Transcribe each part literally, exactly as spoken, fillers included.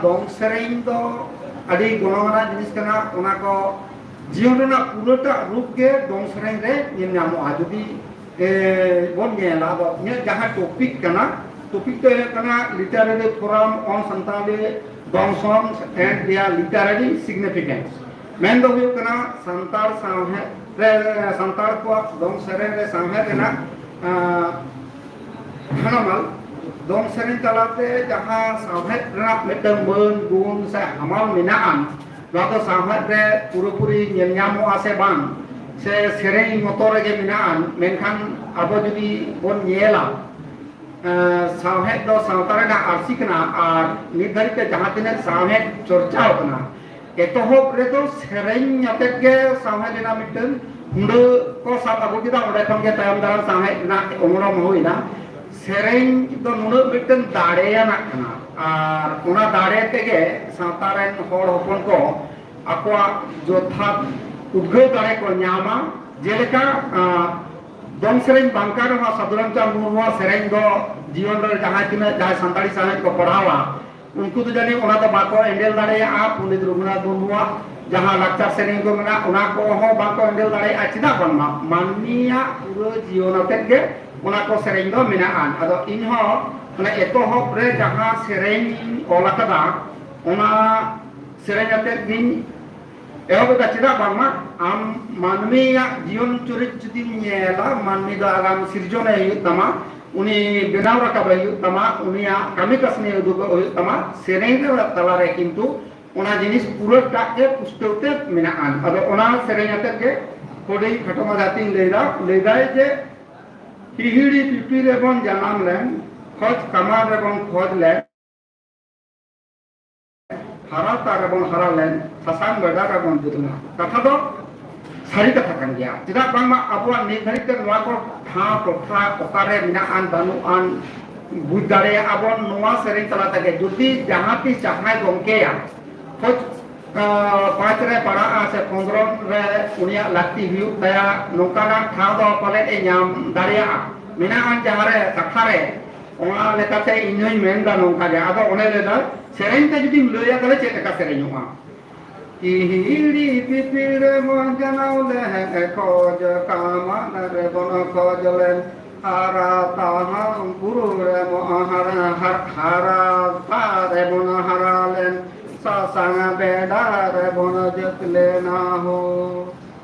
ᱫᱚᱝ ᱥᱮᱨᱮᱧ ᱫᱚ ᱟᱹᱰᱤ ᱜᱚᱱᱚᱝ ᱟᱱᱟᱜ ᱡᱤᱱᱤᱥ ᱠᱟᱱᱟ᱾ ᱚᱱᱟ ᱠᱚ ᱡᱤᱭᱚᱱ ᱨᱮᱱᱟᱜ ᱯᱩᱨᱟᱹᱴᱟᱜ ᱨᱩᱯ ᱜᱮ ᱫᱚᱝ ᱥᱮᱨᱮᱧ ᱨᱮ ᱧᱮᱞ ᱧᱟᱢᱚᱜᱼᱟ᱾ ᱡᱩᱫᱤ ᱮ, ᱵᱚᱱ ᱧᱮᱞᱟ, ᱟᱫᱚ ᱤᱧᱟᱹᱜ ᱡᱟᱦᱟᱸ ᱴᱚᱯᱤᱠ ᱠᱟᱱᱟ, ᱴᱚᱯᱤᱠ ᱫᱚ ᱦᱩᱭᱩᱜ ᱠᱟᱱᱟ Literary Forum on Santali Dong Songs and Their Literary Significance᱾ ᱢᱮᱱ ᱫᱚ ᱦᱩᱭᱩᱜ ᱠᱟᱱᱟ ᱥᱟᱱᱛᱟᱲ ᱥᱟᱶᱦᱮᱫ ᱨᱮ, ᱥᱟᱱᱛᱟᱲ ᱠᱚᱣᱟᱜ ᱫᱚᱝ ᱥᱮᱨᱮᱧ ᱨᱮ ᱥᱟᱶᱦᱮᱫ ᱨᱮᱱᱟᱜ ᱟᱸ, ᱦᱟᱱᱟᱢᱟᱞ ᱫᱚᱝ ᱥᱮᱨᱮᱧ ᱛᱟᱞᱟᱛᱮ ᱡᱟᱦᱟᱸ ᱥᱟᱶᱦᱮᱫ ᱨᱮᱱᱟᱜ ᱢᱤᱫᱴᱟᱝ ᱢᱟᱹᱱ ᱜᱩᱱ ᱥᱮ ᱦᱟᱢᱟᱞ ᱢᱮᱱᱟᱜᱼᱟ, ᱱᱚᱣᱟ ᱫᱚ ᱥᱟᱶᱦᱮᱫ ᱨᱮ ᱯᱩᱨᱟᱹᱯᱩᱨᱤ ᱧᱮᱞ ᱧᱟᱢᱚᱜᱼᱟ ᱥᱮ ᱵᱟᱝ, ᱥᱮ ᱥᱮᱨᱮᱧ ᱢᱚᱛᱚ ᱨᱮᱜᱮ ᱢᱮᱱᱟᱜᱼᱟ, ᱢᱮᱱᱠᱷᱟᱱ ᱟᱵᱚ ᱡᱩᱫᱤ ᱵᱚᱱ ᱧᱮᱞᱟ, ᱮᱸ, ᱥᱟᱶᱦᱮᱫ ᱫᱚ ᱥᱟᱶᱛᱟ ᱨᱮᱱᱟᱜ ᱟᱹᱨᱥᱤ ᱠᱟᱱᱟ᱾ ᱟᱨ ᱱᱤᱛ ᱫᱷᱟᱹᱨᱤᱡ ᱛᱮ ᱡᱟᱦᱟᱸ ᱛᱤᱱᱟᱹᱜ ᱥᱟᱶᱦᱮᱫ ᱪᱚᱨᱪᱟᱣ ᱠᱟᱱᱟ, ᱮᱛᱚᱦᱚᱵ ᱨᱮᱫᱚ ᱥᱮᱨᱮᱧ ᱟᱛᱮᱫ ᱜᱮ ᱥᱟᱶᱦᱮᱫ ᱨᱮᱱᱟᱜ ᱢᱤᱫᱴᱟᱝ ᱦᱩᱰᱟᱹ ᱠᱚ ᱥᱟᱵ ᱟᱹᱜᱩ ᱠᱮᱫᱟ, ᱚᱸᱰᱮ ᱠᱷᱚᱱ ᱜᱮ ᱛᱟᱭᱚᱢ ᱫᱟᱨᱟᱢ ᱥᱟᱶᱦᱮᱫ ᱨᱮᱱᱟᱜ ᱚᱢᱚᱱᱚᱢ ᱦᱩᱭᱱᱟ᱾ ᱥᱮᱨᱮᱧ ᱫᱚ ᱱᱩᱱᱟᱹᱜ ᱢᱤᱫᱴᱟᱝ ᱫᱟᱲᱮᱭᱟᱱᱟᱜ ᱠᱟᱱᱟ, ᱟᱨ ᱚᱱᱟ ᱫᱟᱲᱮ ᱛᱮᱜᱮ ᱥᱟᱶᱛᱟ ᱨᱮᱱ ᱦᱚᱲ ᱦᱚᱯᱚᱱ ᱠᱚ ᱟᱠᱚᱣᱟᱜ ᱡᱚᱛᱷᱟᱛ ᱩᱫᱽᱜᱟᱹᱣ ᱫᱟᱲᱮ ᱠᱚ ᱧᱟᱢᱟ᱾ ᱡᱮᱞᱮᱠᱟ, ᱟᱸ, ᱫᱚᱝ ᱥᱮᱨᱮᱧ ᱵᱟᱝ ᱠᱟᱱ ᱨᱮᱦᱚᱸ ᱥᱟᱹᱫᱷᱩ ᱨᱟᱢᱪᱟᱸᱫᱽ ᱢᱩᱨᱢᱩᱣᱟᱜ ᱥᱮᱨᱮᱧ ᱫᱚ ᱡᱤᱭᱚᱱ ᱨᱮ ᱡᱟᱦᱟᱸ ᱛᱤᱱᱟᱹᱜ ᱡᱟᱦᱟᱸᱭ ᱥᱟᱱᱛᱟᱲᱤ ᱥᱟᱶᱦᱮᱫ ᱠᱚ ᱯᱟᱲᱦᱟᱣᱟ, ᱩᱱᱠᱩ ᱫᱚ ᱡᱟᱹᱱᱤᱡ ᱚᱱᱟ ᱫᱚ ᱵᱟᱠᱚ ᱮᱸᱰᱮᱞ ᱫᱟᱲᱮᱭᱟᱜᱼᱟ᱾ ᱯᱚᱱᱰᱤᱛ ᱨᱚᱜᱷᱩᱱᱟᱛᱷ ᱢᱩᱨᱢᱩᱣᱟᱜ ᱡᱟᱦᱟᱸ ᱞᱟᱠᱪᱟᱨ ᱥᱮᱨᱮᱧ ᱠᱚ ᱢᱮᱱᱟᱜᱼᱟ, ᱚᱱᱟ ᱠᱚᱦᱚᱸ ᱵᱟᱠᱚ ᱮᱸᱰᱮᱞ ᱫᱟᱲᱮᱭᱟᱜᱼᱟ᱾ ᱪᱮᱫᱟᱜ ᱵᱟᱝᱢᱟ ᱢᱟᱹᱱᱢᱤᱭᱟᱜ ᱯᱩᱨᱟᱹ ᱡᱤᱭᱚᱱ ᱟᱛᱮᱫ ᱜᱮ ᱚᱱᱟ ᱠᱚ ᱥᱮᱨᱮᱧ ᱫᱚ ᱢᱮᱱᱟᱜᱼᱟ᱾ ᱟᱫᱚ ᱤᱧᱦᱚᱸ ᱚᱱᱟ ᱮᱛᱚᱦᱚᱵ ᱨᱮ ᱡᱟᱦᱟᱸ ᱥᱮᱨᱮᱧ ᱤᱧ ᱚᱞ ᱟᱠᱟᱫᱟ, ᱚᱱᱟ ᱥᱮᱨᱮᱧ ᱟᱛᱮᱫ ᱜᱤᱧ ᱮᱦᱚᱵ ᱮᱫᱟ᱾ ᱪᱮᱫᱟᱜ ᱵᱟᱝᱢᱟ ᱟᱢ ᱢᱟᱹᱱᱢᱤᱭᱟᱜ ᱡᱤᱭᱚᱱ ᱪᱚᱨᱤᱛ ᱡᱩᱫᱤᱢ ᱧᱮᱞᱟ, ᱢᱟᱹᱱᱢᱤ ᱫᱚ ᱟᱜᱟᱢ ᱥᱤᱨᱡᱚᱱᱮ ᱦᱩᱭᱩᱜ ᱛᱟᱢᱟ, ᱩᱱᱤ ᱵᱮᱱᱟᱣ ᱨᱟᱠᱟᱵᱮ ᱦᱩᱭᱩᱜ ᱛᱟᱢᱟ, ᱩᱱᱤᱭᱟᱜ ᱠᱟᱹᱢᱤ ᱠᱟᱹᱥᱱᱤ ᱩᱫᱩᱜᱚᱜ ᱦᱩᱭᱩᱜ ᱛᱟᱢᱟ᱾ ᱥᱮᱨᱮᱧ ᱨᱮ ᱛᱟᱞᱟᱨᱮ ᱠᱤᱱᱛᱩ ᱚᱱᱟ ᱡᱤᱱᱤᱥ ᱯᱩᱨᱟᱹᱴᱟᱜ ᱜᱮ ᱯᱩᱥᱴᱟᱹᱣ ᱛᱮ ᱢᱮᱱᱟᱜᱼᱟ᱾ ᱟᱫᱚ ᱚᱱᱟ ᱥᱮᱨᱮᱧ ᱟᱛᱮᱫ ᱜᱮ ᱦᱩᱰᱤᱧ ᱠᱷᱟᱴᱚ ᱢᱟᱪᱷᱟ ᱛᱤᱧ ᱞᱟᱹᱭᱫᱟ, ᱞᱟᱹᱭᱫᱟᱭ ᱡᱮ, ᱦᱤᱦᱤᱲᱤ ᱯᱤᱯᱤ ᱨᱮᱵᱚᱱ ᱡᱟᱱᱟᱢ ᱞᱮᱱ, ᱠᱷᱚᱡᱽ ᱠᱟᱢᱟᱨ ᱨᱮᱵᱚᱱ ᱠᱷᱚᱡᱽ ᱞᱮᱱ, ᱦᱟᱨᱟ ᱛᱟᱨ ᱨᱮᱵᱚᱱ ᱦᱟᱨᱟ ᱞᱮᱱ, ᱥᱟᱥᱟᱝ ᱵᱮᱰᱟ ᱨᱮᱵᱚᱱ ᱡᱩᱫᱽ ᱞᱮᱱᱟ᱾ ᱠᱟᱛᱷᱟ ᱫᱚ ᱥᱟᱹᱨᱤ ᱠᱟᱛᱷᱟ ᱠᱟᱱ ᱜᱮᱭᱟ᱾ ᱪᱮᱫᱟᱜ ᱵᱟᱝᱢᱟ ᱟᱵᱚᱣᱟᱜ ᱱᱤᱛ ᱫᱷᱟᱹᱨᱤᱡ ᱛᱮ ᱱᱚᱣᱟ ᱠᱚ ᱴᱷᱟᱶ ᱴᱚᱴᱷᱟ ᱚᱠᱟᱨᱮ ᱢᱮᱱᱟᱜ ᱟᱱ ᱵᱟᱹᱱᱩᱜ ᱟᱱ ᱵᱩᱡᱽ ᱫᱟᱲᱮᱭᱟᱜᱼᱟ ᱵᱚᱱ ᱱᱚᱣᱟ ᱥᱮᱨᱮᱧ ᱛᱟᱞᱟ ᱛᱮᱜᱮ᱾ ᱡᱩᱫᱤ ᱡᱟᱦᱟᱸ ᱛᱤᱥ ᱡᱟᱦᱟᱸᱭ ᱜᱚᱢᱠᱮᱭᱟ ᱠᱷᱚᱡᱽ, ᱟᱸ, ᱯᱟᱸᱪ ᱨᱮ ᱯᱟᱲᱟᱜᱼᱟ ᱥᱮ ᱠᱷᱚᱸᱫᱽᱨᱚᱱ ᱨᱮ ᱩᱱᱤᱭᱟᱜ ᱞᱟᱹᱠᱛᱤ ᱦᱩᱭᱩᱜ ᱛᱟᱭᱟ, ᱱᱚᱝᱠᱟᱱᱟᱜ ᱴᱷᱟᱶ ᱫᱚ ᱯᱟᱞᱮᱫ ᱮ ᱧᱟᱢ ᱫᱟᱲᱮᱭᱟᱜᱼᱟ᱾ ᱢᱮᱱᱟᱜ ᱟᱱ ᱡᱟᱦᱟᱸ ᱨᱮ ᱠᱟᱛᱷᱟ ᱨᱮ ᱚᱱᱟ ᱞᱮᱠᱟᱛᱮ ᱤᱧ ᱦᱚᱧ ᱢᱮᱱᱫᱟ ᱱᱚᱝᱠᱟ ᱜᱮ᱾ ᱟᱫᱚ ᱚᱱᱮ ᱞᱟᱹᱭᱫᱟ, ᱥᱮᱨᱮᱧ ᱛᱮ ᱡᱩᱫᱤᱢ ᱞᱟᱹᱭᱟ, ᱛᱟᱦᱞᱮ ᱪᱮᱫ ᱞᱮᱠᱟ ᱥᱮᱨᱮᱧᱚᱜᱼᱟ? ᱠᱤᱦᱤᱲᱤ ᱯᱤᱯᱤᱲ ᱢᱚᱡᱽ ᱡᱟᱱᱟᱣ ᱞᱮ ᱠᱷᱚᱡᱽ ᱠᱟᱢᱟᱱ ᱨᱮᱵᱚᱱ ᱠᱷᱚᱡᱽ ᱞᱮᱱ, ᱦᱟᱨᱟ ᱛᱟᱦᱟᱢ ᱵᱩᱨᱩ ᱨᱮᱵᱚᱱ ᱦᱟᱨᱟ, ᱦᱟᱨ-, ᱦᱟᱨᱟ ᱛᱟ ᱨᱮᱵᱚᱱ ᱦᱟᱨᱟ ᱞᱮᱱ, ᱥᱟᱥᱟᱝ ᱵᱮᱰᱟ ᱨᱮᱵᱚᱱ ᱡᱟᱹᱛ ᱞᱮᱱᱟ ᱦᱳ,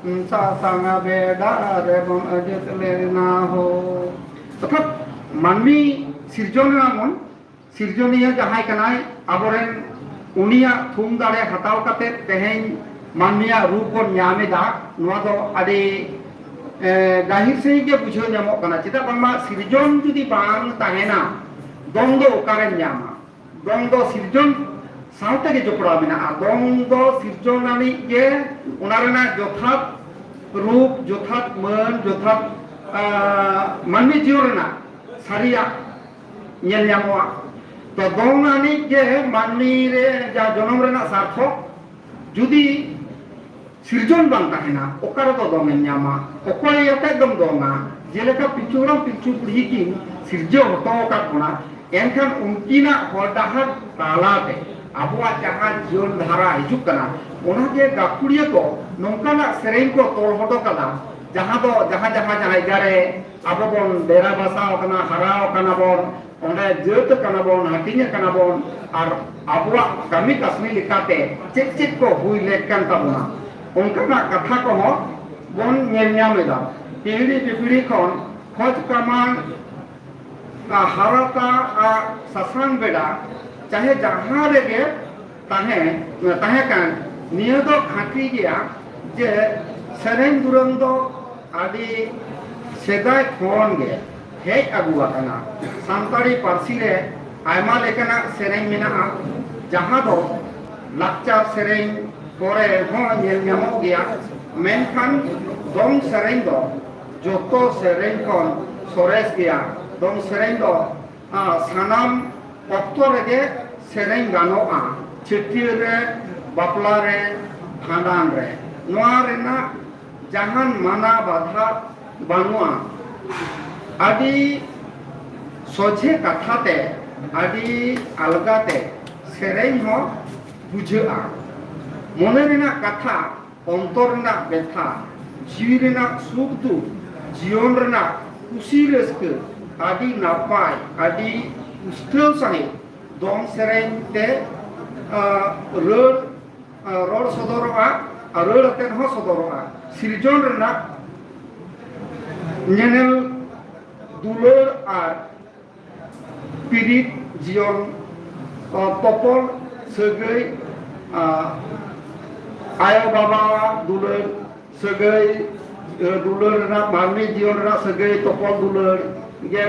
ᱥᱟᱥᱟᱝ ᱵᱮᱰᱟ ᱨᱮᱵᱚᱱ ᱡᱟᱹᱛ ᱞᱮᱱᱟ ᱦᱳ᱾ ᱚᱨᱛᱷᱟᱛ ᱢᱟᱹᱱᱢᱤ ᱥᱤᱨᱡᱚᱱ ᱨᱮᱱᱟᱜ ᱵᱚᱱ ᱥᱤᱨᱡᱚᱱᱤᱭᱟᱹ ᱡᱟᱦᱟᱸᱭ ᱠᱟᱱᱟᱭ, ᱟᱵᱚᱨᱮᱱ ᱩᱱᱤᱭᱟᱜ ᱛᱷᱩᱢ ᱫᱟᱲᱮ ᱦᱟᱛᱟᱣ ᱠᱟᱛᱮ ᱛᱮᱦᱮᱧ ᱢᱟᱹᱱᱢᱤᱭᱟᱜ ᱨᱩᱯ ᱵᱚᱱ ᱧᱟᱢ ᱮᱫᱟ᱾ ᱱᱚᱣᱟ ᱫᱚ ᱟᱹᱰᱤ, ᱮ, ᱜᱟᱹᱦᱤᱨ ᱥᱟᱺᱦᱤᱡ ᱜᱮ ᱵᱩᱡᱷᱟᱹᱣ ᱧᱟᱢᱚᱜ ᱠᱟᱱᱟ᱾ ᱪᱮᱫᱟᱜ ᱵᱟᱝᱢᱟ ᱥᱤᱨᱡᱚᱱ ᱡᱩᱫᱤ ᱵᱟᱝ ᱛᱟᱦᱮᱱᱟ, ᱫᱚᱝ ᱫᱚ ᱚᱠᱟᱨᱮᱢ ᱧᱟᱢᱟ? ᱫᱚᱝ ᱫᱚ ᱥᱤᱨᱡᱚᱱ ᱥᱟᱶᱛᱮ ᱜᱮ ᱡᱚᱯᱲᱟᱣ ᱢᱮᱱᱟᱜᱼᱟ᱾ ᱫᱚᱝ ᱫᱚ ᱥᱤᱨᱡᱚᱱ ᱟᱹᱱᱤᱡ ᱜᱮ ᱚᱱᱟ ᱨᱮᱱᱟᱜ ᱡᱚᱛᱷᱟᱛ ᱨᱩᱯ, ᱡᱚᱛᱷᱟᱛ ᱢᱟᱹᱱ, ᱡᱚᱛᱷᱟᱛ, ᱟ, ᱢᱟᱹᱱᱢᱤ ᱡᱤᱭᱚᱱ ᱨᱮᱱᱟᱜ ᱥᱟᱹᱨᱤᱭᱟᱜ ᱧᱮᱞ ᱧᱟᱢᱚᱜᱼᱟ᱾ ᱛᱚ, ᱫᱚᱝ ᱟᱹᱱᱤᱡ ᱜᱮ ᱢᱟᱹᱱᱢᱤ ᱨᱮ ᱡᱟ ᱡᱚᱱᱚᱢ ᱨᱮᱱᱟᱜ ᱥᱟᱨᱛᱷᱚᱠ᱾ ᱡᱩᱫᱤ ᱥᱤᱨᱡᱚᱱ ᱵᱟᱝ ᱛᱟᱦᱮᱱᱟ, ᱚᱠᱟ ᱨᱮᱫᱚ ᱫᱚᱝ ᱮᱢ ᱧᱟᱢᱟ? ᱚᱠᱚᱭ ᱟᱛᱮᱫ ᱫᱚᱢ ᱫᱚᱝᱟ? ᱡᱮᱞᱮᱠᱟ ᱯᱤᱞᱪᱩ ᱦᱟᱲᱟᱢ ᱯᱤᱞᱪᱩ ᱵᱩᱲᱦᱤ ᱠᱤᱱ ᱥᱤᱨᱡᱟᱹᱣ ᱦᱚᱴᱚ ᱟᱠᱟᱫ ᱵᱚᱱᱟ, ᱮᱱᱠᱷᱟᱱ ᱩᱱᱠᱤᱱᱟᱜ ᱦᱚᱨ ᱰᱟᱦᱟᱨ ᱛᱟᱞᱟᱛᱮ ᱟᱵᱚᱣᱟᱜ ᱡᱟᱦᱟᱸ ᱡᱤᱭᱚᱱ ᱫᱷᱟᱨᱟ ᱦᱤᱡᱩᱜ ᱠᱟᱱᱟ, ᱚᱱᱟᱜᱮ ᱜᱟᱹᱠᱷᱩᱲᱤᱭᱟᱹ ᱠᱚ ᱱᱚᱝᱠᱟᱱᱟᱜ ᱥᱮᱨᱮᱧ ᱠᱚ ᱛᱚᱞ ᱦᱚᱴᱚ ᱠᱟᱫᱟ, ᱡᱟᱦᱟᱸ ᱫᱚ ᱡᱟᱦᱟᱸ ᱡᱟᱦᱟᱸ ᱡᱟᱭᱜᱟ ᱨᱮ ᱟᱵᱚ ᱵᱚᱱ ᱰᱮᱨᱟ ᱵᱟᱥᱟᱣ ᱟᱠᱟᱱᱟ, ᱦᱟᱨᱟᱣ ᱟᱠᱟᱱᱟ ᱵᱚᱱ, ᱚᱸᱰᱮ ᱡᱟᱹᱛ ᱟᱠᱟᱱᱟ ᱵᱚᱱ, ᱦᱟᱹᱴᱤᱧ ᱟᱠᱟᱱᱟ ᱵᱚᱱ, ᱟᱨ ᱟᱵᱚᱣᱟᱜ ᱠᱟᱹᱢᱤ ᱠᱟᱹᱥᱱᱤ ᱞᱮᱠᱟᱛᱮ ᱪᱮᱫ ᱪᱮᱫ ᱠᱚ ᱦᱩᱭ ᱞᱮᱠ ᱠᱟᱱ ᱛᱟᱵᱚᱱᱟ, ᱚᱱᱠᱟᱱᱟᱜ ᱠᱟᱛᱷᱟ ᱠᱚᱦᱚᱸ ᱵᱚᱱ ᱧᱮᱞ ᱧᱟᱢ ᱮᱫᱟ᱾ ᱯᱤᱦᱲᱤ ᱯᱤᱯᱤᱲᱤ ᱠᱷᱚᱱ ᱠᱷᱚᱡᱽ ᱠᱟᱢᱟᱱ, ᱟ, ᱦᱟᱨᱟᱛᱟ ᱟᱨ ᱥᱟᱥᱟᱝ ᱵᱮᱰᱟ, ᱪᱟᱦᱮ ᱡᱟᱦᱟᱸ ᱨᱮᱜᱮ ᱛᱟᱦᱮᱸ, ᱛᱟᱦᱮᱸ ᱠᱟᱱ, ᱱᱤᱭᱟᱹ ᱫᱚ ᱠᱷᱟᱹᱴᱤ ᱜᱮᱭᱟ ᱡᱮ ᱥᱮᱨᱮᱧ ᱫᱩᱨᱟᱹᱝ ᱫᱚ ᱟᱹᱰᱤ ᱥᱮᱫᱟᱭ ᱠᱷᱚᱱ ᱜᱮ ᱦᱮᱡ ᱟᱹᱜᱩ ᱟᱠᱟᱱᱟ᱾ ᱥᱟᱱᱛᱟᱲᱤ ᱯᱟᱹᱨᱥᱤ ᱨᱮ ᱟᱭᱢᱟ ᱞᱮᱠᱟᱱᱟᱜ ᱥᱮᱨᱮᱧ ᱢᱮᱱᱟᱜᱼᱟ, ᱡᱟᱦᱟᱸ ᱫᱚ ᱞᱟᱠᱪᱟᱨ ᱥᱮᱨᱮᱧ ᱠᱚᱨᱮ ᱦᱚᱸ ᱧᱮᱞ ᱧᱟᱢᱚᱜ ᱜᱮᱭᱟ᱾ ᱢᱮᱱᱠᱷᱟᱱ ᱫᱚᱝ ᱥᱮᱨᱮᱧ ᱫᱚ ᱡᱚᱛᱚ ᱥᱮᱨᱮᱧ ᱠᱷᱚᱱ ᱥᱚᱨᱮᱥ ᱜᱮᱭᱟ᱾ ᱫᱚᱝ ᱥᱮᱨᱮᱧ ᱫᱚ, ᱟ, ᱥᱟᱱᱟᱢ ᱚᱠᱛᱚ ᱨᱮᱜᱮ ᱥᱮᱨᱮᱧ ᱜᱟᱱᱚᱜᱼᱟ᱾ ᱪᱷᱟᱹᱴᱭᱟᱹᱨ ᱨᱮ, ᱵᱟᱯᱞᱟ ᱨᱮ, ᱵᱷᱟᱸᱰᱟᱱ ᱨᱮ᱾ ᱱᱚᱣᱟ ᱨᱮᱱᱟᱜ ᱡᱟᱦᱟᱱ ᱢᱟᱱᱟ ᱵᱟᱫᱷᱟ ᱵᱟᱹᱱᱩᱜᱼᱟ᱾ ᱟᱹᱰᱤ ᱥᱚᱡᱷᱮ ᱠᱟᱛᱷᱟ ᱛᱮ ᱟᱹᱰᱤ ᱟᱞᱜᱟ ᱛᱮ ᱥᱮᱨᱮᱧ ᱦᱚᱸ ᱵᱩᱡᱷᱟᱹᱜᱼᱟ᱾ ᱢᱚᱱᱮ ᱨᱮᱱᱟᱜ ᱠᱟᱛᱷᱟ, ᱚᱱᱛᱚᱨ ᱨᱮᱱᱟᱜ ᱵᱮᱛᱷᱟ, ᱡᱤᱣᱤ ᱨᱮᱱᱟᱜ ᱥᱩᱠ ᱫᱩᱠ, ᱡᱤᱭᱚᱱ ᱨᱮᱱᱟᱜ ᱠᱩᱥᱤ ᱨᱟᱹᱥᱠᱟᱹ ᱟᱹᱰᱤ ᱱᱟᱯᱟᱭ, ᱟᱹᱰᱤ ᱯᱩᱥᱴᱟᱹᱣ ᱥᱟᱺᱦᱤᱡ ᱫᱚᱝ ᱥᱮᱨᱮᱧ ᱛᱮ, ᱟᱸ, ᱨᱟᱹᱲ, ᱟᱸ, ᱨᱚᱲ ᱥᱚᱫᱚᱨᱚᱜᱼᱟ ᱟᱨ ᱨᱟᱹᱲ ᱟᱛᱮᱫ ᱦᱚᱸ ᱥᱚᱫᱚᱨᱚᱜᱼᱟ᱾ ᱥᱤᱨᱡᱚᱱ ᱨᱮᱱᱟᱜ ᱧᱮᱱᱮᱞ ᱫᱩᱞᱟᱹᱲ ᱟᱨ ᱯᱤᱨᱤᱛ ᱡᱤᱭᱚᱱ, ᱟᱸ, ᱛᱚᱯᱚᱞ ᱥᱟᱹᱜᱟᱹᱭ, ᱟᱸ, ᱟᱭᱳ ᱵᱟᱵᱟ ᱫᱩᱞᱟᱹᱲ ᱥᱟᱹᱜᱟᱹᱭ, ᱟᱸ, ᱫᱩᱞᱟᱹᱲ ᱨᱮᱱᱟᱜ, ᱢᱟᱹᱱᱢᱤ ᱡᱤᱭᱚᱱ ᱨᱮᱱᱟᱜ ᱥᱟᱹᱜᱟᱹᱭ, ᱛᱚᱯᱚᱞ ᱫᱩᱞᱟᱹᱲ ᱜᱮ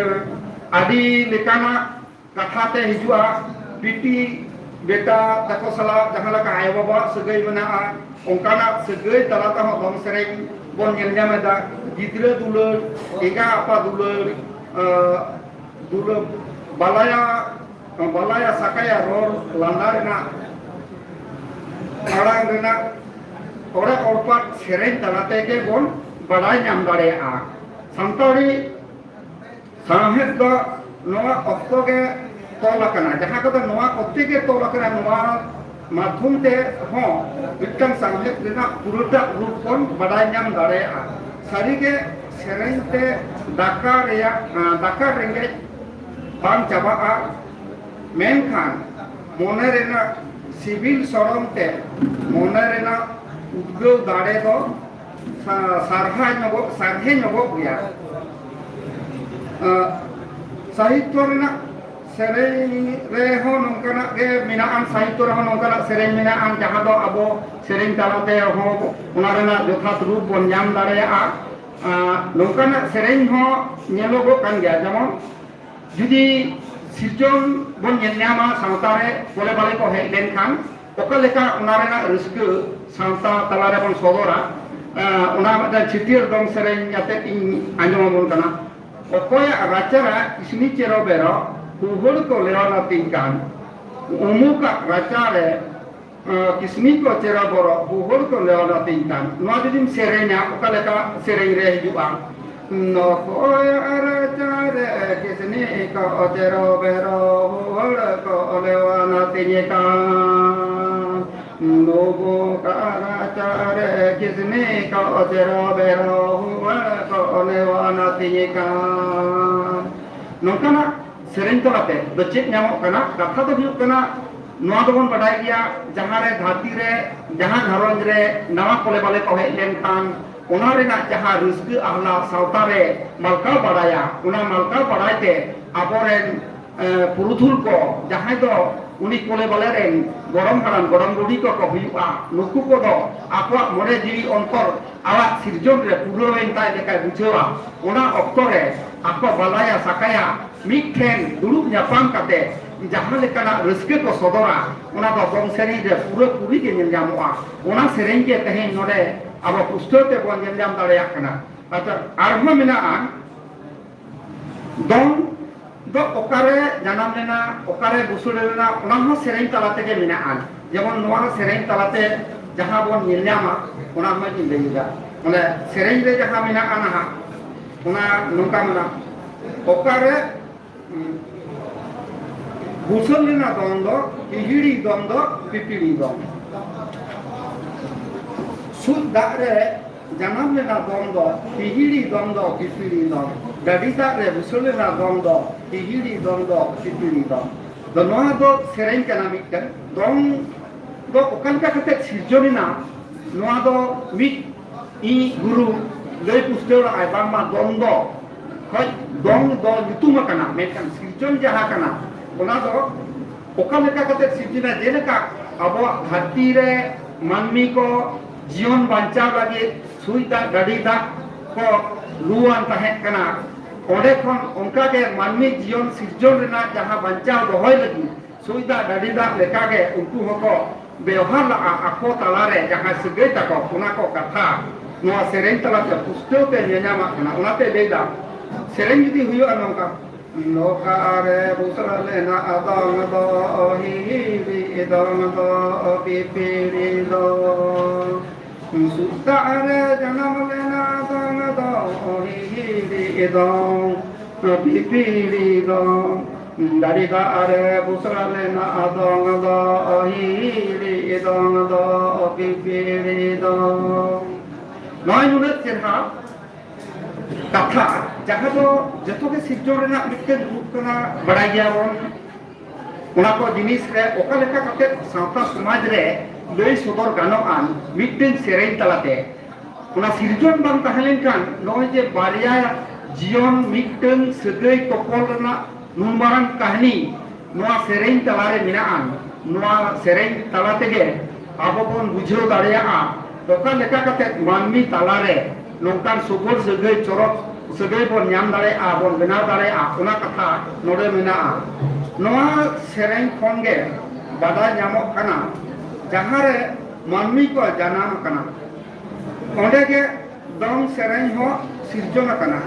ᱟᱹᱰᱤ ᱞᱮᱠᱟᱱᱟᱜ ᱠᱟᱛᱷᱟ ᱛᱮ ᱦᱤᱡᱩᱜᱼᱟ᱾ ᱵᱤᱴᱤ ᱵᱮᱴᱟ ᱛᱟᱠᱚ ᱥᱟᱞᱟᱜ ᱡᱟᱦᱟᱸ ᱞᱮᱠᱟ ᱟᱭᱳ ᱵᱟᱵᱟᱣᱟᱜ ᱥᱟᱹᱜᱟᱹᱭ ᱢᱮᱱᱟᱜᱼᱟ, ᱚᱱᱠᱟᱱᱟᱜ ᱥᱟᱹᱜᱟᱹᱭ ᱛᱟᱞᱟ ᱛᱮᱦᱚᱸ ᱫᱚᱝ ᱥᱮᱨᱮᱧ ᱵᱚᱱ ᱧᱮᱞ ᱧᱟᱢ ᱮᱫᱟ᱾ ᱜᱤᱫᱽᱨᱟᱹ ᱫᱩᱞᱟᱹᱲ, ᱮᱸᱜᱟ ᱟᱯᱟ ᱫᱩᱞᱟᱹᱲ, ᱟᱸ, ᱫᱩᱞᱟᱹᱲ, ᱵᱟᱞᱟᱭᱟ, ᱵᱟᱞᱟᱭᱟ ᱥᱟᱠᱟᱭᱟ ᱨᱚᱲ ᱞᱟᱸᱫᱟ ᱨᱮᱱᱟᱜ, ᱟᱲᱟᱝ ᱨᱮᱱᱟᱜ ᱚᱲᱮ ᱚᱲᱯᱟᱛ ᱥᱮᱨᱮᱧ ᱛᱟᱞᱟ ᱛᱮᱜᱮ ᱵᱚᱱ ᱵᱟᱲᱟᱭ ᱧᱟᱢ ᱫᱟᱲᱮᱭᱟᱜᱼᱟ᱾ ᱥᱟᱱᱛᱟᱲᱤ ᱥᱟᱶᱦᱮᱫ ᱫᱚ ᱱᱚᱣᱟ ᱚᱠᱛᱚ ᱜᱮ ᱛᱚᱞ ᱟᱠᱟᱱᱟ, ᱡᱟᱦᱟᱸ ᱠᱚᱫᱚ ᱱᱚᱣᱟ ᱚᱠᱛᱮ ᱜᱮ ᱛᱚᱞ ᱟᱠᱟᱱᱟ, ᱱᱚᱣᱟ ᱢᱟᱫᱽᱫᱷᱚᱢ ᱛᱮ ᱦᱚᱸ ᱢᱤᱫᱴᱟᱝ ᱥᱟᱶᱦᱮᱫ ᱨᱮᱱᱟᱜ ᱯᱩᱨᱟᱹᱴᱟᱜ ᱨᱩᱯ ᱵᱚᱱ ᱵᱟᱰᱟᱭ ᱧᱟᱢ ᱫᱟᱲᱮᱭᱟᱜᱼᱟ᱾ ᱥᱟᱹᱨᱤᱜᱮ ᱥᱮᱨᱮᱧ ᱛᱮ ᱫᱟᱠᱟ ᱨᱮᱭᱟᱜ, ᱟᱸ, ᱫᱟᱠᱟ ᱨᱮᱸᱜᱮᱡ ᱵᱟᱝ ᱪᱟᱵᱟᱜᱼᱟ, ᱢᱮᱱᱠᱷᱟᱱ ᱢᱚᱱᱮ ᱨᱮᱱᱟᱜ ᱥᱤᱵᱤᱞ ᱥᱚᱲᱚᱢ ᱛᱮ ᱢᱚᱱᱮ ᱨᱮᱱᱟᱜ ᱩᱫᱽᱜᱟᱹᱣ ᱫᱟᱲᱮ ᱫᱚ ᱥᱟ-, ᱥᱟᱨᱦᱟ ᱧᱚᱜᱚᱜ, ᱥᱟᱨᱦᱮ ᱧᱚᱜᱚᱜ ᱜᱮᱭᱟ᱾ ᱟᱸ, ᱥᱟᱦᱤᱛᱛᱚ ᱨᱮᱱᱟᱜ ᱥᱮᱨᱮᱧ ᱨᱮᱦᱚᱸ ᱱᱚᱝᱠᱟᱱᱟᱜ ᱜᱮ ᱢᱮᱱᱟᱜᱼᱟ, ᱥᱟᱦᱤᱛᱛᱚ ᱨᱮᱦᱚᱸ ᱱᱚᱝᱠᱟᱱᱟᱜ ᱥᱮᱨᱮᱧ ᱢᱮᱱᱟᱜᱼᱟ, ᱡᱟᱦᱟᱸ ᱫᱚ ᱟᱵᱚ ᱥᱮᱨᱮᱧ ᱛᱟᱞᱟ ᱛᱮ ᱦᱚᱸ ᱚᱱᱟ ᱨᱮᱱᱟᱜ ᱡᱚᱛᱷᱟᱛ ᱨᱩᱯ ᱵᱚᱱ ᱧᱟᱢ ᱫᱟᱲᱮᱭᱟᱜᱼᱟ᱾ ᱟᱸ, ᱱᱚᱝᱠᱟᱱᱟᱜ ᱥᱮᱨᱮᱧ ᱦᱚᱸ ᱧᱮᱞᱚᱜᱚᱜ ᱠᱟᱱ ᱜᱮᱭᱟ, ᱡᱮᱢᱚᱱ ᱡᱩᱫᱤ ᱥᱤᱨᱡᱚᱱ ᱵᱚᱱ ᱧᱮᱞ ᱧᱟᱢᱟ, ᱥᱟᱶᱛᱟ ᱨᱮ ᱠᱚᱞᱮ ᱵᱟᱞᱮ ᱠᱚ ᱦᱮᱡ ᱞᱮᱱᱠᱷᱟᱱ ᱚᱠᱟ ᱞᱮᱠᱟ ᱚᱱᱟ ᱨᱮᱱᱟᱜ ᱨᱟᱹᱥᱠᱟᱹ ᱥᱟᱶᱛᱟ ᱛᱟᱞᱟ ᱨᱮᱵᱚᱱ ᱥᱚᱫᱚᱨᱟ, ᱮᱸ, ᱚᱱᱟ ᱢᱤᱫᱴᱟᱝ ᱪᱷᱟᱹᱴᱭᱟᱹᱨ ᱫᱚᱝ ᱥᱮᱨᱮᱧ ᱟᱛᱮᱫ ᱤᱧ ᱟᱸᱡᱚᱢ ᱟᱵᱚᱱ ᱠᱟᱱᱟ᱾ ᱚᱠᱚᱭᱟᱜ ᱨᱟᱪᱟ ᱨᱮ ᱠᱤᱥᱱᱤ ᱪᱮᱨᱚ ᱵᱮᱨᱚ, ᱦᱩᱦᱟᱹᱲ ᱠᱚ ᱞᱮᱣᱟᱱ ᱟᱹᱛᱤᱧ ᱠᱟᱱ, ᱩᱢᱩᱠᱟᱜ ᱨᱟᱪᱟ ᱨᱮ, ᱮᱸ, ᱠᱤᱥᱱᱤ ᱠᱚ ᱪᱮᱨᱚ ᱵᱚᱨᱚ, ᱦᱩᱦᱟᱹᱲ ᱠᱚ ᱞᱮᱣᱟᱱ ᱟᱹᱛᱤᱧ ᱠᱟᱱ᱾ ᱱᱚᱣᱟ ᱡᱩᱫᱤᱢ ᱥᱮᱨᱮᱧᱟ, ᱚᱠᱟ ᱞᱮᱠᱟ ᱥᱮᱨᱮᱧ ᱨᱮ ᱦᱤᱡᱩᱜᱼᱟ? ᱱᱚᱠᱚᱭ ᱨᱟᱪᱟᱨᱮ ᱠᱤᱥᱱᱤ ᱠᱚ ᱪᱮᱨᱚ ᱵᱮᱨᱚ ᱦᱩᱣᱟᱹᱲ ᱠᱚ ᱞᱮᱣᱟᱱ ᱟᱹᱛᱤᱧ ᱠᱟᱱ᱾ ᱱᱩᱵᱩ ᱠᱟ ᱨᱟᱪᱟᱨᱮ ᱠᱤᱥᱱᱤ ᱠᱚ ᱪᱮᱨᱚ ᱵᱮᱨᱚ ᱦᱩᱣᱟᱹᱲ ᱠᱚ ᱞᱮᱣᱟᱱ ᱟᱹᱛᱤᱧ ᱠᱟᱱ᱾ ᱱᱚᱝᱠᱟᱱᱟᱜ ᱥᱮᱨᱮᱧ ᱛᱟᱞᱟᱛᱮ ᱫᱚ ᱪᱮᱫ ᱧᱟᱢᱚᱜ ᱠᱟᱱᱟ? ᱠᱟᱛᱷᱟ ᱫᱚ ᱦᱩᱭᱩᱜ ᱠᱟᱱᱟ, ᱱᱚᱣᱟ ᱫᱚᱵᱚᱱ ᱵᱟᱰᱟᱭ ᱜᱮᱭᱟ, ᱡᱟᱦᱟᱸ ᱨᱮ ᱫᱷᱟᱹᱨᱛᱤ ᱨᱮ ᱡᱟᱦᱟᱸ ᱜᱷᱟᱨᱚᱸᱡᱽ ᱨᱮ ᱱᱟᱣᱟ ᱠᱚᱞᱮ ᱵᱟᱞᱮ ᱠᱚ ᱦᱮᱡ ᱞᱮᱱᱠᱷᱟᱱ, ᱚᱱᱟ ᱨᱮᱱᱟᱜ ᱡᱟᱦᱟᱸ ᱨᱟᱹᱥᱠᱟᱹ ᱟᱦᱞᱟ ᱥᱟᱶᱛᱟ ᱨᱮ ᱢᱟᱞᱠᱟᱣ ᱵᱟᱲᱟᱭᱟ, ᱚᱱᱟ ᱢᱟᱞᱠᱟᱣ ᱵᱟᱲᱟᱭ ᱛᱮ ᱟᱵᱚᱨᱮᱱ, ᱮ, ᱯᱩᱨᱩᱫᱷᱩᱞ ᱠᱚ, ᱡᱟᱦᱟᱸᱭ ᱫᱚ ᱩᱱᱤ ᱠᱚᱞᱮ ᱵᱟᱞᱮ ᱨᱮᱱ ᱜᱚᱲᱚᱢ ᱦᱟᱲᱟᱢ ᱜᱚᱲᱚᱢ ᱵᱩᱰᱷᱤ ᱠᱚᱠᱚ ᱦᱩᱭᱩᱜᱼᱟ, ᱱᱩᱠᱩ ᱠᱚᱫᱚ ᱟᱠᱚᱣᱟᱜ ᱢᱚᱱᱮ ᱡᱤᱣᱤ ᱚᱱᱛᱚᱨ ᱟᱲᱟᱜ ᱥᱤᱨᱡᱚᱱ ᱨᱮ ᱯᱩᱨᱟᱹᱣᱮᱱ ᱛᱟᱭ ᱞᱮᱠᱟᱭ ᱵᱩᱡᱷᱟᱹᱣᱟ᱾ ᱚᱱᱟ ᱚᱠᱛᱚ ᱨᱮ ᱟᱠᱚ ᱵᱟᱞᱟᱭᱟ ᱥᱟᱠᱟᱭᱟ ᱢᱤᱫ ᱴᱷᱮᱱ ᱫᱩᱲᱩᱵ ᱧᱟᱯᱟᱢ ᱠᱟᱛᱮ ᱡᱟᱦᱟᱸ ᱞᱮᱠᱟᱱᱟᱜ ᱨᱟᱹᱥᱠᱟᱹ ᱠᱚ ᱥᱚᱫᱚᱨᱟ, ᱚᱱᱟ ᱫᱚ ᱫᱚᱝ ᱥᱮᱨᱮᱧ ᱨᱮ ᱯᱩᱨᱟᱹᱯᱩᱨᱤ ᱜᱮ ᱧᱮᱞ ᱧᱟᱢᱚᱜᱼᱟ᱾ ᱚᱱᱟ ᱥᱮᱨᱮᱧ ᱜᱮ ᱛᱮᱦᱮᱧ ᱱᱚᱰᱮ ᱟᱵᱚ ᱯᱩᱥᱴᱟᱹᱣ ᱛᱮᱵᱚᱱ ᱧᱮᱞ ᱧᱟᱢ ᱫᱟᱲᱮᱭᱟᱜ ᱠᱟᱱᱟ᱾ ᱟᱪᱪᱷᱟ, ᱟᱨᱦᱚᱸ ᱢᱮᱱᱟᱜᱼᱟ, ᱫᱚᱝ ᱫᱚ ᱚᱠᱟᱨᱮ ᱡᱟᱱᱟᱢ ᱞᱮᱱᱟ, ᱚᱠᱟᱨᱮ ᱵᱩᱥᱟᱹᱲ ᱞᱮᱱᱟ, ᱚᱱᱟ ᱦᱚᱸ ᱥᱮᱨᱮᱧ ᱛᱟᱞᱟ ᱛᱮᱜᱮ ᱢᱮᱱᱟᱜᱼᱟ᱾ ᱡᱮᱢᱚᱱ ᱱᱚᱣᱟ ᱦᱚᱸ ᱥᱮᱨᱮᱧ ᱛᱟᱞᱟᱛᱮ ᱡᱟᱦᱟᱸ ᱵᱚᱱ ᱧᱮᱞ ᱧᱟᱢᱟ, ᱚᱱᱟ ᱦᱚᱸᱧ ᱞᱟᱹᱭ ᱮᱫᱟ᱾ ᱢᱟᱱᱮ ᱥᱮᱨᱮᱧ ᱨᱮ ᱡᱟᱦᱟᱸ ᱢᱮᱱᱟᱜᱼᱟ ᱱᱟᱦᱟᱜ, ᱚᱱᱟ ᱱᱚᱝᱠᱟ ᱢᱮᱱᱟᱜᱼᱟ, ᱚᱠᱟᱨᱮ ᱵᱩᱥᱟᱹᱲ ᱞᱮᱱᱟ ᱫᱚᱝ ᱫᱚ, ᱦᱤᱦᱤᱲᱤ ᱫᱚᱝ ᱫᱚ, ᱯᱤᱯᱤᱲᱤ ᱫᱚᱝ᱾ ᱥᱩᱫ ᱫᱟᱜ ᱨᱮ ᱡᱟᱱᱟᱢ ᱞᱮᱱᱟ ᱫᱚᱝ ᱫᱚ, ᱦᱤᱦᱤᱲᱤ ᱫᱚᱝ ᱫᱚ, ᱯᱤᱯᱤᱲᱤ ᱫᱚᱝ᱾ ᱰᱟᱹᱰᱤ ᱫᱟᱜ ᱨᱮ ᱵᱩᱥᱟᱹᱲ ᱞᱮᱱᱟ ᱫᱚᱝ ᱫᱚ, ᱦᱤᱦᱤᱲᱤ ᱫᱚᱝ ᱫᱚ, ᱯᱤᱯᱤᱲᱤ ᱫᱚᱝ᱾ ᱫᱚ ᱱᱚᱣᱟ ᱫᱚ ᱥᱮᱨᱮᱧ ᱠᱟᱱᱟ ᱢᱤᱫᱴᱟᱝ᱾ ᱫᱚᱝ ᱫᱚ ᱚᱠᱟ ᱞᱮᱠᱟ ᱠᱟᱛᱮ ᱥᱤᱨᱡᱚᱱ ᱮᱱᱟ, ᱱᱚᱣᱟ ᱫᱚ ᱢᱤᱫ ᱤᱧ ᱜᱩᱨᱩ ᱞᱟᱹᱭ ᱯᱩᱥᱴᱟᱹᱣ ᱞᱟᱜᱼᱟᱭ, ᱵᱟᱝᱢᱟ ᱫᱚᱝ ᱫᱚ ᱠᱷᱚᱡ ᱫᱚᱝ ᱫᱚ ᱧᱩᱛᱩᱢ ᱟᱠᱟᱱᱟ, ᱢᱮᱱᱠᱷᱟᱱ ᱥᱤᱨᱡᱚᱱ ᱡᱟᱦᱟᱸ ᱠᱟᱱᱟ, ᱚᱱᱟ ᱫᱚ ᱚᱠᱟ ᱞᱮᱠᱟ ᱠᱟᱛᱮ ᱥᱤᱨᱡᱚᱱᱟ? ᱡᱮᱞᱮᱠᱟ ᱟᱵᱚᱣᱟᱜ ᱫᱷᱟᱹᱨᱛᱤ ᱨᱮ ᱢᱟᱹᱱᱢᱤ ᱠᱚ ᱡᱤᱭᱚᱱ ᱵᱟᱧᱪᱟᱣ ᱞᱟᱹᱜᱤᱫ ᱥᱩᱭ ᱫᱟᱜ, ᱰᱟᱹᱰᱤ ᱫᱟᱜ ᱠᱚ ᱞᱩᱣᱟᱱ ᱛᱟᱦᱮᱸ ᱠᱟᱱᱟ, ᱚᱸᱰᱮ ᱠᱷᱚᱱ ᱚᱱᱠᱟᱜᱮ ᱢᱟᱹᱱᱢᱤ ᱡᱤᱭᱚᱱ ᱥᱤᱨᱡᱚᱱ ᱨᱮᱱᱟᱜ ᱡᱟᱦᱟᱸ ᱵᱟᱧᱪᱟᱣ ᱫᱚᱦᱚᱭ ᱞᱟᱹᱜᱤᱫ ᱥᱩᱭ ᱫᱟᱜ, ᱰᱟᱹᱰᱤ ᱫᱟᱜ ᱞᱮᱠᱟᱜᱮ ᱩᱱᱠᱩ ᱦᱚᱸᱠᱚ ᱵᱮᱣᱦᱟᱨ ᱞᱟᱜᱼᱟ᱾ ᱟᱠᱚ ᱛᱟᱞᱟᱨᱮ ᱡᱟᱦᱟᱸ ᱥᱟᱹᱜᱟᱹᱭ ᱛᱟᱠᱚ, ᱚᱱᱟ ᱠᱚ ᱠᱟᱛᱷᱟ ᱱᱚᱣᱟ ᱥᱮᱨᱮᱧ ᱛᱟᱞᱟᱛᱮ ᱯᱩᱥᱴᱟᱹᱣ ᱛᱮ ᱧᱮᱧᱟᱢᱟᱜ ᱠᱟᱱᱟ᱾ ᱚᱱᱟᱛᱮ ᱞᱟᱹᱭ ᱫᱟ, ᱥᱮᱨᱮᱧ ᱡᱩᱫᱤ ᱦᱩᱭᱩᱜᱼᱟ ᱱᱚᱝᱠᱟ, ᱱᱚᱠᱟᱨᱮ ᱵᱩᱥᱟᱹᱲ ᱞᱮᱱᱟ ᱫᱚᱝ ᱫᱚ, ᱦᱤᱦᱤᱲᱤ ᱫᱚᱝ ᱫᱚ, ᱯᱤᱯᱤᱲᱤ ᱫᱚᱝ᱾ ᱥᱩᱛᱟᱜ ᱨᱮ ᱡᱟᱱᱟᱢ ᱞᱮᱱᱟ ᱫᱚᱝ ᱫᱚ ᱦᱤᱦᱤᱲᱤ ᱫᱚᱝ, ᱯᱤᱯᱤᱲᱤ ᱫᱚᱝ᱾ ᱫᱟᱨᱮ ᱫᱟᱜ ᱨᱮ ᱵᱩᱥᱲᱟ ᱞᱮᱱᱟ ᱫᱚᱝ ᱫᱚ ᱦᱤᱦᱤᱲᱤ ᱫᱚᱝ ᱫᱚ ᱯᱤᱯᱤᱲᱤ ᱫᱚᱝ᱾ ᱱᱚᱜᱼᱚᱭ ᱱᱩᱱᱟᱹᱜ ᱪᱮᱦᱨᱟ ᱠᱟᱛᱷᱟ, ᱡᱟᱦᱟᱸ ᱫᱚ ᱡᱚᱛᱚ ᱜᱮ ᱥᱤᱨᱡᱚᱱ ᱨᱮᱱᱟᱜ ᱢᱤᱫᱴᱮᱱ ᱨᱩᱯ ᱠᱟᱱᱟ, ᱵᱟᱲᱟᱭ ᱜᱮᱭᱟᱵᱚᱱ᱾ ᱚᱱᱟ ᱠᱚ ᱡᱤᱱᱤᱥ ᱨᱮ ᱚᱠᱟ ᱞᱮᱠᱟ ᱠᱟᱛᱮ ᱥᱟᱶᱛᱟ ᱥᱚᱢᱟᱡᱽ ᱨᱮ ᱞᱟᱹᱭ ᱥᱚᱫᱚᱨ ᱜᱟᱱᱚᱜᱼᱟ, ᱢᱤᱫᱴᱮᱱ ᱥᱮᱨᱮᱧ ᱛᱟᱞᱟᱛᱮ᱾ ᱚᱱᱟ ᱥᱤᱨᱡᱚᱱ ᱵᱟᱝ ᱛᱟᱦᱮᱸ ᱞᱮᱱᱠᱷᱟᱱ ᱱᱚᱜᱼᱚᱭ ᱡᱮ ᱵᱟᱨᱭᱟ ᱡᱤᱭᱚᱱ ᱢᱤᱫᱴᱟᱝ ᱥᱟᱹᱜᱟᱹᱭ ᱛᱚᱯᱚᱞ ᱨᱮᱱᱟᱜ ᱱᱩᱱ ᱢᱟᱨᱟᱝ ᱠᱟᱹᱦᱱᱤ ᱱᱚᱣᱟ ᱥᱮᱨᱮᱧ ᱛᱟᱞᱟᱨᱮ ᱢᱮᱱᱟᱜᱼᱟ᱾ ᱱᱚᱣᱟ ᱥᱮᱨᱮᱧ ᱛᱟᱞᱟ ᱛᱮᱜᱮ ᱟᱵᱚ ᱵᱚᱱ ᱵᱩᱡᱷᱟᱹᱣ ᱫᱟᱲᱮᱭᱟᱜᱼᱟ ᱚᱠᱟ ᱞᱮᱠᱟ ᱠᱟᱛᱮ ᱢᱟᱹᱱᱢᱤ ᱛᱟᱞᱟᱨᱮ ᱱᱚᱝᱠᱟᱱ ᱥᱩᱜᱩᱲ ᱥᱟᱹᱜᱟᱹᱭ, ᱪᱚᱨᱚᱠ ᱥᱟᱹᱜᱟᱹᱭ ᱵᱚᱱ ᱧᱟᱢ ᱫᱟᱲᱮᱭᱟᱜᱼᱟ, ᱵᱚᱱ ᱵᱮᱱᱟᱣ ᱫᱟᱲᱮᱭᱟᱜᱼᱟ, ᱚᱱᱟ ᱠᱟᱛᱷᱟ ᱱᱚᱰᱮ ᱢᱮᱱᱟᱜᱼᱟ᱾ ᱱᱚᱣᱟ ᱥᱮᱨᱮᱧ ᱠᱷᱚᱱ ᱜᱮ ᱵᱟᱰᱟᱭ ᱧᱟᱢᱚᱜ ᱠᱟᱱᱟ ᱡᱟᱦᱟᱸ ᱨᱮ ᱢᱟᱹᱱᱢᱤ ᱠᱚ ᱡᱟᱱᱟᱢ ᱟᱠᱟᱱᱟ, ᱚᱸᱰᱮ ᱜᱮ ᱫᱚᱝ ᱥᱮᱨᱮᱧ ᱦᱚᱸ ᱥᱤᱨᱡᱚᱱ ᱟᱠᱟᱱᱟ᱾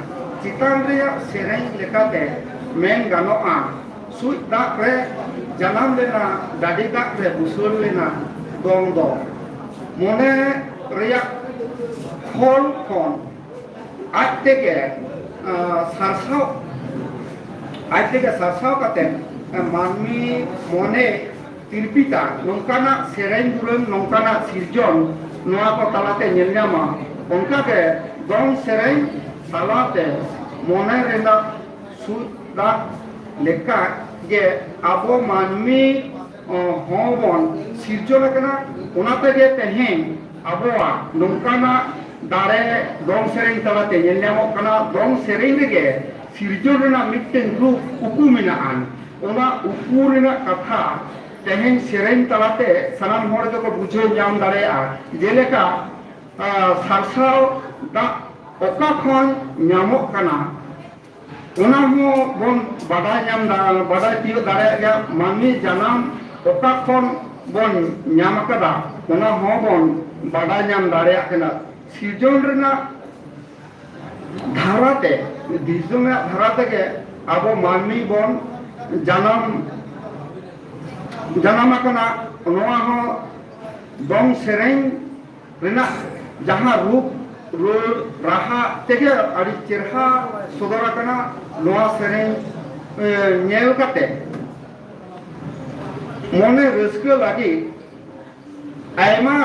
ᱪᱮᱛᱟᱱ ᱨᱮᱭᱟᱜ ᱥᱮᱨᱮᱧ ᱞᱮᱠᱟᱛᱮ ᱢᱮᱱ ᱜᱟᱱᱚᱜᱼᱟ, ᱥᱩᱡ ᱫᱟᱜ ᱨᱮ ᱡᱟᱱᱟᱢ ᱞᱮᱱᱟ, ᱰᱟᱹᱰᱤ ᱫᱟᱜ ᱨᱮ ᱵᱩᱥᱟᱹᱲ ᱞᱮᱱᱟ ᱫᱚᱝ ᱫᱚ᱾ ᱢᱚᱱᱮ ᱨᱮᱭᱟᱜ ᱠᱷᱚᱞ ᱠᱷᱚᱱ ᱟᱡ ᱛᱮᱜᱮ, ᱟᱸ, ᱥᱟᱨᱥᱟᱣ, ᱟᱡ ᱛᱮᱜᱮ ᱥᱟᱨᱥᱟᱣ ᱠᱟᱛᱮ, ᱟᱸ, ᱢᱟᱹᱱᱢᱤ ᱢᱚᱱᱮ ᱛᱤᱨᱯᱤᱛᱟ ᱱᱚᱝᱠᱟᱱᱟᱜ ᱥᱮᱨᱮᱧ ᱫᱩᱨᱟᱹᱝ, ᱱᱚᱝᱠᱟᱱᱟᱜ ᱥᱤᱨᱡᱚᱱ, ᱱᱚᱣᱟ ᱠᱚ ᱛᱟᱞᱟᱛᱮ ᱧᱮᱞ ᱧᱟᱢᱟ᱾ ᱚᱱᱠᱟᱜᱮ ᱫᱚᱝ ᱥᱮᱨᱮᱧ ᱛᱟᱞᱟᱛᱮ ᱢᱚᱱᱮ ᱨᱮᱱᱟᱜ ᱥᱩᱡ ᱫᱟᱜ ᱞᱮᱠᱟ ᱜᱮ ᱟᱵᱚ ᱢᱟᱹᱱᱢᱤ, ᱚ, ᱦᱚᱸ ᱵᱚᱱ ᱥᱤᱨᱡᱚᱱ ᱟᱠᱟᱱᱟ᱾ ᱚᱱᱟ ᱛᱮᱜᱮ ᱛᱮᱦᱮᱧ ᱟᱵᱚᱣᱟᱜ ᱱᱚᱝᱠᱟᱱᱟᱜ ᱫᱟᱲᱮ ᱫᱚᱝ ᱥᱮᱨᱮᱧ ᱛᱟᱞᱟᱛᱮ ᱧᱮᱞ ᱧᱟᱢᱚᱜ ᱠᱟᱱᱟ᱾ ᱫᱚᱝ ᱥᱮᱨᱮᱧ ᱨᱮᱜᱮ ᱥᱤᱨᱡᱚᱱ ᱨᱮᱱᱟᱜ ᱢᱤᱫᱴᱮᱱ ᱨᱩᱯ ᱩᱠᱩ ᱢᱮᱱᱟᱜᱼᱟ᱾ ᱚᱱᱟ ᱩᱠᱩ ᱨᱮᱱᱟᱜ ᱠᱟᱛᱷᱟ ᱛᱮᱦᱮᱧ ᱥᱮᱨᱮᱧ ᱛᱟᱞᱟᱛᱮ ᱥᱟᱱᱟᱢ ᱦᱚᱲ ᱫᱚᱠᱚ ᱵᱩᱡᱷᱟᱹᱣ ᱧᱟᱢ ᱫᱟᱲᱮᱭᱟᱜᱼᱟ᱾ ᱡᱮᱞᱮᱠᱟ, ᱟ, ᱥᱟᱨᱥᱟᱣ ᱫᱟᱜ ᱚᱠᱟ ᱠᱷᱚᱱ ᱧᱟᱢᱚᱜ ᱠᱟᱱᱟ, ᱚᱱᱟ ᱦᱚᱸ ᱵᱚᱱ ᱵᱟᱰᱟᱭ ᱧᱟᱢ ᱫᱟ-, ᱵᱟᱰᱟᱭ ᱛᱤᱭᱳᱜ ᱫᱟᱲᱮᱭᱟᱜ ᱜᱮᱭᱟ᱾ ᱢᱟᱹᱱᱢᱤ ᱡᱟᱱᱟᱢ ᱚᱠᱟ ᱠᱷᱚᱱ ᱵᱚᱱ ᱧᱟᱢ ᱟᱠᱟᱫᱟ, ᱚᱱᱟ ᱦᱚᱸ ᱵᱚᱱ ᱵᱟᱰᱟᱭ ᱧᱟᱢ ᱫᱟᱲᱮᱭᱟᱜ ᱠᱟᱱᱟ᱾ ᱥᱤᱨᱡᱚᱱ ᱨᱮᱱᱟᱜ ᱫᱷᱟᱨᱟᱛᱮ, ᱥᱤᱨᱡᱚᱱ ᱨᱮᱱᱟᱜ ᱫᱷᱟᱨᱟ ᱛᱮᱜᱮ ᱟᱵᱚ ᱢᱟᱹᱱᱢᱤ ᱵᱚᱱ ᱡᱟᱱᱟᱢ, ᱡᱟᱱᱟᱢ ᱟᱠᱟᱱᱟ᱾ ᱱᱚᱣᱟ ᱦᱚᱸ ᱫᱚᱝ ᱥᱮᱨᱮᱧ ᱨᱮᱱᱟᱜ ᱡᱟᱦᱟᱸ ᱨᱩᱯ ᱨᱟᱹᱲ ᱨᱟᱦᱟ ᱛᱮᱜᱮ ᱟᱹᱰᱤ ᱪᱮᱨᱦᱟ ᱥᱚᱫᱚᱨ ᱟᱠᱟᱱᱟ᱾ ᱱᱚᱣᱟ ᱥᱮᱨᱮᱧ ᱧᱮᱞ ᱠᱟᱛᱮ ᱢᱚᱱᱮ ᱨᱟᱹᱥᱠᱟᱹ ᱞᱟᱹᱜᱤᱫ ᱟᱭᱢᱟ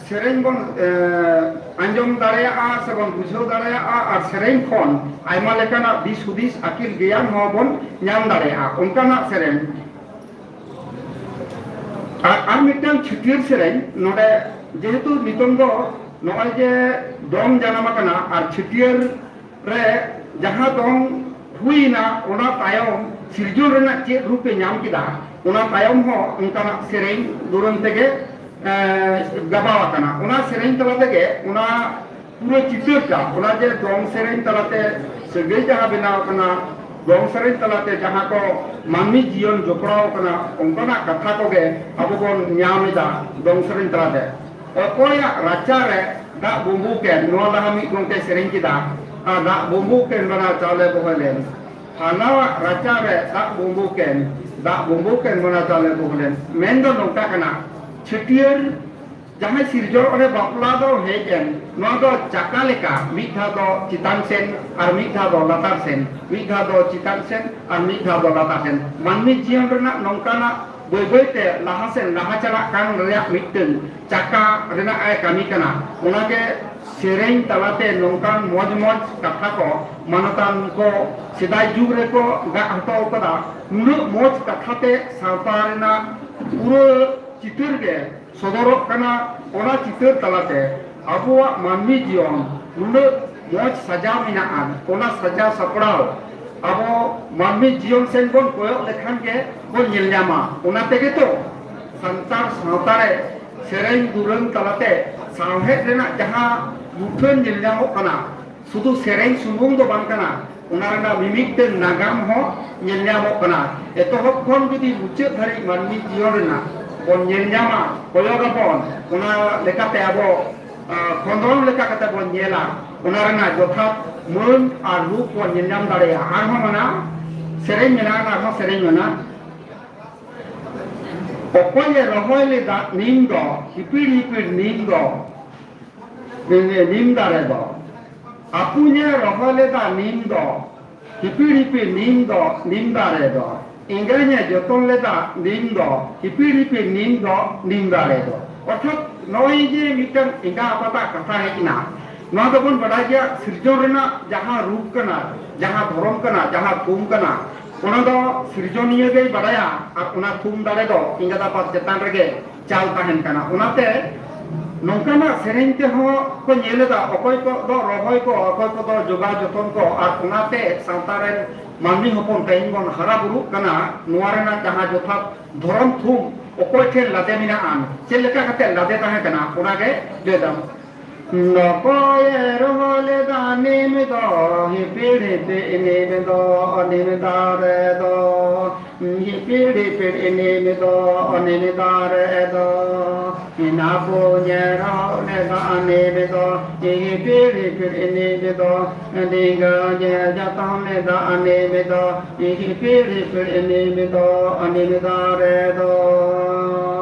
ᱥᱮᱨᱮᱧ ᱵᱚᱱ ᱟᱸᱡᱚᱢ ᱫᱟᱲᱮᱭᱟᱜᱼᱟ ᱥᱮ ᱵᱚᱱ ᱵᱩᱡᱷᱟᱹᱣ ᱫᱟᱲᱮᱭᱟᱜᱼᱟ᱾ ᱟᱨ ᱥᱮᱨᱮᱧ ᱠᱷᱚᱱ ᱟᱭᱢᱟ ᱞᱮᱠᱟᱱᱟᱜ ᱫᱤᱥ ᱦᱩᱫᱤᱥ ᱟᱹᱠᱤᱞ ᱜᱮᱭᱟᱱ ᱦᱚᱸ ᱵᱚᱱ ᱧᱟᱢ ᱫᱟᱲᱮᱭᱟᱜᱼᱟ᱾ ᱚᱱᱠᱟᱱᱟᱜ ᱥᱮᱨᱮᱧ ᱟᱨ ᱟᱨ ᱢᱤᱫᱴᱟᱝ ᱪᱷᱟᱹᱴᱭᱟᱹᱨ ᱥᱮᱨᱮᱧ ᱱᱚᱰᱮ, ᱡᱮᱦᱮᱛᱩ ᱱᱤᱛᱚᱝ ᱫᱚ ᱱᱚᱜᱼᱚᱭ ᱡᱮ ᱫᱚᱝ ᱡᱟᱱᱟᱢ ᱟᱠᱟᱱᱟ ᱟᱨ ᱪᱷᱟᱹᱴᱭᱟᱹᱨ ᱨᱮ ᱡᱟᱦᱟᱸ ᱫᱚᱝ ᱦᱩᱭᱱᱟ, ᱚᱱᱟ ᱛᱟᱭᱚᱢ ᱥᱤᱨᱡᱚᱱ ᱨᱮᱱᱟᱜ ᱪᱮᱫ ᱨᱩᱯ ᱮ ᱧᱟᱢ ᱠᱮᱫᱟ, ᱚᱱᱟ ᱛᱟᱭᱚᱢ ᱦᱚᱸ ᱚᱱᱠᱟᱱᱟᱜ ᱥᱮᱨᱮᱧ ᱫᱩᱨᱟᱹᱝ ᱛᱮᱜᱮ ᱜᱟᱵᱟᱣ ᱟᱠᱟᱱᱟ᱾ ᱚᱱᱟ ᱥᱮᱨᱮᱧ ᱛᱟᱞᱟ ᱛᱮᱜᱮ ᱚᱱᱟ ᱯᱩᱨᱟᱹ ᱪᱤᱛᱟᱹᱨ ᱴᱟ, ᱚᱱᱟ ᱡᱮ ᱫᱚᱝ ᱥᱮᱨᱮᱧ ᱛᱟᱞᱟᱛᱮ ᱥᱟᱹᱜᱟᱹᱭ ᱡᱟᱦᱟᱸ ᱵᱮᱱᱟᱣ ᱟᱠᱟᱱᱟ, ᱫᱚᱝ ᱥᱮᱨᱮᱧ ᱛᱟᱞᱟᱛᱮ ᱡᱟᱦᱟᱸ ᱠᱚ ᱢᱟᱹᱱᱢᱤ ᱡᱤᱭᱚᱱ ᱡᱚᱯᱲᱟᱣ ᱟᱠᱟᱱᱟ, ᱚᱱᱠᱟᱱᱟᱜ ᱠᱟᱛᱷᱟ ᱠᱚᱜᱮ ᱟᱵᱚ ᱵᱚᱱ ᱧᱟᱢ ᱮᱫᱟ ᱫᱚᱝ ᱥᱮᱨᱮᱧ ᱛᱟᱞᱟᱛᱮ᱾ ᱚᱠᱚᱭᱟᱜ ᱨᱟᱪᱟ ᱨᱮ ᱫᱟᱜ ᱵᱩᱢᱵᱩ ᱠᱮᱱ, ᱱᱚᱣᱟ ᱞᱟᱦᱟ ᱢᱤᱫ ᱜᱚᱢᱠᱮ ᱥᱮᱨᱮᱧ ᱠᱮᱫᱟ, ᱟᱨ ᱫᱟᱜ ᱵᱩᱢᱵᱩ ᱠᱮᱱ ᱵᱟᱱᱟ ᱪᱟᱣᱞᱮ ᱵᱚᱦᱮᱞᱮᱱ, ᱯᱷᱟᱞᱱᱟᱣᱟᱜ ᱨᱟᱪᱟ ᱨᱮ ᱫᱟᱜ ᱵᱩᱢᱵᱩ ᱠᱮᱱ, ᱫᱟᱜ ᱵᱩᱢᱵᱩ ᱠᱮᱱ ᱵᱟᱱᱟ ᱪᱟᱣᱞᱮ ᱵᱚᱦᱮᱞᱮᱱ᱾ ᱢᱮᱱ ᱫᱚ ᱱᱚᱝᱠᱟ ᱠᱟᱱᱟ, ᱪᱷᱟᱹᱴᱭᱟᱹᱨ ᱡᱟᱦᱟᱸᱭ ᱥᱤᱨᱡᱚᱱ ᱚᱸᱰᱮ ᱵᱟᱯᱞᱟ ᱫᱚ ᱦᱮᱡ ᱮᱱ, ᱱᱚᱣᱟ ᱫᱚ ᱪᱟᱠᱟ ᱞᱮᱠᱟ, ᱢᱤᱫ ᱫᱷᱟᱣ ᱫᱚ ᱪᱮᱛᱟᱱ ᱥᱮᱱ ᱟᱨ ᱢᱤᱫ ᱫᱷᱟᱣ ᱫᱚ ᱞᱟᱛᱟᱨ ᱥᱮᱱ, ᱢᱤᱫ ᱫᱷᱟᱣ ᱫᱚ ᱪᱮᱛᱟᱱ ᱥᱮᱱ ᱟᱨ ᱢᱤᱫ ᱫᱷᱟᱣ ᱫᱚ ᱞᱟᱛᱟᱨ ᱥᱮᱱ᱾ ᱢᱟᱹᱱᱢᱤ ᱡᱤᱭᱚᱱ ᱨᱮᱱᱟᱜ ᱱᱚᱝᱠᱟᱱᱟᱜ ᱵᱟᱹᱭ ᱵᱟᱹᱭ ᱛᱮ ᱞᱟᱦᱟ ᱥᱮᱱ ᱞᱟᱦᱟ ᱪᱟᱞᱟᱜ ᱠᱟᱱ ᱨᱮᱭᱟᱜ ᱢᱤᱫᱴᱟᱝ ᱪᱟᱠᱟ ᱨᱮᱱᱟᱜ ᱮ ᱠᱟᱹᱢᱤ ᱠᱟᱱᱟ᱾ ᱚᱱᱟᱜᱮ ᱥᱮᱨᱮᱧ ᱛᱟᱞᱟᱛᱮ ᱱᱚᱝᱠᱟᱱ ᱢᱚᱡᱽ ᱢᱚᱡᱽ ᱠᱟᱛᱷᱟ ᱠᱚ ᱢᱟᱱᱚᱛᱟᱱ ᱠᱚ ᱥᱮᱫᱟᱭ ᱡᱩᱜᱽ ᱨᱮᱠᱚ ᱜᱟᱜ ᱦᱚᱴᱚ ᱠᱟᱫᱟ᱾ ᱱᱩᱱᱟᱹᱜ ᱢᱚᱡᱽ ᱠᱟᱛᱷᱟ ᱛᱮ ᱥᱟᱶᱛᱟ ᱨᱮᱱᱟᱜ ᱯᱩᱨᱟᱹ ᱪᱤᱛᱟᱹᱨ ᱜᱮ ᱥᱚᱫᱚᱨᱚᱜ ᱠᱟᱱᱟ᱾ ᱚᱱᱟ ᱪᱤᱛᱟᱹᱨ ᱛᱟᱞᱟᱛᱮ ᱟᱵᱚᱣᱟᱜ ᱢᱟᱹᱱᱢᱤ ᱡᱤᱭᱚᱱ ᱱᱩᱱᱟᱹᱜ ᱢᱚᱡᱽ ᱥᱟᱡᱟᱣ ᱢᱮᱱᱟᱜᱼᱟ, ᱚᱱᱟ ᱥᱟᱡᱟᱣ ᱥᱟᱯᱲᱟᱣ ᱟᱵᱚ ᱢᱟᱹᱱᱢᱤ ᱡᱤᱭᱚᱱ ᱥᱮᱱ ᱵᱚᱱ ᱠᱚᱭᱚᱜ ᱞᱮᱠᱷᱟᱱ ᱜᱮ ᱵᱚᱱ ᱧᱮᱞ ᱧᱟᱢᱟ᱾ ᱚᱱᱟ ᱛᱮᱜᱮ ᱛᱚ ᱥᱟᱱᱛᱟᱲ ᱥᱟᱶᱛᱟ ᱨᱮ ᱥᱮᱨᱮᱧ ᱫᱩᱨᱟᱹᱝ ᱛᱟᱞᱟᱛᱮ ᱥᱟᱶᱦᱮᱫ ᱨᱮᱱᱟᱜ ᱡᱟᱦᱟᱸ ᱢᱩᱴᱷᱟᱹᱱ ᱧᱮᱞ ᱧᱟᱢᱚᱜ ᱠᱟᱱᱟ, ᱥᱩᱫᱷᱩ ᱥᱮᱨᱮᱧ ᱥᱩᱢᱩᱝ ᱫᱚ ᱵᱟᱝ ᱠᱟᱱᱟ, ᱚᱱᱟ ᱨᱮᱱᱟᱜ ᱢᱤᱢᱤᱫᱴᱟᱝ ᱱᱟᱜᱟᱢ ᱦᱚᱸ ᱧᱮᱞ ᱧᱟᱢᱚᱜ ᱠᱟᱱᱟ᱾ ᱮᱛᱚᱦᱚᱵ ᱠᱷᱚᱱ ᱡᱩᱫᱤ ᱢᱩᱪᱟᱹᱫ ᱫᱷᱟᱹᱨᱤᱡ ᱢᱟᱹᱱᱢᱤ ᱡᱤᱭᱚᱱ ᱨᱮᱱᱟᱜ ᱵᱚᱱ ᱧᱮᱞ ᱧᱟᱢᱟ, ᱠᱚᱭᱚᱜ ᱟᱵᱚᱱ, ᱚᱱᱟ ᱞᱮᱠᱟᱛᱮ ᱟᱵᱚ ᱠᱷᱚᱸᱫᱽᱨᱚᱸᱫᱽ ᱞᱮᱠᱟ ᱠᱟᱛᱮ ᱵᱚᱱ ᱧᱮᱞᱟ, ᱚᱱᱟ ᱨᱮᱱᱟᱜ ᱡᱚᱛᱷᱟᱛ ᱢᱟᱹᱱ ᱟᱨ ᱨᱩᱯ ᱵᱚᱱ ᱧᱮᱞ ᱧᱟᱢ ᱫᱟᱲᱮᱭᱟᱜᱼᱟ᱾ ᱟᱨᱦᱚᱸ ᱢᱮᱱᱟᱜᱼᱟ, ᱥᱮᱨᱮᱧ ᱢᱮᱱᱟᱜᱼᱟ, ᱟᱨᱦᱚᱸ ᱥᱮᱨᱮᱧ ᱢᱮᱱᱟᱜᱼᱟ᱾ ᱚᱠᱚᱭᱮ ᱨᱚᱦᱚᱭ ᱞᱮᱫᱟ ᱱᱤᱢ ᱫᱚ, ᱦᱤᱯᱤᱲ ᱦᱤᱯᱤᱲ ᱱᱤᱢ ᱫᱚ, ᱱᱤᱢ ᱫᱟᱨᱮ ᱫᱚ, ᱟᱹᱯᱩᱧᱮ ᱨᱚᱦᱚᱭ ᱞᱮᱫᱟ ᱱᱤᱢ ᱫᱚ, ᱦᱤᱯᱤᱲ ᱦᱤᱯᱤᱲ ᱱᱤᱢ ᱫᱚ, ᱱᱤᱢ ᱫᱟᱨᱮ ᱫᱚ, ᱮᱸᱜᱟᱧᱮ ᱡᱚᱛᱚᱱ ᱞᱮᱫᱟ ᱱᱤᱢ ᱫᱚ, ᱦᱤᱯᱤᱲ ᱦᱤᱯᱤᱲ ᱱᱤᱢ ᱫᱚ, ᱱᱤᱢ ᱫᱟᱨᱮ ᱫᱚ᱾ ᱚᱨᱛᱷᱟᱛ ᱱᱚᱜᱼᱚᱭ ᱡᱮ ᱢᱤᱫᱴᱟᱝ ᱮᱸᱜᱟ ᱟᱯᱟᱛᱟᱜ ᱠᱟᱛᱷᱟ ᱦᱮᱡ ᱮᱱᱟ, ᱱᱚᱣᱟ ᱫᱚᱵᱚᱱ ᱵᱟᱰᱟᱭ ᱜᱮᱭᱟ, ᱥᱤᱨᱡᱚᱱ ᱨᱮᱱᱟᱜ ᱡᱟᱦᱟᱸ ᱨᱩᱯ ᱠᱟᱱᱟ, ᱡᱟᱦᱟᱸ ᱫᱷᱚᱨᱚᱢ ᱠᱟᱱᱟ, ᱡᱟᱦᱟᱸ ᱛᱷᱩᱢ ᱠᱟᱱᱟ, ᱚᱱᱟ ᱫᱚ ᱥᱤᱨᱡᱚᱱᱤᱭᱟᱹ ᱜᱮᱭ ᱵᱟᱰᱟᱭᱟ, ᱟᱨ ᱚᱱᱟ ᱛᱷᱩᱢ ᱫᱟᱲᱮ ᱫᱚ ᱮᱸᱜᱟᱛ ᱟᱯᱟᱛ ᱪᱮᱛᱟᱱ ᱨᱮᱜᱮ ᱪᱟᱞ ᱛᱟᱦᱮᱱ ᱠᱟᱱᱟ᱾ ᱚᱱᱟᱛᱮ ᱱᱚᱝᱠᱟᱱᱟᱜ ᱥᱮᱨᱮᱧ ᱛᱮᱦᱚᱸ ᱠᱚ ᱧᱮᱞ ᱮᱫᱟ, ᱚᱠᱚᱭ ᱠᱚ ᱫᱚ ᱨᱚᱦᱚᱭ ᱠᱚ, ᱚᱠᱚᱭ ᱠᱚ ᱫᱚ ᱡᱚᱜᱟᱣ ᱡᱚᱛᱚᱱ ᱠᱚ, ᱟᱨ ᱚᱱᱟᱛᱮ ᱥᱟᱶᱛᱟ ᱨᱮᱱ ᱢᱟᱹᱱᱢᱤ ᱦᱚᱯᱚᱱ ᱛᱮᱦᱮᱧ ᱵᱚᱱ ᱦᱟᱨᱟ ᱵᱩᱨᱩᱜ ᱠᱟᱱᱟ, ᱱᱚᱣᱟ ᱨᱮᱱᱟᱜ ᱡᱟᱦᱟᱸ ᱡᱚᱛᱷᱟᱛ ᱫᱷᱚᱨᱚᱢ ᱛᱷᱩᱢ ᱚᱠᱚᱭ ᱴᱷᱮᱱ ᱞᱟᱫᱮ ᱢᱮᱱᱟᱜᱼᱟ, ᱪᱮᱫ ᱞᱮᱠᱟ ᱠᱟᱛᱮ ᱞᱟᱫᱮ ᱛᱟᱦᱮᱸ ᱠᱟᱱᱟ, ᱚᱱᱟᱜᱮ ᱞᱟᱹᱭ ᱫᱟᱢ᱾ ᱚᱠᱚᱭᱮ ᱨᱚᱦᱚᱭ ᱞᱮᱫᱟ ᱱᱤᱢ ᱫᱚ, ᱦᱤᱯᱤᱲ ᱦᱤᱯᱤᱲ ᱱᱤᱢ ᱫᱚ, ᱱᱤᱢ ᱫᱟᱨᱮ ᱫᱚ, ᱦᱤᱯᱤᱲ ᱦᱤᱯᱤᱲ ᱱᱤᱢ ᱫᱚ, ᱱᱤᱢ ᱫᱟᱨᱮ ᱫᱚ, ᱟᱹᱯᱩᱧᱮ ᱨᱚᱦᱚᱭ ᱞᱮᱫᱟ ᱱᱤᱢ ᱫᱚ, ᱦᱤᱯᱤᱲ ᱦᱤᱯᱤᱲ ᱱᱤᱢ ᱫᱚ, ᱮᱸᱜᱟᱧᱮ ᱡᱚᱛᱚᱱ ᱞᱮᱫᱟ ᱱᱤᱢ ᱫᱚ, ᱦᱤᱯᱤᱲ ᱦᱤᱯᱤᱲ ᱱᱤᱢ ᱫᱚ, ᱱᱤᱢ ᱫᱟᱨᱮ ᱫᱚ᱾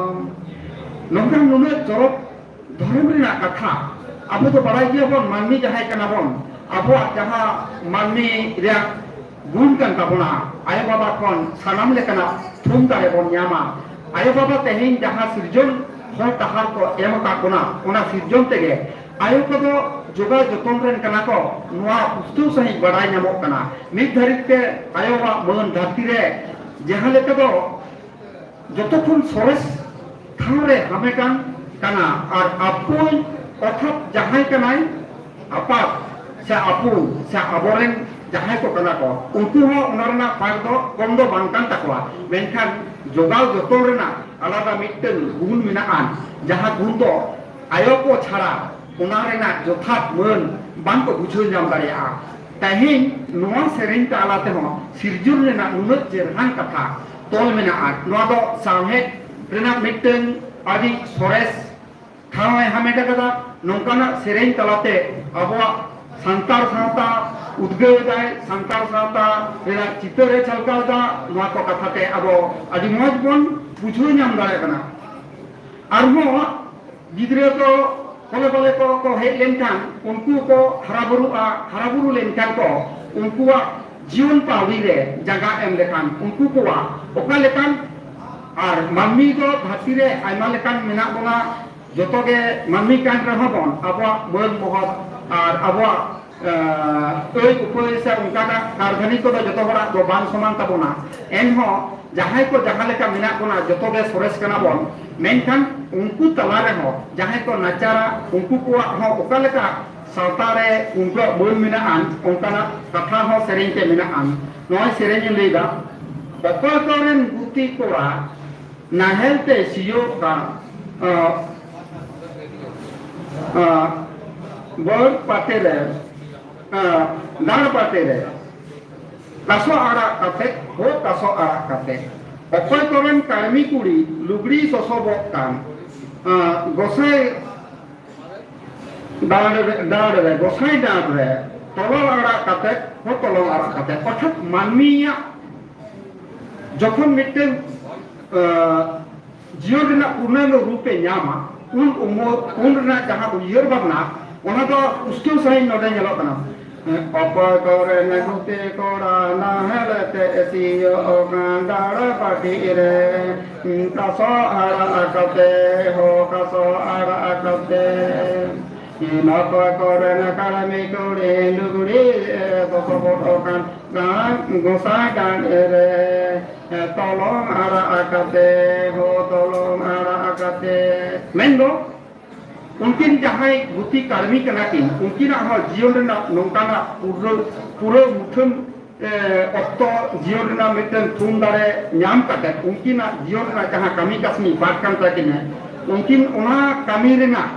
ᱱᱚᱝᱠᱟᱱ ᱱᱩᱱᱟᱹᱜ ᱪᱚᱨᱚᱠ ᱫᱷᱚᱨᱚᱢ ᱨᱮᱱᱟᱜ ᱠᱟᱛᱷᱟ᱾ ᱟᱵᱚ ᱫᱚ ᱵᱟᱲᱟᱭ ᱜᱮᱭᱟᱵᱚᱱ, ᱢᱟᱹᱱᱢᱤ ᱡᱟᱦᱟᱸᱭ ᱠᱟᱱᱟ ᱵᱚᱱ, ᱟᱵᱚᱣᱟᱜ ᱡᱟᱦᱟᱸ ᱢᱟᱹᱱᱢᱤ ᱨᱮᱭᱟᱜ ᱜᱩᱱ ᱠᱟᱱ ᱛᱟᱵᱚᱱᱟ, ᱟᱭᱳ ᱵᱟᱵᱟ ᱠᱷᱚᱱ ᱥᱟᱱᱟᱢ ᱞᱮᱠᱟᱱᱟᱜ ᱛᱷᱩᱢ ᱫᱟᱲᱮ ᱵᱚᱱ ᱧᱟᱢᱟ᱾ ᱟᱭᱳ ᱵᱟᱵᱟ ᱛᱮᱦᱮᱧ ᱡᱟᱦᱟᱸ ᱥᱤᱨᱡᱚᱱ ᱦᱚᱨ ᱰᱟᱦᱟᱨ ᱠᱚ ᱮᱢ ᱟᱠᱟᱫ ᱵᱚᱱᱟ, ᱚᱱᱟ ᱥᱤᱨᱡᱚᱱ ᱛᱮᱜᱮ ᱟᱭᱳ ᱠᱚᱫᱚ ᱡᱚᱜᱟᱣ ᱡᱚᱛᱚᱱ ᱨᱮᱱ ᱠᱟᱱᱟ ᱠᱚ, ᱱᱚᱣᱟ ᱯᱩᱥᱴᱟᱹᱣ ᱥᱟᱺᱦᱤᱡ ᱵᱟᱲᱟᱭ ᱧᱟᱢᱚᱜ ᱠᱟᱱᱟ᱾ ᱱᱤᱛ ᱫᱷᱟᱹᱨᱤᱡ ᱛᱮ ᱟᱭᱳᱣᱟᱜ ᱢᱟᱹᱱ ᱫᱷᱟᱹᱨᱛᱤ ᱨᱮ ᱡᱟᱦᱟᱸ ᱞᱮᱠᱟ ᱫᱚ ᱡᱚᱛᱚ ᱠᱷᱚᱱ ᱥᱚᱨᱮᱥ ᱴᱷᱟᱶ ᱨᱮ ᱦᱟᱢᱮᱴᱟᱱ ᱠᱟᱱᱟ᱾ ᱟᱨ ᱟᱹᱯᱩᱧ ᱚᱨᱛᱷᱟᱛ ᱡᱟᱦᱟᱸᱭ ᱠᱟᱱᱟᱭ ᱟᱯᱟᱛ ᱥᱮ ᱟᱹᱯᱩ ᱥᱮ ᱟᱵᱚᱨᱮᱱ ᱡᱟᱦᱟᱸᱭ ᱠᱚ ᱠᱟᱱᱟ ᱠᱚ, ᱩᱱᱠᱩ ᱦᱚᱸ ᱚᱱᱟ ᱨᱮᱱᱟᱜ ᱯᱟᱴ ᱫᱚ ᱠᱚᱢ ᱫᱚ ᱵᱟᱝ ᱠᱟᱱ ᱛᱟᱠᱚᱣᱟ᱾ ᱢᱮᱱᱠᱷᱟᱱ ᱡᱚᱜᱟᱣ ᱡᱚᱛᱚᱱ ᱨᱮᱱᱟᱜ ᱟᱞᱟᱫᱟ ᱢᱤᱫᱴᱟᱝ ᱜᱩᱱ ᱢᱮᱱᱟᱜᱼᱟ, ᱡᱟᱦᱟᱸ ᱜᱩᱱ ᱫᱚ ᱟᱭᱳ ᱠᱚ ᱪᱷᱟᱲᱟ ᱚᱱᱟ ᱨᱮᱱᱟᱜ ᱡᱚᱛᱷᱟᱛ ᱢᱟᱹᱱ ᱵᱟᱝ ᱠᱚ ᱵᱩᱡᱷᱟᱹᱣ ᱧᱟᱢ ᱫᱟᱲᱮᱭᱟᱜᱼᱟ᱾ ᱛᱮᱦᱮᱧ ᱱᱚᱣᱟ ᱥᱮᱨᱮᱧ ᱛᱟᱞᱟ ᱛᱮᱦᱚᱸ ᱥᱤᱨᱡᱚᱱ ᱨᱮᱱᱟᱜ ᱱᱩᱱᱟᱹᱜ ᱪᱮᱨᱦᱟᱱ ᱠᱟᱛᱷᱟ ᱛᱚᱞ ᱢᱮᱱᱟᱜᱼᱟ᱾ ᱱᱚᱣᱟ ᱫᱚ ᱥᱟᱶᱦᱮᱫ ᱨᱮᱱᱟᱜ ᱢᱤᱫᱴᱟᱝ ᱟᱹᱰᱤ ᱥᱚᱨᱮᱥ ᱴᱷᱟᱶ ᱮ ᱦᱟᱢᱮᱴ ᱟᱠᱟᱫᱟ᱾ ᱱᱚᱝᱠᱟᱱᱟᱜ ᱥᱮᱨᱮᱧ ᱛᱟᱞᱟᱛᱮ ᱟᱵᱚᱣᱟᱜ ᱥᱟᱱᱛᱟᱲ ᱥᱟᱶᱛᱟ ᱩᱫᱽᱜᱟᱹᱣ ᱮᱫᱟᱭ, ᱥᱟᱱᱛᱟᱲ ᱥᱟᱶᱛᱟ ᱨᱮᱱᱟᱜ ᱪᱤᱛᱟᱹᱨ ᱮ ᱡᱷᱟᱞᱠᱟᱣ ᱮᱫᱟ᱾ ᱱᱚᱣᱟ ᱠᱚ ᱠᱟᱛᱷᱟ ᱛᱮ ᱟᱵᱚ ᱟᱹᱰᱤ ᱢᱚᱡᱽ ᱵᱚᱱ ᱵᱩᱡᱷᱟᱹᱣ ᱧᱟᱢ ᱫᱟᱲᱮᱭᱟᱜ ᱠᱟᱱᱟ᱾ ᱟᱨᱦᱚᱸ ᱜᱤᱫᱽᱨᱟᱹ ᱠᱚ ᱠᱚᱞᱮ ᱵᱟᱞᱮ ᱠᱚ ᱠᱚ ᱦᱮᱡ ᱞᱮᱱᱠᱷᱟᱱ, ᱩᱱᱠᱩ ᱠᱚ ᱦᱟᱨᱟ ᱵᱩᱨᱩᱜᱼᱟ, ᱦᱟᱨᱟ ᱵᱩᱨᱩ ᱞᱮᱱᱠᱷᱟᱱ ᱠᱚ, ᱩᱱᱠᱩᱣᱟᱜ ᱡᱤᱭᱚᱱ ᱯᱟᱹᱣᱲᱤ ᱨᱮ ᱡᱟᱸᱜᱟ ᱮᱢ ᱞᱮᱠᱷᱟᱱ, ᱩᱱᱠᱩ ᱠᱚᱣᱟᱜ ᱚᱠᱟ ᱞᱮᱠᱟᱱ, ᱟᱨ ᱢᱟᱹᱱᱢᱤ ᱫᱚ ᱫᱷᱟᱹᱨᱛᱤ ᱨᱮ ᱟᱭᱢᱟ ᱞᱮᱠᱟᱱ ᱢᱮᱱᱟᱜ ᱵᱚᱱᱟ, ᱡᱚᱛᱚ ᱜᱮ ᱢᱟᱹᱱᱢᱤ ᱠᱟᱱ ᱨᱮᱦᱚᱸ ᱵᱚᱱ, ᱟᱵᱚᱣᱟᱜ ᱢᱟᱹᱱ ᱢᱚᱦᱚᱛ ᱟᱨ ᱟᱵᱚᱣᱟᱜ, ᱟᱸ, ᱟᱹᱭ ᱩᱯᱟᱹᱭ ᱥᱮ ᱚᱱᱠᱟᱱᱟᱜ ᱠᱟᱨᱫᱷᱟᱹᱱᱤ ᱠᱚᱫᱚ ᱡᱚᱛᱚ ᱦᱚᱲᱟᱜ ᱫᱚ ᱵᱟᱝ ᱥᱚᱢᱟᱱ ᱛᱟᱵᱚᱱᱟ᱾ ᱮᱱᱦᱚᱸ ᱡᱟᱦᱟᱸᱭ ᱠᱚ ᱡᱟᱦᱟᱸ ᱞᱮᱠᱟ ᱢᱮᱱᱟᱜ ᱵᱚᱱᱟ, ᱡᱚᱛᱚ ᱜᱮ ᱥᱚᱨᱮᱥ ᱠᱟᱱᱟ ᱵᱚᱱ, ᱢᱮᱱᱠᱷᱟᱱ ᱩᱱᱠᱩ ᱛᱟᱞᱟ ᱨᱮᱦᱚᱸ ᱡᱟᱦᱟᱸᱭ ᱠᱚ ᱱᱟᱪᱟᱨᱟ, ᱩᱱᱠᱩ ᱠᱚᱣᱟᱜ ᱦᱚᱸ ᱚᱠᱟ ᱞᱮᱠᱟ ᱥᱟᱶᱛᱟ ᱨᱮ ᱩᱱᱠᱩᱣᱟᱜ ᱢᱟᱹᱱ ᱢᱮᱱᱟᱜᱼᱟ, ᱚᱱᱠᱟᱱᱟᱜ ᱠᱟᱛᱷᱟ ᱦᱚᱸ ᱥᱮᱨᱮᱧ ᱛᱮ ᱢᱮᱱᱟᱜᱼᱟ᱾ ᱱᱚᱜᱼᱚᱭ ᱥᱮᱨᱮᱧ ᱤᱧ ᱞᱟᱹᱭᱫᱟ, ᱚᱠᱚᱭ ᱠᱚᱨᱮᱱ ᱜᱩᱛᱤ ᱠᱚᱲᱟ ᱱᱟᱦᱮᱞ ᱛᱮ ᱥᱤᱭᱳᱜ ᱠᱟᱱ, ᱟᱸ, ᱟᱸ, ᱵᱟᱹᱫᱽ ᱯᱟᱴᱮ ᱨᱮ, ᱟᱸ, ᱫᱟᱲ ᱯᱟᱴᱮ ᱨᱮ ᱛᱟᱥᱚ ᱟᱲᱟᱜ ᱠᱟᱛᱮ, ᱦᱳ ᱛᱟᱥᱚ ᱟᱲᱟᱜ ᱠᱟᱛᱮ, ᱚᱠᱚᱭ ᱠᱚᱨᱮᱱ ᱠᱟᱹᱲᱢᱤ ᱠᱩᱲᱤ ᱞᱩᱜᱽᱲᱤ ᱥᱚᱥᱚᱵᱚᱜ ᱠᱟᱱ, ᱟᱸ, ᱜᱚᱸᱥᱟᱭ ᱰᱟᱸᱰ ᱨᱮ, ᱰᱟᱸᱰ ᱨᱮ, ᱜᱚᱸᱥᱟᱭ ᱰᱟᱸᱰ ᱨᱮ ᱛᱚᱞᱚᱝ ᱟᱲᱟᱜ ᱠᱟᱛᱮ, ᱦᱚᱸ ᱛᱚᱞᱚᱝ ᱟᱲᱟᱜ ᱠᱟᱛᱮ, ᱚᱨᱛᱷᱟᱛ ᱢᱟᱹᱱᱢᱤᱭᱟᱜ ᱡᱚᱠᱷᱚᱱ ᱢᱤᱫᱴᱮᱱ, ᱟᱸ, ᱡᱤᱭᱚᱱ ᱨᱮᱱᱟᱜ ᱯᱩᱨᱱᱟᱝᱜᱚ ᱨᱩᱯ ᱮ ᱧᱟᱢᱟ, ᱩᱱ ᱩᱢᱚᱨ, ᱩᱱ ᱨᱮᱱᱟᱜ ᱡᱟᱦᱟᱸ ᱩᱭᱦᱟᱹᱨ ᱵᱷᱟᱵᱽᱱᱟ, ᱚᱱᱟ ᱫᱚ ᱯᱩᱥᱴᱟᱹᱣ ᱥᱟᱺᱦᱤᱡ ᱱᱚᱰᱮ ᱧᱮᱞᱚᱜ ᱠᱟᱱᱟ᱾ ᱚᱠᱚᱭ ᱠᱚᱨᱮᱱ ᱜᱩᱛᱤ ᱠᱚᱲᱟ ᱱᱟᱦᱮᱞ ᱛᱮ ᱥᱤᱭᱳᱜ ᱠᱟᱱ ᱰᱟᱲ ᱯᱟᱹᱴᱤ ᱨᱮ, ᱛᱟᱥᱚ ᱟᱲᱟᱜ ᱠᱟᱛᱮ, ᱦᱚ ᱛᱟᱥᱚ ᱟᱲᱟᱜ ᱠᱟᱛᱮ, ᱚᱠᱚᱭ ᱠᱚᱨᱮᱱ ᱠᱟᱹᱲᱢᱤ ᱠᱩᱲᱤ ᱞᱩᱜᱽᱲᱤ ᱥᱚᱥᱚᱵᱚᱜ ᱠᱟᱱ ᱜᱚᱸᱥᱟᱭ ᱰᱟᱸᱰ ᱨᱮ, ᱛᱚᱞᱚᱝ ᱟᱲᱟᱜ ᱠᱟᱛᱮ, ᱦᱚ ᱛᱚᱞᱚᱝ ᱟᱲᱟᱜ ᱠᱟᱛᱮ᱾ ᱢᱮᱱᱫᱚ, ᱩᱱᱠᱤᱱ ᱡᱟᱦᱟᱸᱭ ᱜᱩᱛᱤ ᱠᱟᱹᱲᱢᱤ ᱠᱟᱱᱟ ᱠᱤᱱ, ᱩᱱᱠᱤᱱᱟᱜ ᱦᱚᱸ ᱡᱤᱭᱚᱱ ᱨᱮᱱᱟᱜ ᱱᱚᱝᱠᱟᱱᱟᱜ ᱯᱩᱨᱟᱹ, ᱯᱩᱨᱟᱹ ᱢᱩᱴᱷᱟᱹᱱ, ᱮ, ᱚᱠᱛᱚ ᱡᱤᱭᱚᱱ ᱨᱮᱱᱟᱜ ᱢᱤᱫᱴᱮᱱ ᱛᱷᱩᱢ ᱫᱟᱲᱮ ᱧᱟᱢ ᱠᱟᱛᱮ, ᱩᱱᱠᱤᱱᱟᱜ ᱡᱤᱭᱚᱱ ᱨᱮᱱᱟᱜ ᱡᱟᱦᱟᱸ ᱠᱟᱹᱢᱤ ᱠᱟᱹᱥᱱᱤ ᱵᱟᱫ ᱠᱟᱱ ᱛᱟᱹᱠᱤᱱᱟ, ᱩᱱᱠᱤᱱ ᱚᱱᱟ ᱠᱟᱹᱢᱤ ᱨᱮᱱᱟᱜ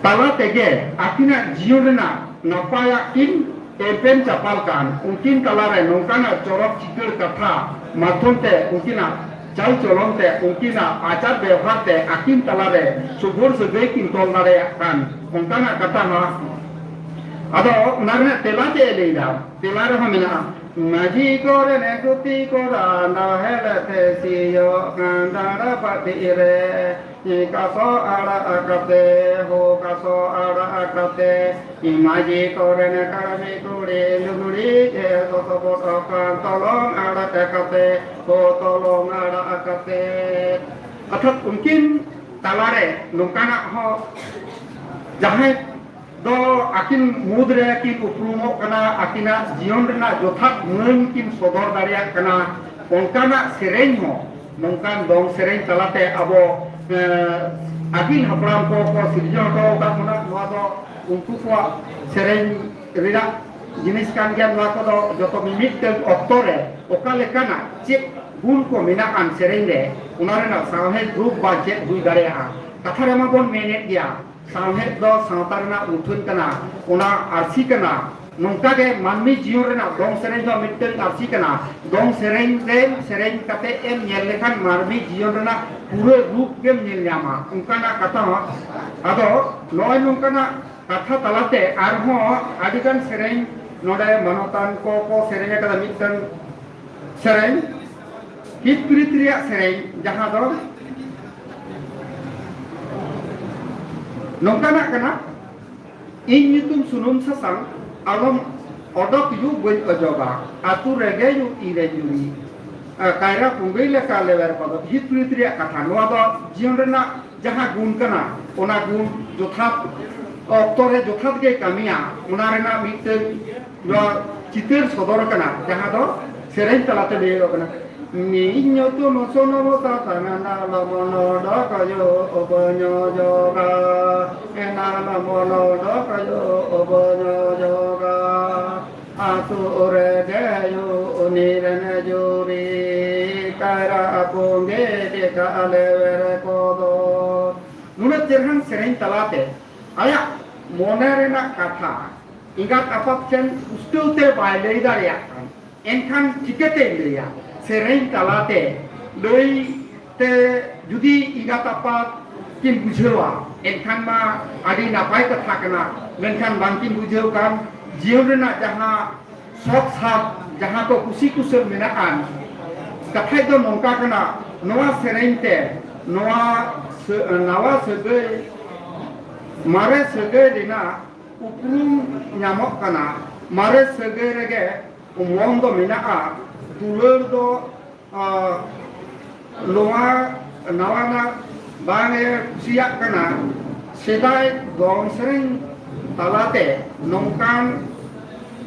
ᱛᱟᱞᱟ ᱛᱮᱜᱮ ᱟᱹᱠᱤᱱᱟᱜ ᱡᱤᱭᱚᱱ ᱨᱮᱱᱟᱜ ᱱᱟᱯᱟᱭᱟᱜ ᱠᱤᱱ ᱮᱯᱮᱢ ᱪᱟᱯᱟᱞ ᱠᱟᱱ, ᱩᱱᱠᱤᱱ ᱛᱟᱞᱟᱨᱮ ᱱᱚᱝᱠᱟᱱᱟᱜ ᱪᱚᱨᱚᱠ ᱪᱤᱠᱟᱹᱲ ᱠᱟᱛᱷᱟ ᱢᱟᱫᱽᱫᱷᱚᱢ ᱛᱮ, ᱩᱱᱠᱤᱱᱟᱜ ᱪᱟᱞ ᱪᱚᱞᱚᱱ ᱛᱮ, ᱩᱱᱠᱤᱱᱟᱜ ᱟᱪᱟᱨ ᱵᱮᱣᱦᱟᱨ ᱛᱮ ᱟᱹᱠᱤᱱ ᱛᱟᱞᱟᱨᱮ ᱥᱩᱜᱩᱲ ᱥᱟᱹᱜᱟᱹᱭ ᱠᱤᱱ ᱛᱚᱞ ᱫᱟᱲᱮᱭᱟᱜ ᱠᱟᱱ, ᱚᱱᱠᱟᱱᱟᱜ ᱠᱟᱛᱷᱟ ᱦᱚᱸ᱾ ᱟᱫᱚ ᱚᱱᱟ ᱨᱮᱱᱟᱜ ᱛᱮᱞᱟ ᱪᱮᱫ ᱮ ᱞᱟᱹᱭᱫᱟ? ᱛᱮᱞᱟ ᱨᱮᱦᱚᱸ ᱢᱮᱱᱟᱜᱼᱟ, ᱢᱟᱹᱡᱷᱤ ᱠᱚᱨᱮᱱ ᱜᱩᱛᱤ ᱠᱚᱲᱟ ᱱᱟᱦᱮᱞ ᱛᱮ ᱥᱤᱭᱳᱜ ᱠᱟᱱ ᱰᱟᱸᱰᱟ ᱯᱟᱹᱴᱤ ᱨᱮ, ᱠᱟᱥᱚ ᱟᱲᱟᱜ ᱠᱟᱛᱮ ᱦᱳ ᱠᱟᱥᱚ ᱟᱲᱟᱜ ᱠᱟᱛᱮ, ᱢᱟᱹᱡᱷᱤ ᱠᱚᱨᱮᱱ ᱠᱟᱹᱲᱢᱤ ᱠᱩᱲᱤ ᱞᱩᱜᱽᱲᱤ ᱮ ᱥᱚᱥᱚᱵᱚᱫ ᱟᱠᱟᱱ ᱛᱚᱞᱚᱝ ᱟᱲᱟᱜ ᱠᱟᱛᱮ ᱦᱳ ᱛᱚᱞᱚᱝ ᱟᱲᱟᱜ ᱠᱟᱛᱮ᱾ ᱚᱨᱛᱷᱟᱛ ᱩᱱᱠᱤᱱ ᱛᱟᱞᱟᱨᱮ ᱱᱚᱝᱠᱟᱱᱟᱜ ᱦᱚᱸ ᱡᱟᱦᱟᱸᱭ ᱫᱚ ᱟᱹᱠᱤᱱ ᱢᱩᱫᱽ ᱨᱮ ᱠᱤᱱ ᱩᱯᱨᱩᱢᱚᱜ ᱠᱟᱱᱟ, ᱟᱹᱠᱤᱱᱟᱜ ᱡᱤᱭᱚᱱ ᱨᱮᱱᱟᱜ ᱡᱚᱛᱷᱟᱛ ᱢᱟᱹᱱ ᱠᱤᱱ ᱥᱚᱫᱚᱨ ᱫᱟᱲᱮᱭᱟᱜ ᱠᱟᱱᱟ, ᱚᱱᱠᱟᱱᱟᱜ ᱥᱮᱨᱮᱧ ᱦᱚᱸ ᱱᱚᱝᱠᱟᱱ ᱫᱚᱝ ᱥᱮᱨᱮᱧ ᱛᱟᱞᱟᱛᱮ ᱟᱵᱚ, ᱮ, ᱟᱹᱜᱤᱞ ᱦᱟᱯᱲᱟᱢ ᱠᱚ ᱠᱚ ᱥᱤᱨᱡᱟᱹᱣ ᱦᱚᱴᱚ ᱟᱠᱟᱫ ᱵᱚᱱᱟ᱾ ᱱᱚᱣᱟ ᱫᱚ ᱩᱱᱠᱩ ᱠᱚᱣᱟᱜ ᱥᱮᱨᱮᱧ ᱨᱮᱱᱟᱜ ᱡᱤᱱᱤᱥ ᱠᱟᱱ ᱜᱮᱭᱟ᱾ ᱱᱚᱣᱟ ᱠᱚᱫᱚ ᱡᱚᱛᱚ ᱢᱤᱢᱤᱫᱴᱟᱝ ᱚᱠᱛᱚ ᱨᱮ ᱚᱠᱟ ᱞᱮᱠᱟᱱᱟᱜ ᱪᱮᱫ ᱜᱩᱱ ᱠᱚ ᱢᱮᱱᱟᱜ ᱟᱱ ᱥᱮᱨᱮᱧ ᱨᱮ, ᱚᱱᱟ ᱨᱮᱱᱟᱜ ᱥᱟᱶᱦᱮᱫ ᱨᱩᱯ ᱵᱟᱝ ᱪᱮᱫ ᱦᱩᱭ ᱫᱟᱲᱮᱭᱟᱜᱼᱟ᱾ ᱠᱟᱛᱷᱟ ᱨᱮᱢᱟ ᱵᱚᱱ ᱢᱮᱱᱮᱫ ᱜᱮᱭᱟ, ᱥᱟᱶᱦᱮᱫ ᱫᱚ ᱥᱟᱶᱛᱟ ᱨᱮᱱᱟᱜ ᱢᱩᱴᱷᱟᱹᱱ ᱠᱟᱱᱟ, ᱚᱱᱟ ᱟᱹᱨᱥᱤ ᱠᱟᱱᱟ᱾ ᱱᱚᱝᱠᱟ ᱜᱮ ᱢᱟᱹᱱᱢᱤ ᱡᱤᱭᱚᱱ ᱨᱮᱱᱟᱜ ᱫᱚᱝ ᱥᱮᱨᱮᱧ ᱫᱚ ᱢᱤᱫᱴᱟᱝ ᱟᱹᱨᱥᱤ ᱠᱟᱱᱟ᱾ ᱫᱚᱝ ᱥᱮᱨᱮᱧ ᱨᱮ ᱥᱮᱨᱮᱧ ᱠᱟᱛᱮ ᱮᱢ ᱧᱮᱞ ᱞᱮᱠᱷᱟᱱ ᱢᱟᱹᱱᱢᱤ ᱡᱤᱭᱚᱱ ᱨᱮᱱᱟᱜ ᱯᱩᱨᱟᱹ ᱨᱩᱯ ᱜᱮᱢ ᱧᱮᱞ ᱧᱟᱢᱟ, ᱚᱱᱠᱟᱱᱟᱜ ᱠᱟᱛᱷᱟ ᱦᱚᱸ᱾ ᱟᱫᱚ ᱱᱚᱜᱼᱚᱭ ᱱᱚᱝᱠᱟᱱᱟᱜ ᱠᱟᱛᱷᱟ ᱛᱟᱞᱟᱛᱮ ᱟᱨᱦᱚᱸ ᱟᱹᱰᱤᱜᱟᱱ ᱥᱮᱨᱮᱧ ᱱᱚᱰᱮ ᱢᱟᱱᱚᱛᱟᱱ ᱠᱚ ᱠᱚ ᱥᱮᱨᱮᱧ ᱟᱠᱟᱫᱟ᱾ ᱢᱤᱫᱴᱟᱝ ᱥᱮᱨᱮᱧ, ᱦᱤᱛ ᱯᱤᱨᱤᱛ ᱨᱮᱭᱟᱜ ᱥᱮᱨᱮᱧ, ᱡᱟᱦᱟᱸ ᱫᱚ ᱱᱚᱝᱠᱟᱱᱟᱜ ᱠᱟᱱᱟ, ᱤᱧ ᱧᱩᱛᱩᱢ ᱥᱩᱱᱩᱢ ᱥᱟᱥᱟᱝ, ᱟᱞᱚᱢ ᱚᱰᱚᱠ ᱭᱩ ᱵᱟᱹᱧ ᱚᱡᱚᱜᱟ, ᱟᱹᱛᱩ ᱨᱮᱜᱮ ᱭᱩ ᱤᱧᱨᱮ ᱡᱩᱨᱤ, ᱠᱟᱭᱨᱟ ᱯᱩᱸᱜᱟᱹᱭ ᱞᱮᱠᱟ ᱞᱮᱣᱮᱨ ᱠᱚᱫᱚ᱾ ᱦᱤᱛ ᱯᱤᱨᱤᱛ ᱨᱮᱭᱟᱜ ᱠᱟᱛᱷᱟ, ᱱᱚᱣᱟ ᱫᱚ ᱡᱤᱭᱚᱱ ᱨᱮᱱᱟᱜ ᱡᱟᱦᱟᱸ ᱜᱩᱱ ᱠᱟᱱᱟ, ᱚᱱᱟ ᱜᱩᱱ ᱡᱚᱛᱷᱟᱛ ᱚᱠᱛᱚ ᱨᱮ ᱡᱚᱛᱷᱟᱛ ᱜᱮᱭ ᱠᱟᱹᱢᱤᱭᱟ, ᱚᱱᱟ ᱨᱮᱱᱟᱜ ᱢᱤᱫᱴᱟᱝ ᱱᱚᱣᱟ ᱪᱤᱛᱟᱹᱨ ᱥᱚᱫᱚᱨ ᱠᱟᱱᱟ, ᱡᱟᱦᱟᱸ ᱫᱚ ᱥᱮᱨᱮᱧ ᱛᱟᱞᱟᱛᱮ ᱞᱟᱹᱭᱚᱜ ᱠᱟᱱᱟ᱾ ᱢᱤᱫ ᱧᱩᱛᱩᱢ ᱥᱩᱱᱩᱢ ᱥᱟᱥᱟᱝ ᱮᱱᱟᱞᱚᱢ ᱚᱰᱚᱠ ᱭᱩ ᱵᱟᱹᱧ ᱚᱡᱚᱜᱟ, ᱮᱱᱟᱞᱚᱢ ᱚᱰᱚᱠ ᱭᱩ ᱵᱟᱹᱧ ᱚᱡᱚᱜᱟ᱾ ᱟᱹᱛᱩ ᱨᱮᱜᱮ ᱭᱩ ᱩᱱᱤ ᱨᱮᱱ ᱡᱩᱨᱤ, ᱠᱟᱭᱨᱟ ᱯᱩᱸᱜᱤ ᱞᱮᱠᱟ ᱞᱮᱣᱮᱨ ᱠᱚᱫᱚ᱾ ᱱᱩᱱᱟᱹᱜ ᱪᱮᱨᱦᱟᱱ ᱥᱮᱨᱮᱧ ᱛᱟᱞᱟᱛᱮ ᱟᱭᱟᱜ ᱢᱚᱱᱮ ᱨᱮᱱᱟᱜ ᱠᱟᱛᱷᱟ ᱮᱸᱜᱟᱛ ᱟᱯᱟᱛ ᱴᱷᱮᱱ ᱯᱩᱥᱴᱟᱹᱣ ᱛᱮ ᱵᱟᱭ ᱞᱟᱹᱭ ᱫᱟᱲᱮᱭᱟᱜ ᱠᱟᱱ, ᱮᱱᱠᱷᱟᱱ ᱪᱤᱠᱟᱹᱛᱮᱭ ᱞᱟᱹᱭᱟ? ᱥᱮᱨᱮᱧ ᱛᱟᱞᱟᱛᱮ ᱞᱟᱹᱭ ᱛᱮ ᱡᱩᱫᱤ ᱮᱸᱜᱟᱛ ᱟᱯᱟᱛ ᱠᱤᱱ ᱵᱩᱡᱷᱟᱹᱣᱟ, ᱮᱱᱠᱷᱟᱱ ᱢᱟ ᱟᱹᱰᱤ ᱱᱟᱯᱟᱭ ᱠᱟᱛᱷᱟ ᱠᱟᱱᱟ᱾ ᱢᱮᱱᱠᱷᱟᱱ ᱵᱟᱝᱠᱤᱱ ᱵᱩᱡᱷᱟᱹᱣ ᱠᱷᱟᱱ, ᱡᱤᱭᱚᱱ ᱨᱮᱱᱟᱜ ᱡᱟᱦᱟᱸ ᱥᱚᱠ ᱥᱟᱫ ᱡᱟᱦᱟᱸ ᱠᱚ ᱠᱩᱥᱤ ᱠᱩᱥᱟᱹᱞ ᱢᱮᱱᱟᱜᱼᱟ, ᱠᱟᱛᱷᱟ ᱫᱚ ᱱᱚᱝᱠᱟ ᱠᱟᱱᱟ, ᱱᱚᱣᱟ ᱥᱮᱨᱮᱧ ᱛᱮ ᱱᱚᱣᱟ ᱥᱟᱹ-, ᱱᱟᱣᱟ ᱥᱟᱹᱜᱟᱹᱭ, ᱢᱟᱨᱮ ᱥᱟᱹᱜᱟᱹᱭ ᱨᱮᱱᱟᱜ ᱩᱯᱨᱩᱢ ᱧᱟᱢᱚᱜ ᱠᱟᱱᱟ᱾ ᱢᱟᱨᱮ ᱥᱟᱹᱜᱟᱹᱭ ᱨᱮᱜᱮ ᱢᱚᱱ ᱫᱚ ᱢᱮᱱᱟᱜᱼᱟ, ᱫᱩᱞᱟᱹᱲ ᱫᱚ ᱟᱨ ᱱᱚᱣᱟ ᱱᱟᱣᱟᱱᱟᱜ ᱵᱟᱝ ᱮ ᱠᱩᱥᱤᱭᱟᱜ ᱠᱟᱱᱟ, ᱥᱮᱫᱟᱭ ᱫᱚᱝ ᱥᱮᱨᱮᱧ ᱛᱟᱞᱟᱛᱮ ᱱᱚᱝᱠᱟᱱ,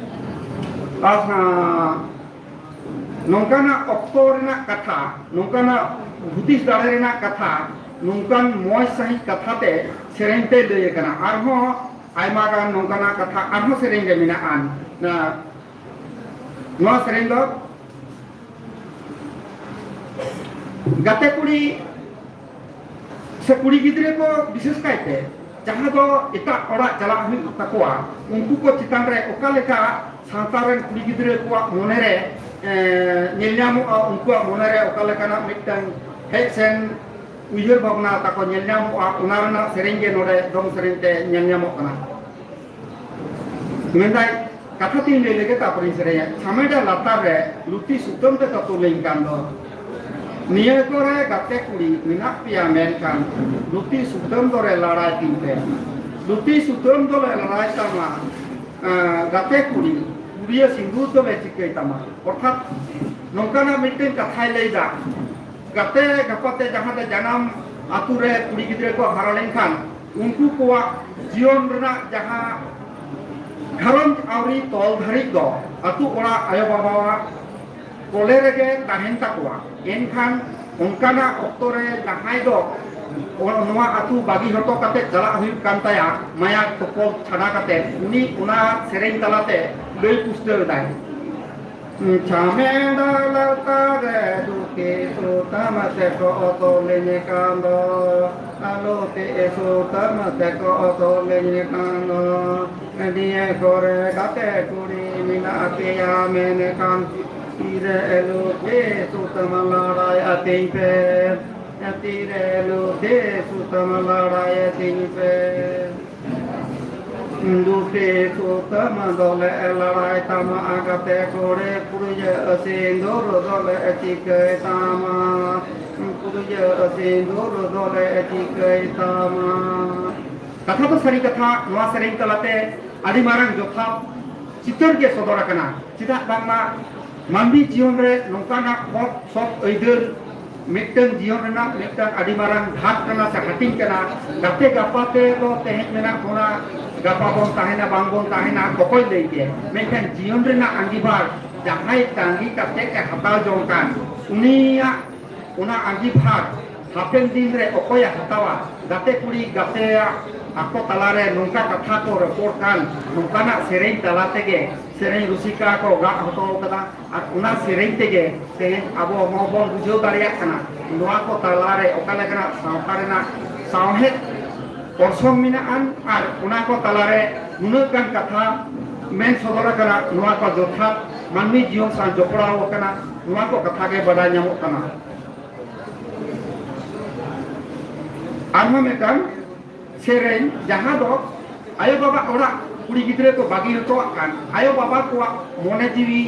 ᱟᱦᱟ, ᱱᱚᱝᱠᱟᱱᱟᱜ ᱚᱠᱛᱚ ᱨᱮᱱᱟᱜ ᱠᱟᱛᱷᱟ, ᱱᱚᱝᱠᱟᱱᱟᱜ ᱦᱩᱫᱤᱥ ᱫᱟᱲᱮ ᱨᱮᱱᱟᱜ ᱠᱟᱛᱷᱟ, ᱱᱚᱝᱠᱟᱱ ᱢᱚᱡᱽ ᱥᱟᱺᱦᱤᱡ ᱠᱟᱛᱷᱟ ᱛᱮ ᱥᱮᱨᱮᱧ ᱛᱮ ᱞᱟᱹᱭ ᱟᱠᱟᱱᱟ᱾ ᱟᱨᱦᱚᱸ ᱟᱭᱢᱟ ᱜᱟᱱ ᱱᱚᱝᱠᱟᱱᱟᱜ ᱠᱟᱛᱷᱟ ᱟᱨᱦᱚᱸ ᱥᱮᱨᱮᱧ ᱨᱮ ᱢᱮᱱᱟᱜᱼᱟ᱾ ᱱᱚᱣᱟ ᱥᱮᱨᱮᱧ ᱫᱚ ᱜᱟᱛᱮ ᱠᱩᱲᱤ ᱥᱮ ᱠᱩᱲᱤ ᱜᱤᱫᱽᱨᱟᱹ ᱠᱚ ᱵᱤᱥᱮᱥ ᱠᱟᱭᱛᱮ ᱡᱟᱦᱟᱸ ᱫᱚ ᱮᱴᱟᱜ ᱚᱲᱟᱜ ᱪᱟᱞᱟᱜ ᱦᱩᱭᱩᱜ ᱛᱟᱠᱚᱣᱟ, ᱩᱱᱠᱩ ᱠᱚ ᱪᱮᱛᱟᱱ ᱨᱮ ᱚᱠᱟ ᱞᱮᱠᱟ ᱥᱟᱶᱛᱟ ᱨᱮᱱ ᱠᱩᱲᱤ ᱜᱤᱫᱽᱨᱟᱹ ᱠᱚᱣᱟᱜ ᱢᱚᱱᱮᱨᱮ, ᱮ, ᱧᱮᱞ ᱧᱟᱢᱚᱜᱼᱟ, ᱩᱱᱠᱩᱣᱟᱜ ᱢᱚᱱᱮᱨᱮ ᱚᱠᱟ ᱞᱮᱠᱟᱱᱟᱜ ᱢᱤᱫᱴᱟᱝ ᱦᱮᱡ ᱥᱮᱱ ᱩᱭᱦᱟᱹᱨ ᱵᱷᱟᱵᱽᱱᱟ ᱛᱟᱠᱚ ᱧᱮᱞ ᱧᱟᱢᱚᱜᱼᱟ, ᱚᱱᱟ ᱨᱮᱱᱟᱜ ᱥᱮᱨᱮᱧ ᱜᱮ ᱱᱚᱰᱮ ᱫᱚᱝ ᱥᱮᱨᱮᱧ ᱛᱮ ᱧᱮᱞ ᱧᱟᱢᱚᱜ ᱠᱟᱱᱟ᱾ ᱢᱮᱱᱫᱟᱭ, ᱠᱟᱛᱷᱟ ᱛᱤᱧ ᱞᱟᱹᱭ ᱞᱮᱜᱮ, ᱛᱟᱨᱯᱚᱨᱮᱧ ᱥᱮᱨᱮᱧᱟ᱾ ᱪᱷᱟᱢᱮᱰᱟ ᱞᱟᱛᱟᱨ ᱨᱮ ᱞᱩᱛᱤ ᱥᱩᱛᱟᱹᱢ ᱛᱮ ᱛᱟᱹᱛᱩ ᱞᱮᱱ ᱠᱟᱱ ᱫᱚ᱾ ᱱᱤᱭᱟᱹ ᱠᱚᱨᱮ ᱜᱟᱛᱮ ᱠᱩᱲᱤ ᱢᱮᱱᱟᱜ ᱯᱮᱭᱟ, ᱢᱮᱱᱠᱷᱟᱱ ᱞᱩᱛᱤ ᱥᱩᱛᱟᱹᱢ ᱫᱚᱨᱮ ᱞᱟᱲᱟᱭ ᱛᱤᱧ ᱯᱮ᱾ ᱞᱩᱛᱤ ᱥᱩᱛᱟᱹᱢ ᱫᱚᱞᱮ ᱞᱟᱲᱟᱭ ᱛᱟᱢᱟ, ᱮᱸ, ᱜᱟᱛᱮ ᱠᱩᱲᱤ, ᱯᱩᱲᱤᱭᱟᱹ ᱥᱤᱸᱫᱩᱨ ᱫᱚᱞᱮ ᱪᱤᱠᱟᱹᱭ ᱛᱟᱢᱟ᱾ ᱚᱨᱛᱷᱟᱛ ᱱᱚᱝᱠᱟᱱᱟᱜ ᱢᱤᱫᱴᱮᱱ ᱠᱟᱛᱷᱟᱭ ᱞᱟᱹᱭᱫᱟ, ᱜᱟᱛᱮ ᱜᱟᱯᱟᱛᱮ ᱡᱟᱦᱟᱸ ᱫᱚ ᱡᱟᱱᱟᱢ ᱟᱛᱳ ᱨᱮ ᱠᱩᱲᱤ ᱜᱤᱫᱽᱨᱟᱹ ᱠᱚ ᱦᱟᱨᱟ ᱞᱮᱱᱠᱷᱟᱱ, ᱩᱱᱠᱩ ᱠᱚᱣᱟᱜ ᱡᱤᱭᱚᱱ ᱨᱮᱱᱟᱜ ᱡᱟᱦᱟᱸ ᱜᱷᱟᱨᱚᱸᱡᱽ ᱟᱹᱣᱨᱤ ᱛᱚᱞ ᱫᱷᱟᱹᱨᱤᱡ ᱫᱚ ᱟᱛᱳ ᱚᱲᱟᱜ ᱟᱭᱳ ᱵᱟᱵᱟᱣᱟᱜ ᱠᱚᱞᱮ ᱨᱮᱜᱮ ᱛᱟᱦᱮᱱ ᱛᱟᱠᱚᱣᱟ᱾ ᱮᱱᱠᱷᱟᱱ ᱚᱱᱠᱟᱱᱟᱜ ᱚᱠᱛᱚ ᱨᱮ ᱡᱟᱦᱟᱸᱭ ᱫᱚ ᱱᱚᱣᱟ ᱟᱛᱳ ᱵᱟᱹᱜᱤ ᱦᱚᱴᱚ ᱠᱟᱛᱮ ᱪᱟᱞᱟᱜ ᱦᱩᱭᱩᱜ ᱠᱟᱱ ᱛᱟᱭᱟ, ᱢᱟᱭᱟ ᱛᱚᱯᱚᱞ ᱪᱷᱟᱰᱟ ᱠᱟᱛᱮ, ᱩᱱᱤ ᱚᱱᱟ ᱥᱮᱨᱮᱧ ᱛᱟᱞᱟᱛᱮ ᱞᱟᱹᱭ ᱯᱩᱥᱴᱟᱹᱣ ᱮᱫᱟᱭ᱾ ᱪᱷᱟᱢᱮᱰᱟ ᱞᱟᱛᱟᱨ ᱨᱮ ᱞᱩᱛᱤ ᱥᱩᱛᱟᱹᱢ ᱛᱮᱠᱚ ᱛᱚᱞᱤᱧ ᱠᱟᱱ ᱫᱚ, ᱞᱩᱛᱤ ᱥᱩᱛᱟᱹᱢ ᱛᱮᱠᱚ ᱛᱚᱞᱤᱧ ᱠᱟᱱ ᱫᱚ᱾ ᱱᱤᱭᱟᱹ ᱠᱚᱨᱮ ᱜᱟᱛᱮ ᱠᱩᱲᱤ ᱢᱮᱱᱟᱜ ᱯᱮᱭᱟ, ᱢᱮᱱᱠᱷᱟᱱ ᱛᱤᱨᱮ ᱞᱩᱛᱤ ᱥᱩᱛᱟᱹᱢ ᱞᱟᱲᱟᱭ ᱟᱹᱛᱤᱧ ᱯᱮ, ᱛᱤᱨᱮ ᱞᱩᱛᱤ ᱥᱩᱛᱟᱹᱢ ᱞᱟᱲᱟᱭ ᱟᱹᱛᱤᱧ ᱯᱮ᱾ ᱫᱩᱛᱤ ᱥᱩᱛᱟᱹᱢ ᱫᱚᱞᱮ ᱞᱟᱲᱟᱭ ᱛᱟᱢᱟ, ᱜᱟᱛᱮ ᱠᱚᱲᱮ ᱠᱩᱲᱤᱭᱟᱹ ᱥᱤᱸᱫᱩᱨ ᱫᱚᱞᱮ ᱪᱤᱠᱟᱹᱭ ᱛᱟᱢᱟ, ᱠᱩᱲᱤᱭᱟᱹ ᱥᱤᱸᱫᱩᱨ ᱫᱚᱞᱮ ᱪᱤᱠᱟᱹᱭ ᱛᱟᱢᱟ᱾ ᱠᱟᱛᱷᱟ ᱫᱚ ᱥᱟᱹᱨᱤ ᱠᱟᱛᱷᱟ, ᱱᱚᱣᱟ ᱥᱮᱨᱮᱧ ᱛᱟᱞᱟᱛᱮ ᱟᱹᱰᱤ ᱢᱟᱨᱟᱝ ᱡᱚᱛᱷᱟᱛ ᱪᱤᱛᱟᱹᱨ ᱜᱮ ᱥᱚᱫᱚᱨ ᱟᱠᱟᱱᱟ᱾ ᱪᱮᱫᱟᱜ ᱵᱟᱝᱢᱟ ᱢᱟᱹᱱᱢᱤ ᱡᱤᱭᱚᱱ ᱨᱮ ᱱᱚᱝᱠᱟᱱᱟᱜ ᱦᱚᱠ ᱥᱚᱠ ᱟᱹᱭᱫᱟᱹᱨ ᱢᱤᱫᱴᱟᱝ ᱡᱤᱭᱚᱱ ᱨᱮᱱᱟᱜ ᱢᱤᱫᱴᱟᱝ ᱟᱹᱰᱤ ᱢᱟᱨᱟᱝ ᱫᱷᱟᱯ ᱠᱟᱱᱟ ᱥᱮ ᱦᱟᱹᱴᱤᱧ ᱠᱟᱱᱟ᱾ ᱜᱟᱛᱮ ᱜᱟᱯᱟᱛᱮ ᱫᱚ ᱛᱮᱦᱮᱧ ᱢᱮᱱᱟᱜ ᱵᱚᱱᱟ, ᱜᱟᱯᱟ ᱵᱚᱱ ᱛᱟᱦᱮᱱᱟ ᱵᱟᱝ ᱵᱚᱱ ᱛᱟᱦᱮᱱᱟ ᱚᱠᱚᱭ ᱞᱟᱹᱭ ᱠᱮ, ᱢᱮᱱᱠᱷᱟᱱ ᱡᱤᱭᱚᱱ ᱨᱮᱱᱟᱜ ᱟᱸᱜᱤᱵᱷᱟᱨ ᱡᱟᱦᱟᱸᱭ ᱛᱟᱸᱜᱤ ᱠᱟᱛᱮ ᱮ ᱦᱟᱛᱟᱣ ᱡᱚᱝ ᱠᱟᱱ, ᱩᱱᱤᱭᱟᱜ ᱚᱱᱟ ᱟᱸᱜᱤᱵᱷᱟᱨ ᱦᱟᱯᱮᱱ ᱫᱤᱱ ᱨᱮ ᱚᱠᱚᱭᱮ ᱦᱟᱛᱟᱣᱟ? ᱜᱟᱛᱮ ᱠᱩᱲᱤ ᱜᱟᱛᱮᱭᱟᱜ ᱟᱠᱚ ᱛᱟᱞᱟᱨᱮ ᱱᱚᱝᱠᱟ ᱠᱟᱛᱷᱟ ᱠᱚ ᱨᱚᱯᱚᱲ ᱠᱟᱱ, ᱱᱚᱝᱠᱟᱱᱟᱜ ᱥᱮᱨᱮᱧ ᱛᱟᱞᱟ ᱛᱮᱜᱮ ᱥᱮᱨᱮᱧ ᱨᱩᱥᱤᱠᱟ ᱠᱚ ᱜᱟᱜ ᱦᱚᱴᱚ ᱠᱟᱫᱟ᱾ ᱟᱨ ᱚᱱᱟ ᱥᱮᱨᱮᱧ ᱛᱮᱜᱮ ᱛᱮᱦᱮᱧ ᱟᱵᱚ ᱦᱚᱸᱵᱚᱱ ᱵᱩᱡᱷᱟᱹᱣ ᱫᱟᱲᱮᱭᱟᱜ ᱠᱟᱱᱟ ᱱᱚᱣᱟ ᱠᱚ ᱛᱟᱞᱟᱨᱮ ᱚᱠᱟ ᱞᱮᱠᱟᱱᱟᱜ ᱥᱟᱶᱛᱟ ᱨᱮᱱᱟᱜ ᱥᱟᱶᱦᱮᱫ ᱚᱨᱥᱚᱝ ᱢᱮᱱᱟᱜᱼᱟ᱾ ᱟᱨ ᱚᱱᱟ ᱠᱚ ᱛᱟᱞᱟᱨᱮ ᱱᱩᱱᱟᱹᱜ ᱜᱟᱱ ᱠᱟᱛᱷᱟ ᱢᱮᱱ ᱥᱚᱫᱚᱨ ᱟᱠᱟᱱᱟ, ᱱᱚᱣᱟ ᱠᱚ ᱡᱚᱛᱷᱟᱛ ᱢᱟᱹᱱᱢᱤ ᱡᱤᱭᱚᱱ ᱥᱟᱶ ᱡᱚᱯᱲᱟᱣ ᱟᱠᱟᱱᱟ, ᱱᱚᱣᱟ ᱠᱚ ᱠᱟᱛᱷᱟ ᱜᱮ ᱵᱟᱰᱟᱭ ᱧᱟᱢᱚᱜ ᱠᱟᱱᱟ᱾ ᱟᱨᱦᱚᱸ ᱢᱤᱫᱴᱟᱝ ᱥᱮᱨᱮᱧ, ᱡᱟᱦᱟᱸ ᱫᱚ ᱟᱭᱳ ᱵᱟᱵᱟ ᱚᱲᱟᱜ ᱠᱩᱲᱤ ᱜᱤᱫᱽᱨᱟᱹ ᱠᱚ ᱵᱟᱹᱜᱤ ᱦᱚᱴᱚᱣᱟᱜ ᱠᱟᱱ, ᱟᱭᱳ ᱵᱟᱵᱟ ᱠᱚᱣᱟᱜ ᱢᱚᱱᱮ ᱡᱤᱣᱤ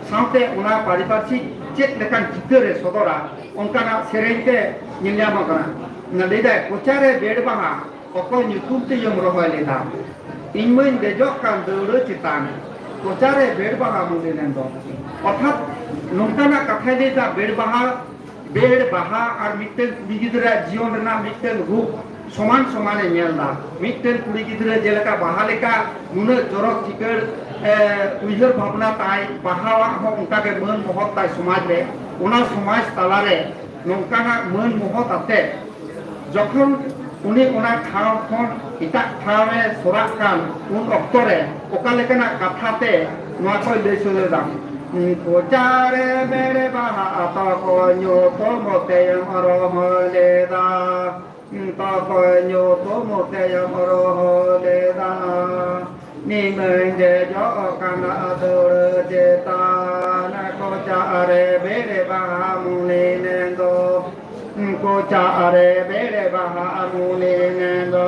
ᱥᱟᱶᱛᱮ ᱚᱱᱟ ᱯᱟᱨᱤᱯᱟᱨᱥᱤᱠ ᱪᱮᱫ ᱞᱮᱠᱟᱱ ᱪᱤᱛᱟᱹᱨ ᱮ ᱥᱚᱫᱚᱨᱟ, ᱚᱱᱠᱟᱱᱟᱜ ᱥᱮᱨᱮᱧ ᱛᱮ ᱧᱮᱞ ᱧᱟᱢᱚᱜ ᱠᱟᱱᱟ᱾ ᱚᱱᱟ ᱞᱟᱹᱭᱫᱟᱭ, ᱠᱚᱪᱟᱨᱮ ᱵᱮᱲ ᱵᱟᱦᱟ ᱚᱠᱚᱭ ᱧᱩᱛᱩᱢ ᱛᱮᱭᱮᱢ ᱨᱚᱦᱚᱭ ᱞᱮᱫᱟ? ᱤᱧ ᱢᱟᱹᱧ ᱫᱮᱡᱚᱜ ᱠᱟᱱ ᱫᱟᱹᱣᱲᱟᱹ ᱪᱮᱛᱟᱱ, ᱠᱚᱪᱟᱨᱮ ᱵᱮᱲ ᱵᱟᱦᱟ ᱢᱩᱞᱤ ᱞᱮᱱ ᱫᱚ᱾ ᱚᱨᱛᱷᱟᱛ ᱱᱚᱝᱠᱟᱱᱟᱜ ᱠᱟᱛᱷᱟᱭ ᱞᱟᱹᱭᱫᱟ, ᱵᱮᱲ ᱵᱟᱦᱟ, ᱵᱮᱲ ᱵᱟᱦᱟ ᱟᱨ ᱢᱤᱫᱴᱟᱝ ᱠᱩᱲᱤ ᱜᱤᱫᱽᱨᱟᱹ ᱡᱤᱭᱚᱱ ᱨᱮᱱᱟᱜ ᱢᱤᱫᱴᱟᱝ ᱨᱩᱯ ᱥᱚᱢᱟᱱ ᱥᱚᱢᱟᱱᱮ ᱧᱮᱞ ᱫᱟ᱾ ᱢᱤᱫᱴᱟᱝ ᱠᱩᱲᱤ ᱜᱤᱫᱽᱨᱟᱹ ᱡᱮᱞᱮᱠᱟ ᱵᱟᱦᱟ ᱞᱮᱠᱟ ᱱᱩᱱᱟᱹᱜ ᱪᱚᱨᱚᱠ ᱪᱤᱠᱟᱹᱲ, ᱮ, ᱩᱭᱦᱟᱹᱨ ᱵᱷᱟᱵᱽᱱᱟ ᱛᱟᱭ, ᱵᱟᱦᱟᱣᱟᱜ ᱦᱚᱸ ᱚᱱᱠᱟᱜᱮ ᱢᱟᱹᱱ ᱢᱚᱦᱚᱛ ᱛᱟᱭ ᱥᱚᱢᱟᱡᱽ ᱨᱮ, ᱚᱱᱟ ᱥᱚᱢᱟᱡᱽ ᱛᱟᱞᱟᱨᱮ ᱱᱚᱝᱠᱟᱱᱟᱜ ᱢᱟᱹᱱ ᱢᱚᱦᱚᱛ ᱟᱛᱮ ᱡᱚᱠᱷᱚᱱ ᱩᱱᱤ ᱚᱱᱟ ᱴᱷᱟᱶ ᱠᱷᱚᱱ ᱮᱴᱟᱜ ᱴᱷᱟᱶ ᱮ ᱥᱚᱨᱟᱜ ᱠᱟᱱ, ᱩᱱ ᱚᱠᱛᱚ ᱨᱮ ᱚᱠᱟ ᱞᱮᱠᱟᱱᱟᱜ ᱠᱟᱛᱷᱟ ᱛᱮ ᱱᱚᱣᱟ ᱠᱚᱭ ᱞᱟᱹᱭ ᱥᱚᱫᱚᱨ ᱮᱫᱟ? ᱠᱚᱪᱟᱨᱮ ᱵᱮᱲᱮ ᱵᱟᱦᱟ ᱛᱚᱠᱚ ᱧᱩᱛᱩᱢ ᱛᱮᱢ ᱨᱚᱦᱚᱭ ᱞᱮᱫᱟ, ᱛᱚᱠᱚ ᱧᱩᱛᱩᱢ ᱛᱮᱢ ᱨᱚᱦᱚᱭ ᱞᱮᱫᱟ᱾ ᱱᱤᱢᱟᱹᱧ ᱫᱮᱡᱚᱜ ᱠᱟᱱᱟ ᱫᱟᱹᱣᱲᱟᱹ ᱪᱮᱛᱟᱱ, ᱠᱚᱪᱟᱨᱮ ᱵᱮᱲᱮ ᱵᱟᱦᱟ ᱢᱩᱱᱤ ᱱᱮᱸᱫᱚ, ᱠᱚᱪᱟᱨᱮ ᱵᱮᱲᱮ ᱵᱟᱦᱟ ᱢᱩᱱᱤ ᱱᱮᱸᱫᱚ᱾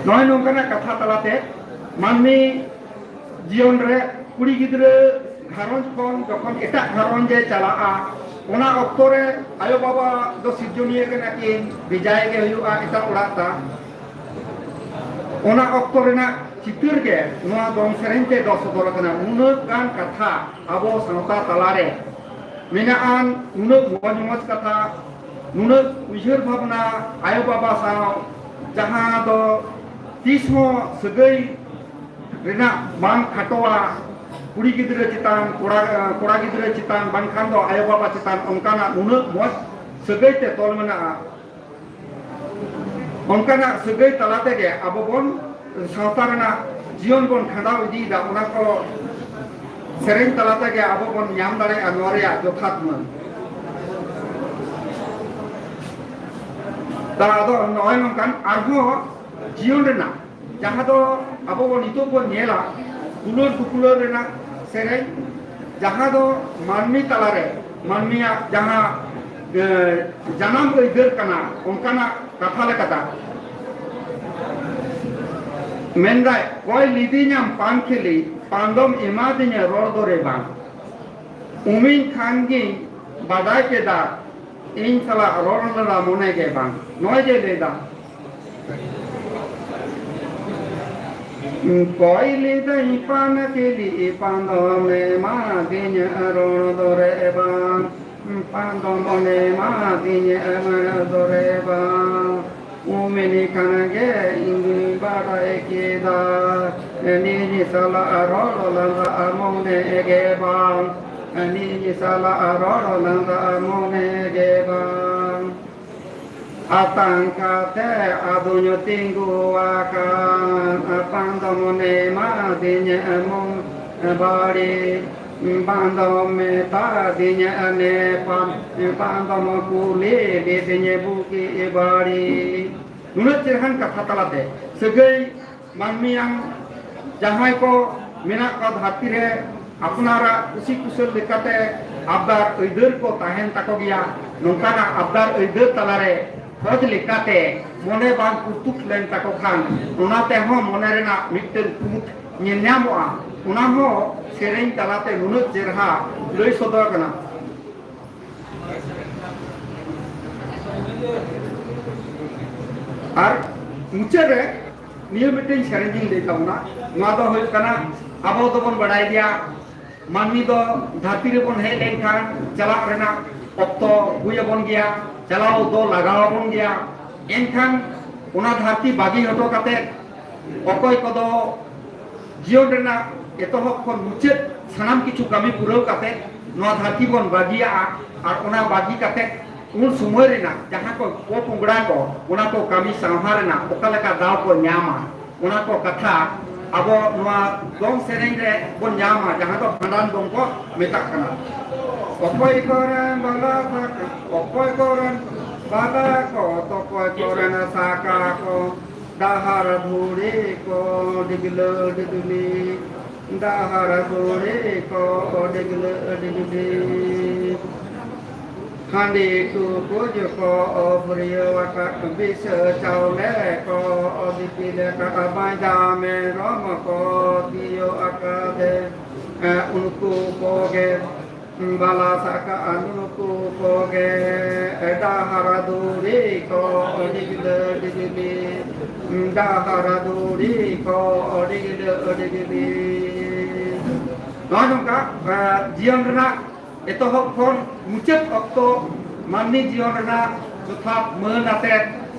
ᱱᱚᱜᱼᱚᱭ ᱱᱚᱝᱠᱟᱱᱟᱜ ᱠᱟᱛᱷᱟ ᱛᱟᱞᱟᱛᱮ ᱢᱟᱹᱱᱢᱤ ᱡᱤᱭᱚᱱ ᱨᱮ ᱠᱩᱲᱤ ᱜᱤᱫᱽᱨᱟᱹ ᱜᱷᱟᱨᱚᱸᱡᱽ ᱠᱷᱚᱱ ᱡᱚᱠᱷᱚᱱ ᱮᱴᱟᱜ ᱜᱷᱟᱨᱚᱸᱡᱽ ᱮ ᱪᱟᱞᱟᱜᱼᱟ, ᱚᱱᱟ ᱚᱠᱛᱚ ᱨᱮ ᱟᱭᱳ ᱵᱟᱵᱟ ᱫᱚ ᱥᱤᱨᱡᱚᱱᱤᱭᱟᱹ ᱠᱟᱱᱟ ᱠᱤᱱ, ᱵᱷᱮᱡᱟᱭ ᱜᱮ ᱦᱩᱭᱩᱜᱼᱟ ᱮᱴᱟᱜ ᱚᱲᱟᱜ ᱛᱟ᱾ ᱚᱱᱟ ᱚᱠᱛᱚ ᱨᱮᱱᱟᱜ ᱪᱤᱛᱟᱹᱨ ᱜᱮ ᱱᱚᱣᱟ ᱫᱚᱝ ᱥᱮᱨᱮᱧ ᱛᱮ ᱫᱚ ᱥᱚᱫᱚᱨ ᱟᱠᱟᱱᱟ᱾ ᱩᱱᱟᱹᱜ ᱜᱟᱱ ᱠᱟᱛᱷᱟ ᱟᱵᱚ ᱥᱟᱶᱛᱟ ᱛᱟᱞᱟᱨᱮ ᱢᱮᱱᱟᱜᱼᱟ, ᱩᱱᱟᱹᱜ ᱢᱚᱡᱽ ᱢᱚᱡᱽ ᱠᱟᱛᱷᱟ, ᱱᱩᱱᱟᱹᱜ ᱩᱭᱦᱟᱹᱨ ᱵᱷᱟᱵᱽᱱᱟ ᱟᱭᱳ ᱵᱟᱵᱟ ᱥᱟᱶ, ᱡᱟᱦᱟᱸ ᱫᱚ ᱛᱤᱥ ᱦᱚᱸ ᱥᱟᱹᱜᱟᱹᱭ ᱨᱮᱱᱟᱜ ᱵᱟᱝ ᱠᱷᱟᱴᱚᱣᱟ, ᱠᱩᱲᱤ ᱜᱤᱫᱽᱨᱟᱹ ᱪᱮᱛᱟᱱ, ᱠᱚᱲᱟ, ᱠᱚᱲᱟ ᱜᱤᱫᱽᱨᱟᱹ ᱪᱮᱛᱟᱱ, ᱵᱟᱝᱠᱷᱟᱱ ᱫᱚ ᱟᱭᱳ ᱵᱟᱵᱟ ᱪᱮᱛᱟᱱ ᱚᱱᱠᱟᱱᱟᱜ ᱱᱩᱱᱟᱹᱜ ᱢᱚᱡᱽ ᱥᱟᱹᱜᱟᱹᱭ ᱛᱮ ᱛᱚᱞ ᱢᱮᱱᱟᱜᱼᱟ᱾ ᱚᱱᱠᱟᱱᱟᱜ ᱥᱟᱹᱜᱟᱹᱭ ᱛᱟᱞᱟ ᱛᱮᱜᱮ ᱟᱵᱚ ᱵᱚᱱ ᱥᱟᱶᱛᱟ ᱨᱮᱱᱟᱜ ᱡᱤᱭᱚᱱ ᱵᱚᱱ ᱠᱷᱟᱸᱰᱟᱣ ᱤᱫᱤᱭᱮᱫᱟ, ᱚᱱᱟ ᱠᱚ ᱥᱮᱨᱮᱧ ᱛᱟᱞᱟ ᱛᱮᱜᱮ ᱟᱵᱚ ᱵᱚᱱ ᱧᱟᱢ ᱫᱟᱲᱮᱭᱟᱜᱼᱟ ᱱᱚᱣᱟ ᱨᱮᱭᱟᱜ ᱡᱚᱛᱷᱟᱛ ᱢᱟᱹᱱ᱾ ᱛᱟ ᱟᱫᱚ ᱱᱚᱜᱼᱚᱭ ᱱᱚᱝᱠᱟᱱ ᱟᱨᱦᱚᱸ ᱡᱤᱭᱚᱱ ᱨᱮᱱᱟᱜ ᱡᱟᱦᱟᱸ ᱫᱚ ᱟᱵᱚ ᱵᱚᱱ ᱱᱤᱛᱚᱜ ᱵᱚᱱ ᱧᱮᱞᱟ ᱫᱩᱞᱟᱹᱲ ᱫᱩᱯᱩᱞᱟᱹᱲ ᱨᱮᱱᱟᱜ ᱥᱮᱨᱮᱧ, ᱡᱟᱦᱟᱸ ᱫᱚ ᱢᱟᱹᱱᱢᱤ ᱛᱟᱞᱟᱨᱮ ᱢᱟᱹᱱᱢᱤᱭᱟᱜ ᱡᱟᱦᱟᱸ, ᱮ, ᱡᱟᱱᱟᱢ ᱟᱹᱭᱫᱟᱹᱨ ᱠᱟᱱᱟ, ᱚᱱᱠᱟᱱᱟᱜ ᱠᱟᱛᱷᱟ ᱞᱮᱠᱟᱛᱮ ᱢᱮᱱᱫᱟᱭ, ᱠᱚᱭ ᱞᱤᱫᱤᱧᱟᱢ ᱯᱟᱱᱠᱷᱤᱞᱤ, ᱯᱟᱱᱫᱚᱢ ᱮᱢᱟᱫᱤᱧᱟ ᱨᱚᱲ ᱫᱚᱨᱮ ᱵᱟᱝ᱾ ᱩᱢᱤᱧ ᱠᱷᱟᱱ ᱜᱤᱧ ᱵᱟᱰᱟᱭ ᱠᱮᱫᱟ, ᱤᱧ ᱥᱟᱞᱟᱜ ᱨᱚᱲ ᱞᱮᱫᱟ ᱢᱚᱱᱮ ᱜᱮ ᱵᱟᱝ᱾ ᱱᱚᱜᱼᱚᱭ ᱡᱮ ᱞᱟᱹᱭᱫᱟ, ᱠᱚᱭ ᱞᱤᱫᱟᱹᱧ ᱯᱟᱱᱠᱷᱤᱞᱤ, ᱯᱟᱱᱫᱚᱢ ᱮᱢᱟᱫᱤᱧᱟ ᱨᱚᱲ ᱫᱚᱨᱮ ᱵᱟᱝ᱾ ᱯᱟᱱᱫᱚᱢ ᱮᱢᱟᱫᱤᱧᱟ ᱨᱚᱲ ᱫᱚᱨᱮ ᱵᱟᱝ᱾ ᱩᱢᱤᱧ ᱠᱷᱟᱱ ᱜᱮ ᱤᱧ ᱫᱩᱧ ᱵᱟᱰᱟᱭ ᱠᱮᱫᱟ, ᱱᱤᱡ ᱥᱟᱞᱟᱜ ᱨᱚᱲ ᱞᱟᱸᱫᱟ ᱢᱚᱱᱮ ᱜᱮ ᱵᱟᱝ᱾ ᱱᱤᱡ ᱥᱟᱞᱟᱜ ᱨᱚᱲ ᱞᱟᱸᱫᱟ ᱢᱚᱱᱮ ᱜᱮ ᱵᱟᱝ᱾ ᱟᱛᱟᱝ ᱠᱟᱛᱮ ᱟᱫᱚᱧ ᱛᱤᱸᱜᱩ ᱟᱠᱟᱱ, ᱟᱯᱟᱱ ᱫᱚ ᱢᱚᱱᱮ ᱢᱟᱫᱤᱧ ᱮᱢᱚᱱ ᱵᱟᱹᱲᱤ, ᱵᱟᱝ ᱫᱚ ᱢᱮᱛᱟᱫᱤᱧ ᱱᱮᱯᱟᱢ, ᱵᱟᱝ ᱫᱚᱢ ᱠᱩᱞᱤ ᱞᱤᱫᱤᱧ ᱵᱩᱜᱤ ᱵᱟᱹᱲᱤ᱾ ᱱᱩᱱᱟᱹᱜ ᱪᱮᱦᱨᱟᱱ ᱠᱟᱛᱷᱟ ᱛᱟᱞᱟᱛᱮ ᱥᱟᱹᱜᱟᱹᱭ ᱢᱟᱹᱱᱢᱤᱭᱟᱝ ᱡᱟᱦᱟᱸᱭ ᱠᱚ ᱢᱮᱱᱟᱜ ᱠᱚᱣᱟ ᱫᱷᱟᱹᱨᱛᱤ ᱨᱮ, ᱟᱯᱱᱟᱨᱟᱜ ᱠᱩᱥᱤ ᱠᱩᱥᱟᱹᱞ ᱞᱮᱠᱟᱛᱮ ᱟᱵᱫᱟᱨ ᱟᱹᱭᱫᱟᱹᱨ ᱠᱚ ᱛᱟᱦᱮᱱ ᱛᱟᱠᱚ ᱜᱮᱭᱟ᱾ ᱱᱚᱝᱠᱟᱱᱟᱜ ᱟᱵᱫᱟᱨ ᱟᱹᱭᱫᱟᱹᱨ ᱛᱟᱞᱟᱨᱮ ᱠᱷᱚᱡᱽ ᱞᱮᱠᱟᱛᱮ ᱢᱚᱱᱮ ᱵᱟᱝ ᱯᱩᱨᱛᱩᱠ ᱞᱮᱱ ᱛᱟᱠᱚ ᱠᱷᱟᱱ, ᱚᱱᱟ ᱛᱮᱦᱚᱸ ᱢᱚᱱᱮ ᱨᱮᱱᱟᱜ ᱢᱤᱫᱴᱟᱝ ᱠᱩᱢᱩᱴ ᱧᱮᱞ ᱧᱟᱢᱚᱜᱼᱟ᱾ ᱚᱱᱟ ᱦᱚᱸ ᱥᱮᱨᱮᱧ ᱛᱟᱞᱟᱛᱮ ᱱᱩᱱᱟᱹᱜ ᱪᱮᱨᱦᱟ ᱞᱟᱹᱭ ᱥᱚᱫᱚᱨ ᱠᱟᱱᱟ᱾ ᱟᱨ ᱢᱩᱪᱟᱹᱫ ᱨᱮ ᱱᱤᱭᱟᱹ ᱢᱤᱫᱴᱮᱱ ᱥᱮᱨᱮᱧ ᱤᱧ ᱞᱟᱹᱭ ᱛᱟᱵᱚᱱᱟ᱾ ᱱᱚᱣᱟ ᱫᱚ ᱦᱩᱭᱩᱜ ᱠᱟᱱᱟ, ᱟᱵᱚ ᱫᱚᱵᱚᱱ ᱵᱟᱲᱟᱭ ᱜᱮᱭᱟ, ᱢᱟᱹᱱᱢᱤ ᱫᱚ ᱫᱷᱟᱹᱨᱛᱤ ᱨᱮᱵᱚᱱ ᱦᱮᱡ ᱞᱮᱱᱠᱷᱟᱱ ᱪᱟᱞᱟᱜ ᱨᱮᱱᱟᱜ ᱚᱠᱛᱚ ᱦᱩᱭ ᱟᱵᱚᱱ ᱜᱮᱭᱟ, ᱪᱟᱞᱟᱣ ᱫᱚ ᱞᱟᱜᱟᱣ ᱟᱵᱚᱱ ᱜᱮᱭᱟ᱾ ᱮᱱᱠᱷᱟᱱ ᱚᱱᱟ ᱫᱷᱟᱹᱨᱛᱤ ᱵᱟᱹᱜᱤ ᱦᱚᱴᱚ ᱠᱟᱛᱮ ᱚᱠᱚᱭ ᱠᱚᱫᱚ ᱡᱤᱭᱚᱱ ᱨᱮᱱᱟᱜ ᱮᱛᱚᱦᱚᱵ ᱠᱷᱚᱱ ᱢᱩᱪᱟᱹᱫ ᱥᱟᱱᱟᱢ ᱠᱤᱪᱷᱩ ᱠᱟᱹᱢᱤ ᱯᱩᱨᱟᱹᱣ ᱠᱟᱛᱮ ᱱᱚᱣᱟ ᱫᱷᱟᱹᱨᱛᱤ ᱵᱚᱱ ᱵᱟᱹᱜᱤᱭᱟᱜᱼᱟ᱾ ᱟᱨ ᱚᱱᱟ ᱵᱟᱹᱜᱤ ᱠᱟᱛᱮ ᱩᱱ ᱥᱚᱢᱚᱭ ᱨᱮᱱᱟᱜ ᱡᱟᱦᱟᱸ ᱠᱚ ᱯᱚᱯᱚᱝᱲᱟ ᱠᱚ ᱚᱱᱟ ᱠᱚ ᱠᱟᱹᱢᱤ ᱥᱟᱶᱦᱟ ᱨᱮᱱᱟᱜ ᱚᱠᱟ ᱞᱮᱠᱟ ᱫᱟᱣ ᱠᱚ ᱧᱟᱢᱟ, ᱚᱱᱟ ᱠᱚ ᱠᱟᱛᱷᱟ ᱟᱵᱚ ᱱᱚᱣᱟ ᱫᱚᱝ ᱥᱮᱨᱮᱧ ᱨᱮ ᱵᱚᱱ ᱧᱟᱢᱟ, ᱡᱟᱦᱟᱸ ᱫᱚ ᱵᱷᱟᱸᱰᱟᱱ ᱫᱚᱝ ᱠᱚ ᱢᱮᱛᱟᱜ ᱠᱟᱱᱟ᱾ ᱚᱠᱚᱭ ᱠᱚᱨᱮᱱ ᱵᱟᱞᱟ ᱥᱟᱠᱟ, ᱚᱠᱚᱭ ᱠᱚᱨᱮᱱ ᱵᱟᱞᱟ ᱠᱚ, ᱛᱚᱠᱚᱭ ᱠᱚᱨᱮᱱ ᱥᱟᱠᱟ ᱠᱚ, ᱰᱟᱦᱟᱨ ᱫᱷᱩᱲᱤ ᱠᱚ ᱰᱤᱜᱽᱞᱟᱹ ᱰᱤᱜᱽᱞᱤ, ᱰᱟᱦᱟᱨ ᱫᱷᱩᱲᱤ ᱠᱚ ᱰᱤᱜᱽᱞᱟᱹ ᱰᱤᱜᱽᱞᱤ᱾ ᱦᱟᱺᱰᱤ ᱴᱩᱠᱩᱡ ᱠᱚ ᱯᱷᱩᱨᱭᱟᱹᱣ ᱟᱠᱟᱫ, ᱵᱤᱥᱟᱹ ᱪᱟᱣᱞᱮ ᱠᱚ ᱫᱤᱯᱤᱞ ᱟᱠᱟᱫ, ᱵᱟᱸᱡᱟ ᱢᱮᱨᱚᱢ ᱠᱚ ᱛᱤᱭᱳᱜ ᱟᱠᱟᱫᱮ, ᱩᱱᱠᱩ ᱠᱚᱜᱮ ᱵᱟᱞᱟ ᱥᱟᱠᱟ ᱱᱩᱠᱩ ᱠᱚᱜᱮ, ᱰᱟᱦᱟᱨ ᱫᱷᱩᱲᱤ ᱠᱚ ᱰᱤᱜᱽᱞᱟᱹ ᱰᱤᱜᱽᱞᱤ, ᱰᱟᱦᱟᱨ ᱫᱷᱩᱲᱤ ᱠᱚ ᱰᱤᱜᱽᱞᱟᱹ ᱰᱤᱜᱽᱞᱤ᱾ ᱱᱚᱜᱼᱚᱭ ᱱᱚᱝᱠᱟ, ᱮ, ᱡᱤᱭᱚᱱ ᱨᱮᱱᱟᱜ ᱮᱛᱚᱦᱚᱵ ᱠᱷᱚᱱ ᱢᱩᱪᱟᱹᱫ ᱚᱠᱛᱚ ᱢᱟᱹᱱᱢᱤ ᱡᱤᱭᱚᱱ ᱨᱮᱱᱟᱜ ᱡᱚᱛᱷᱟᱛ ᱢᱟᱹᱱ ᱟᱛᱮ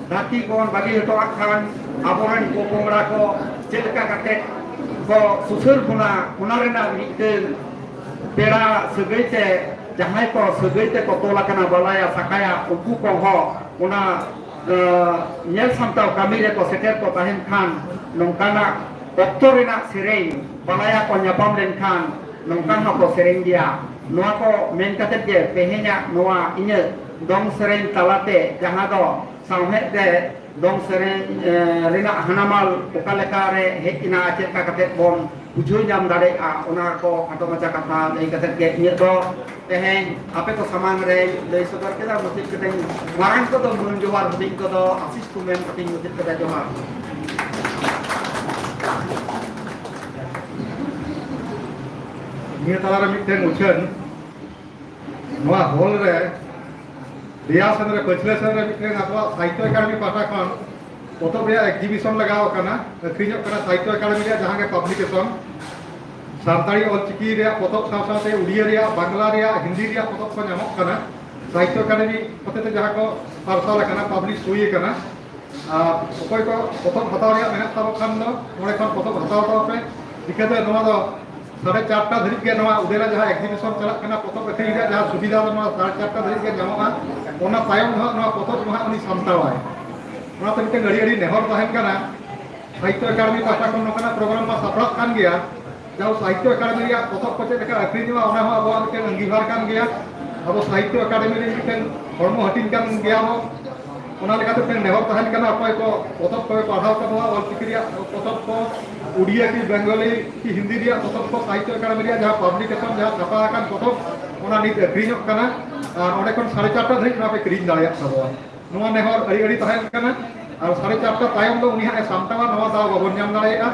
ᱫᱷᱟᱹᱨᱛᱤ ᱵᱚᱱ ᱵᱟᱹᱜᱤ ᱦᱚᱴᱚᱣᱟᱜ ᱠᱷᱟᱱ, ᱟᱵᱚᱨᱮᱱ ᱯᱚᱯᱚᱝᱲᱟ ᱠᱚ ᱪᱮᱫ ᱞᱮᱠᱟ ᱠᱟᱛᱮ ᱠᱚ ᱥᱩᱥᱟᱹᱨ ᱵᱚᱱᱟ, ᱚᱱᱟ ᱨᱮᱱᱟᱜ ᱢᱤᱫᱴᱟᱹᱝ ᱯᱮᱲᱟ ᱥᱟᱹᱜᱟᱹᱭ ᱛᱮ, ᱡᱟᱦᱟᱸᱭ ᱠᱚ ᱥᱟᱹᱜᱟᱹᱭ ᱛᱮᱠᱚ ᱛᱚᱞ ᱟᱠᱟᱱᱟ ᱵᱟᱞᱟᱭᱟ ᱥᱟᱠᱟᱭᱟ, ᱩᱱᱠᱩ ᱠᱚᱦᱚᱸ ᱚᱱᱟ, ᱮ, ᱧᱮᱞ ᱥᱟᱢᱴᱟᱣ ᱠᱟᱹᱢᱤ ᱨᱮᱠᱚ ᱥᱮᱴᱮᱨ ᱠᱚ ᱛᱟᱦᱮᱱ ᱠᱷᱟᱱ, ᱱᱚᱝᱠᱟᱱᱟᱜ ᱚᱠᱛᱚ ᱨᱮᱱᱟᱜ ᱥᱮᱨᱮᱧ, ᱵᱟᱞᱟᱭᱟ ᱠᱚ ᱧᱟᱯᱟᱢ ᱞᱮᱱᱠᱷᱟᱱ ᱱᱚᱝᱠᱟ ᱦᱚᱸᱠᱚ ᱥᱮᱨᱮᱧ ᱜᱮᱭᱟ᱾ ᱱᱚᱣᱟ ᱠᱚ ᱢᱮᱱ ᱠᱟᱛᱮ ᱜᱮ ᱛᱮᱦᱮᱧᱟᱜ ᱱᱚᱣᱟ ᱤᱧᱟᱹᱜ ᱫᱚᱝ ᱥᱮᱨᱮᱧ ᱛᱟᱞᱟᱛᱮ, ᱡᱟᱦᱟᱸ ᱫᱚ ᱥᱟᱶᱦᱮᱫ ᱨᱮ ᱫᱚᱝ ᱥᱮᱨᱮᱧ, ᱮ, ᱨᱮᱱᱟᱜ ᱦᱟᱱᱟᱢᱟᱞ ᱚᱠᱟ ᱞᱮᱠᱟ ᱨᱮ ᱦᱮᱡ ᱮᱱᱟ, ᱪᱮᱫ ᱞᱮᱠᱟ ᱠᱟᱛᱮ ᱵᱚᱱ ᱵᱩᱡᱷᱟᱹᱣ ᱧᱟᱢ ᱫᱟᱲᱮᱭᱟᱜᱼᱟ᱾ ᱚᱱᱟ ᱠᱚ ᱠᱷᱟᱴᱚ ᱢᱟᱪᱷᱟ ᱠᱟᱛᱷᱟ ᱞᱟᱹᱭ ᱠᱟᱛᱮ ᱜᱮ ᱤᱧᱟᱹᱜ ᱫᱚ ᱛᱮᱦᱮᱧ ᱟᱯᱮ ᱠᱚ ᱥᱟᱢᱟᱝ ᱨᱮ ᱞᱟᱹᱭ ᱥᱚᱫᱚᱨ ᱠᱮᱫᱟ᱾ ᱢᱩᱪᱟᱹᱫ ᱠᱟᱛᱮ ᱢᱟᱨᱟᱝ ᱠᱚᱫᱚ ᱢᱟᱹᱱ ᱡᱚᱦᱟᱨ, ᱦᱩᱰᱤᱧ ᱠᱚᱫᱚ ᱟᱥᱤᱥ ᱠᱚ ᱢᱮᱱ ᱠᱟᱛᱮᱧ ᱢᱩᱪᱟᱹᱫ ᱠᱮᱫᱟ᱾ ᱡᱚᱦᱟᱨ᱾ ᱱᱤᱭᱟᱹ ᱛᱟᱞᱟᱨᱮ ᱢᱤᱫᱴᱮᱱ ᱩᱪᱷᱟᱹᱱ, ᱱᱚᱣᱟ ᱦᱚᱞ ᱨᱮ ᱫᱮᱭᱟ ᱥᱮᱱ ᱨᱮ, ᱯᱟᱹᱪᱷᱞᱟᱹ ᱥᱮᱱ ᱨᱮ ᱢᱤᱫᱴᱮᱱ ᱟᱵᱚᱣᱟᱜ ᱥᱟᱦᱤᱛᱛᱚ ᱮᱠᱟᱰᱮᱢᱤ ᱯᱟᱦᱴᱟ ᱠᱷᱚᱱ ᱯᱚᱛᱚᱵ ᱨᱮᱭᱟᱜ ᱮᱠᱡᱤᱵᱤᱥᱚᱱ ᱞᱟᱜᱟᱣ ᱟᱠᱟᱱᱟ, ᱟᱹᱠᱷᱨᱤᱧᱚᱜ ᱠᱟᱱᱟ ᱥᱟᱦᱤᱛᱛᱚ ᱮᱠᱟᱰᱮᱢᱤ ᱨᱮᱭᱟᱜ ᱡᱟᱦᱟᱸ ᱜᱮ ᱯᱟᱵᱽᱞᱤᱠᱮᱥᱚᱱ, ᱥᱟᱱᱛᱟᱲᱤ ᱚᱞᱪᱤᱠᱤ ᱨᱮᱭᱟᱜ ᱯᱚᱛᱚᱵ ᱥᱟᱶ ᱥᱟᱶᱛᱮ ᱩᱲᱤᱭᱟ ᱨᱮᱭᱟᱜ, ᱵᱟᱝᱞᱟ ᱨᱮᱭᱟᱜ, ᱦᱤᱱᱫᱤ ᱨᱮᱭᱟᱜ ᱯᱚᱛᱚᱵ ᱠᱚ ᱧᱟᱢᱚᱜ ᱠᱟᱱᱟ᱾ ᱥᱟᱦᱤᱛᱛᱚ ᱮᱠᱟᱰᱮᱢᱤ ᱦᱚᱛᱮᱛᱮ ᱡᱟᱦᱟᱸ ᱠᱚ ᱯᱟᱨᱥᱟᱞ ᱟᱠᱟᱱᱟ, ᱯᱟᱵᱽᱞᱤᱥ ᱦᱩᱭ ᱟᱠᱟᱱᱟ, ᱟᱨ ᱚᱠᱚᱭ ᱠᱚ ᱯᱚᱛᱚᱵ ᱦᱟᱛᱟᱣ ᱨᱮᱭᱟᱜ ᱢᱮᱱᱟᱜ ᱛᱟᱵᱚ ᱠᱷᱟᱱ ᱫᱚ ᱱᱚᱰᱮ ᱠᱷᱚᱱ ᱯᱚᱛᱚᱵ ᱦᱟᱛᱟᱣ ᱛᱟᱵᱚ ᱯᱮ᱾ ᱪᱤᱠᱟᱹᱛᱮ ᱱᱚᱣᱟ ᱫᱚ ᱥᱟᱲᱮ ᱪᱟᱨᱴᱟ ᱫᱷᱟᱹᱨᱤᱡ ᱜᱮ ᱱᱚᱣᱟ ᱩᱫᱮᱞᱟ ᱡᱟᱦᱟᱸ ᱮᱠᱡᱤᱵᱤᱥᱚᱱ ᱪᱟᱞᱟᱜ ᱠᱟᱱᱟ, ᱯᱚᱛᱚᱵ ᱟᱹᱠᱷᱨᱤᱧ ᱨᱮᱭᱟᱜ ᱡᱟᱦᱟᱸ ᱥᱩᱵᱤᱫᱷᱟ ᱫᱚ ᱱᱚᱣᱟ ᱥᱟᱲᱮ ᱪᱟᱨᱴᱟ ᱫᱷᱟᱹᱨᱤᱡ ᱜᱮ ᱧᱟᱢᱚᱜᱼᱟ᱾ ᱚᱱᱟ ᱛᱟᱭᱚᱢ ᱫᱚ ᱦᱟᱸᱜ ᱱᱚᱣᱟ ᱯᱚᱛᱚᱵ ᱫᱚ ᱦᱟᱸᱜ ᱩᱱᱤ ᱥᱟᱢᱴᱟᱣᱟᱭ᱾ ᱚᱱᱟᱛᱮ ᱢᱤᱫᱴᱮᱱ ᱟᱹᱰᱤ ᱟᱹᱰᱤ ᱱᱮᱦᱚᱨ ᱛᱟᱦᱮᱱ ᱠᱟᱱᱟ, ᱥᱟᱦᱤᱛᱛᱚ ᱮᱠᱟᱰᱮᱢᱤ ᱯᱟᱦᱴᱟ ᱠᱷᱚᱱ ᱱᱚᱝᱠᱟᱱᱟᱜ ᱯᱨᱳᱜᱨᱟᱢ ᱢᱟ ᱥᱟᱯᱲᱟᱜ ᱠᱟᱱ ᱜᱮᱭᱟ, ᱡᱟᱦᱟᱸ ᱥᱟᱦᱤᱛᱛᱚ ᱮᱠᱟᱰᱮᱢᱤ ᱨᱮᱭᱟᱜ ᱯᱚᱛᱚᱵ ᱠᱚ ᱪᱮᱫ ᱞᱮᱠᱟ ᱟᱹᱠᱷᱨᱤᱧᱚᱜᱼᱟ, ᱚᱱᱟ ᱦᱚᱸ ᱟᱵᱚᱣᱟᱜ ᱢᱤᱫᱴᱮᱱ ᱟᱸᱜᱤᱵᱷᱟᱨ ᱠᱟᱱ ᱜᱮᱭᱟ᱾ ᱟᱵᱚ ᱥᱟᱦᱤᱛᱛᱚ ᱮᱠᱟᱰᱮᱢᱤ ᱨᱮᱱ ᱢᱤᱫᱴᱮᱱ ᱦᱚᱲᱢᱚ ᱦᱟᱹᱴᱤᱧ ᱠᱟᱱ ᱜᱮᱭᱟ ᱵᱚ᱾ ᱚᱱᱟ ᱞᱮᱠᱟᱛᱮ ᱢᱤᱫᱴᱮᱱ ᱱᱮᱦᱚᱨ ᱛᱟᱦᱮᱱ ᱠᱟᱱᱟ, ᱚᱠᱚᱭ ᱠᱚ ᱯᱚᱛᱚᱵ ᱠᱚ ᱯᱟᱲᱦᱟᱣ ᱛᱟᱵᱚᱱᱟ, ᱚᱞᱪᱤᱠᱤ ᱨᱮᱭᱟᱜ ᱯᱚᱛᱚᱵ ᱠᱚ, ᱩᱲᱤᱭᱟ ᱠᱤ ᱵᱮᱝᱜᱚᱞᱤ ᱠᱤ ᱦᱤᱱᱫᱤ ᱨᱮᱭᱟᱜ ᱯᱚᱛᱚᱵ ᱠᱚ, ᱥᱟᱦᱤᱛᱛᱚ ᱮᱠᱟᱰᱮᱢᱤ ᱨᱮᱭᱟᱜ ᱡᱟᱦᱟᱸ ᱯᱟᱵᱽᱞᱤᱠᱮᱥᱚᱱ, ᱡᱟᱦᱟᱸ ᱪᱷᱟᱯᱟ ᱟᱠᱟᱱ ᱯᱚᱛᱚᱵ, ᱚᱱᱟ ᱱᱤᱛ ᱟᱹᱠᱷᱨᱤᱧᱚᱜ ᱠᱟᱱᱟ᱾ ᱟᱨ ᱚᱸᱰᱮ ᱠᱷᱚᱱ ᱥᱟᱲᱮ ᱪᱟᱨᱴᱟ ᱫᱷᱟᱹᱨᱤᱡ ᱱᱚᱣᱟ ᱯᱮ ᱠᱤᱨᱤᱧ ᱫᱟᱲᱮᱭᱟᱜ ᱛᱟᱵᱚᱱᱟ᱾ ᱱᱚᱣᱟ ᱱᱮᱦᱚᱨ ᱟᱹᱰᱤ ᱟᱹᱰᱤ ᱛᱟᱦᱮᱱ ᱠᱟᱱᱟ᱾ ᱟᱨ ᱥᱟᱲᱮ ᱪᱟᱨᱴᱟ ᱛᱟᱭᱚᱢ ᱫᱚ ᱩᱱᱤ ᱦᱟᱸᱜ ᱮ ᱥᱟᱢᱴᱟᱣᱟ, ᱱᱚᱣᱟ ᱫᱟᱣ ᱵᱟᱵᱚᱱ ᱧᱟᱢ ᱫᱟᱲᱮᱭᱟᱜᱼᱟ᱾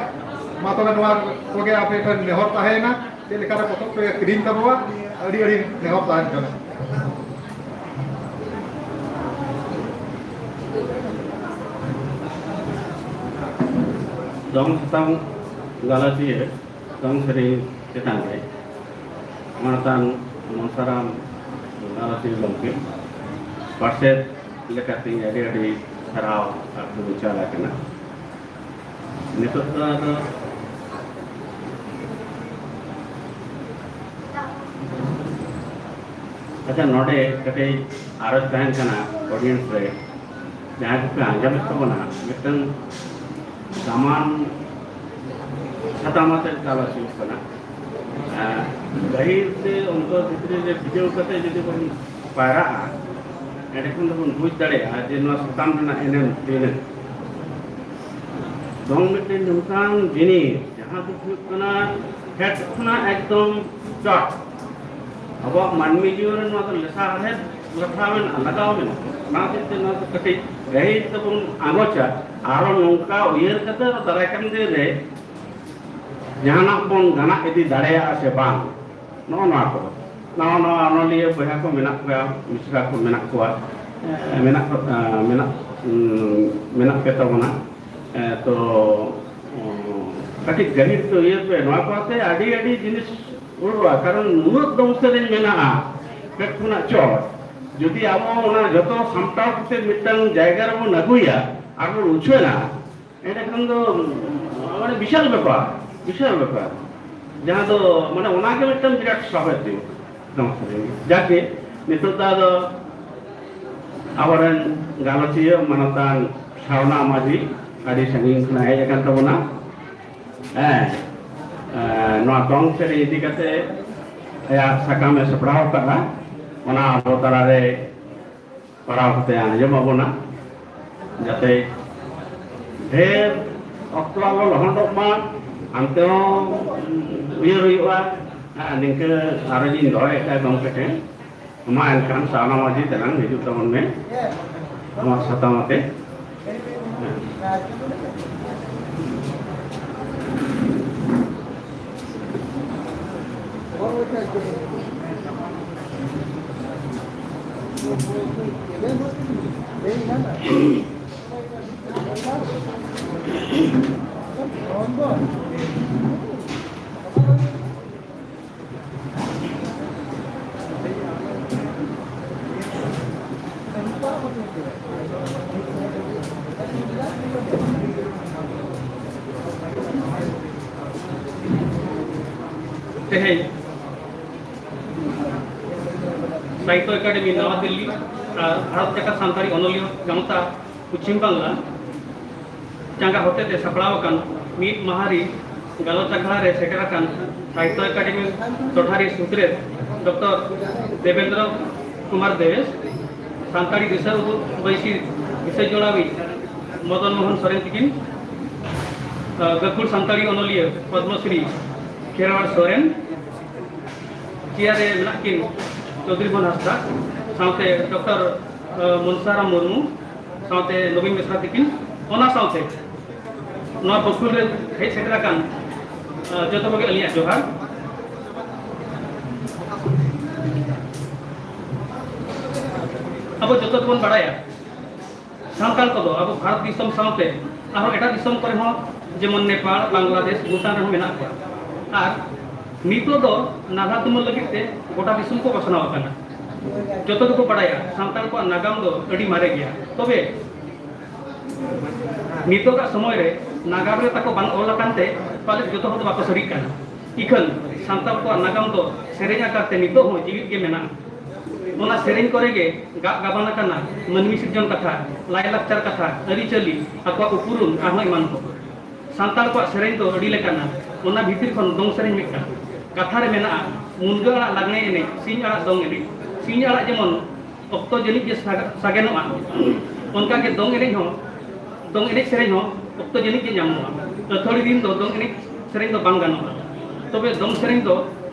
ᱢᱟ ᱛᱚᱵᱮ ᱱᱚᱣᱟ ᱠᱚᱜᱮ ᱟᱯᱮ ᱴᱷᱮᱱ ᱱᱮᱦᱚᱨ ᱛᱟᱦᱮᱸᱭᱮᱱᱟ, ᱪᱮᱫ ᱞᱮᱠᱟᱨᱮ ᱯᱚᱛᱚᱵ ᱯᱮ ᱠᱤᱨᱤᱧ ᱛᱟᱵᱚᱣᱟ, ᱟᱹᱰᱤ ᱟᱹᱰᱤ ᱱᱮᱦᱚᱨ ᱛᱟᱦᱮᱱ ᱠᱟᱱᱟ᱾ ᱫᱚᱝ ᱥᱟᱛᱟᱢ ᱜᱟᱞᱚᱪᱤᱭᱟᱹ ᱫᱚᱝ ᱥᱮᱨᱮᱧ ᱪᱮᱛᱟᱱ ᱨᱮ ᱢᱟᱱᱚᱛᱟᱱ ᱢᱚᱱᱥᱟᱨᱟᱢ ᱜᱟᱞᱚᱪᱤᱭᱟᱹ ᱜᱚᱢᱠᱮ ᱯᱟᱨᱥᱮᱛ ᱞᱮᱠᱟᱛᱮ ᱟᱹᱰᱤ ᱟᱹᱰᱤ ᱥᱟᱨᱦᱟᱣ ᱟᱨ ᱥᱟᱹᱜᱩᱱ ᱪᱟᱞ ᱟᱠᱟᱱᱟ᱾ ᱱᱤᱛᱚᱜ ᱫᱚ ᱟᱫᱚ ᱟᱪᱪᱷᱟ, ᱱᱚᱰᱮ ᱠᱟᱹᱴᱤᱡ ᱟᱨᱚᱡᱽ ᱛᱟᱦᱮᱱ ᱠᱟᱱᱟ ᱚᱰᱤᱭᱮᱱᱥ ᱨᱮ, ᱡᱟᱦᱟᱸᱭ ᱠᱚᱯᱮ ᱟᱸᱡᱚᱢᱮᱫ ᱛᱟᱵᱚᱱᱟ, ᱢᱤᱫᱴᱟᱝ ᱫᱟᱢᱟᱱ ᱥᱟᱛᱟᱢ ᱟᱛᱮ ᱜᱟᱞᱚᱪ ᱦᱩᱭᱩᱜ ᱠᱟᱱᱟ᱾ ᱟᱨ ᱜᱟᱹᱦᱤᱨ ᱛᱮ ᱚᱱᱛᱚᱨ ᱵᱷᱤᱛᱨᱤ ᱨᱮ ᱵᱷᱤᱡᱟᱹᱣ ᱠᱟᱛᱮ ᱡᱩᱫᱤ ᱵᱚᱱ ᱯᱟᱭᱨᱟᱜᱼᱟ, ᱮᱸᱰᱮᱠᱷᱟᱱ ᱫᱚᱵᱚᱱ ᱵᱩᱡᱽ ᱫᱟᱲᱮᱭᱟᱜᱼᱟ ᱡᱮ ᱱᱚᱣᱟ ᱥᱟᱛᱟᱢ ᱨᱮᱱᱟᱜ ᱮᱱᱮᱢ ᱛᱤᱱᱟᱹᱜ᱾ ᱫᱚᱝ ᱢᱤᱫᱴᱮᱱ ᱱᱚᱝᱠᱟᱱ ᱡᱤᱱᱤᱥ, ᱡᱟᱦᱟᱸ ᱫᱚ ᱦᱩᱭᱩᱜ ᱠᱟᱱᱟ ᱯᱷᱮᱰ ᱠᱷᱚᱱᱟᱜ ᱮᱠᱫᱚᱢ ᱪᱚᱴ᱾ ᱟᱵᱚᱣᱟᱜ ᱢᱟᱹᱱᱢᱤ ᱡᱤᱭᱚᱱ ᱨᱮ ᱱᱚᱣᱟ ᱫᱚ ᱞᱮᱥᱟ ᱦᱮᱲᱦᱮᱫ ᱞᱟᱴᱷᱟ ᱢᱮᱱᱟᱜᱼᱟ, ᱞᱟᱜᱟᱣ ᱢᱮᱱᱟᱜᱼᱟ᱾ ᱚᱱᱟ ᱦᱚᱛᱮᱡ ᱛᱮ ᱱᱚᱣᱟ ᱫᱚ ᱠᱟᱹᱴᱤᱡ ᱜᱟᱹᱦᱤᱨ ᱛᱮᱵᱚᱱ ᱟᱸᱜᱚᱪᱟ᱾ ᱟᱨᱚ ᱱᱚᱝᱠᱟ ᱩᱭᱦᱟᱹᱨ ᱠᱟᱛᱮ ᱫᱟᱨᱟᱭ ᱠᱟᱱ ᱫᱤᱱ ᱨᱮ ᱡᱟᱦᱟᱱᱟᱜ ᱵᱚᱱ ᱜᱟᱱᱟᱜ ᱤᱫᱤ ᱫᱟᱲᱮᱭᱟᱜᱼᱟ ᱥᱮ ᱵᱟᱝ, ᱱᱚᱜᱼᱚ ᱱᱚᱣᱟ ᱠᱚ᱾ ᱱᱟᱣᱟ ᱱᱟᱣᱟ ᱚᱱᱚᱞᱤᱭᱟᱹ ᱵᱚᱭᱦᱟ ᱠᱚ ᱢᱮᱱᱟᱜ ᱠᱚᱣᱟ, ᱢᱤᱥᱨᱟ ᱠᱚ ᱢᱮᱱᱟᱜ ᱠᱚᱣᱟ, ᱮ, ᱢᱮᱱᱟᱜ ᱠᱚ, ᱮ, ᱢᱮᱱᱟᱜ, ᱩᱢ, ᱢᱮᱱᱟᱜ ᱯᱮ ᱛᱟᱵᱚᱱᱟ᱾ ᱮ, ᱛᱚ, ᱩᱢ, ᱠᱟᱹᱴᱤᱡ ᱜᱟᱹᱦᱤᱨ ᱛᱮ ᱩᱭᱦᱟᱹᱨ ᱯᱮ, ᱱᱚᱣᱟ ᱠᱚ ᱟᱛᱮ ᱟᱹᱰᱤ ᱟᱹᱰᱤ ᱡᱤᱱᱤᱥ ᱩᱲᱩᱜᱼᱟ, ᱠᱟᱨᱚᱱ ᱱᱩᱱᱟᱹᱜ ᱫᱚᱝ ᱥᱮᱨᱮᱧ ᱢᱮᱱᱟᱜᱼᱟ ᱯᱷᱮᱰ ᱠᱷᱚᱱᱟᱜ ᱪᱚᱴ᱾ ᱡᱩᱫᱤ ᱟᱵᱚ ᱚᱱᱟ ᱡᱚᱛᱚ ᱥᱟᱢᱴᱟᱣ ᱠᱟᱛᱮ ᱢᱤᱫᱴᱟᱝ ᱡᱟᱭᱜᱟ ᱨᱮᱵᱚᱱ ᱟᱹᱜᱩᱭᱟ ᱟᱨ ᱵᱚᱱ ᱩᱪᱷᱟᱹᱱᱟ, ᱮᱸᱰᱮᱠᱷᱟᱱ ᱫᱚ ᱢᱟᱱᱮ ᱵᱤᱥᱟᱞ ᱵᱮᱯᱟᱨ, ᱵᱤᱥᱟᱞ ᱵᱮᱯᱟᱨ᱾ ᱡᱟᱦᱟᱸ ᱫᱚ ᱢᱟᱱᱮ ᱚᱱᱟᱜᱮ ᱢᱤᱫᱴᱟᱝ ᱵᱤᱨᱟᱴ ᱥᱟᱵᱮᱫ ᱫᱤᱱ᱾ ᱡᱟᱠᱮ, ᱱᱤᱛᱚᱜ ᱫᱚ ᱟᱫᱚ ᱟᱵᱚᱨᱮᱱ ᱜᱟᱞᱚᱪᱤᱭᱟᱹ ᱢᱟᱱᱚᱛᱟᱱ ᱥᱟᱨᱱᱟ ᱢᱟᱹᱡᱷᱤ ᱟᱹᱰᱤ ᱥᱟᱺᱜᱤᱧ ᱠᱷᱚᱱᱟᱜ ᱦᱮᱡ ᱟᱠᱟᱱ ᱛᱟᱵᱚᱱᱟ᱾ ᱦᱮᱸ, ᱮᱸ, ᱱᱚᱣᱟ ᱫᱚᱝ ᱥᱮᱨᱮᱧ ᱤᱫᱤ ᱠᱟᱛᱮ ᱟᱭᱟᱜ ᱥᱟᱠᱟᱢ ᱮ ᱥᱟᱯᱲᱟᱣ ᱟᱠᱟᱫᱼᱟ, ᱚᱱᱟ ᱟᱵᱚ ᱛᱟᱞᱟᱨᱮ ᱯᱟᱲᱦᱟᱣ ᱠᱟᱛᱮ ᱟᱸᱡᱚᱢ ᱟᱵᱚᱱᱟ, ᱡᱟᱛᱮ ᱰᱷᱮᱨ ᱚᱠᱛᱚ ᱟᱞᱚ ᱞᱚᱦᱚᱫᱚᱜ ᱢᱟ, ᱦᱟᱱᱛᱮ ᱦᱚᱸ ᱩᱭᱦᱟᱹᱨ ᱦᱩᱭᱩᱜᱼᱟ᱾ ᱦᱮᱸ, ᱱᱤᱝᱠᱟᱹ ᱟᱨᱚ ᱞᱤᱧ ᱫᱚᱦᱚᱭᱮᱫᱼᱟ ᱜᱚᱢᱠᱮ ᱴᱷᱮᱱ᱾ ᱢᱟ ᱮᱱᱠᱷᱟᱱ ᱥᱟᱨᱱᱟ ᱢᱟᱹᱡᱷᱤ ᱫᱮᱞᱟᱝ ᱦᱤᱡᱩᱜ ᱛᱟᱵᱚᱱ ᱢᱮ ᱟᱢᱟᱜ ᱥᱟᱛᱟᱢ ᱟᱛᱮ᱾ ᱛᱮᱦᱮᱧ ᱥᱟᱦᱤᱛᱛᱚ ᱮᱠᱟᱰᱮᱢᱤ ᱱᱟᱣᱟ ᱫᱤᱞᱞᱤ ᱟᱨ ᱵᱷᱟᱨᱚᱛ ᱡᱟᱠᱟᱛ ᱥᱟᱱᱛᱟᱲᱤ ᱚᱱᱚᱞᱤᱭᱟᱹ ᱜᱟᱶᱛᱟ ᱯᱚᱪᱷᱤᱢ ᱵᱟᱝᱞᱟ ᱪᱟᱸᱜᱟ ᱦᱚᱛᱮᱛᱮ ᱥᱟᱯᱲᱟᱣ ᱟᱠᱟᱱ ᱢᱤᱫ ᱢᱟᱦᱟᱨᱤ ᱜᱟᱞᱚᱪ ᱟᱠᱷᱲᱟ ᱨᱮ ᱥᱮᱴᱮᱨ ᱟᱠᱟᱱ ᱥᱟᱦᱤᱛᱛᱚ ᱮᱠᱟᱰᱮᱢᱤ ᱴᱚᱴᱷᱟᱨᱤ ᱥᱩᱛᱨᱮᱛ ᱰᱚᱠᱴᱚᱨ ᱫᱮᱵᱮᱱᱫᱨᱚ ᱠᱩᱢᱟᱨ ᱫᱮᱵᱮᱥ, ᱥᱟᱱᱛᱟᱲᱤ ᱫᱤᱥᱟᱹ ᱩᱫᱩᱜ ᱵᱟᱹᱭᱥᱤ ᱫᱤᱥᱟᱹ ᱡᱚᱲᱟᱣᱤᱡ ᱢᱚᱫᱚᱱ ᱢᱳᱦᱚᱱ ᱥᱚᱨᱮᱱ ᱛᱤᱠᱤᱱ, ᱜᱟᱹᱠᱷᱩᱲ ᱥᱟᱱᱛᱟᱲᱤ ᱚᱱᱚᱞᱤᱭᱟᱹ ᱯᱚᱫᱽᱢᱚᱥᱨᱤ ᱠᱷᱮᱨᱣᱟᱲ ᱥᱚᱨᱮᱱ, ᱪᱮᱭᱟᱨ ᱨᱮ ᱢᱮᱱᱟᱜ ᱠᱤᱱ ᱪᱳᱣᱫᱷᱩᱨᱤ ᱢᱳᱦᱚᱱ ᱦᱟᱸᱥᱫᱟ, ᱥᱟᱶᱛᱮ ᱰᱚᱠᱴᱚᱨ ᱢᱚᱱᱥᱟᱨᱟᱢ ᱢᱩᱨᱢᱩ, ᱥᱟᱶᱛᱮ ᱱᱚᱵᱤᱱ ᱵᱮᱥᱨᱟ ᱛᱤᱠᱤᱱ, ᱚᱱᱟ ᱥᱟᱶᱛᱮ ᱱᱚᱣᱟ ᱵᱟᱹᱠᱷᱩᱞ ᱨᱮ ᱦᱮᱡ ᱥᱮᱴᱮᱨ ᱟᱠᱟᱱ ᱡᱚᱛᱚ ᱠᱚᱜᱮ ᱟᱹᱞᱤᱧᱟᱜ ᱡᱚᱦᱟᱨ᱾ ᱟᱵᱚ ᱡᱚᱛᱚ ᱜᱮᱵᱚᱱ ᱵᱟᱲᱟᱭᱟ, ᱥᱟᱱᱛᱟᱲ ᱠᱚᱫᱚ ᱟᱵᱚ ᱵᱷᱟᱨᱚᱛ ᱫᱤᱥᱚᱢ ᱥᱟᱶᱛᱮ ᱟᱨᱦᱚᱸ ᱮᱴᱟᱜ ᱫᱤᱥᱚᱢ ᱠᱚᱨᱮ ᱦᱚᱸ, ᱡᱮᱢᱚᱱ ᱱᱮᱯᱟᱞ, ᱵᱟᱝᱞᱟᱫᱮᱥ, ᱵᱷᱩᱴᱟᱱ ᱨᱮᱦᱚᱸ ᱢᱮᱱᱟᱜ ᱠᱚᱣᱟ᱾ ᱟᱨ ᱱᱤᱛᱚᱜ ᱫᱚ ᱱᱟᱞᱦᱟ ᱛᱩᱢᱟᱹᱞ ᱞᱟᱹᱜᱤᱫ ᱛᱮ ᱜᱚᱴᱟ ᱫᱤᱥᱚᱢ ᱠᱚ ᱯᱟᱥᱱᱟᱣ ᱟᱠᱟᱱᱟ᱾ ᱡᱚᱛᱚ ᱜᱮᱠᱚ ᱵᱟᱲᱟᱭᱟ ᱥᱟᱱᱛᱟᱲ ᱠᱚᱣᱟᱜ ᱱᱟᱜᱟᱢ ᱫᱚ ᱟᱹᱰᱤ ᱢᱟᱨᱮ ᱜᱮᱭᱟ, ᱛᱚᱵᱮ ᱱᱤᱛᱚᱜᱟᱜ ᱥᱚᱢᱚᱭ ᱨᱮ ᱱᱟᱜᱟᱢ ᱨᱮ ᱛᱟᱠᱚ ᱵᱟᱝ ᱚᱞ ᱟᱠᱟᱱ ᱛᱮ ᱯᱟᱞᱮᱫ ᱡᱚᱛᱚ ᱦᱚᱲ ᱫᱚ ᱵᱟᱠᱚ ᱥᱟᱹᱨᱤᱜ ᱠᱟᱱᱟ᱾ ᱤᱠᱷᱟᱹᱱ ᱥᱟᱱᱛᱟᱲ ᱠᱚᱣᱟᱜ ᱱᱟᱜᱟᱢ ᱫᱚ ᱥᱮᱨᱮᱧ ᱟᱠᱟᱨ ᱛᱮ ᱱᱤᱛᱚᱜ ᱦᱚᱸ ᱡᱤᱣᱤᱫ ᱜᱮ ᱢᱮᱱᱟᱜᱼᱟ᱾ ᱚᱱᱟ ᱥᱮᱨᱮᱧ ᱠᱚᱨᱮ ᱜᱮ ᱜᱟᱜ ᱜᱟᱵᱟᱱ ᱟᱠᱟᱱᱟ ᱢᱟᱹᱱᱢᱤ ᱥᱤᱨᱡᱚᱱ ᱠᱟᱛᱷᱟ, ᱞᱟᱭᱼᱞᱟᱠᱪᱟᱨ ᱠᱟᱛᱷᱟ, ᱟᱹᱨᱤᱪᱟᱹᱞᱤ, ᱟᱠᱚᱣᱟᱜ ᱩᱯᱨᱩᱢ, ᱟᱨᱦᱚᱸ ᱮᱢᱟᱱ ᱠᱚ᱾ ᱥᱟᱱᱛᱟᱲ ᱠᱚᱣᱟᱜ ᱥᱮᱨᱮᱧ ᱫᱚ ᱟᱹᱰᱤ ᱞᱮᱠᱟᱱᱟ, ᱚᱱᱟ ᱵᱷᱤᱛᱤᱨ ᱠᱷᱚᱱ ᱫᱚᱝ ᱥᱮᱨᱮᱧ ᱢᱤᱫᱴᱟᱝ᱾ ᱠᱟᱛᱷᱟ ᱨᱮ ᱢᱮᱱᱟᱜᱼᱟ, ᱢᱩᱱᱜᱟᱹ ᱟᱲᱟᱜ ᱞᱟᱜᱽᱬᱮ ᱮᱱᱮᱡ, ᱥᱤᱧ ᱟᱲᱟᱜ ᱫᱚᱝ ᱮᱱᱮᱡ᱾ ᱥᱤᱧ ᱟᱲᱟᱜ ᱡᱮᱢᱚᱱ ᱚᱠᱛᱚ ᱡᱟᱹᱱᱤᱡ ᱜᱮ ᱥᱟᱜ-, ᱥᱟᱜᱮᱱᱚᱜᱼᱟ, ᱚᱱᱠᱟ ᱜᱮ ᱫᱚᱝ ᱮᱱᱮᱡ ᱦᱚᱸ, ᱫᱚᱝ ᱮᱱᱮᱡ ᱥᱮᱨᱮᱧ ᱦᱚᱸ ᱚᱠᱛᱚ ᱡᱟᱹᱱᱤᱡ ᱜᱮ ᱧᱟᱢᱚᱜᱼᱟ᱾ ᱟᱹᱛᱷᱟᱹᱲᱤ ᱫᱤᱱ ᱫᱚ ᱫᱚᱝ ᱮᱱᱮᱡ ᱥᱮᱨᱮᱧ ᱫᱚ ᱵᱟᱝ ᱜᱟᱱᱚᱜᱼᱟ᱾ ᱛᱚᱵᱮ ᱫᱚᱝ ᱥᱮᱨᱮᱧ ᱫᱚ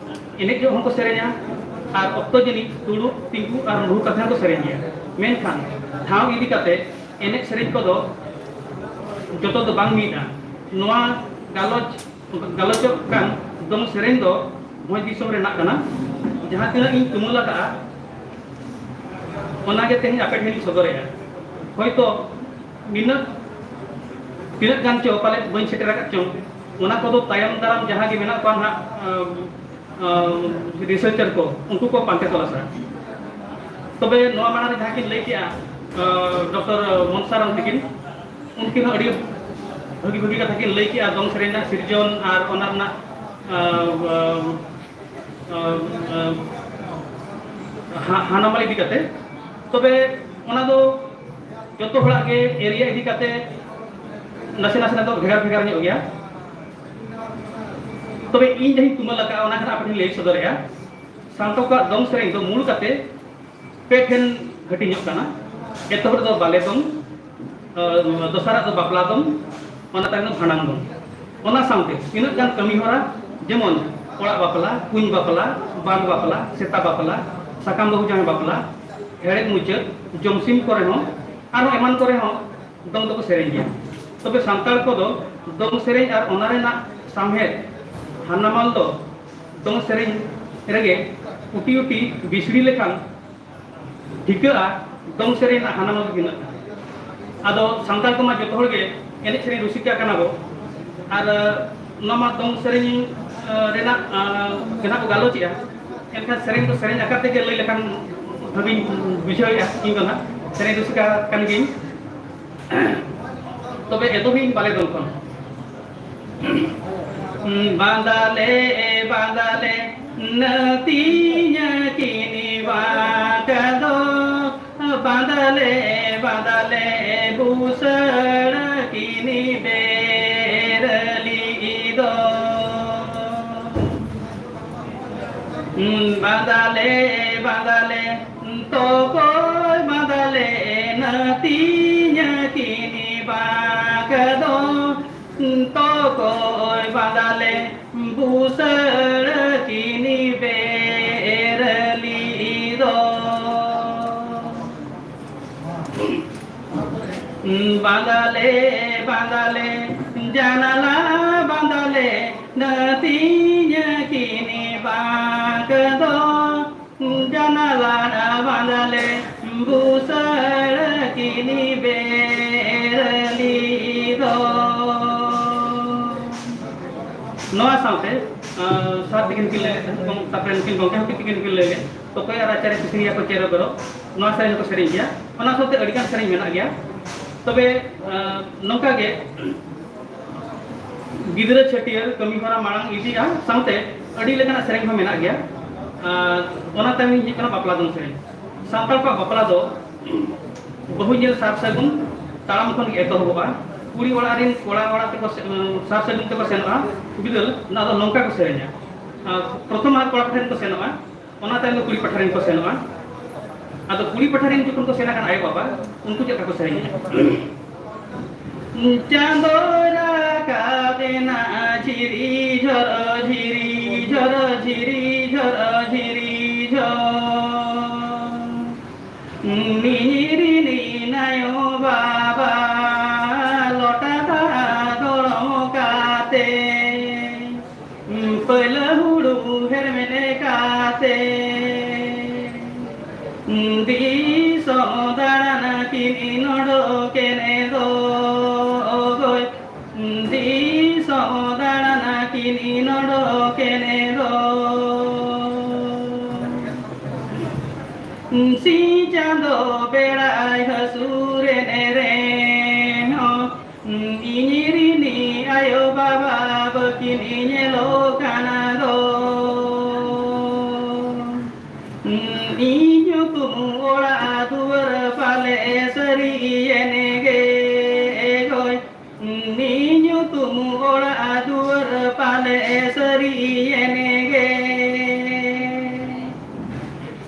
ᱮᱱᱮᱡ ᱡᱚᱦᱚᱜ ᱦᱚᱸᱠᱚ ᱥᱮᱨᱮᱧᱟ, ᱟᱨ ᱚᱠᱛᱚ ᱡᱟᱹᱱᱤᱡ ᱫᱩᱲᱩᱵ, ᱛᱤᱸᱜᱩ ᱟᱨ ᱞᱩᱦᱩ ᱠᱟᱛᱮ ᱦᱚᱸᱠᱚ ᱥᱮᱨᱮᱧ ᱜᱮᱭᱟ᱾ ᱢᱮᱱᱠᱷᱟᱱ ᱴᱷᱟᱶ ᱤᱫᱤ ᱠᱟᱛᱮ ᱮᱱᱮᱡ ᱥᱮᱨᱮᱧ ᱠᱚᱫᱚ ᱡᱚᱛᱚ ᱫᱚ ᱵᱟᱝ ᱢᱤᱫᱼᱟ᱾ ᱱᱚᱣᱟ ᱜᱟᱞᱚᱪ, ᱜᱟᱞᱚᱪᱚᱜ ᱠᱟᱱ ᱫᱚᱝ ᱥᱮᱨᱮᱧ ᱫᱚ ᱵᱷᱚᱸᱡᱽ ᱫᱤᱥᱚᱢ ᱨᱮᱱᱟᱜ ᱠᱟᱱᱟ᱾ ᱡᱟᱦᱟᱸ ᱛᱤᱱᱟᱹᱜ ᱤᱧ ᱛᱩᱢᱟᱹᱞ ᱟᱠᱟᱫᱼᱟ, ᱚᱱᱟᱜᱮ ᱛᱮᱦᱮᱧ ᱟᱯᱮ ᱴᱷᱮᱱ ᱤᱧ ᱥᱚᱫᱚᱨᱮᱫᱼᱟ᱾ ᱦᱚᱭᱛᱚ ᱱᱤᱱᱟᱹᱜ, ᱛᱤᱱᱟᱹᱜ ᱜᱟᱱ ᱪᱚ ᱯᱟᱞᱮᱫ ᱵᱟᱹᱧ ᱥᱮᱴᱮᱨ ᱟᱠᱟᱫ ᱪᱚᱝ, ᱚᱱᱟ ᱠᱚᱫᱚ ᱛᱟᱭᱚᱢ ᱫᱟᱨᱟᱢ ᱡᱟᱦᱟᱸ ᱜᱮ ᱢᱮᱱᱟᱜ ᱠᱚᱣᱟ ᱱᱟᱦᱟᱜ, ᱟᱢ, ᱟᱢ, researcher ᱠᱚ, ᱩᱱᱠᱩ ᱠᱚ ᱯᱟᱱᱛᱮ ᱛᱚᱞᱟᱥᱟ᱾ ᱛᱚᱵᱮ ᱱᱚᱣᱟ ᱢᱟᱲᱟᱝ ᱨᱮ ᱡᱟᱦᱟᱸ ᱠᱤᱱ ᱞᱟᱹᱭ ᱠᱮᱜᱼᱟ, ᱟᱸ, ᱰᱚᱠᱴᱚᱨ ᱢᱚᱱᱥᱟᱨᱟᱢ ᱛᱟᱹᱠᱤᱱ, ᱩᱱᱠᱤᱱ ᱦᱚᱸ ᱟᱹᱰᱤ ᱵᱷᱟᱹᱜᱤ ᱵᱷᱟᱹᱜᱤ ᱠᱟᱛᱷᱟ ᱠᱤᱱ ᱞᱟᱹᱭ ᱠᱮᱜᱼᱟ, ᱫᱚᱝ ᱥᱮᱨᱮᱧ ᱨᱮᱱᱟᱜ ᱥᱤᱨᱡᱚᱱ ᱟᱨ ᱚᱱᱟ ᱨᱮᱱᱟᱜ, ᱟᱸ, ᱟᱸ, ᱟᱸ, ᱦᱟ-, ᱦᱟᱱᱟᱢᱟᱞ ᱤᱫᱤ ᱠᱟᱛᱮ᱾ ᱛᱚᱵᱮ ᱚᱱᱟ ᱫᱚ ᱡᱚᱛᱚ ᱦᱚᱲᱟᱜ ᱜᱮ area ᱤᱫᱤ ᱠᱟᱛᱮ ᱱᱟᱥᱮ ᱱᱟᱥᱮ ᱫᱚ ᱵᱷᱮᱜᱟᱨ ᱵᱷᱮᱜᱟᱨ ᱧᱚᱜ ᱜᱮᱭᱟ᱾ ᱛᱚᱵᱮ ᱤᱧ ᱡᱟᱦᱟᱸᱧ ᱛᱩᱢᱟᱹᱞ ᱟᱠᱟᱫᱼᱟ, ᱚᱱᱟ ᱠᱷᱟᱱ ᱟᱯᱮ ᱴᱷᱮᱱ ᱞᱟᱹᱭ ᱥᱚᱫᱚᱨᱮᱜᱼᱟ᱾ ᱥᱟᱱᱛᱟᱲ ᱠᱚᱣᱟᱜ ᱫᱚᱝ ᱥᱮᱨᱮᱧ ᱫᱚ ᱢᱩᱞ ᱠᱟᱛᱮ ᱯᱮ ᱴᱷᱮᱱ ᱦᱟᱹᱴᱤᱧᱚᱜ ᱠᱟᱱᱟ᱾ ᱮᱛᱚᱦᱚᱵ ᱨᱮᱫᱚ ᱵᱟᱞᱮ ᱫᱚᱝ, ᱟᱸ, ᱫᱚᱥᱟᱨᱟᱜ ᱫᱚ ᱵᱟᱯᱞᱟ ᱫᱚᱝ, ᱚᱱᱟ ᱛᱟᱭᱱᱚᱢ ᱵᱷᱟᱸᱰᱟᱱ ᱫᱚᱝ᱾ ᱚᱱᱟ ᱥᱟᱶᱛᱮ ᱛᱤᱱᱟᱹᱜ ᱜᱟᱱ ᱠᱟᱹᱢᱤ ᱦᱚᱨᱟ, ᱡᱮᱢᱚᱱ ᱚᱲᱟᱜ ᱵᱟᱯᱞᱟ, ᱠᱩᱧ ᱵᱟᱯᱞᱟ, ᱵᱟᱸᱫᱽ ᱵᱟᱯᱞᱟ, ᱥᱮᱛᱟ ᱵᱟᱯᱞᱟ, ᱥᱟᱠᱟᱢ ᱵᱟᱹᱦᱩ ᱡᱟᱶᱟᱭ ᱵᱟᱯᱞᱟ, ᱦᱮᱲᱦᱮᱫ ᱢᱩᱪᱟᱹᱫ, ᱡᱚᱢᱥᱤᱢ ᱠᱚᱨᱮ ᱦᱚᱸ, ᱟᱨᱦᱚᱸ ᱮᱢᱟᱱ ᱠᱚᱨᱮ ᱦᱚᱸ ᱫᱚᱝ ᱫᱚᱠᱚ ᱥᱮᱨᱮᱧ ᱜᱮᱭᱟ᱾ ᱛᱚᱵᱮ ᱥᱟᱱᱛᱟᱲ ᱠᱚᱫᱚ ᱫᱚᱝ ᱥᱮᱨᱮᱧ ᱟᱨ ᱚᱱᱟ ᱨᱮᱱᱟᱜ ᱥᱟᱶᱦᱮᱫ ᱦᱟᱱᱟᱢᱟᱞ ᱫᱚ ᱫᱚᱝ ᱥᱮᱨᱮᱧ ᱨᱮᱜᱮ ᱩᱴᱤ ᱩᱴᱤ ᱵᱤᱥᱲᱤ ᱞᱮᱠᱷᱟᱱ ᱴᱷᱤᱠᱟᱹᱜᱼᱟ, ᱫᱚᱝ ᱥᱮᱨᱮᱧ ᱨᱮᱱᱟᱜ ᱦᱟᱱᱟᱢᱟᱞ ᱫᱚ ᱛᱤᱱᱟᱹᱜ ᱠᱟᱱᱟ᱾ ᱟᱫᱚ ᱥᱟᱱᱛᱟᱲ ᱠᱚᱢᱟ ᱡᱚᱛᱚ ᱦᱚᱲ ᱜᱮ ᱮᱱᱮᱡ ᱥᱮᱨᱮᱧ ᱨᱩᱥᱤᱠᱟ ᱠᱟᱱᱟ ᱵᱚ, ᱟᱨ ᱱᱚᱣᱟ ᱢᱟ ᱫᱚᱝ ᱥᱮᱨᱮᱧ ᱨᱮᱱᱟᱜ ᱜᱮ ᱱᱟᱜ ᱠᱚ ᱜᱟᱞᱚᱪᱮᱜᱼᱟ᱾ ᱮᱱᱠᱷᱟᱱ ᱥᱮᱨᱮᱧ ᱫᱚ ᱥᱮᱨᱮᱧ ᱟᱠᱟᱨ ᱛᱮᱜᱮ ᱞᱟᱹᱭ ᱞᱮᱠᱷᱟᱱ ᱵᱷᱟᱹᱜᱤᱧ ᱵᱩᱡᱷᱟᱹᱣᱮᱫᱼᱟ᱾ ᱤᱧ ᱫᱚ ᱱᱟᱜ ᱥᱮᱨᱮᱧ ᱨᱩᱥᱤᱠᱟ ᱠᱟᱱ ᱜᱤᱭᱟᱹᱧ᱾ ᱛᱚᱵᱮ ᱮᱛᱚᱦᱚᱵ ᱤᱧ ᱵᱟᱞᱮ ᱫᱚᱝ ᱠᱷᱚᱱ᱾ ᱵᱟᱸᱫᱟᱞᱮ, ᱵᱟᱸᱫᱟᱞᱮ, ᱱᱟᱹᱛᱤᱧᱟ ᱠᱤᱱᱤ ᱵᱟᱸᱠᱟ ᱫᱚ᱾ ᱵᱟᱸᱫᱟᱞᱮ, ᱵᱟᱸᱫᱟᱞᱮ, ᱵᱩᱥᱟᱹᱲ ᱠᱤᱱᱤ ᱵᱮᱨᱟᱹᱞᱤ ᱫᱚ᱾ ᱵᱟᱸᱫᱟᱞᱮ, ᱵᱟᱸᱫᱟᱞᱮ, ᱛᱚᱠᱚᱭ ᱵᱟᱸᱫᱟᱞᱮ, ᱱᱟᱹᱛᱤᱧᱟ ᱠᱤᱱᱤ ᱵᱟᱸᱠᱟ ᱫᱚ᱾ ᱛᱚᱠᱚᱭ ᱵᱟᱸᱫᱟᱞᱮ, ᱵᱩᱥᱟᱹᱲ ᱠᱤᱱᱤ ᱵᱮᱨᱟᱹᱞᱤ ᱫᱚ᱾ ᱵᱟᱸᱫᱟᱞᱮ, ᱵᱟᱸᱫᱟᱞᱮ, ᱡᱟᱱᱟᱞᱟ ᱵᱟᱸᱫᱟᱞᱮ, ᱱᱟᱹᱛᱤᱧᱟ ᱠᱤᱱᱤ ᱵᱟᱸᱠᱟ ᱫᱚ᱾ ᱡᱟᱱᱟᱞᱟ ᱵᱟᱸᱫᱟᱞᱮ, ᱵᱩᱥᱟᱹᱲ ᱠᱤᱱᱤ ᱵᱮᱨᱟᱹᱞᱤ ᱫᱚ᱾ ᱱᱚᱣᱟ ᱥᱟᱶᱛᱮ, ᱟᱸ, ᱥᱟᱨ ᱛᱤᱠᱤᱱ ᱠᱤᱱ ᱞᱟᱹᱭ ᱞᱮᱫ ᱛᱟᱦᱮᱸᱫ, ᱛᱟᱨᱯᱚᱨᱮ ᱱᱩᱠᱤᱱ ᱜᱚᱢᱠᱮ ᱦᱚᱸ ᱛᱤᱠᱤᱱ ᱠᱤᱱ ᱞᱟᱹᱭ ᱞᱮᱫ, ᱛᱚᱠᱚᱭ ᱟᱨ ᱟᱪᱟᱨᱮ ᱠᱤᱥᱱᱤᱭᱟ ᱠᱚ ᱪᱮᱨᱚ ᱵᱮᱨᱚ, ᱱᱚᱣᱟ ᱥᱮᱨᱮᱧ ᱦᱚᱸᱠᱚ ᱥᱮᱨᱮᱧ ᱜᱮᱭᱟ᱾ ᱚᱱᱟ ᱥᱟᱶᱛᱮ ᱟᱹᱰᱤᱜᱟᱱ ᱥᱮᱨᱮᱧ ᱢᱮᱱᱟᱜ ᱜᱮᱭᱟ᱾ ᱛᱚᱵᱮ, ᱟᱸ, ᱱᱚᱝᱠᱟ ᱜᱮ ᱜᱤᱫᱽᱨᱟᱹ ᱪᱷᱟᱹᱴᱭᱟᱹᱨ ᱠᱟᱹᱢᱤ ᱦᱚᱨᱟ ᱢᱟᱲᱟᱝ ᱤᱫᱤᱜᱼᱟ, ᱥᱟᱶᱛᱮ ᱟᱹᱰᱤ ᱞᱮᱠᱟᱱᱟᱜ ᱥᱮᱨᱮᱧ ᱦᱚᱸ ᱢᱮᱱᱟᱜ ᱜᱮᱭᱟ᱾ ᱟᱨ ᱚᱱᱟ ᱛᱟᱭᱚᱢ ᱦᱩᱭᱩᱜ ᱠᱟᱱᱟ ᱵᱟᱯᱞᱟ ᱫᱚᱝ ᱥᱮᱨᱮᱧ᱾ ᱥᱟᱱᱛᱟᱲ ᱠᱚᱣᱟᱜ ᱵᱟᱯᱞᱟ ᱫᱚ ᱵᱟᱹᱦᱩ ᱧᱮᱞ ᱥᱟᱨ ᱥᱟᱹᱜᱩᱱ ᱛᱟᱲᱟᱢ ᱠᱷᱚᱱ ᱜᱮ ᱮᱛᱚᱦᱚᱵᱚᱜᱼᱟ᱾ ᱠᱩᱲᱤ ᱚᱲᱟᱜ ᱨᱮᱱ ᱠᱚᱲᱟ ᱚᱲᱟᱜ ᱛᱮᱠᱚ ᱥᱮ-, ᱥᱟᱨ ᱥᱟᱹᱜᱩᱱ ᱛᱮᱠᱚ ᱥᱮᱱᱚᱜᱼᱟ᱾ ᱵᱤᱫᱟᱹᱞ, ᱚᱱᱟ ᱫᱚ ᱱᱚᱝᱠᱟ ᱠᱚ ᱥᱮᱨᱮᱧᱟ᱾ ᱟᱨ ᱯᱨᱚᱛᱷᱚᱢ ᱟᱨ ᱠᱚᱲᱟ ᱴᱷᱮᱱ ᱠᱚ ᱥᱮᱱᱚᱜᱼᱟ, ᱚᱱᱟ ᱛᱟᱭᱚᱢ ᱫᱚ ᱠᱩᱲᱤ ᱯᱟᱦᱴᱟ ᱨᱮᱱ ᱠᱚ ᱥᱮᱱᱚᱜᱼᱟ᱾ ᱟᱫᱚ ᱠᱩᱲᱤ ᱯᱟᱦᱴᱟ ᱨᱮᱱ ᱡᱚᱠᱷᱚᱱ ᱠᱚ ᱥᱮᱱ ᱟᱠᱟᱱ ᱟᱭᱳ ᱵᱟᱵᱟ, ᱩᱱᱠᱩ ᱪᱮᱫ ᱞᱮᱠᱟ ᱠᱚ ᱥᱮᱨᱮᱧᱟ? ᱪᱟᱸᱫᱚᱭ ᱨᱟᱠᱟᱵ ᱢᱮᱱᱟᱜᱼᱟ ᱡᱷᱤᱨᱤ ᱡᱷᱚᱨ, ᱡᱷᱤᱨᱤ ᱡᱷᱚᱨ, ᱡᱷᱤᱨᱤ ᱡᱷᱚᱨ, ᱡᱷᱤᱨᱤ ᱡᱷᱚᱨ᱾ ᱱᱤᱨᱤᱱᱤᱱ ᱟᱭᱳ ᱵᱟᱵᱟ ᱞᱚᱴᱟ ᱫᱟᱜ ᱫᱚᱲᱚᱢ ᱠᱟᱛᱮ, ᱯᱟᱹᱭᱞᱟᱹ ᱦᱩᱲᱩ ᱦᱮᱨᱢᱮᱫ ᱠᱟᱛᱮ, ᱫᱤᱥᱚᱢ ᱫᱟᱬᱟᱱ ᱠᱤᱱ ᱱᱚᱰᱚᱠᱮᱱ ᱫᱚ ᱚᱜᱚᱭ᱾ ᱫᱤᱥᱚᱢ ᱫᱟᱬᱟᱱ ᱠᱤᱱ ᱱᱚᱰᱚᱠᱮᱱ ᱫᱚ᱾ ᱥᱤᱧ ᱪᱟᱸᱫᱚ ᱵᱮᱲᱟᱭ ᱦᱟᱹᱥᱩᱨᱮᱱ ᱨᱮᱦᱚᱸ, ᱤᱧ ᱨᱤᱱᱤᱡ ᱟᱭᱳ ᱵᱟᱵᱟ ᱵᱟᱹᱠᱤᱱ ᱧᱮᱞᱚᱜ ᱠᱟᱱᱟ ᱫᱚ᱾ ᱤᱧ ᱧᱩᱛᱩᱢ ᱚᱲᱟᱜ ᱫᱩᱣᱟᱹᱨ ᱯᱟᱞᱮ ᱥᱟᱹᱨᱤᱭᱮᱱ ᱜᱮ ᱜᱚᱭ᱾ ᱤᱧ ᱧᱩᱛᱩᱢ ᱚᱲᱟᱜ ᱫᱩᱣᱟᱹᱨ ᱯᱟᱞᱮ ᱥᱟᱹᱨᱤᱭᱮᱱ ᱜᱮ᱾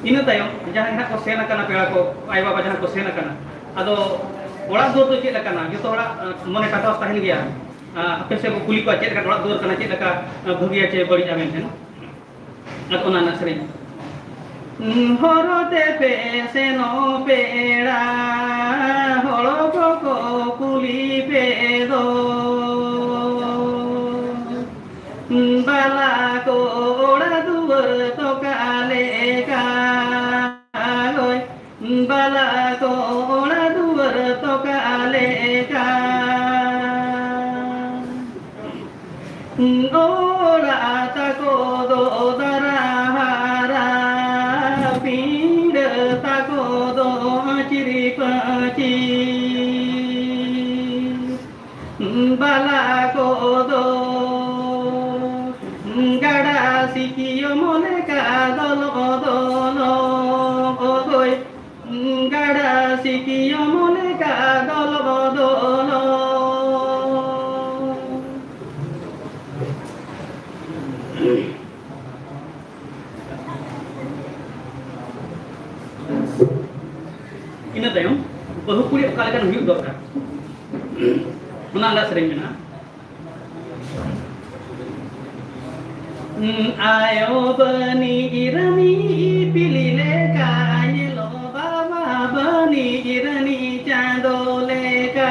ᱤᱱᱟᱹ ᱛᱟᱭᱚᱢ ᱡᱟᱦᱟᱸᱭ ᱦᱟᱸᱜ ᱠᱚ ᱥᱮᱱ ᱟᱠᱟᱱᱟ, ᱯᱮᱲᱟ ᱠᱚ, ᱟᱭᱳ ᱵᱟᱵᱟ ᱡᱟᱦᱟᱸ ᱠᱚ ᱥᱮᱱ ᱟᱠᱟᱱᱟ, ᱟᱫᱚ ᱚᱲᱟᱜ ᱫᱩᱣᱟᱹᱨ ᱫᱚ ᱪᱮᱫ ᱞᱮᱠᱟᱱᱟ? ᱡᱚᱛᱚ ᱦᱚᱲᱟᱜ, ᱟᱸ, ᱢᱚᱱᱮ ᱴᱟᱴᱣᱟᱥ ᱛᱟᱦᱮᱱ ᱜᱮᱭᱟ᱾ ᱟᱸ, ᱟᱯᱮ ᱥᱮᱫ ᱠᱚ ᱠᱩᱞᱤ ᱠᱚᱣᱟ, ᱪᱮᱫ ᱞᱮᱠᱟᱱ ᱚᱲᱟᱜ ᱫᱩᱣᱟᱹᱨ ᱠᱟᱱᱟ, ᱪᱮᱫ ᱞᱮᱠᱟ, ᱟᱸ, ᱵᱷᱟᱹᱜᱤᱭᱟ ᱪᱮ ᱵᱟᱹᱲᱤᱡᱼᱟ ᱢᱮᱱᱛᱮ᱾ ᱟᱫᱚ ᱚᱱᱟ ᱨᱮᱱᱟᱜ ᱥᱮᱨᱮᱧ᱾ ᱦᱚᱨᱚ ᱛᱮᱯᱮ ᱥᱮᱱᱚᱜ ᱯᱮᱲᱟ, ᱦᱚᱲ ᱠᱚᱠᱚ ᱠᱩᱞᱤ ᱯᱮ ᱫᱚ᱾ ᱵᱟᱞᱟ ᱠᱚ ᱚᱲᱟᱜ ᱫᱩᱣᱟᱹᱨ ᱛᱚᱠᱟ ᱞᱮᱠᱟ ᱜᱚᱭ᱾ ᱵᱟᱞᱟ ᱠᱚ ᱚᱲᱟᱜ ᱫᱩᱣᱟᱹᱨ ᱛᱚᱠᱟ ᱞᱮᱠᱟ᱾ ᱚᱲᱟᱜ ᱛᱟᱠᱚ ᱫᱚ ᱫᱟᱨᱟ ᱦᱟᱨᱟ, ᱯᱤᱸᱰᱟᱹ ᱛᱟᱠᱚ ᱫᱚ ᱟᱹᱪᱤᱨ ᱯᱟᱹᱪᱤᱨ᱾ ᱵᱟᱞᱟ ᱠᱚᱫᱚ ᱜᱟᱰᱟ ᱥᱤᱠᱤᱭᱚᱢ ᱞᱮᱠᱟ ᱫᱚᱞᱚ ᱫᱚᱞᱚ ᱚᱜᱚᱭ᱾ ᱜᱟᱰᱟ ᱥᱤᱠᱤᱭᱚᱢ ᱞᱮᱠᱟ ᱫᱚᱞᱚ ᱫᱚᱞᱚ᱾ ᱤᱱᱟᱹ ᱛᱟᱭᱚᱢ ᱵᱟᱹᱦᱩ ᱠᱩᱲᱤ ᱚᱠᱟ ᱞᱮᱠᱟᱱ ᱦᱩᱭᱩᱜ ᱫᱚᱨᱠᱟᱨ, ᱚᱱᱟ ᱨᱮᱱᱟᱜ ᱥᱮᱨᱮᱧ ᱢᱮᱱᱟᱜᱼᱟ᱾ ᱟᱭᱳ ᱵᱟᱹᱱᱤᱡ ᱨᱟᱹᱱᱤ ᱯᱤᱞᱤ ᱞᱮᱠᱟ ᱧᱮᱞᱚᱜ, ᱵᱟᱵᱟ ᱵᱟᱹᱱᱤᱡ ᱨᱟᱹᱱᱤ ᱪᱟᱸᱫᱚ ᱞᱮᱠᱟ᱾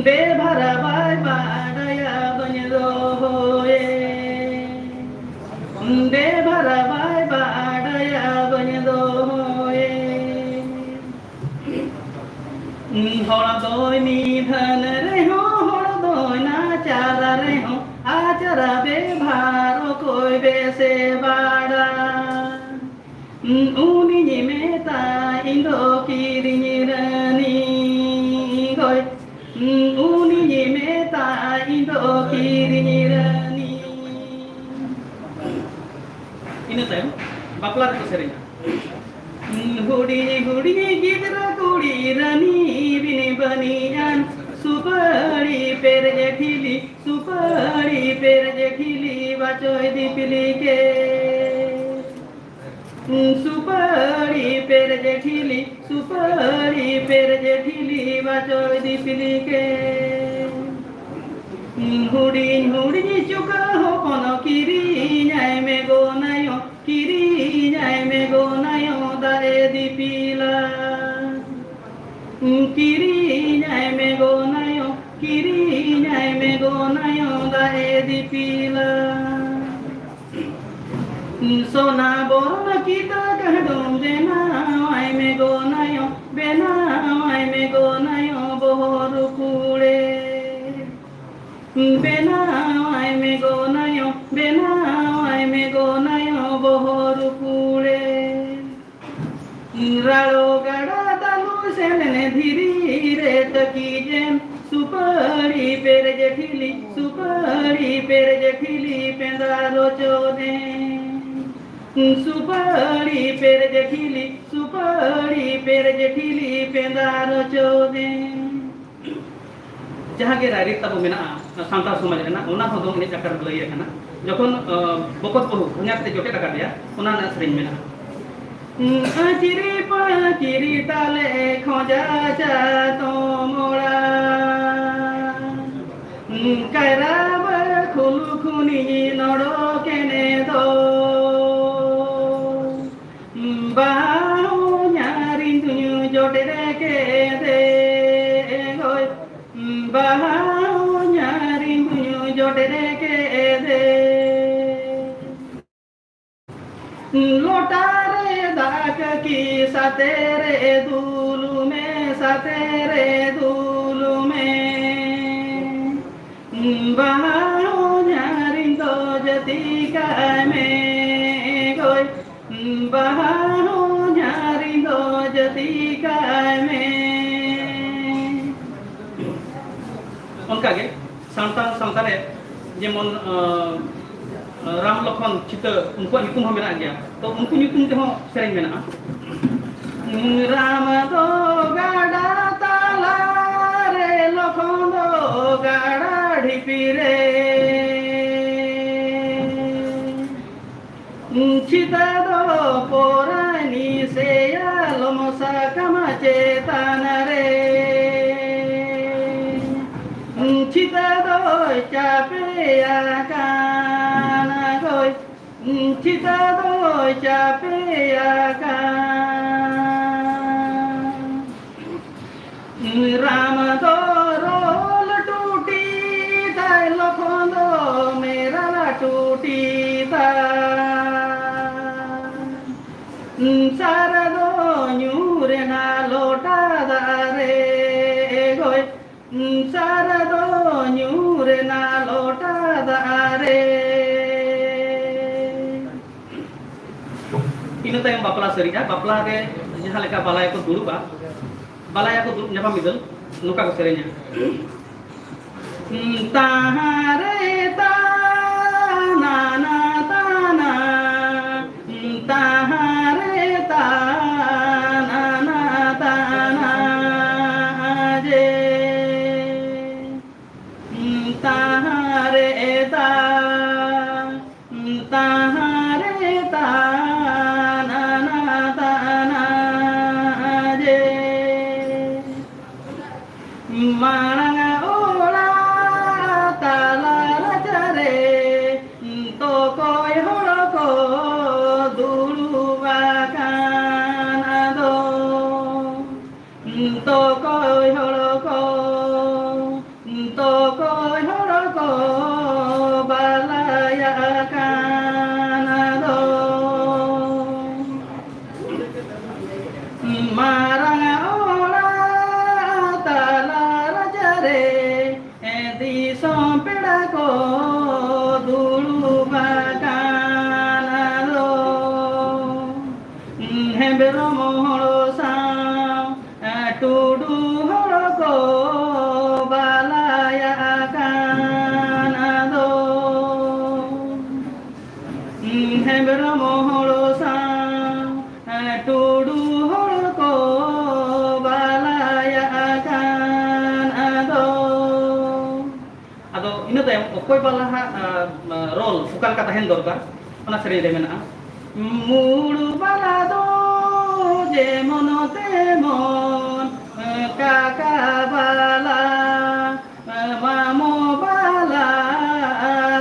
ᱵᱮᱵᱷᱟᱨᱟ ᱵᱟᱭ ᱵᱟᱰᱟᱭᱟ ᱵᱟᱹᱧ ᱫᱚᱦᱚᱭᱮ, ᱵᱮᱵᱷᱟᱨᱟ ᱵᱟᱭ ᱵᱟᱰᱟᱭᱟ ᱵᱟᱹᱧ ᱫᱚᱦᱚᱭᱮ᱾ ᱦᱚᱲ ᱫᱚᱭ ᱱᱤᱫᱷᱟᱹᱱ ᱨᱮᱦᱚᱸ, ᱦᱚᱲ ᱫᱚᱭ ᱱᱟᱪᱟᱨ ᱨᱮᱦᱚᱸ, ᱟᱪᱟᱨ ᱵᱮᱵᱷᱟᱨ ᱚᱠᱚᱭ ᱵᱮᱥᱮ ᱵᱟᱲᱟ᱾ ᱩᱱᱤᱧ ᱢᱮᱛᱟᱭ ᱤᱧ ᱫᱚ ᱠᱤᱨᱤᱧ ᱨᱟᱹᱱᱤ ᱜᱚᱭ, ᱩᱱᱤᱧ ᱢᱮᱛᱟᱭ ᱤᱧ ᱫᱚ ᱠᱤᱨᱤᱧ ᱨᱟᱹᱱᱤ᱾ ᱤᱱᱟᱹ ᱛᱟᱭᱚᱢ ᱵᱟᱯᱞᱟ ᱨᱮᱠᱚ ᱥᱮᱨᱮᱧᱟ᱾ ᱦᱩᱰᱤᱧ ᱦᱩᱰᱤᱧ ᱜᱤᱫᱽᱨᱟᱹ ᱠᱩᱲᱤ ᱨᱟᱹᱱᱤ ᱵᱤᱱ ᱵᱟᱹᱱᱤᱡᱟᱱ, ᱥᱩᱯᱟᱹᱲᱤ ᱯᱮᱨᱮᱡ ᱴᱷᱤᱞᱤ, ᱥᱩᱯᱟᱹᱲᱤ ᱯᱮᱨᱮᱡ ᱴᱷᱤᱞᱤ ᱵᱟᱪᱚᱭ ᱫᱤᱯᱤᱞᱤ ᱠᱮ᱾ ᱥᱩᱯᱟᱹᱲᱤ ᱯᱮᱨᱮᱡ ᱴᱷᱤᱞᱤ, ᱥᱩᱯᱟᱹᱲᱤ ᱯᱮᱨᱮᱡ ᱴᱷᱤᱞᱤ ᱵᱟᱪᱚᱭ ᱫᱤᱯᱤᱞᱤ ᱠᱮ᱾ ᱦᱩᱰᱤᱧ ᱦᱩᱰᱤᱧ ᱪᱩᱠᱟᱹ ᱦᱚᱯᱚᱱ ᱠᱤᱨᱤᱧᱟᱭ ᱢᱮ ᱜᱚ ᱱᱟᱭᱚ, ᱠᱤᱨᱤᱧᱟᱭ ᱢᱮ ᱜᱚ ᱱᱟᱭᱚ ᱫᱟᱜ ᱮ ᱫᱤᱯᱤᱞᱟ᱾ ᱠᱤᱨᱤᱧᱟᱭ ᱢᱮ ᱜᱚ ᱱᱟᱭᱚ, ᱠᱤᱨᱤᱧᱟᱭ ᱢᱮ ᱜᱚ ᱱᱟᱭᱚ ᱫᱟᱜ ᱮ ᱫᱤᱯᱤᱞᱟ᱾ ᱥᱚᱱᱟ ᱵᱚᱨᱚᱱ ᱠᱤᱛᱟᱹ ᱠᱟᱹᱦᱰᱩᱢ ᱵᱮᱱᱟᱣᱟᱭ ᱢᱮ ᱜᱚ ᱱᱟᱭᱚ, ᱵᱮᱱᱟᱣᱟᱭ ᱢᱮ ᱜᱚ ᱱᱟᱭᱚ ᱵᱚᱦᱚᱨ ᱠᱩᱲᱮ᱾ ᱵᱮᱱᱟᱣᱟᱭ ᱢᱮ ᱜᱚ ᱱᱟᱭᱚ, ᱵᱮᱱᱟᱣᱟᱭ ᱢᱮ ᱜᱚ ᱱᱟᱭᱚ ᱵᱚᱦᱚᱨ ᱠᱩᱲᱮ᱾ ᱨᱟᱲᱚ ᱜᱟᱰᱟ ᱛᱟᱞᱩ ᱥᱮᱱ ᱞᱮᱱᱮ ᱫᱷᱤᱨᱤ ᱨᱮ ᱛᱟᱹᱠᱤᱡ ᱮᱱ, ᱥᱩᱯᱟᱹᱲᱤ ᱯᱮᱨᱮᱡ ᱴᱷᱤᱞᱤ, ᱥᱩᱯᱟᱹᱲᱤ ᱯᱮᱨᱮᱡ ᱴᱷᱤᱞᱤ ᱯᱮᱸᱫᱟ ᱨᱚᱪᱚᱫᱮ᱾ ᱥᱩᱯᱟᱹᱲᱤ ᱯᱮᱨᱮᱡ ᱴᱷᱤᱞᱤ, ᱥᱩᱯᱟᱹᱲᱤ ᱯᱮᱨᱮᱡ ᱴᱷᱤᱞᱤ ᱯᱮᱸᱫᱟ ᱨᱚᱪᱚᱫᱮ᱾ ᱡᱟᱦᱟᱸ ᱜᱮ ᱨᱟᱭᱨᱤᱛ ᱛᱟᱵᱚ ᱢᱮᱱᱟᱜᱼᱟ ᱥᱟᱱᱛᱟᱲ ᱥᱚᱢᱟᱡᱽ ᱨᱮᱱᱟᱜ, ᱚᱱᱟ ᱦᱚᱸ ᱫᱚᱝ ᱮᱱᱮᱡ ᱟᱠᱟᱨ ᱨᱮ ᱞᱟᱹᱭ ᱟᱠᱟᱱᱟ᱾ ᱡᱚᱠᱷᱚᱱ ᱵᱚᱠᱚᱛ ᱵᱟᱹᱦᱩ ᱦᱚᱧᱦᱟᱨ ᱛᱮ ᱡᱚᱴᱮᱫ ᱟᱠᱟᱫᱮᱭᱟ, ᱚᱱᱟ ᱨᱮᱱᱟᱜ ᱥᱮᱨᱮᱧ ᱢᱮᱱᱟᱜᱼᱟ᱾ ᱟᱹᱪᱤᱨᱤ ᱯᱟᱹᱪᱤᱨᱤ ᱛᱟᱞᱮ ᱠᱷᱚᱸᱡᱟ ᱪᱟᱛᱚᱢ ᱚᱲᱟᱜ, ᱠᱟᱭᱨᱟ ᱵᱟᱹᱠᱷᱩᱞ ᱠᱷᱩᱱᱤ ᱡᱚᱴᱮᱫ ᱠᱮᱫᱮ ᱜᱚᱭ, ᱵᱟᱦᱟ ᱦᱚᱸ ᱧᱟᱨᱤᱧ ᱫᱩᱧ ᱡᱚᱴᱮᱫ ᱠᱮᱫᱮ᱾ ᱞᱚᱴᱟ ᱨᱮ ᱫᱟᱜ ᱠᱤ ᱥᱟᱛᱮ ᱨᱮ ᱫᱩᱞ ᱢᱮ, ᱥᱟᱛᱮ ᱨᱮ ᱫᱩᱞ ᱢᱮ᱾ ᱵᱟᱦᱟ ᱦᱚᱸ ᱧᱟᱨᱤᱧ ᱫᱚ ᱡᱟᱹᱛᱤ ᱠᱟᱭ ᱢᱮ ᱜᱚᱭ, ᱵᱟᱦᱟ ᱦᱚᱸ ᱧᱟᱨᱤᱧ ᱫᱚ ᱡᱟᱹᱛᱤ ᱠᱟᱭ ᱢᱮ᱾ ᱚᱱᱠᱟᱜᱮ ᱥᱟᱱᱛᱟᱲ ᱥᱟᱶᱛᱟ ᱨᱮ ᱡᱮᱢᱚᱱ, ᱟᱸ, ᱨᱟᱢ ᱞᱚᱠᱷᱚᱱ ᱪᱤᱛᱟᱹ, ᱩᱱᱠᱩᱣᱟᱜ ᱧᱩᱛᱩᱢ ᱦᱚᱸ ᱢᱮᱱᱟᱜ ᱜᱮᱭᱟ, ᱛᱚ ᱩᱱᱠᱩ ᱧᱩᱛᱩᱢ ᱛᱮᱦᱚᱸ ᱥᱮᱨᱮᱧ ᱢᱮᱱᱟᱜᱼᱟ᱾ ᱨᱟᱢ ᱫᱚ ᱜᱟᱰᱟ ᱛᱟᱞᱟ ᱨᱮ, ᱞᱚᱠᱷᱚᱱ ᱫᱚ ᱜᱟᱰᱟ ᱰᱷᱤᱯᱤ ᱨᱮ᱾ ᱪᱷᱤᱛᱟ ᱫᱚ ᱯᱚᱨᱟᱭᱱᱤ ᱥᱮᱭᱟᱞᱚᱢ ᱥᱟᱠᱟᱢ ᱪᱮᱛᱟᱱ ᱨᱮ᱾ ᱪᱷᱤᱛᱟ ᱫᱚᱭ ᱪᱟᱯᱮ ᱟᱠᱟᱱᱟ ᱜᱚᱭ, ᱪᱷᱤᱛᱟ ᱫᱚᱭ ᱪᱟᱯᱮ ᱟᱠᱟᱱ᱾ ᱨᱟᱢ ᱫᱚ ᱨᱚᱞ ᱴᱩᱴᱤ ᱛᱟᱭ, ᱞᱚᱠᱷᱚᱱ ᱫᱚ ᱢᱮᱨᱟᱞ ᱴᱩᱴᱤ ᱛᱟᱭ᱾ ᱥᱟᱨ ᱫᱚ ᱧᱩᱨ ᱮᱱᱟ ᱞᱚᱴᱟ ᱫᱟᱜ ᱨᱮ ᱜᱚᱭ, ᱥᱟᱨ ᱫᱚ ᱧᱩᱨ ᱮᱱᱟ ᱞᱚᱴᱟ ᱫᱟᱜ ᱨᱮ᱾ ᱤᱱᱟᱹ ᱛᱟᱭᱚᱢ ᱵᱟᱯᱞᱟ ᱥᱟᱹᱨᱤᱜᱼᱟ᱾ ᱵᱟᱯᱞᱟ ᱨᱮ ᱡᱟᱦᱟᱸ ᱞᱮᱠᱟ ᱵᱟᱞᱟᱭᱟ ᱠᱚ ᱫᱩᱲᱩᱵᱼᱟ, ᱵᱟᱞᱟᱭᱟ ᱠᱚ ᱫᱩᱲᱩᱵ ᱧᱟᱯᱟᱢ ᱵᱤᱫᱟᱹᱞ ᱱᱚᱝᱠᱟ ᱠᱚ ᱥᱮᱨᱮᱧᱟ᱾ ᱛᱟᱦᱟᱨᱮ ᱛᱟᱱᱟ ᱛᱟᱱᱟ, ᱛᱟᱦᱟᱨᱮ ᱛᱟᱱᱟ ᱛᱟᱱᱟ ᱡᱮ᱾ ᱛᱟᱦᱟᱨᱮ ᱛᱟ, ᱛᱟᱦᱟᱨᱮ ᱛᱟᱱᱟ ᱛᱟᱱᱟ ᱡᱮ᱾ ᱢᱟᱲᱟᱝ ᱚᱲᱟᱜ ᱛᱟᱞᱟ ᱛᱚᱠᱚᱭ ᱦᱚᱲ ᱠᱚ, ᱛᱚᱠᱚᱭ ᱦᱚᱲ ᱠᱚ ᱵᱟᱞᱟᱭᱟ ᱠᱟᱱᱟ ᱫᱚ᱾ ᱢᱟᱨᱟᱝ ᱚᱲᱟᱜ ᱛᱟᱞᱟ ᱨᱟᱪᱟᱨᱮ ᱫᱤᱥᱚᱢ ᱯᱮᱲᱟ ᱠᱚ ᱫᱩᱲᱩᱵ ᱟᱠᱟᱱᱟ ᱫᱚ᱾ ᱦᱮᱢᱵᱨᱚᱢ ᱦᱚᱲ ᱥᱟᱶ ᱴᱩᱰᱩ ᱦᱚᱲ ᱠᱚ ᱵᱟᱞᱟᱭᱟ ᱠᱟᱱᱟ ᱫᱚ᱾ ᱦᱮᱢᱵᱨᱚᱢ ᱦᱚᱲ ᱥᱟᱶ ᱴᱩᱰᱩ ᱦᱚᱲ ᱠᱚ ᱵᱟᱞᱟᱭᱟ ᱠᱟᱱᱟ ᱫᱚ᱾ ᱟᱫᱚ ᱤᱱᱟᱹ ᱛᱟᱭᱚᱢ ᱚᱠᱚᱭ ᱵᱟᱞᱟ ᱦᱟᱸᱜ, ᱟᱸ, ᱨᱳᱞ ᱚᱠᱟ ᱞᱮᱠᱟ ᱛᱟᱦᱮᱱ ᱫᱚᱨᱠᱟᱨ, ᱚᱱᱟ ᱥᱮᱨᱮᱧ ᱨᱮ ᱢᱮᱱᱟᱜᱼᱟ᱾ ᱢᱩᱲᱩ ᱵᱟᱞᱟ ᱫᱚ ᱡᱮᱢᱚᱱ ᱛᱮᱢᱚᱱ, ᱠᱟᱠᱟ ᱵᱟᱞᱟ, ᱢᱟᱢᱚ ᱵᱟᱞᱟ,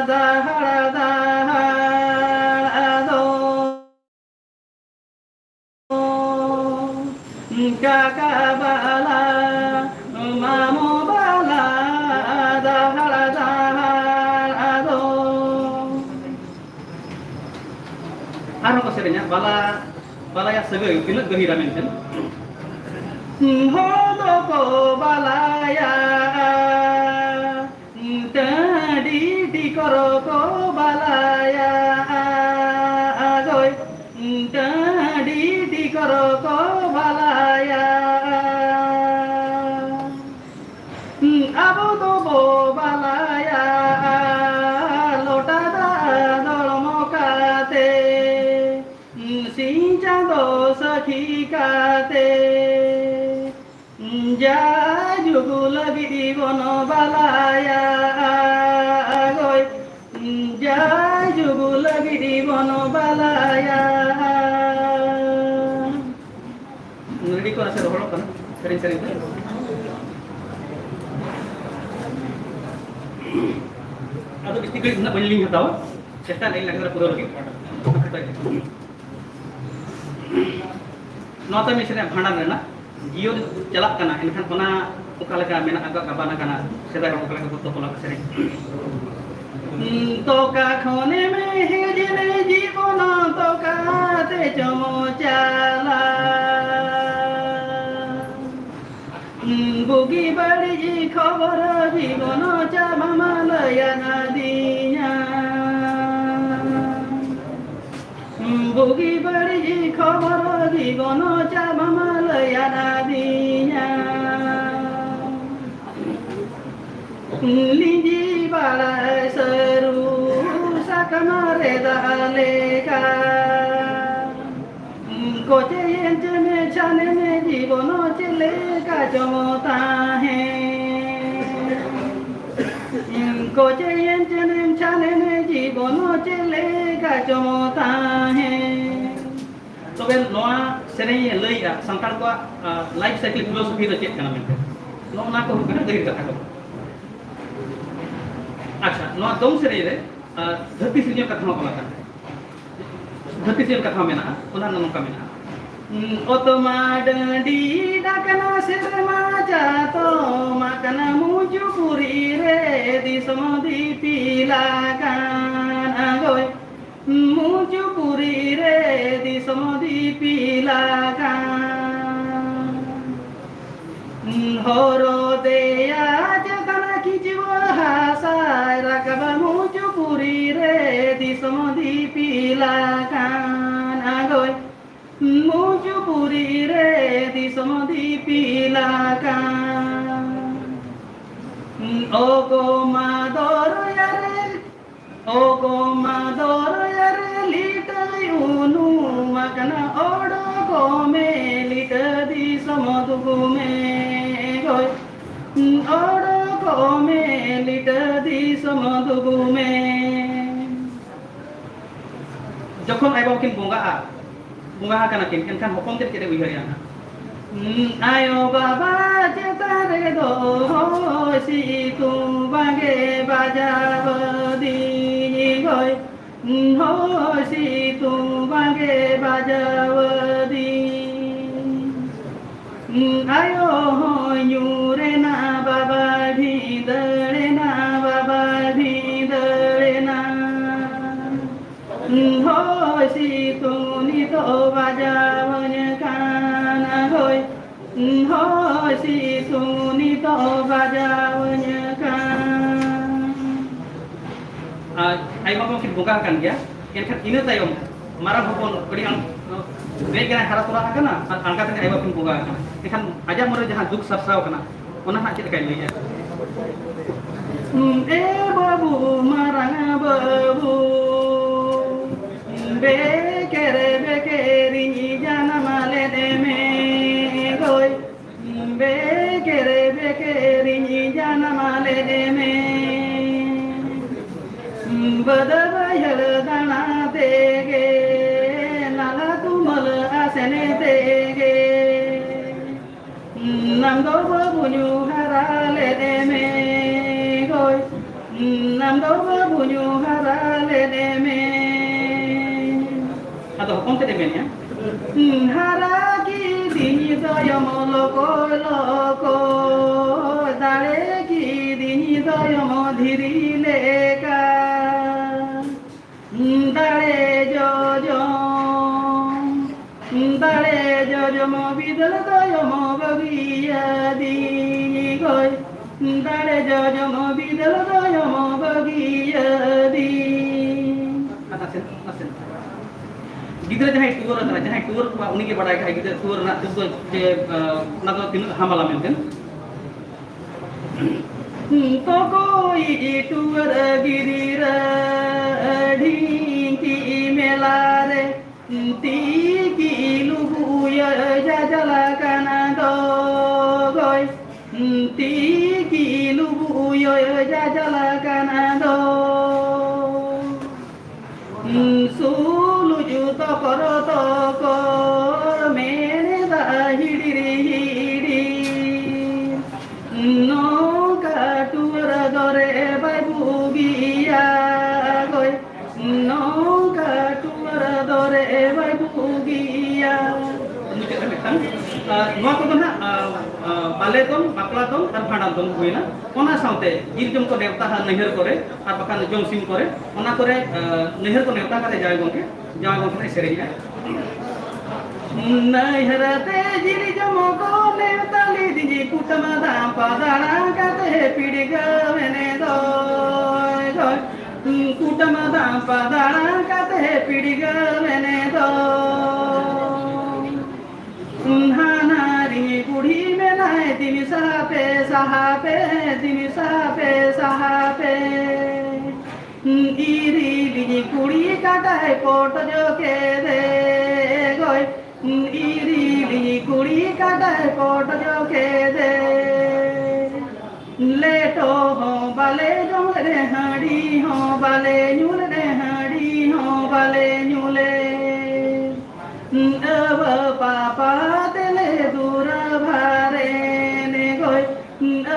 ᱫᱟᱦᱟᱲ ᱫᱟᱦᱟᱲ ᱟᱫᱚ᱾ ᱠᱟᱠᱟ ᱵᱟᱞᱟ, ᱢᱟᱢᱚ ᱵᱟᱞᱟ, ᱫᱟᱦᱟᱲ ᱫᱟᱦᱟᱲ ᱟᱫᱚ᱾ ᱟᱨᱦᱚᱸ ᱠᱚ ᱥᱮᱨᱮᱧᱟ, ᱵᱟᱞᱟ, ᱵᱟᱞᱟᱭᱟ ᱥᱟᱹᱜᱟᱹᱭ ᱛᱤᱱᱟᱹᱜ ᱜᱟᱹᱦᱤᱨᱟ ᱢᱮᱱᱛᱮ᱾ ᱦᱚᱲ ᱫᱚᱠᱚ ᱵᱟᱞᱟᱭᱟ, ᱴᱟᱺᱰᱤ ᱴᱤᱠᱚᱨ ᱠᱚ ᱵᱟᱞᱟᱭᱟ ᱜᱚᱭ, ᱴᱟᱺᱰᱤ ᱴᱤᱠᱚᱨ ᱠᱚ ᱵᱟᱞᱟᱭᱟ᱾ ᱟᱵᱚ ᱫᱚᱵᱚ ᱵᱟᱞᱟᱭᱟ ᱞᱚᱴᱟ ᱫᱟᱜ ᱫᱚᱲᱢᱚ ᱠᱟᱛᱮ, ᱥᱤᱧ ᱪᱟᱸᱫᱚ ᱥᱟᱹᱠᱷᱤ ᱠᱟᱛᱮ᱾ ᱡᱟᱭ ᱡᱩᱜᱩ ᱞᱟᱹᱜᱤᱫ ᱵᱚᱱ ᱵᱟᱞᱟᱭᱟ ᱜᱚᱭ, ᱡᱟᱭ ᱡᱩᱜᱩ ᱞᱟᱹᱜᱤᱫ ᱵᱚᱱ ᱵᱟᱞᱟᱭᱟ᱾ ᱱᱟᱹᱰᱨᱤ ᱠᱚ ᱱᱟᱥᱮ ᱨᱚᱦᱚᱲᱚᱜ ᱠᱟᱱᱟ ᱥᱮᱨᱮᱧ ᱥᱮᱨᱮᱧ ᱛᱮ᱾ ᱟᱫᱚ ᱵᱤᱥᱛᱤ ᱜᱷᱟᱹᱲᱤᱡ ᱩᱱᱟᱹᱜ ᱵᱟᱹᱧ ᱞᱤᱧ ᱦᱟᱛᱟᱣᱟ, ᱪᱮᱥᱴᱟᱭ ᱞᱟᱹᱜᱤᱫ ᱞᱟᱜᱽᱲᱮ ᱯᱩᱨᱟᱹᱣ ᱞᱟᱹᱜᱤᱫ᱾ ᱱᱚᱣᱟ ᱛᱟᱭᱚᱢ ᱥᱮᱨᱮᱧ ᱵᱷᱟᱸᱰᱟᱱ ᱨᱮᱱᱟᱜ᱾ ᱡᱤᱭᱚᱱ ᱪᱟᱞᱟᱜ ᱠᱟᱱᱟ, ᱮᱱᱠᱷᱟᱱ ᱚᱱᱟ ᱚᱠᱟ ᱞᱮᱠᱟ ᱢᱮᱱᱟᱜ ᱟᱠᱟᱫ, ᱜᱟᱵᱟᱱ ᱟᱠᱟᱱᱟ, ᱥᱮᱫᱟᱭ ᱦᱚᱲ ᱚᱠᱟ ᱞᱮᱠᱟ ᱠᱚ ᱛᱚᱯᱚᱞ ᱟᱠᱟᱫ ᱥᱮᱨᱮᱧ? ᱛᱚᱠᱟ ᱠᱷᱚᱱᱮᱢ ᱦᱮᱡ ᱞᱮ ᱡᱤᱵᱚᱱ, ᱛᱚᱠᱟ ᱛᱮ ᱪᱚᱢ ᱪᱟᱞᱟ᱾ ᱵᱩᱜᱤ ᱵᱟᱹᱲᱤᱡ ᱠᱷᱚᱵᱚᱨ ᱡᱤᱵᱚᱱ ᱪᱟᱵᱟᱢ ᱞᱟᱹᱭ ᱟᱠᱟᱫᱤᱧᱟ᱾ ᱵᱩᱜᱤ ᱵᱟᱹᱲᱤᱡ ᱠᱷᱚᱵᱚᱨ ᱡᱤᱵᱚᱱ ᱪᱟᱵᱟᱢ ᱞᱟᱹᱭ ᱟᱠᱟᱫᱤᱧᱟ᱾ ᱞᱤᱸᱡᱤ ᱵᱟᱲᱟᱭ ᱥᱟᱹᱨᱩ ᱥᱟᱠᱟᱢ ᱨᱮ ᱫᱟᱜ ᱞᱮᱠᱟ᱾ ᱠᱚᱪᱮᱭᱮᱱ ᱪᱮᱢᱮ ᱪᱷᱟᱱᱮ ᱢᱮ ᱡᱤᱵᱚᱱ ᱪᱮᱫ ᱞᱮᱠᱟ ᱪᱚᱢ ᱛᱟᱦᱮᱸ᱾ ᱠᱚᱪᱮᱭᱮᱱ ᱪᱮᱢᱮ ᱪᱷᱟᱱᱮ ᱢᱮ ᱡᱤᱵᱚᱱ ᱪᱮᱫ ᱞᱮᱠᱟ ᱪᱚᱢ ᱛᱟᱦᱮᱸ᱾ ᱛᱚᱵᱮ ᱱᱚᱣᱟ ᱥᱮᱨᱮᱧ ᱮ ᱞᱟᱹᱭᱮᱜᱼᱟ ᱥᱟᱱᱛᱟᱲ ᱠᱚᱣᱟᱜ ᱞᱟᱭᱤᱯᱷ ᱥᱟᱭᱠᱮᱞ ᱯᱷᱤᱞᱳᱥᱚᱯᱷᱤ ᱫᱚ ᱪᱮᱫ ᱠᱟᱱᱟ ᱢᱮᱱᱛᱮ, ᱱᱚᱜᱼᱚ ᱱᱚᱣᱟ ᱠᱚ ᱦᱩᱭᱩᱜ ᱠᱟᱱᱟ ᱜᱟᱹᱦᱤᱨ ᱠᱟᱛᱷᱟ ᱠᱚ᱾ ᱟᱪᱪᱷᱟ, ᱱᱚᱣᱟ ᱫᱚᱝ ᱥᱮᱨᱮᱧ ᱨᱮ ᱟᱨ ᱫᱷᱟᱹᱨᱛᱤ ᱥᱤᱨᱡᱚᱱ ᱠᱟᱛᱷᱟ ᱦᱚᱸ ᱚᱞ ᱟᱠᱟᱱᱟ᱾ ᱫᱷᱟᱹᱨᱛᱤ ᱥᱤᱨᱡᱚᱱ ᱠᱟᱛᱷᱟ ᱦᱚᱸ ᱢᱮᱱᱟᱜᱼᱟ, ᱚᱱᱟ ᱫᱚ ᱱᱚᱝᱠᱟ ᱢᱮᱱᱟᱜᱼᱟ᱾ ᱚᱛ ᱢᱟ ᱰᱟᱹᱰᱤ ᱰᱟᱠᱱᱟ ᱥᱮᱨᱢᱟ ᱪᱟᱛᱚᱢ ᱟᱠᱟᱱᱟ ᱢᱩᱪᱩ ᱯᱩᱨᱤ ᱨᱮ ᱫᱤᱥᱚᱢ ᱫᱤᱯᱤᱞ ᱟᱠᱟᱱ ᱟᱸᱜᱚᱭ᱾ ᱢᱩᱪᱩ ᱯᱩᱨᱤ ᱨᱮ ᱫᱤᱥᱚᱢ ᱫᱤᱯᱤᱞ ᱟᱠᱟᱱ᱾ ᱦᱚᱨᱚ ᱫᱮᱭᱟ ᱪᱮᱛᱟᱱ ᱠᱤᱪᱩᱣᱟᱹ ᱦᱟᱥᱟᱭ ᱨᱟᱠᱟᱵᱟ ᱢᱩᱪᱩ ᱯᱩᱨᱤ ᱨᱮ ᱫᱤᱥᱚᱢ ᱫᱤᱯᱤᱞ ᱟᱠᱟᱱ ᱟᱸᱜᱚᱭ᱾ ᱢᱩᱪᱩ ᱯᱩᱨᱤ ᱨᱮ ᱫᱤᱥᱚᱢ ᱫᱤᱯᱤᱞ ᱟᱠᱟᱱ᱾ ᱚᱜᱚ ᱢᱟ ᱫᱚᱨᱭᱟ ᱨᱮ ᱚᱜᱚ ᱢᱟ ᱫᱚᱨᱭᱟ ᱨᱮ ᱞᱤᱴᱟᱹᱭ ᱩᱱᱩᱢ ᱟᱠᱟᱱᱟ, ᱚᱰᱚᱠᱚᱜ ᱢᱮ ᱞᱤᱴᱟᱹ ᱫᱤᱥᱚᱢ ᱫᱩᱜᱩ ᱢᱮ ᱜᱚᱭ᱾ ᱚᱰᱚᱠᱚᱜ ᱢᱮ ᱞᱤᱴᱟᱹ ᱫᱤᱥᱚᱢ ᱫᱩᱜᱩ ᱢᱮ᱾ ᱡᱚᱠᱷᱚᱱ ᱟᱭᱳ ᱵᱟᱵᱟ ᱠᱤᱱ ᱵᱚᱸᱜᱟᱜᱼᱟ, ᱵᱚᱸᱜᱟ ᱟᱠᱟᱱᱟ ᱠᱤᱱ, ᱮᱱᱠᱷᱟᱱ ᱦᱚᱯᱚᱱ ᱛᱮᱫ ᱪᱮᱫ ᱮ ᱩᱭᱦᱟᱹᱨᱮᱜᱼᱟ ᱱᱟᱦᱟᱜ? ᱦᱩᱸ, ᱟᱭᱳ ᱵᱟᱵᱟ ᱪᱮᱛᱟᱱ ᱨᱮᱫᱚ ᱦᱚᱭ ᱥᱤᱛᱩᱝ ᱵᱟᱝᱜᱮ ᱵᱟᱡᱟᱣ ᱫᱤᱧ ᱜᱚᱭ᱾ ᱦᱚᱭ ᱥᱤᱛᱩᱝ ᱵᱟᱝᱜᱮ ᱵᱟᱡᱟᱣ ᱫᱤᱧ᱾ ᱟᱭᱳ ᱦᱚᱸᱭ ᱧᱩᱨᱮᱱᱟ ᱵᱟᱵᱟᱭ ᱵᱷᱤᱸᱫᱟᱹᱲᱮᱱᱟ, ᱵᱟᱵᱟᱭ ᱵᱷᱤᱸᱫᱟᱹᱲᱮᱱᱟ᱾ ᱦᱚᱭ ᱥᱤᱛᱩᱝ ᱱᱤᱛᱚᱜ ᱵᱟᱡᱟᱣᱟᱹᱧ ᱠᱟᱱᱟ, ᱦᱚᱭ, ᱦᱚᱭ ᱥᱤᱛᱩᱝ ᱱᱤᱛᱚᱜ ᱵᱟᱡᱟᱣᱟᱹᱧ ᱠᱟᱱᱟ᱾ ᱟᱨ ᱟᱭᱳ ᱵᱟᱵᱟ ᱠᱤᱱ ᱵᱚᱸᱜᱟ ᱟᱠᱟᱱ ᱜᱮᱭᱟ, ᱮᱱᱠᱷᱟᱱ ᱤᱱᱟᱹ ᱛᱟᱭᱚᱢ ᱢᱟᱨᱟᱝ ᱦᱚᱯᱚᱱ ᱟᱹᱰᱤ ᱟᱸᱴ ᱵᱮᱜᱽ ᱜᱟᱱᱮ ᱦᱟᱨᱟ ᱛᱚᱨᱟ ᱟᱠᱟᱱᱟ ᱟᱨ ᱟᱬᱜᱟᱛ ᱨᱮ ᱟᱭᱳ ᱵᱟᱵᱟ ᱠᱤᱱ ᱵᱚᱸᱜᱟ ᱟᱠᱟᱱᱟ᱾ ᱮᱱᱠᱷᱟᱱ ᱟᱡᱟᱜ ᱢᱚᱱᱮ ᱡᱟᱦᱟᱸ ᱫᱩᱠ ᱥᱟᱨᱥᱟᱣ ᱟᱠᱟᱱᱟ, ᱚᱱᱟ ᱦᱟᱸᱜ ᱪᱮᱫ ᱞᱮᱠᱟᱭ ᱞᱟᱹᱭᱮᱜᱼᱟ? ᱮ ᱵᱟᱹᱵᱩ, ᱢᱟᱨᱟᱝ ᱵᱟᱹᱵᱩ, ᱵᱮᱠᱮᱨ ᱵᱮᱠᱮᱨᱤᱧ ᱡᱟᱱᱟᱢ ᱞᱮᱫ ᱢᱮ ᱜᱚᱭ, ᱵᱮᱠᱮᱨ ᱵᱮᱠᱮᱨᱤᱧ ᱡᱟᱱᱟᱢ ᱞᱮᱫ ᱢᱮ᱾ ᱵᱟᱹᱫ ᱵᱟᱹᱭᱦᱟᱹᱲ ᱫᱟᱬᱟ ᱛᱮᱜᱮ, ᱱᱟᱞᱦᱟ ᱛᱩᱢᱟᱹᱞ ᱟᱥᱮᱱ ᱛᱮᱜᱮ, ᱟᱢ ᱫᱚ ᱵᱟᱹᱵᱩᱧ ᱦᱟᱨᱟ ᱞᱮᱫ ᱢᱮ ᱜᱚᱭ, ᱟᱢ ᱫᱚ ᱵᱟᱹᱵᱩᱧ ᱦᱟᱨᱟ ᱞᱮᱫ ᱢᱮ᱾ ᱟᱫᱚ ᱦᱚᱯᱚᱱ ᱛᱮᱫ ᱮ ᱢᱮᱱᱮᱜᱼᱟ, ᱦᱟᱨᱟ ᱠᱤᱫᱤᱧ ᱫᱚᱭᱚᱢ ᱞᱚᱠᱚᱭ ᱞᱚᱠᱚᱭ, ᱫᱟᱲᱮ ᱠᱤᱫᱤᱧ ᱫᱚᱭᱚᱢ ᱫᱷᱤᱨᱤ ᱞᱮᱠᱟ᱾ ᱫᱟᱲᱮ ᱡᱚᱡᱚᱢ, ᱫᱟᱲᱮ ᱡᱚᱡᱚᱢ ᱵᱤᱫᱟᱹᱞ ᱫᱚᱭᱚᱢ ᱵᱟᱹᱜᱤᱭᱟᱹᱫᱤᱧ ᱜᱚᱭ, ᱫᱟᱲᱮ ᱡᱚᱡᱚᱢ ᱵᱤᱫᱟᱹᱞ ᱫᱚᱭᱚᱢ ᱵᱟᱹᱜᱤᱭᱟᱹᱫᱤᱧ᱾ ᱟᱨ ᱱᱟᱥᱮ, ᱱᱟᱥᱮ᱾ ᱜᱤᱫᱽᱨᱟᱹ ᱡᱟᱦᱟᱸᱭ ᱴᱩᱣᱟᱹᱨ ᱟᱠᱟᱱᱟ, ᱡᱟᱦᱟᱸᱭ ᱴᱩᱣᱟᱹᱨ ᱠᱚᱣᱟ, ᱩᱱᱤᱜᱮ ᱵᱟᱰᱟᱭ ᱠᱟᱜᱼᱟᱭ ᱜᱤᱫᱽᱨᱟᱹ ᱴᱩᱣᱟᱹᱨ ᱨᱮᱱᱟᱜ ᱫᱩᱠ ᱫᱚ ᱪᱮ, ᱟᱸ, ᱚᱱᱟ ᱫᱚ ᱛᱤᱱᱟᱹᱜ ᱦᱟᱢᱟᱞᱟ ᱢᱮᱱᱛᱮ᱾ ᱛᱚᱠᱚᱭᱤᱡ ᱴᱩᱣᱟᱹᱨ ᱜᱤᱫᱽᱨᱟᱹ ᱰᱷᱤᱝᱠᱤ ᱢᱮᱞᱟ ᱨᱮ, ᱛᱤᱠᱤ ᱞᱩᱵᱩᱭ ᱡᱟᱡᱟᱞ ᱠᱟᱱᱟ ᱫᱚ ᱜᱚᱭ, ᱛᱤᱠᱤ ᱞᱩᱵᱩᱭ ᱡᱟᱡᱟᱞ ᱠᱟᱱᱟ ᱫᱚ᱾ ᱥᱩᱞᱩᱡ ᱛᱚᱠᱚᱨ ᱛᱚᱠᱚᱨ ᱢᱮᱱᱮᱫᱟ ᱦᱤᱲᱤᱨ ᱦᱤᱲᱤᱨ, ᱱᱚᱝᱠᱟ ᱴᱩᱣᱟᱹᱨ ᱫᱚᱨᱮ ᱵᱟᱭ ᱵᱩᱜᱤᱭᱟ ᱜᱚᱭ, ᱱᱚᱝᱠᱟ ᱴᱩᱣᱟᱹᱨ ᱫᱚᱨᱮ ᱵᱟᱭ ᱵᱩᱜᱤᱭᱟ᱾ ᱢᱩᱪᱟᱹᱫ ᱨᱮ ᱢᱤᱫᱴᱟᱝ, ᱟᱨ ᱱᱚᱣᱟ ᱠᱚᱫᱚ ᱱᱟᱜ ᱟᱸ, ᱵᱟᱞᱮ ᱫᱚᱱ, ᱵᱟᱯᱞᱟ ᱫᱚᱱ ᱟᱨ ᱵᱷᱟᱸᱰᱟᱱ ᱫᱚᱱ ᱦᱩᱭᱱᱟ᱾ ᱚᱱᱟ ᱥᱟᱶᱛᱮ ᱡᱤᱞ ᱡᱚᱢ ᱠᱚ ᱱᱮᱣᱛᱟ ᱦᱟ ᱱᱟᱹᱭᱦᱟᱹᱨ ᱠᱚᱨᱮ ᱟᱨ ᱵᱟᱠᱷᱟᱱ ᱡᱚᱢ ᱥᱤᱢ ᱠᱚᱨᱮ, ᱚᱱᱟ ᱠᱚᱨᱮ, ᱟᱸ, ᱱᱟᱹᱭᱦᱟᱹᱨ ᱠᱚ ᱱᱮᱣᱛᱟ ᱠᱟᱛᱮ ᱡᱟᱶᱟᱭ ᱜᱚᱢᱠᱮ, ᱡᱟᱶᱟᱭ ᱜᱚᱢᱠᱮ ᱥᱮᱨᱮᱧᱮᱜᱼᱟ᱾ ᱱᱟᱹᱭᱦᱟᱹᱨ ᱛᱮ ᱡᱤᱞ ᱡᱚᱢ ᱠᱚ ᱱᱮᱣᱛᱟ ᱞᱤᱫᱤᱧ, ᱠᱩᱴᱟᱹᱢ ᱫᱟᱢᱯᱟ ᱫᱟᱬᱟ ᱠᱟᱛᱮ ᱯᱤᱲᱜᱟᱹᱣ ᱮᱱᱮ ᱫᱚᱭ ᱫᱚᱭ᱾ ᱠᱩᱴᱟᱹᱢ ᱫᱟᱢᱯᱟ ᱫᱟᱬᱟ ᱠᱟᱛᱮ ᱯᱤᱲᱜᱟᱹᱣ ᱮᱱᱮ ᱫᱚᱭ᱾ ᱦᱟᱱᱟ ᱨᱤᱧ ᱵᱩᱲᱦᱤ ᱢᱮᱱᱟᱭ, ᱫᱤᱢᱤ ᱥᱟᱦᱟ ᱯᱮ, ᱥᱟᱦᱟ ᱯᱮ, ᱫᱤᱢᱤ ᱥᱟᱦᱟ ᱯᱮ, ᱥᱟᱦᱟ ᱯᱮ᱾ ᱤᱨᱤᱞᱤᱧ ᱠᱩᱲᱤ ᱠᱟᱴᱟᱭ ᱯᱚᱴᱡᱚ ᱠᱮᱫᱮ ᱜᱚᱭ᱾ ᱤᱨᱤᱞᱤᱧ ᱠᱩᱲᱤ ᱠᱟᱴᱟᱭ ᱯᱚᱴᱡᱚ ᱠᱮᱫᱮ᱾ ᱞᱮᱴᱚ ᱦᱚᱸ ᱵᱟᱞᱮ ᱡᱚᱢ ᱞᱮᱫ, ᱦᱟᱺᱰᱤ ᱦᱚᱸ ᱵᱟᱞᱮ ᱧᱩ ᱞᱮᱫ, ᱦᱟᱺᱰᱤ ᱦᱚᱸ ᱵᱟᱞᱮ ᱧᱩ ᱞᱮᱫ᱾ ᱟᱵᱚ ᱯᱟᱯᱟ ᱛᱮᱞᱮ ᱫᱩᱨ ᱵᱷᱟᱨᱮᱱ ᱜᱚᱭ᱾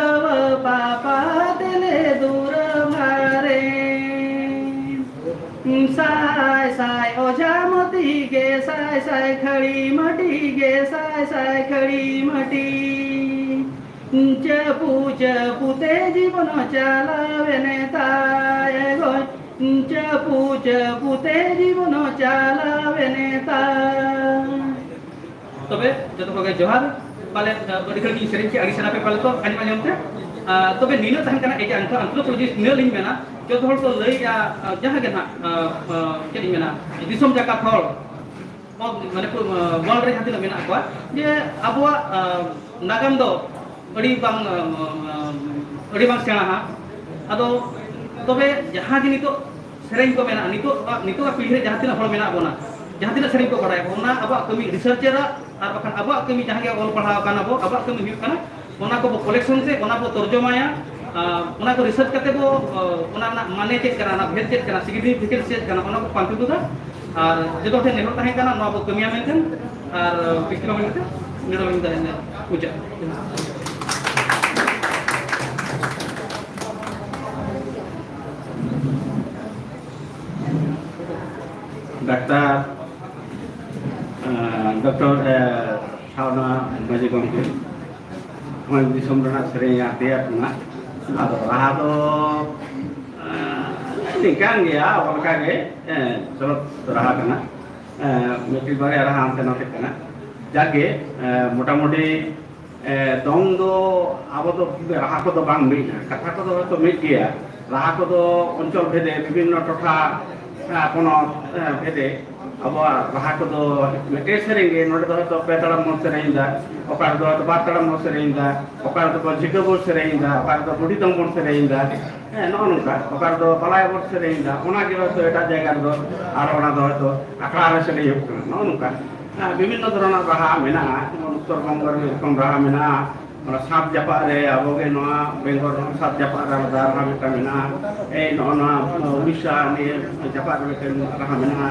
ᱟᱵᱚ ᱯᱟᱯᱟ ᱛᱮᱞᱮ ᱫᱩᱨ ᱵᱷᱟᱨᱮᱱ᱾ ᱥᱟᱭ ᱥᱟᱭ ᱚᱡᱷᱟ ᱢᱟᱹᱴᱤ ᱜᱮ, ᱥᱟᱭ ᱥᱟᱭ ᱠᱷᱟᱹᱲᱤ ᱢᱟᱹᱴᱤ ᱜᱮ, ᱥᱟᱭ ᱥᱟᱭ ᱠᱷᱟᱹᱲᱤ ᱢᱟᱹᱴᱤ᱾ ᱪᱟᱹᱯᱩ ᱪᱟᱹᱯᱩ ᱛᱮ ᱡᱤᱵᱚᱱ ᱪᱟᱞᱟᱣᱮᱱ ᱛᱟᱭ ᱜᱚᱭ᱾ ᱪᱟᱹᱯᱩ ᱪᱟᱹᱯᱩ ᱛᱮ ᱡᱤᱵᱚᱱ ᱪᱟᱞᱟᱣᱮᱱ ᱛᱟᱭ᱾ ᱛᱚᱵᱮ ᱡᱚᱛᱚ ᱠᱚᱜᱮ ᱡᱚᱦᱟᱨ᱾ ᱯᱟᱞᱮ, ᱟᱹᱰᱤ ᱜᱷᱟᱹᱲᱤᱡ ᱤᱧ ᱥᱮᱨᱮᱧ ᱠᱮᱫ, ᱟᱹᱰᱤ ᱥᱟᱱᱟ ᱯᱮ ᱯᱟᱞᱮ ᱛᱚ ᱟᱸᱡᱚᱢ ᱟᱸᱡᱚᱢ ᱛᱮ᱾ ᱟᱨ ᱛᱚᱵᱮ ᱱᱤᱱᱟᱹᱜ ᱛᱟᱦᱮᱱ ᱠᱟᱱᱟ, ᱮᱠᱮ ᱟᱱᱛᱷᱚ-, ᱟᱱᱛᱷᱨᱳᱯᱳᱞᱚᱡᱤᱥᱴ ᱱᱤᱱᱟᱹᱜ ᱞᱤᱧ ᱢᱮᱱᱟ, ᱡᱚᱛᱚ ᱦᱚᱲ ᱠᱚ ᱞᱟᱹᱭᱮᱜᱼᱟ, ᱟᱨ ᱡᱟᱦᱟᱸ ᱜᱮ ᱱᱟᱦᱟᱜ, ᱟᱨ, ᱟᱨ, ᱪᱮᱫ ᱤᱧ ᱢᱮᱱᱟ, ᱫᱤᱥᱚᱢ ᱡᱟᱠᱟᱛ ᱦᱚᱲ, ᱢᱟᱱᱮ, ᱯᱩᱨᱟᱹ, ᱟᱨ, ᱣᱟᱨᱞᱰ ᱨᱮ ᱡᱟᱦᱟᱸ ᱛᱤᱱᱟᱹᱜ ᱢᱮᱱᱟᱜ ᱠᱚᱣᱟ, ᱡᱮ ᱟᱵᱚᱣᱟᱜ, ᱟᱨ, ᱱᱟᱜᱟᱢ ᱫᱚ ᱟᱹᱰᱤ ᱵᱟᱝ, ᱟᱨ, ᱟᱨ, ᱟᱹᱰᱤ ᱵᱟᱝ ᱥᱮᱬᱟ ᱦᱟᱸᱜ᱾ ᱟᱫᱚ ᱛᱚᱵᱮ ᱡᱟᱦᱟᱸ ᱜᱮ ᱱᱤᱛᱚᱜ ᱥᱮᱨᱮᱧ ᱠᱚ ᱢᱮᱱᱟᱜᱼᱟ, ᱱᱤᱛᱚᱜ, ᱱᱤᱛᱚᱜᱟᱜ ᱯᱤᱲᱦᱤ ᱨᱮ ᱡᱟᱦᱟᱸ ᱛᱤᱱᱟᱹᱜ ᱦᱚᱲ ᱢᱮᱱᱟᱜ ᱵᱚᱱᱟ, ᱡᱟᱦᱟᱸ ᱛᱤᱱᱟᱹᱜ ᱥᱮᱨᱮᱧ ᱠᱚ ᱵᱟᱲᱟᱭᱟ, ᱚᱱᱟ ᱟᱵᱚᱣᱟᱜ ᱠᱟᱹᱢᱤ ᱨᱤᱥᱟᱨᱪᱟᱨᱟᱜ ᱟᱨ ᱵᱟᱠᱷᱟᱱ ᱟᱵᱚᱣᱟᱜ ᱠᱟᱹᱢᱤ ᱡᱟᱦᱟᱸ ᱜᱮ ᱚᱞ ᱯᱟᱲᱦᱟᱣ ᱟᱠᱟᱱ ᱟᱵᱚ, ᱟᱵᱚᱣᱟᱜ ᱠᱟᱹᱢᱤ ᱦᱩᱭᱩᱜ ᱠᱟᱱᱟ, ᱚᱱᱟ ᱠᱚᱵᱚ ᱠᱚᱞᱮᱠᱥᱚᱱ ᱥᱮ ᱚᱱᱟ ᱵᱚ ᱛᱚᱨᱡᱚᱢᱟᱭᱟ, ᱟᱨ ᱚᱱᱟ ᱠᱚ ᱨᱤᱥᱟᱨᱪ ᱠᱟᱛᱮ ᱵᱚ, ᱟᱨ, ᱚᱱᱟ ᱨᱮᱱᱟᱜ ᱢᱟᱱᱮ ᱪᱮᱫ ᱠᱟᱱᱟ, ᱚᱱᱟ ᱵᱷᱮᱫ ᱪᱮᱫ ᱠᱟᱱᱟ, ᱥᱤᱜᱱᱤᱯᱷᱤᱠᱮᱱᱥ ᱪᱮᱫ ᱠᱟᱱᱟ, ᱚᱱᱟ ᱠᱚ ᱯᱟᱱᱛᱮ ᱛᱩᱫᱟ᱾ ᱟᱨ ᱡᱚᱛᱚ ᱦᱚᱲ ᱴᱷᱮᱱ ᱱᱮᱦᱚᱨ ᱛᱟᱦᱮᱸ ᱠᱟᱱᱟ, ᱱᱚᱣᱟ ᱵᱚ ᱠᱟᱹᱢᱤᱭᱟ ᱢᱮᱱᱛᱮ᱾ ᱟᱨ ᱵᱤᱥᱛᱤ ᱵᱟᱝ ᱢᱮᱱᱛᱮ ᱱᱚᱰᱮ ᱵᱟᱹᱧ ᱛᱟᱦᱮᱱᱟ᱾ ᱢᱩᱪᱟᱹᱫ᱾ ᱰᱟᱠᱛᱟᱨ, ᱟᱸ, ᱰᱚᱠᱴᱚᱨ, ᱮ, ᱥᱟᱣᱱᱟ ᱢᱟᱹᱡᱷᱤ ᱜᱚᱢᱠᱮ, ᱱᱚᱜᱼᱚᱭ ᱫᱤᱥᱚᱢ ᱨᱮᱱᱟᱜ ᱥᱮᱨᱮᱧ ᱟᱨ ᱛᱮᱭᱟᱨ ᱠᱟᱱᱟ᱾ ᱟᱫᱚ ᱨᱟᱦᱟ ᱫᱚ, ᱮᱸ, ᱱᱤᱝᱠᱟᱱ ᱜᱮᱭᱟ, ᱚᱠᱟ ᱞᱮᱠᱟ ᱜᱮ, ᱮᱸ, ᱪᱚᱞᱚᱛ ᱨᱟᱦᱟ ᱠᱟᱱᱟ᱾ ᱮᱸ, ᱢᱤᱫᱴᱤᱡ ᱵᱟᱨᱭᱟ ᱨᱟᱦᱟ ᱦᱟᱱᱛᱮ ᱱᱟᱛᱮ ᱠᱟᱱᱟ᱾ ᱡᱟᱠ ᱜᱮ, ᱮᱸ, ᱢᱚᱴᱟᱢᱩᱴᱤ, ᱮᱸ, ᱫᱚᱝ ᱫᱚ ᱟᱵᱚ ᱫᱚ ᱨᱟᱦᱟ ᱠᱚᱫᱚ ᱵᱟᱝ ᱢᱤᱫᱼᱟ, ᱠᱟᱛᱷᱟ ᱠᱚᱫᱚ ᱦᱚᱭᱛᱳ ᱢᱤᱫ ᱜᱮᱭᱟ, ᱨᱟᱦᱟ ᱠᱚᱫᱚ ᱚᱧᱪᱚᱞ ᱵᱷᱮᱫᱮ, ᱵᱤᱵᱷᱤᱱᱱᱚ ᱴᱚᱴᱷᱟ, ᱮᱸ, ᱯᱚᱱᱚᱛ, ᱮᱸ, ᱵᱷᱮᱫᱮ ᱟᱵᱚᱣᱟᱜ ᱨᱟᱦᱟ ᱠᱚᱫᱚ ᱢᱤᱫᱴᱮᱱ ᱥᱮᱨᱮᱧ ᱜᱮ, ᱱᱚᱰᱮ ᱫᱚ ᱦᱚᱭᱛᱳ ᱯᱮ ᱛᱟᱲᱟᱢ ᱵᱚᱱ ᱥᱮᱨᱮᱧ ᱮᱫᱟ, ᱚᱠᱟ ᱨᱮᱫᱚ ᱦᱚᱭᱛᱳ ᱵᱟᱨ ᱛᱟᱲᱟᱢ ᱵᱚᱱ ᱥᱮᱨᱮᱧ ᱮᱫᱟ, ᱚᱠᱟ ᱨᱮᱫᱚ ᱵᱚᱱ ᱡᱷᱤᱸᱠᱟᱹ ᱵᱚᱱ ᱥᱮᱨᱮᱧ ᱮᱫᱟ, ᱚᱠᱟ ᱨᱮᱫᱚ ᱵᱩᱰᱷᱤ ᱫᱚᱝ ᱵᱚᱱ ᱥᱮᱨᱮᱧ ᱮᱫᱟ, ᱦᱮᱸ, ᱱᱚᱜᱼᱚ ᱱᱚᱝᱠᱟ᱾ ᱚᱠᱟ ᱨᱮᱫᱚ ᱵᱟᱞᱟᱭᱟ ᱵᱚᱱ ᱥᱮᱨᱮᱧ ᱮᱫᱟ, ᱚᱱᱟ ᱜᱮ ᱦᱚᱭᱛᱳ ᱮᱴᱟᱜ ᱡᱟᱭᱜᱟ ᱨᱮᱫᱚ ᱟᱨ ᱚᱱᱟ ᱫᱚ ᱦᱚᱭᱛᱳ ᱟᱠᱷᱲᱟ ᱨᱮ ᱥᱮᱨᱮᱧ ᱦᱩᱭᱩᱜ ᱠᱟᱱᱟ, ᱱᱚᱜᱼᱚ ᱱᱚᱝᱠᱟ᱾ ᱦᱮᱸ, ᱵᱤᱵᱷᱤᱱᱱᱚ ᱫᱷᱚᱨᱚᱱᱟᱜ ᱨᱟᱦᱟ ᱢᱮᱱᱟᱜᱼᱟ, ᱡᱮᱢᱚᱱ ᱩᱛᱛᱚᱨ ᱵᱚᱝᱜᱚ ᱨᱮ ᱢᱤᱫ ᱨᱚᱠᱚᱢ ᱨᱟᱦᱟ ᱢᱮᱱᱟᱜᱼᱟ, ᱚᱱᱟ ᱥᱟᱛ ᱡᱟᱯᱟᱜ ᱨᱮ ᱟᱵᱚ ᱜᱮ ᱱᱚᱣᱟ ᱵᱮᱝᱜᱚᱞ ᱨᱮᱦᱚᱸ ᱥᱟᱛ ᱡᱟᱯᱟᱜ ᱨᱮ ᱟᱞᱟᱫᱟ ᱨᱟᱦᱟ ᱢᱤᱫᱴᱟᱝ ᱢᱮᱱᱟᱜᱼᱟ᱾ ᱮᱭ ᱱᱚᱜᱼᱚ ᱱᱚᱣᱟ ᱩᱲᱤᱥᱥᱟ ᱱᱤᱭᱟᱹ ᱡᱟᱯᱟᱜ ᱨᱮ ᱢᱤᱫᱴᱟᱝ ᱨᱟᱦᱟ ᱢᱮᱱᱟᱜᱼᱟ,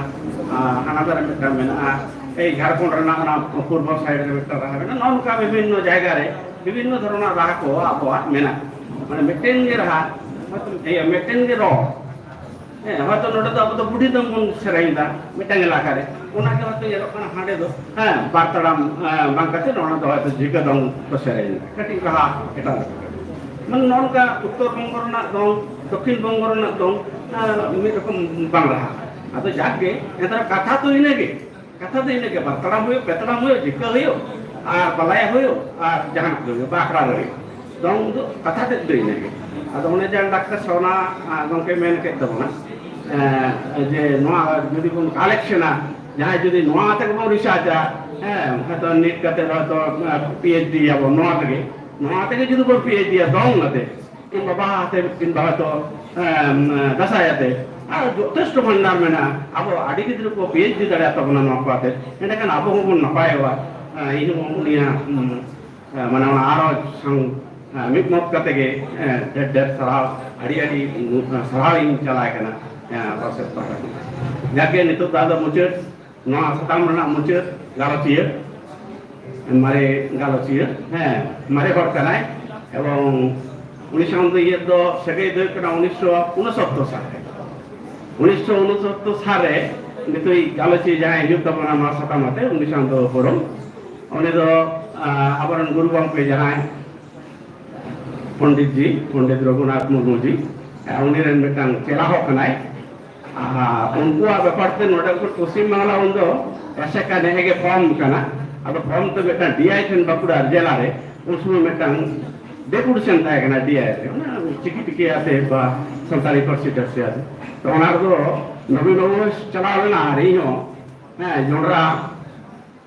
ᱟᱨ ᱦᱟᱱᱟ ᱫᱷᱟᱨᱮ ᱢᱤᱫᱴᱟᱝ ᱢᱮᱱᱟᱜᱼᱟ, ᱮᱭ ᱡᱷᱟᱲᱠᱷᱚᱸᱰ ᱨᱮᱱᱟᱜ ᱚᱱᱟ ᱯᱩᱨᱵᱚ ᱥᱟᱭᱤᱰ ᱨᱮ ᱢᱤᱫᱴᱟᱝ ᱨᱟᱦᱟ ᱢᱮᱱᱟᱜᱼᱟ᱾ ᱱᱚᱜᱼᱚ ᱱᱚᱝᱠᱟ ᱵᱤᱵᱷᱤᱱᱱᱚ ᱡᱟᱭᱜᱟ ᱨᱮ ᱵᱤᱵᱷᱤᱱᱱᱚ ᱫᱷᱚᱨᱚᱱᱟᱜ ᱨᱟᱦᱟ ᱠᱚ ᱟᱵᱚᱣᱟᱜ ᱢᱮᱱᱟᱜᱼᱟ᱾ ᱢᱟᱱᱮ ᱢᱤᱫᱴᱮᱱ ᱜᱮ ᱨᱟᱦᱟ, ᱤᱭᱟᱹ, ᱢᱤᱫᱴᱮᱱ ᱜᱮ ᱨᱚᱲ᱾ ᱦᱮᱸ, ᱦᱚᱭᱛᱚ ᱱᱚᱰᱮ ᱫᱚ ᱟᱵᱚ ᱫᱚ ᱵᱩᱰᱷᱤ ᱫᱚᱝ ᱵᱚᱱ ᱥᱮᱨᱮᱧ ᱮᱫᱟ ᱢᱤᱫᱴᱟᱝ ᱮᱞᱟᱠᱟ ᱨᱮ, ᱚᱱᱟ ᱜᱮ ᱦᱚᱭᱛᱚ ᱧᱮᱞᱚᱜ ᱠᱟᱱᱟ ᱦᱟᱸᱰᱮ ᱫᱚ, ᱦᱮᱸ, ᱵᱟᱨ ᱛᱟᱲᱟᱢ, ᱦᱮᱸ, ᱵᱟᱝ ᱠᱟᱛᱮ ᱱᱚᱰᱮ ᱫᱚ ᱦᱚᱭᱛᱚ ᱡᱷᱤᱸᱠᱟᱹ ᱫᱚᱝ ᱠᱚ ᱥᱮᱨᱮᱧ ᱮᱫᱟ, ᱠᱟᱹᱴᱤᱡ ᱨᱟᱦᱟ ᱮᱴᱟᱜ ᱞᱮᱠᱟ᱾ ᱢᱟᱱᱮ ᱱᱚᱜᱼᱚ ᱱᱚᱝᱠᱟ ᱩᱛᱛᱚᱨ ᱵᱚᱝᱜᱚ ᱨᱮᱱᱟᱜ ᱫᱚᱝ, ᱫᱚᱠᱠᱷᱤᱱ ᱵᱚᱝᱜᱚ ᱨᱮᱱᱟᱜ ᱫᱚᱝ, ᱦᱮᱸ, ᱢᱤᱫ ᱨᱚᱠᱚᱢ ᱵᱟᱝ ᱨᱟᱦᱟ᱾ ᱟᱫᱚ ᱡᱟᱠ ᱜᱮ, ᱮᱱᱛᱮ ᱨᱮᱦᱚᱸ ᱠᱟᱛᱷᱟ ᱫᱚ ᱤᱱᱟᱹ ᱜᱮ᱾ ᱠᱟᱛᱷᱟ ᱫᱚ ᱤᱱᱟᱹ ᱜᱮ, ᱵᱟᱨ ᱛᱟᱲᱟᱢ ᱦᱩᱭᱩᱜ, ᱯᱮ ᱛᱟᱲᱟᱢ ᱦᱩᱭᱩᱜ, ᱡᱷᱤᱸᱠᱟᱹ ᱦᱩᱭᱩᱜ, ᱟᱨ ᱵᱟᱞᱟᱭᱟ ᱦᱩᱭᱩᱜ, ᱟᱨ ᱡᱟᱦᱟᱱᱟᱜ ᱜᱮ ᱦᱩᱭᱩᱜ, ᱵᱟ ᱟᱠᱷᱲᱟ ᱨᱮ ᱦᱩᱭᱩᱜ, ᱫᱚᱝ ᱫᱚ ᱠᱟᱛᱷᱟ ᱛᱮᱫ ᱫᱚ ᱤᱱᱟᱹ ᱜᱮ᱾ ᱟᱫᱚ ᱚᱱᱮ ᱡᱟᱦᱟᱸ ᱰᱟᱠᱛᱟᱨ ᱥᱚᱨᱱᱟ, ᱟ, ᱜᱚᱢᱠᱮ ᱢᱮᱱ ᱠᱮᱫ ᱛᱟᱵᱚᱱᱟ, ᱮ, ᱡᱮ ᱱᱚᱣᱟ ᱡᱩᱫᱤ ᱵᱚᱱ ᱠᱟᱞᱮᱠᱥᱚᱱᱟ, ᱡᱟᱦᱟᱸᱭ ᱡᱩᱫᱤ ᱱᱚᱣᱟ ᱛᱮᱜᱮ ᱵᱚᱱ ᱨᱤᱥᱟᱨᱪᱟ, ᱦᱮᱸ, ᱦᱚᱭᱛᱚ ᱱᱤᱴ ᱠᱟᱛᱮ ᱦᱚᱭᱛᱚ, ᱟ, ᱯᱤ ᱮᱭᱤᱪ ᱰᱤ ᱭᱟᱵᱚᱱ ᱱᱚᱣᱟ ᱛᱮᱜᱮ, ᱱᱚᱣᱟ ᱛᱮᱜᱮ ᱡᱩᱫᱤ ᱵᱚᱱ ᱯᱤ ᱮᱭᱤᱪ ᱰᱤ ᱭᱟ ᱫᱚᱝ ᱠᱟᱛᱮ, ᱤᱧ ᱵᱟᱵᱟ ᱟᱛᱮ ᱠᱤᱝᱵᱟ ᱦᱚᱭᱛᱚ, ᱮᱢ, ᱫᱟᱸᱥᱟᱭ ᱟᱛᱮ, ᱟᱨ ᱡᱚᱛᱷᱮᱥᱴᱚ ᱵᱷᱟᱱᱰᱟᱨ ᱢᱮᱱᱟᱜᱼᱟ᱾ ᱟᱵᱚ ᱟᱹᱰᱤ ᱜᱤᱫᱽᱨᱟᱹ ᱠᱚ ᱯᱤ ᱮᱭᱤᱪ ᱰᱤ ᱫᱟᱲᱮᱭᱟᱜ ᱛᱟᱵᱚᱱᱟ ᱱᱚᱣᱟ ᱠᱚ ᱟᱛᱮ, ᱮᱸᱰᱮᱠᱷᱟᱱ ᱟᱵᱚ ᱦᱚᱸᱵᱚᱱ ᱱᱟᱯᱟᱭᱚᱜᱼᱟ᱾ ᱮᱸ, ᱤᱧ ᱦᱚᱸ ᱩᱱᱤᱭᱟᱜ, ᱩᱢ, ᱮᱸ, ᱢᱟᱱᱮ ᱚᱱᱟ ᱟᱨᱚ ᱥᱟᱝ, ᱮᱸ, ᱢᱤᱫ ᱢᱚᱛ ᱠᱟᱛᱮ ᱜᱮ, ᱮᱸ, ᱰᱷᱮᱨ ᱰᱷᱮᱨ ᱥᱟᱨᱦᱟᱣ, ᱟᱹᱰᱤ ᱟᱹᱰᱤ, ᱩᱸ, ᱥᱟᱨᱦᱟᱣ ᱤᱧ ᱪᱟᱞᱟᱭ ᱠᱟᱱᱟ, ᱮᱸ, ᱯᱟᱨᱥᱮᱫ ᱯᱟᱦᱴᱟ ᱠᱷᱚᱱ᱾ ᱡᱟᱠ ᱜᱮ, ᱱᱤᱛᱚᱜ ᱫᱚ ᱟᱫᱚ ᱢᱩᱪᱟᱹᱫ ᱱᱚᱣᱟ ᱥᱟᱛᱟᱢ ᱨᱮᱱᱟᱜ ᱢᱩᱪᱟᱹᱫ ᱜᱟᱞᱚᱪᱤᱭᱟᱹ, ᱢᱟᱨᱮ ᱜᱟᱞᱚᱪᱤᱭᱟᱹ, ᱦᱮᱸ, ᱢᱟᱨᱮ ᱦᱚᱲ ᱠᱟᱱᱟᱭ, ᱮᱵᱚᱝ ᱩᱱᱤ ᱥᱟᱶ ᱫᱚ ᱤᱧᱟᱹᱜ ᱫᱚ ᱥᱟᱹᱜᱟᱹᱭ ᱫᱚ ᱦᱩᱭᱩᱜ ᱠᱟᱱᱟ ᱩᱱᱤᱥᱥᱚ ᱩᱱᱚᱥᱚᱛᱛᱚᱨ ᱥᱟᱞ ᱨᱮ᱾ ᱩᱱᱤᱥᱥᱚ ᱩᱱᱚᱥᱚᱛᱛᱚᱨ ᱥᱟᱞ ᱨᱮ ᱱᱤᱛᱚᱜ ᱜᱟᱞᱚᱪᱤᱭᱟᱹ ᱡᱟᱦᱟᱸᱭ ᱦᱤᱡᱩᱜ ᱛᱟᱵᱚᱱᱟ ᱱᱚᱣᱟ ᱥᱟᱛᱟᱢ ᱟᱛᱮ, ᱩᱱᱤ ᱥᱟᱶ ᱫᱚ ᱩᱯᱨᱩᱢ᱾ ᱩᱱᱤ ᱫᱚ, ᱟᱸ, ᱟᱵᱚᱨᱮᱱ ᱜᱩᱨᱩ ᱜᱚᱢᱠᱮ ᱡᱟᱦᱟᱸᱭ ᱯᱚᱱᱰᱤᱛ ᱡᱤ, ᱯᱚᱱᱰᱤᱛ ᱨᱚᱜᱷᱩᱱᱟᱛᱷ ᱢᱩᱨᱢᱩ ᱡᱤ, ᱩᱱᱤ ᱨᱮᱱ ᱢᱤᱫᱴᱟᱝ ᱪᱮᱞᱟ ᱦᱚᱸ ᱠᱟᱱᱟᱭ᱾ ᱟᱨ ᱩᱱᱠᱩᱣᱟᱜ ᱵᱮᱯᱟᱨ ᱛᱮ ᱱᱚᱰᱮ ᱩᱱᱠᱩ ᱯᱚᱥᱪᱤᱢ ᱵᱟᱝᱞᱟ ᱩᱱᱫᱚ ᱮᱥᱮᱠᱟ ᱱᱮᱦᱮ ᱜᱮ ᱯᱷᱚᱨᱢ ᱠᱟᱱᱟ᱾ ᱟᱫᱚ ᱯᱷᱚᱨᱢ ᱛᱮ ᱢᱤᱫᱴᱟᱝ ᱰᱤ ᱟᱭ ᱴᱷᱮᱱ ᱵᱟᱸᱠᱩᱲᱟ ᱡᱮᱞᱟ ᱨᱮ ᱩᱱ ᱥᱚᱢᱚᱭ ᱢᱤᱫᱴᱟᱝ ᱰᱮᱯᱩᱴᱮᱥᱚᱱ ᱛᱟᱦᱮᱸ ᱠᱟᱱᱟ ᱰᱤ ᱟᱭ ᱨᱮ, ᱚᱱᱟ ᱪᱤᱠᱤ ᱴᱤᱠᱤ ᱟᱛᱮ ᱵᱟ ᱥᱟᱱᱛᱟᱲᱤ ᱯᱟᱹᱨᱥᱤ ᱴᱟᱹᱨᱥᱤ ᱟᱛᱮ᱾ ᱛᱚ ᱚᱱᱟ ᱨᱮᱫᱚ ᱱᱚᱵᱤᱱ ᱵᱟᱹᱵᱩ ᱪᱟᱞᱟᱣ ᱞᱮᱱᱟ ᱟᱨ ᱤᱧ ᱦᱚᱸ, ᱦᱮᱸ, ᱡᱚᱱᱰᱨᱟ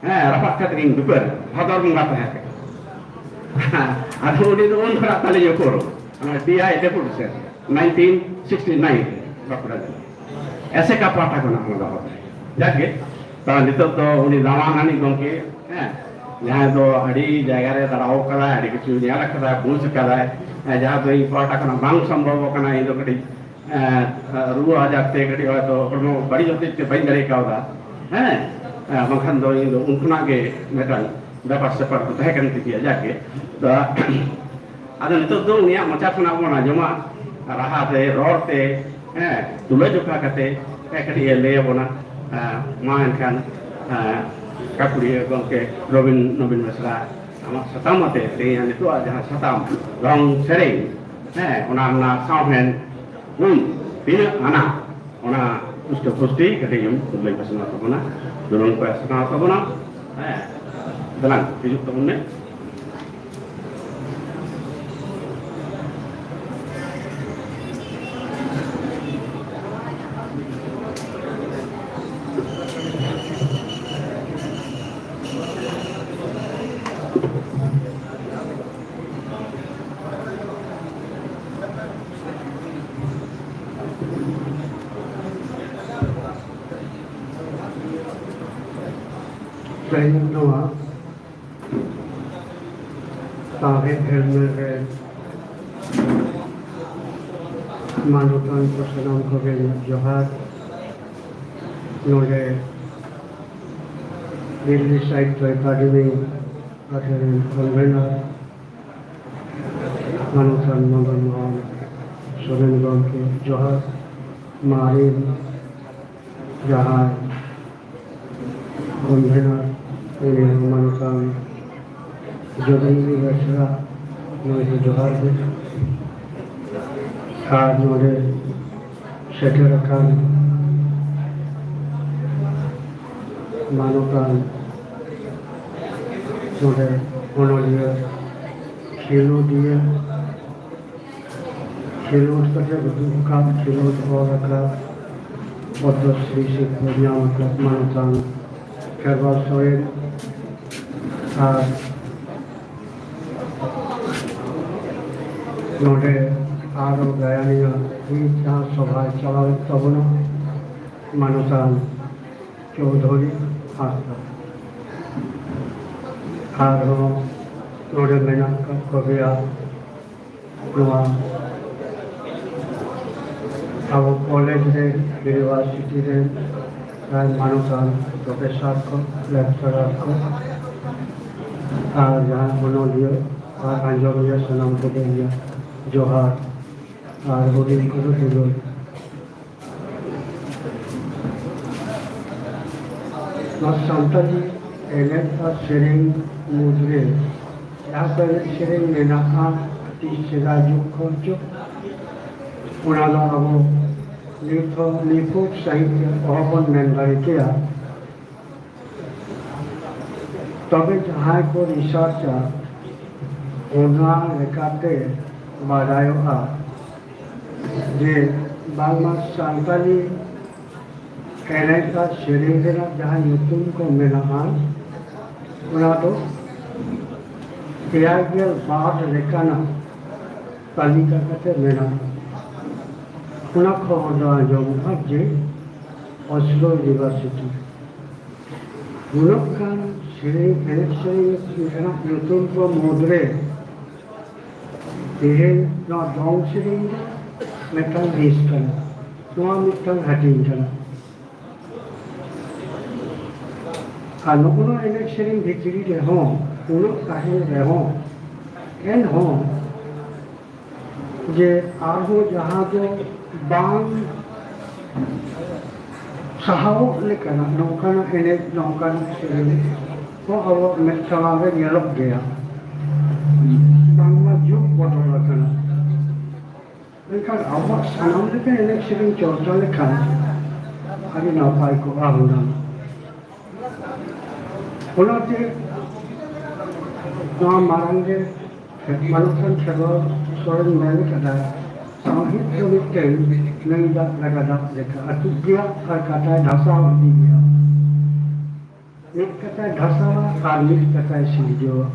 ᱦᱮᱸ, ᱨᱟᱯᱟᱜ ᱠᱟᱛᱮ ᱤᱧ ᱫᱩᱯᱟᱹᱨ, ᱵᱷᱟᱫᱚᱨ ᱵᱚᱸᱜᱟ ᱛᱟᱦᱮᱸ ᱠᱟᱱᱟ᱾ ᱟᱫᱚ ᱩᱱᱤ ᱫᱚ ᱩᱱ ᱠᱷᱚᱱᱟᱜ ᱛᱟᱞᱮ ᱧᱚᱯᱚᱞ, ᱚᱱᱟ ᱰᱤ ᱟᱭ ᱰᱮᱯᱩᱴᱮᱥᱚᱱ, ᱱᱟᱭᱤᱱᱴᱤᱱ ᱥᱤᱠᱥᱴᱤ ᱱᱟᱭᱤᱱ ᱨᱮ, ᱵᱟᱸᱠᱩᱲᱟ ᱡᱮᱞᱟ᱾ ᱮᱥᱮᱠᱟ ᱯᱟᱦᱴᱟ ᱠᱷᱚᱱᱟᱜ ᱚᱱᱟ ᱫᱚ ᱦᱚᱸ᱾ ᱡᱟᱠ ᱜᱮ, ᱛᱚ ᱱᱤᱛᱚᱜ ᱫᱚ ᱩᱱᱤ ᱫᱟᱢᱟᱱ ᱟᱹᱱᱤᱡ ᱜᱚᱢᱠᱮ, ᱦᱮᱸ, ᱡᱟᱦᱟᱸᱭ ᱫᱚ ᱟᱹᱰᱤ ᱡᱟᱭᱜᱟ ᱨᱮ ᱫᱟᱬᱟ ᱟᱠᱟᱫᱟᱭ, ᱟᱹᱰᱤ ᱠᱤᱪᱷᱩ ᱧᱮᱞ ᱟᱠᱟᱫᱟᱭ, ᱵᱩᱡᱽ ᱟᱠᱟᱫᱟᱭ, ᱦᱮᱸ, ᱡᱟᱦᱟᱸ ᱫᱚ ᱤᱧ ᱯᱟᱦᱴᱟ ᱠᱷᱚᱱᱟᱜ ᱵᱟᱝ ᱥᱚᱢᱵᱷᱚᱵ ᱟᱠᱟᱱᱟ, ᱤᱧ ᱫᱚ ᱠᱟᱹᱴᱤᱡ ᱮᱸ, ᱨᱩᱣᱟᱹ ᱟᱡᱟᱨ ᱛᱮ ᱠᱟᱹᱴᱤᱡ ᱦᱚᱭᱛᱚ ᱦᱚᱲᱢᱚ ᱵᱟᱹᱲᱤᱡ ᱦᱚᱛᱮᱡ ᱛᱮ ᱵᱟᱹᱧ ᱫᱟᱲᱮ ᱠᱟᱣᱫᱟ, ᱦᱮᱸ, ᱮᱸ, ᱵᱟᱝᱠᱷᱟᱱ ᱫᱚ ᱤᱧ ᱫᱚ ᱩᱱ ᱠᱷᱚᱱᱟᱜ ᱜᱮ ᱢᱤᱫᱴᱟᱝ ᱵᱮᱯᱟᱨ ᱥᱮᱯᱟᱨ ᱫᱚ ᱛᱟᱦᱮᱸ ᱠᱟᱱ ᱛᱤᱧ ᱜᱮᱭᱟ, ᱡᱟᱠ ᱜᱮ᱾ ᱛᱚ, ᱟᱫᱚ ᱱᱤᱛᱚᱜ ᱫᱚ ᱩᱱᱤᱭᱟᱜ ᱢᱚᱪᱟ ᱠᱷᱚᱱᱟᱜ ᱵᱚᱱ ᱟᱸᱡᱚᱢᱟ, ᱨᱟᱦᱟ ᱛᱮ, ᱨᱚᱲ ᱛᱮ, ᱦᱮᱸ, ᱛᱩᱞᱟᱹ ᱡᱚᱠᱷᱟ ᱠᱟᱛᱮ, ᱦᱮᱸ, ᱠᱟᱹᱴᱤᱡ ᱮ ᱞᱟᱹᱭ ᱟᱵᱚᱱᱟ᱾ ᱮᱸ, ᱢᱟ ᱮᱱᱠᱷᱟᱱ, ᱮᱸ, ᱜᱟᱹᱠᱷᱩᱲᱤᱭᱟᱹ ᱜᱚᱢᱠᱮ ᱨᱚᱵᱤᱱ, ᱱᱚᱵᱤᱱ ᱵᱮᱥᱨᱟ, ᱟᱢᱟᱜ ᱥᱟᱛᱟᱢ ᱟᱛᱮ ᱛᱮᱦᱮᱧ ᱱᱤᱛᱚᱜ ᱟᱜ ᱡᱟᱦᱟᱸ ᱥᱟᱛᱟᱢ, ᱫᱚᱝ ᱥᱮᱨᱮᱧ, ᱦᱮᱸ, ᱚᱱᱟ ᱨᱮᱱᱟᱜ ᱥᱟᱶᱦᱮᱫ ᱜᱩᱱ ᱛᱤᱱᱟᱹᱜ ᱟᱱᱟ, ᱚᱱᱟ ᱯᱩᱥᱴᱟᱹ ᱯᱩᱥᱴᱤ ᱠᱟᱹᱴᱤᱡ ᱮᱢ ᱞᱟᱹᱭ ᱯᱟᱥᱱᱟᱣ ᱛᱟᱵᱚᱱᱟ, ᱫᱩᱞᱟᱹᱲ ᱯᱟᱥᱱᱟᱣ ᱛᱟᱵᱚᱱᱟ᱾ ᱦᱮᱸ, ᱫᱮᱞᱟᱝ ᱦᱤᱡᱩᱜ ᱛᱟᱵᱚᱱ ᱢᱮ᱾ ᱛᱮᱦᱮᱧ ᱱᱚᱣᱟ ᱥᱟᱶᱦᱮᱫ ᱦᱮᱞᱢᱮᱞ ᱨᱮ ᱢᱟᱱᱚᱛᱟᱱ ᱠᱚ ᱥᱟᱱᱟᱢ ᱠᱚᱜᱮ ᱡᱚᱦᱟᱨ᱾ ᱱᱚᱰᱮ ᱫᱤᱞᱞᱤ ᱥᱟᱦᱤᱛᱛᱚ ᱮᱠᱟᱰᱮᱢᱤ ᱯᱟᱦᱴᱟ ᱨᱮᱱ ᱠᱚᱱᱵᱷᱮᱱᱟᱨ ᱢᱟᱱᱚᱛᱟᱱ ᱢᱚᱫᱚᱱ ᱢᱳᱦᱚᱱ ᱥᱚᱨᱮᱱ ᱜᱚᱢᱠᱮ ᱡᱚᱦᱟᱨ, ᱢᱟᱨᱮᱱ ᱡᱟᱦᱟᱸᱭ ᱠᱚᱱᱵᱷᱮᱱᱟᱨ ᱩᱱᱤ ᱦᱚᱸ ᱢᱟᱱᱚᱛᱟᱱ ᱡᱚᱜᱤᱱᱫᱨᱚ ᱵᱮᱥᱨᱟ, ᱱᱚᱰᱮ ᱡᱚᱦᱟᱨ ᱜᱮ᱾ ᱟᱨ ᱱᱚᱰᱮ ᱥᱮᱴᱮᱨ ᱟᱠᱟᱱ ᱢᱟᱱᱚᱛᱟᱱ ᱱᱚᱰᱮ ᱚᱱᱚᱞᱤᱭᱟᱹ, ᱠᱷᱮᱞᱳᱰᱤᱭᱟᱹ, ᱠᱷᱮᱞᱳᱰ ᱠᱟᱛᱮ ᱩᱫᱩᱜ ᱟᱠᱟᱫ, ᱠᱷᱮᱞᱳᱰ ᱚᱞ ᱟᱠᱟᱫ, ᱯᱚᱫᱽᱢᱚᱥᱨᱤ ᱥᱤᱨᱯᱟᱹ ᱧᱟᱢ ᱟᱠᱟᱫ ᱢᱟᱱᱚᱛᱟᱱ ᱠᱷᱮᱨᱣᱟᱞ ᱥᱚᱨᱮᱱ ᱟᱨ ᱱᱚᱰᱮ ᱟᱨᱚ ᱜᱟᱭᱟᱱᱤᱭᱟᱹ ᱢᱤᱫ ᱡᱟᱦᱟᱸ ᱥᱚᱵᱷᱟᱭ ᱪᱟᱞᱟᱣᱮᱫ ᱛᱟᱵᱚᱱᱟ ᱢᱟᱱᱚᱛᱟᱱ ᱪᱳᱣᱫᱷᱩᱨᱤ ᱦᱟᱸᱥᱫᱟ᱾ ᱟᱨᱦᱚᱸ ᱱᱚᱰᱮ ᱢᱮᱱᱟᱜ ᱟᱠᱟᱫ ᱠᱚᱜᱮᱭᱟ ᱱᱚᱣᱟ ᱟᱵᱚ ᱠᱚᱞᱮᱡᱽ ᱨᱮ, ᱤᱭᱩᱱᱤᱵᱷᱟᱨᱥᱤᱴᱤ ᱨᱮ ᱡᱟᱦᱟᱸᱭ ᱢᱟᱱᱚᱛᱟᱱ ᱯᱨᱚᱯᱷᱮᱥᱚᱨ ᱠᱚ, ᱞᱮᱠᱪᱟᱨᱟᱨ ᱠᱚ ᱟᱨ ᱡᱟᱦᱟᱸᱭ ᱚᱱᱚᱞᱤᱭᱟᱹ ᱟᱨ ᱟᱸᱡᱚᱢᱤᱭᱟᱹ ᱥᱟᱱᱟᱢ ᱠᱚᱜᱮ ᱤᱧᱟᱹᱜ ᱡᱚᱦᱟᱨ ᱟᱨ ᱦᱩᱰᱤᱧ ᱠᱚᱫᱚ ᱫᱩᱞᱟᱹᱲ᱾ ᱱᱚᱣᱟ ᱥᱟᱱᱛᱟᱲᱤ ᱮᱱᱮᱡ ᱟᱨ ᱥᱮᱨᱮᱧ ᱢᱩᱫᱽᱨᱮ ᱡᱟᱦᱟᱸ ᱠᱚ ᱮᱱᱮᱡ ᱥᱮᱨᱮᱧ ᱢᱮᱱᱟᱜᱼᱟ, ᱛᱤᱥ ᱥᱮᱫᱟᱭ ᱡᱩᱜᱽ ᱠᱷᱚᱱ ᱪᱚ, ᱚᱱᱟ ᱫᱚ ᱟᱵᱚ ᱱᱤᱛ ᱦᱚᱸ ᱱᱤᱯᱷᱩᱴ ᱥᱟᱺᱦᱤᱡ ᱛᱮ ᱚᱦᱚᱵᱚᱱ ᱢᱮᱱ ᱫᱟᱲᱮ ᱠᱮᱭᱟ᱾ ᱛᱚᱵᱮ ᱡᱟᱦᱟᱸᱭ ᱠᱚ ᱨᱤᱥᱟᱨᱪᱟ, ᱚᱱᱟ ᱞᱮᱠᱟᱛᱮ ᱵᱟᱰᱟᱭᱚᱜᱼᱟ ᱡᱮ ᱵᱟᱝᱢᱟ ᱥᱟᱱᱛᱟᱲᱤ ᱮᱱᱮᱡ ᱟᱨ ᱥᱮᱨᱮᱧ ᱨᱮᱱᱟᱜ ᱡᱟᱦᱟᱸ ᱧᱩᱛᱩᱢ ᱠᱚ ᱢᱮᱱᱟᱜᱼᱟ, ᱚᱱᱟ ᱫᱚ ᱮᱭᱟᱭ ᱜᱮᱞ ᱵᱟᱨ ᱞᱮᱠᱟᱱᱟᱜ ᱛᱟᱹᱞᱤᱠᱟ ᱠᱟᱛᱮ ᱢᱮᱱᱟᱜᱼᱟ᱾ ᱚᱱᱟ ᱠᱷᱚᱵᱚᱨ ᱫᱚ ᱟᱸᱡᱚᱢᱚᱜᱼᱟ ᱡᱮ ᱚᱥᱞᱳ ᱤᱭᱩᱱᱤᱵᱷᱟᱨᱥᱤᱴᱤ ᱩᱱᱟᱹᱜ ᱜᱟᱱ ᱥᱮᱨᱮᱧ, ᱮᱱᱮᱡ ᱥᱮᱨᱮᱧ ᱨᱮᱱᱟᱜ ᱧᱩᱛᱩᱢ ᱠᱚ ᱢᱩᱫᱽᱨᱮ ᱛᱮᱦᱮᱧ ᱱᱚᱣᱟ ᱫᱚᱝ ᱥᱮᱨᱮᱧ ᱫᱚ ᱢᱤᱫᱴᱟᱝ ᱦᱤᱸᱥ ᱠᱟᱱᱟ, ᱱᱚᱣᱟ ᱢᱤᱫᱴᱟᱝ ᱦᱟᱹᱴᱤᱧ ᱠᱟᱱᱟ᱾ ᱟᱨ ᱱᱚᱜᱼᱚ ᱱᱚᱣᱟ ᱮᱱᱮᱡ ᱥᱮᱨᱮᱧ ᱵᱷᱤᱛᱨᱤ ᱨᱮᱦᱚᱸ ᱩᱱᱟᱹᱜ ᱛᱟᱦᱮᱱ ᱨᱮᱦᱚᱸ, ᱮᱱᱦᱚᱸ ᱡᱮ ᱟᱨᱦᱚᱸ ᱡᱟᱦᱟᱸ ᱫᱚ ᱵᱟᱝ ᱥᱟᱦᱟᱣᱚᱜ ᱞᱮᱠᱟᱱᱟᱜ ᱱᱚᱝᱠᱟᱱᱟᱜ ᱮᱱᱮᱡ, ᱱᱚᱝᱠᱟᱱᱟᱜ ᱥᱮᱨᱮᱧ ᱦᱚᱸ ᱟᱵᱚ ᱢᱮᱫ ᱥᱟᱢᱟᱝ ᱨᱮ ᱧᱮᱞᱚᱜ ᱜᱮᱭᱟ᱾ ᱵᱟᱝᱢᱟ ᱟᱵᱚᱣᱟᱜ ᱥᱟᱱᱟᱢ ᱞᱮᱠᱟᱱ ᱮᱱᱮᱡ ᱥᱮᱨᱮᱧ ᱪᱚᱨᱪᱟ ᱞᱮᱠᱷᱟᱱ ᱟᱹᱰᱤ ᱱᱟᱯᱟᱭ ᱠᱚᱜᱼᱟ ᱦᱩᱱᱟᱹᱝ᱾ ᱚᱱᱟᱛᱮ ᱱᱚᱣᱟ ᱢᱟᱲᱟᱝ ᱨᱮ ᱢᱟᱱᱚᱛᱟᱱ ᱠᱷᱮᱨᱣᱟᱞ ᱥᱚᱨᱮᱱ ᱢᱮᱱ ᱠᱟᱫᱟ, ᱥᱟᱶᱦᱮᱫ ᱫᱚ ᱢᱤᱫᱴᱮᱱ ᱱᱟᱹᱭ ᱫᱟᱜ ᱜᱟᱰᱟ ᱫᱟᱜ ᱞᱮᱠᱟ ᱟᱹᱛᱩᱜ ᱜᱮᱭᱟ ᱟᱨ ᱠᱟᱴᱟᱭ ᱫᱷᱟᱥᱟᱣ ᱤᱫᱤ ᱜᱮᱭᱟ᱾ ᱢᱤᱫ ᱠᱟᱛᱷᱟᱭ ᱫᱷᱟᱥᱟᱣᱟ ᱟᱨ ᱢᱤᱫ ᱠᱟᱛᱷᱟᱭ ᱥᱤᱨᱡᱟᱹᱣᱟ᱾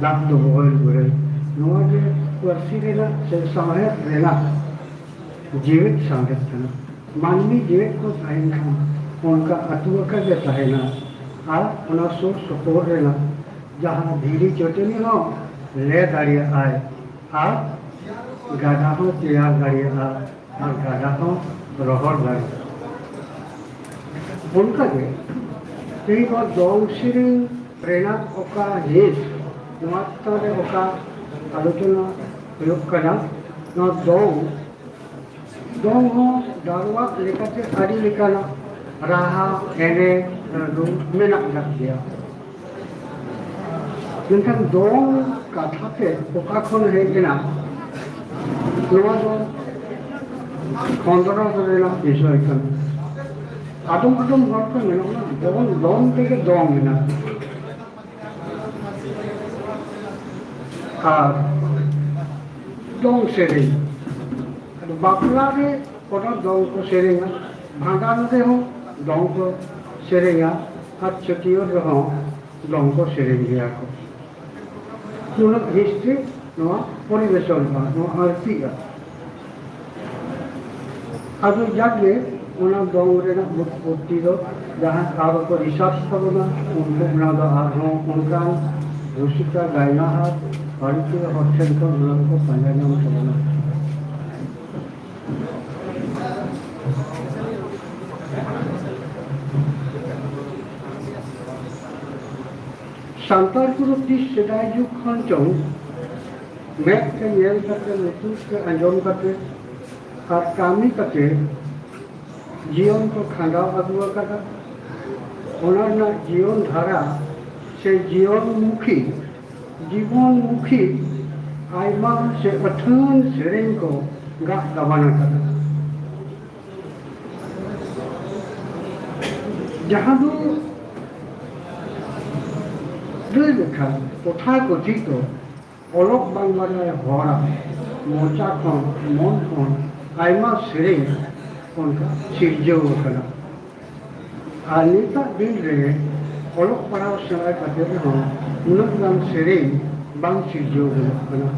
ᱫᱟᱜ ᱫᱚ ᱵᱚᱦᱮᱞ ᱵᱚᱦᱮᱞ᱾ ᱱᱚᱣᱟ ᱜᱮ ᱯᱟᱹᱨᱥᱤ ᱨᱮᱱᱟᱜ ᱥᱮ ᱥᱟᱶᱦᱮᱫ ᱨᱮᱱᱟᱜ ᱡᱤᱣᱮᱫ ᱥᱟᱶᱦᱮᱫ ᱠᱟᱱᱟ᱾ ᱢᱟᱹᱱᱢᱤ ᱡᱤᱣᱮᱫ ᱠᱚ ᱛᱟᱦᱮᱱ ᱠᱷᱟᱱ ᱚᱱᱠᱟ ᱟᱹᱛᱩ ᱟᱠᱟᱱ ᱜᱮ ᱛᱟᱦᱮᱱᱟ᱾ ᱟᱨ ᱚᱱᱟ ᱥᱩᱨ ᱥᱩᱯᱩᱨ ᱨᱮᱱᱟᱜ ᱡᱟᱦᱟᱸ ᱫᱷᱤᱨᱤ ᱪᱟᱹᱴᱟᱹᱱᱤ ᱦᱚᱸ ᱞᱮ ᱫᱟᱲᱮᱭᱟᱜᱼᱟᱭ ᱟᱨ ᱜᱟᱰᱟ ᱦᱚᱸ ᱛᱮᱭᱟᱨ ᱫᱟᱲᱮᱭᱟᱜᱼᱟ᱾ ᱟᱨ ᱜᱟᱰᱟ ᱦᱚᱸ ᱨᱚᱦᱚᱲ ᱫᱟᱲᱮᱭᱟᱜᱼᱟ᱾ ᱚᱱᱠᱟᱜᱮ ᱛᱮᱦᱮᱧ ᱱᱚᱣᱟ ᱫᱚᱝ ᱥᱮᱨᱮᱧ ᱨᱮᱱᱟᱜ ᱚᱠᱟ ᱦᱤᱸᱥ, ᱱᱚᱣᱟ ᱪᱮᱛᱟᱱ ᱨᱮ ᱚᱠᱟ ᱟᱞᱳᱪᱚᱱᱟ ᱦᱩᱭᱩᱜ ᱠᱟᱱᱟ, ᱱᱚᱣᱟ ᱫᱚᱝ, ᱫᱚᱝ ᱦᱚᱸ ᱫᱟᱲᱣᱟᱜ ᱞᱮᱠᱟᱛᱮ ᱟᱹᱰᱤ ᱞᱮᱠᱟᱱᱟᱜ ᱨᱟᱦᱟ, ᱮᱱᱮᱡ, ᱨᱩ ᱢᱮᱱᱟᱜ ᱟᱠᱟᱫ ᱜᱮᱭᱟ᱾ ᱢᱮᱱᱠᱷᱟᱱ ᱫᱚᱝ ᱠᱟᱛᱷᱟ ᱛᱮ ᱚᱠᱟ ᱠᱷᱚᱱ ᱦᱮᱡ ᱮᱱᱟ, ᱱᱚᱣᱟ ᱫᱚ ᱠᱷᱚᱸᱫᱽᱨᱚᱸᱫᱽ ᱨᱮᱱᱟᱜ ᱵᱤᱥᱚᱭ ᱠᱟᱱᱟ᱾ ᱟᱫᱚᱢ ᱟᱫᱚᱢ ᱦᱚᱲ ᱠᱚ ᱢᱮᱱᱚᱜᱼᱟ, ᱫᱚᱝ, ᱫᱚᱝ ᱛᱮᱜᱮ ᱫᱚᱝ ᱢᱮᱱᱟᱜᱼᱟ᱾ ᱟᱨ ᱫᱚᱝ ᱥᱮᱨᱮᱧ, ᱟᱫᱚ ᱵᱟᱯᱞᱟ ᱨᱮ ᱚᱱᱟ ᱫᱚᱝ ᱠᱚ ᱥᱮᱨᱮᱧᱟ, ᱵᱷᱟᱸᱰᱟᱱ ᱨᱮᱦᱚᱸ ᱫᱚᱝ ᱠᱚ ᱥᱮᱨᱮᱧᱟ, ᱟᱨ ᱪᱷᱟᱹᱴᱭᱟᱹᱨ ᱨᱮᱦᱚᱸ ᱫᱚᱝ ᱠᱚ ᱥᱮᱨᱮᱧ ᱜᱮᱭᱟ ᱠᱚ᱾ ᱱᱩᱱᱟᱹᱜ ᱦᱤᱥᱴᱨᱤ ᱱᱚᱣᱟ ᱯᱚᱨᱤᱵᱮᱥᱚᱱ ᱠᱟᱱᱟ, ᱱᱚᱣᱟ ᱟᱹᱲᱛᱤᱜᱼᱟ᱾ ᱟᱫᱚ ᱡᱟᱠ ᱜᱮ, ᱚᱱᱟ ᱫᱚᱝ ᱨᱮᱱᱟᱜ ᱩᱛᱯᱚᱛᱛᱤ ᱫᱚ ᱡᱟᱦᱟᱸ ᱟᱨᱚ ᱠᱚ ᱨᱤᱥᱟᱨᱪ ᱛᱟᱵᱚᱱᱟ, ᱩᱱᱠᱩ ᱚᱱᱟ ᱫᱚ ᱟᱨᱦᱚᱸ ᱚᱱᱠᱟᱱ ᱨᱩᱥᱤᱠᱟ ᱜᱟᱭᱱᱟᱦᱟᱨ ᱵᱟᱹᱲᱛᱤ ᱦᱚᱲ ᱴᱷᱮᱱ ᱠᱷᱚᱱ ᱚᱱᱟ ᱫᱚᱠᱚ ᱯᱟᱸᱡᱟ ᱧᱟᱢ ᱛᱟᱵᱚᱱᱟ᱾ ᱥᱟᱱᱛᱟᱲ ᱠᱚᱫᱚ ᱛᱤᱥ ᱥᱮᱫᱟᱭ ᱡᱩᱜᱽ ᱠᱷᱚᱱ ᱪᱚᱝ ᱢᱮᱫ ᱛᱮ ᱧᱮᱞ ᱠᱟᱛᱮ, ᱞᱩᱛᱩᱨ ᱛᱮ ᱟᱸᱡᱚᱢ ᱠᱟᱛᱮ ᱟᱨ ᱠᱟᱹᱢᱤ ᱠᱟᱛᱮ ᱡᱤᱭᱚᱱ ᱠᱚ ᱠᱷᱟᱸᱰᱟᱣ ᱟᱹᱜᱩ ᱟᱠᱟᱫᱟ᱾ ᱚᱱᱟ ᱨᱮᱱᱟᱜ ᱡᱤᱭᱚᱱ ᱫᱷᱟᱨᱟ ᱥᱮ ᱡᱤᱭᱚᱱ ᱢᱩᱠᱷᱤ, ᱡᱤᱵᱚᱱ ᱢᱩᱠᱷᱤ ᱟᱭᱢᱟ ᱥᱮ ᱟᱹᱛᱷᱟᱹᱱ ᱥᱮᱨᱮᱧ ᱠᱚ ᱜᱟᱜ ᱜᱟᱵᱟᱱ ᱟᱠᱟᱫᱟ, ᱡᱟᱦᱟᱸ ᱫᱚ ᱞᱟᱹᱭ ᱞᱮᱠᱷᱟᱱ ᱛᱚᱛᱷᱟ ᱠᱚᱛᱷᱤᱛ ᱚᱞᱚᱜ ᱵᱟᱝ ᱵᱟᱰᱟᱭ ᱦᱚᱲᱟᱜ ᱢᱚᱪᱟ ᱠᱷᱚᱱ, ᱢᱚᱱ ᱠᱷᱚᱱ ᱟᱭᱢᱟ ᱥᱮᱨᱮᱧ ᱚᱱᱠᱟ ᱥᱤᱨᱡᱟᱹᱣ ᱟᱠᱟᱱᱟ᱾ ᱟᱨ ᱱᱤᱛᱟᱜ ᱫᱤᱱ ᱨᱮ ᱚᱞᱚᱜ ᱯᱟᱲᱦᱟᱣ ᱥᱮᱬᱟ ᱠᱟᱛᱮ ᱨᱮᱦᱚᱸ ᱩᱱᱟᱹᱜ ᱜᱟᱱ ᱥᱮᱨᱮᱧ ᱵᱟᱝ ᱥᱤᱨᱡᱟᱹᱣ ᱜᱟᱱᱚᱜ ᱠᱟᱱᱟ᱾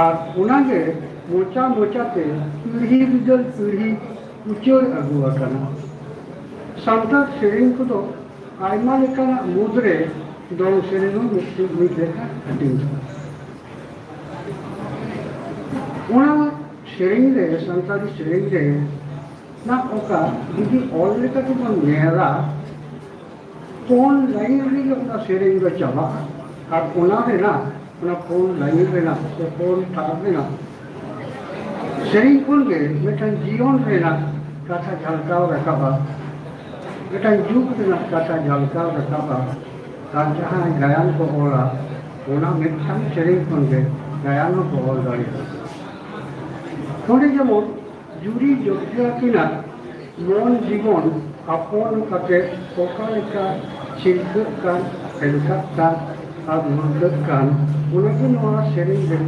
ᱟᱨ ᱚᱱᱟᱜᱮ ᱢᱚᱪᱟ ᱢᱚᱪᱟᱛᱮ ᱯᱤᱲᱦᱤ ᱵᱤᱫᱟᱹᱞ ᱯᱤᱲᱦᱤ ᱩᱪᱟᱹᱲ ᱟᱹᱜᱩ ᱟᱠᱟᱱᱟ᱾ ᱥᱟᱱᱛᱟᱲ ᱥᱮᱨᱮᱧ ᱠᱚᱫᱚ ᱟᱭᱢᱟ ᱞᱮᱠᱟᱱᱟᱜ ᱢᱩᱫᱽᱨᱮ ᱫᱚᱝ ᱥᱮᱨᱮᱧ ᱦᱚᱸ ᱢᱤᱫᱴᱮᱱ ᱢᱤᱫ ᱞᱮᱠᱟ ᱦᱟᱹᱴᱤᱧ ᱠᱟᱱᱟ᱾ ᱚᱱᱟ ᱥᱮᱨᱮᱧ ᱨᱮ, ᱥᱟᱱᱛᱟᱲᱤ ᱥᱮᱨᱮᱧ ᱨᱮ ᱱᱟᱜ ᱚᱠᱟ ᱡᱩᱫᱤ ᱚᱞ ᱞᱮᱠᱟ ᱛᱮᱵᱚᱱ ᱧᱮᱞᱟ, ᱯᱩᱱ ᱞᱟᱭᱤᱱ ᱨᱮᱜᱮ ᱚᱱᱟ ᱥᱮᱨᱮᱧ ᱫᱚ ᱪᱟᱵᱟᱜᱼᱟ᱾ ᱟᱨ ᱚᱱᱟ ᱨᱮᱱᱟᱜ, ᱚᱱᱟ ᱯᱩᱱ ᱞᱟᱭᱤᱱ ᱨᱮᱱᱟᱜ ᱥᱮ ᱯᱩᱱ ᱛᱷᱟᱨ ᱨᱮᱱᱟᱜ ᱥᱮᱨᱮᱧ ᱠᱷᱚᱱ ᱜᱮ ᱢᱤᱫᱴᱟᱝ ᱡᱤᱭᱚᱱ ᱨᱮᱱᱟᱜ ᱠᱟᱛᱷᱟ ᱡᱷᱟᱞᱠᱟᱣ ᱨᱟᱠᱟᱵᱼᱟ, ᱢᱤᱫᱴᱟᱝ ᱡᱩᱜᱽ ᱨᱮᱱᱟᱜ ᱠᱟᱛᱷᱟ ᱡᱷᱟᱞᱠᱟᱣ ᱨᱟᱠᱟᱵᱼᱟ᱾ ᱟᱨ ᱡᱟᱦᱟᱸᱭ ᱜᱟᱭᱟᱱ ᱠᱚ ᱚᱞᱟ, ᱚᱱᱟ ᱢᱤᱫᱴᱟᱝ ᱥᱮᱨᱮᱧ ᱠᱷᱚᱱ ᱜᱮ ᱜᱟᱭᱟᱱ ᱦᱚᱸᱠᱚ ᱚᱞ ᱫᱟᱲᱮᱭᱟᱜᱼᱟ᱾ ᱱᱚᱰᱮ ᱡᱮᱢᱚᱱ ᱡᱩᱨᱤ ᱡᱚᱛᱡᱟ ᱠᱤᱱᱟᱜ ᱢᱚᱱ ᱡᱤᱵᱚᱱ ᱟᱯᱚᱱ ᱠᱟᱛᱮ ᱚᱠᱟ ᱞᱮᱠᱟ ᱪᱤᱱᱛᱟᱹᱜ ᱠᱟᱱ, ᱦᱮᱞᱠᱟᱜ ᱠᱟᱱ ᱟᱨ ᱢᱩᱞᱠᱟᱹᱜ ᱠᱟᱱ, ᱚᱱᱟ ᱜᱮ ᱱᱚᱣᱟ ᱥᱮᱨᱮᱧ ᱨᱮ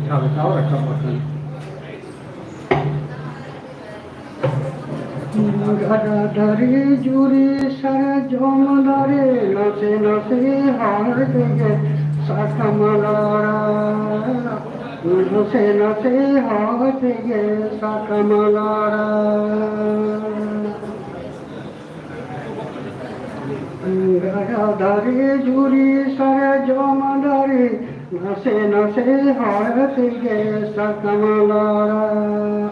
ᱡᱷᱟᱞᱠᱟᱣ ᱨᱟᱠᱟᱵ ᱟᱠᱟᱱᱟ᱾ ᱜᱟᱰᱟ ᱫᱟᱨᱮ ᱡᱩᱨᱤ ᱥᱟᱨᱡᱚᱢ ᱫᱟᱨᱮ, ᱱᱟᱥᱮ ᱱᱟᱥᱮ ᱦᱚᱲ ᱛᱮᱜᱮ ᱥᱟᱠᱟᱢ ᱞᱟᱲᱟ, ᱱᱟᱥᱮ ᱱᱟᱥᱮ ᱦᱚᱲ ᱛᱮᱜᱮ ᱥᱟᱠᱟᱢ ᱞᱟᱲᱟ᱾ ᱜᱟᱰᱟ ᱫᱟᱨᱮ ᱡᱩᱨᱤ ᱥᱟᱨᱡᱚᱢ ᱫᱟᱨᱮ, ᱱᱟᱥᱮ ᱱᱟᱥᱮ ᱦᱚᱲ ᱛᱮᱜᱮ ᱥᱟᱠᱟᱢ ᱞᱟᱲᱟ,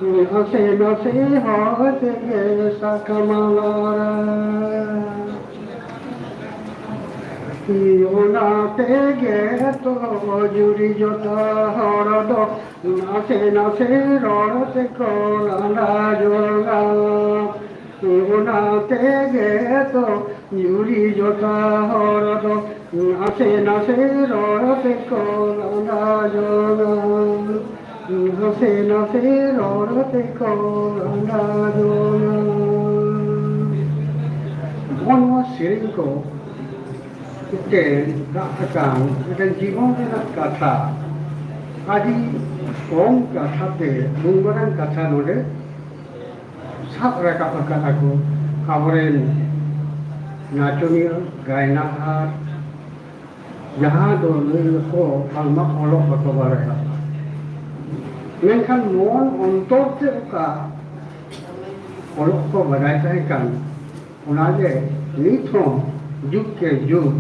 ᱱᱟᱥᱮ ᱱᱟᱥᱮ ᱦᱚᱲ ᱛᱮᱜᱮ ᱥᱟᱠᱟᱢ ᱞᱟᱲᱟ᱾ ᱚᱱᱟ ᱛᱮᱜᱮ ᱛᱚ ᱡᱩᱨᱤ ᱡᱚᱛᱟ ᱦᱚᱲ ᱫᱚ ᱱᱟᱥᱮ ᱱᱟᱥᱮ ᱨᱚᱲ ᱛᱮᱠᱚ ᱞᱟᱸᱫᱟ ᱡᱚᱝᱟ᱾ ᱚᱱᱟ ᱛᱮᱜᱮ ᱛᱚ ᱡᱩᱨᱤ ᱡᱚᱛᱟ ᱦᱚᱲ ᱫᱚ ᱱᱟᱥᱮ ᱱᱟᱥᱮ ᱨᱚᱲ ᱛᱮᱠᱚ ᱞᱟᱸᱫᱟ ᱡᱚᱝᱟ᱾ ᱱᱟᱥᱮ ᱱᱟᱥᱮ ᱨᱚᱲ ᱛᱮᱠᱚ ᱞᱟᱸᱫᱟ ᱡᱚᱝᱟ᱾ ᱱᱚᱜᱼᱚ ᱱᱚᱣᱟ ᱥᱮᱨᱮᱧ ᱠᱚ ᱢᱤᱫᱴᱮᱱ ᱨᱟᱜ ᱟᱠᱟᱱ ᱢᱤᱫᱴᱮᱱ ᱡᱤᱵᱚᱱ ᱨᱮᱱᱟᱜ ᱠᱟᱛᱷᱟ, ᱟᱹᱰᱤ ᱠᱚᱢ ᱠᱟᱛᱷᱟ ᱛᱮ ᱱᱩᱱ ᱢᱟᱨᱟᱝ ᱠᱟᱛᱷᱟ ᱱᱚᱰᱮ ᱥᱟᱵ ᱨᱟᱠᱟᱵ ᱟᱠᱟᱫᱼᱟ ᱠᱚ ᱟᱵᱚᱨᱮᱱ ᱱᱟᱪᱚᱱᱤᱭᱟᱹ, ᱜᱟᱭᱱᱟᱦᱟᱨ, ᱡᱟᱦᱟᱸ ᱫᱚ ᱞᱟᱹᱭ ᱟᱠᱚ ᱵᱟᱝᱢᱟ ᱚᱞᱚᱜ ᱵᱟᱠᱚ ᱵᱟᱲᱟᱭᱟ᱾ ᱢᱮᱱᱠᱷᱟᱱ ᱢᱚᱱ ᱚᱱᱛᱚᱨ ᱛᱮ ᱚᱠᱟ ᱚᱞᱚᱜ ᱠᱚ ᱵᱟᱰᱟᱭ ᱛᱟᱦᱮᱸ ᱠᱟᱱ, ᱚᱱᱟᱜᱮ ᱱᱤᱛ ᱦᱚᱸ ᱡᱩᱜᱽ ᱠᱮ ᱡᱩᱜᱽ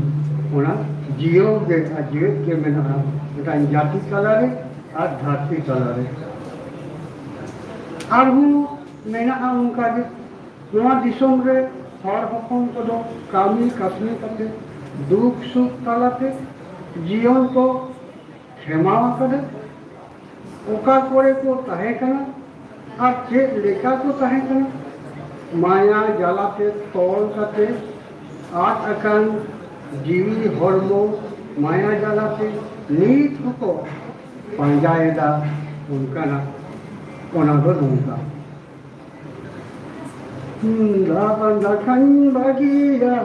ᱚᱱᱟ ᱡᱤᱭᱟᱹᱣ ᱜᱮ ᱟᱨ ᱡᱮᱣᱮᱫ ᱜᱮ ᱢᱮᱱᱟᱜᱼᱟ, ᱢᱤᱫᱴᱟᱝ ᱡᱟᱹᱛᱤ ᱛᱟᱞᱟᱨᱮ ᱟᱨ ᱫᱷᱟᱹᱨᱛᱤ ᱛᱟᱞᱟᱨᱮ᱾ ᱟᱨᱦᱚᱸ ᱢᱮᱱᱟᱜᱼᱟ ᱚᱱᱠᱟᱜᱮ, ᱱᱚᱣᱟ ᱫᱤᱥᱚᱢ ᱨᱮ ᱦᱚᱲ ᱦᱚᱯᱚᱱ ᱠᱚᱫᱚ ᱠᱟᱹᱢᱤ ᱠᱟᱹᱥᱱᱤ ᱠᱟᱛᱮ ᱫᱩᱠ ᱥᱩᱠ ᱛᱟᱞᱟᱛᱮ ᱡᱤᱭᱚᱱ ᱠᱚ ᱠᱷᱮᱢᱟᱣ ᱟᱠᱟᱫᱟ᱾ ᱚᱠᱟ ᱠᱚᱨᱮ ᱠᱚ ᱛᱟᱦᱮᱸ ᱠᱟᱱᱟ ᱟᱨ ᱪᱮᱫ ᱞᱮᱠᱟ ᱠᱚ ᱛᱟᱦᱮᱸ ᱠᱟᱱᱟ, ᱢᱟᱭᱟ ᱡᱟᱞᱟᱛᱮ ᱛᱚᱞ ᱠᱟᱛᱮ ᱟᱫ ᱟᱠᱟᱱ ᱡᱤᱣᱤ ᱦᱚᱲᱢᱚ ᱢᱟᱭᱟ ᱡᱟᱞᱟᱛᱮ ᱱᱤᱛ ᱦᱚᱸᱠᱚ ᱯᱟᱸᱡᱟᱭᱮᱫᱟ᱾ ᱚᱱᱠᱟᱱᱟᱜ ᱚᱱᱟ ᱫᱚ ᱱᱚᱝᱠᱟ᱾ ᱫᱟᱜ ᱵᱟᱸᱫᱟ ᱠᱷᱟᱱ ᱵᱟᱹᱜᱤᱭᱟ,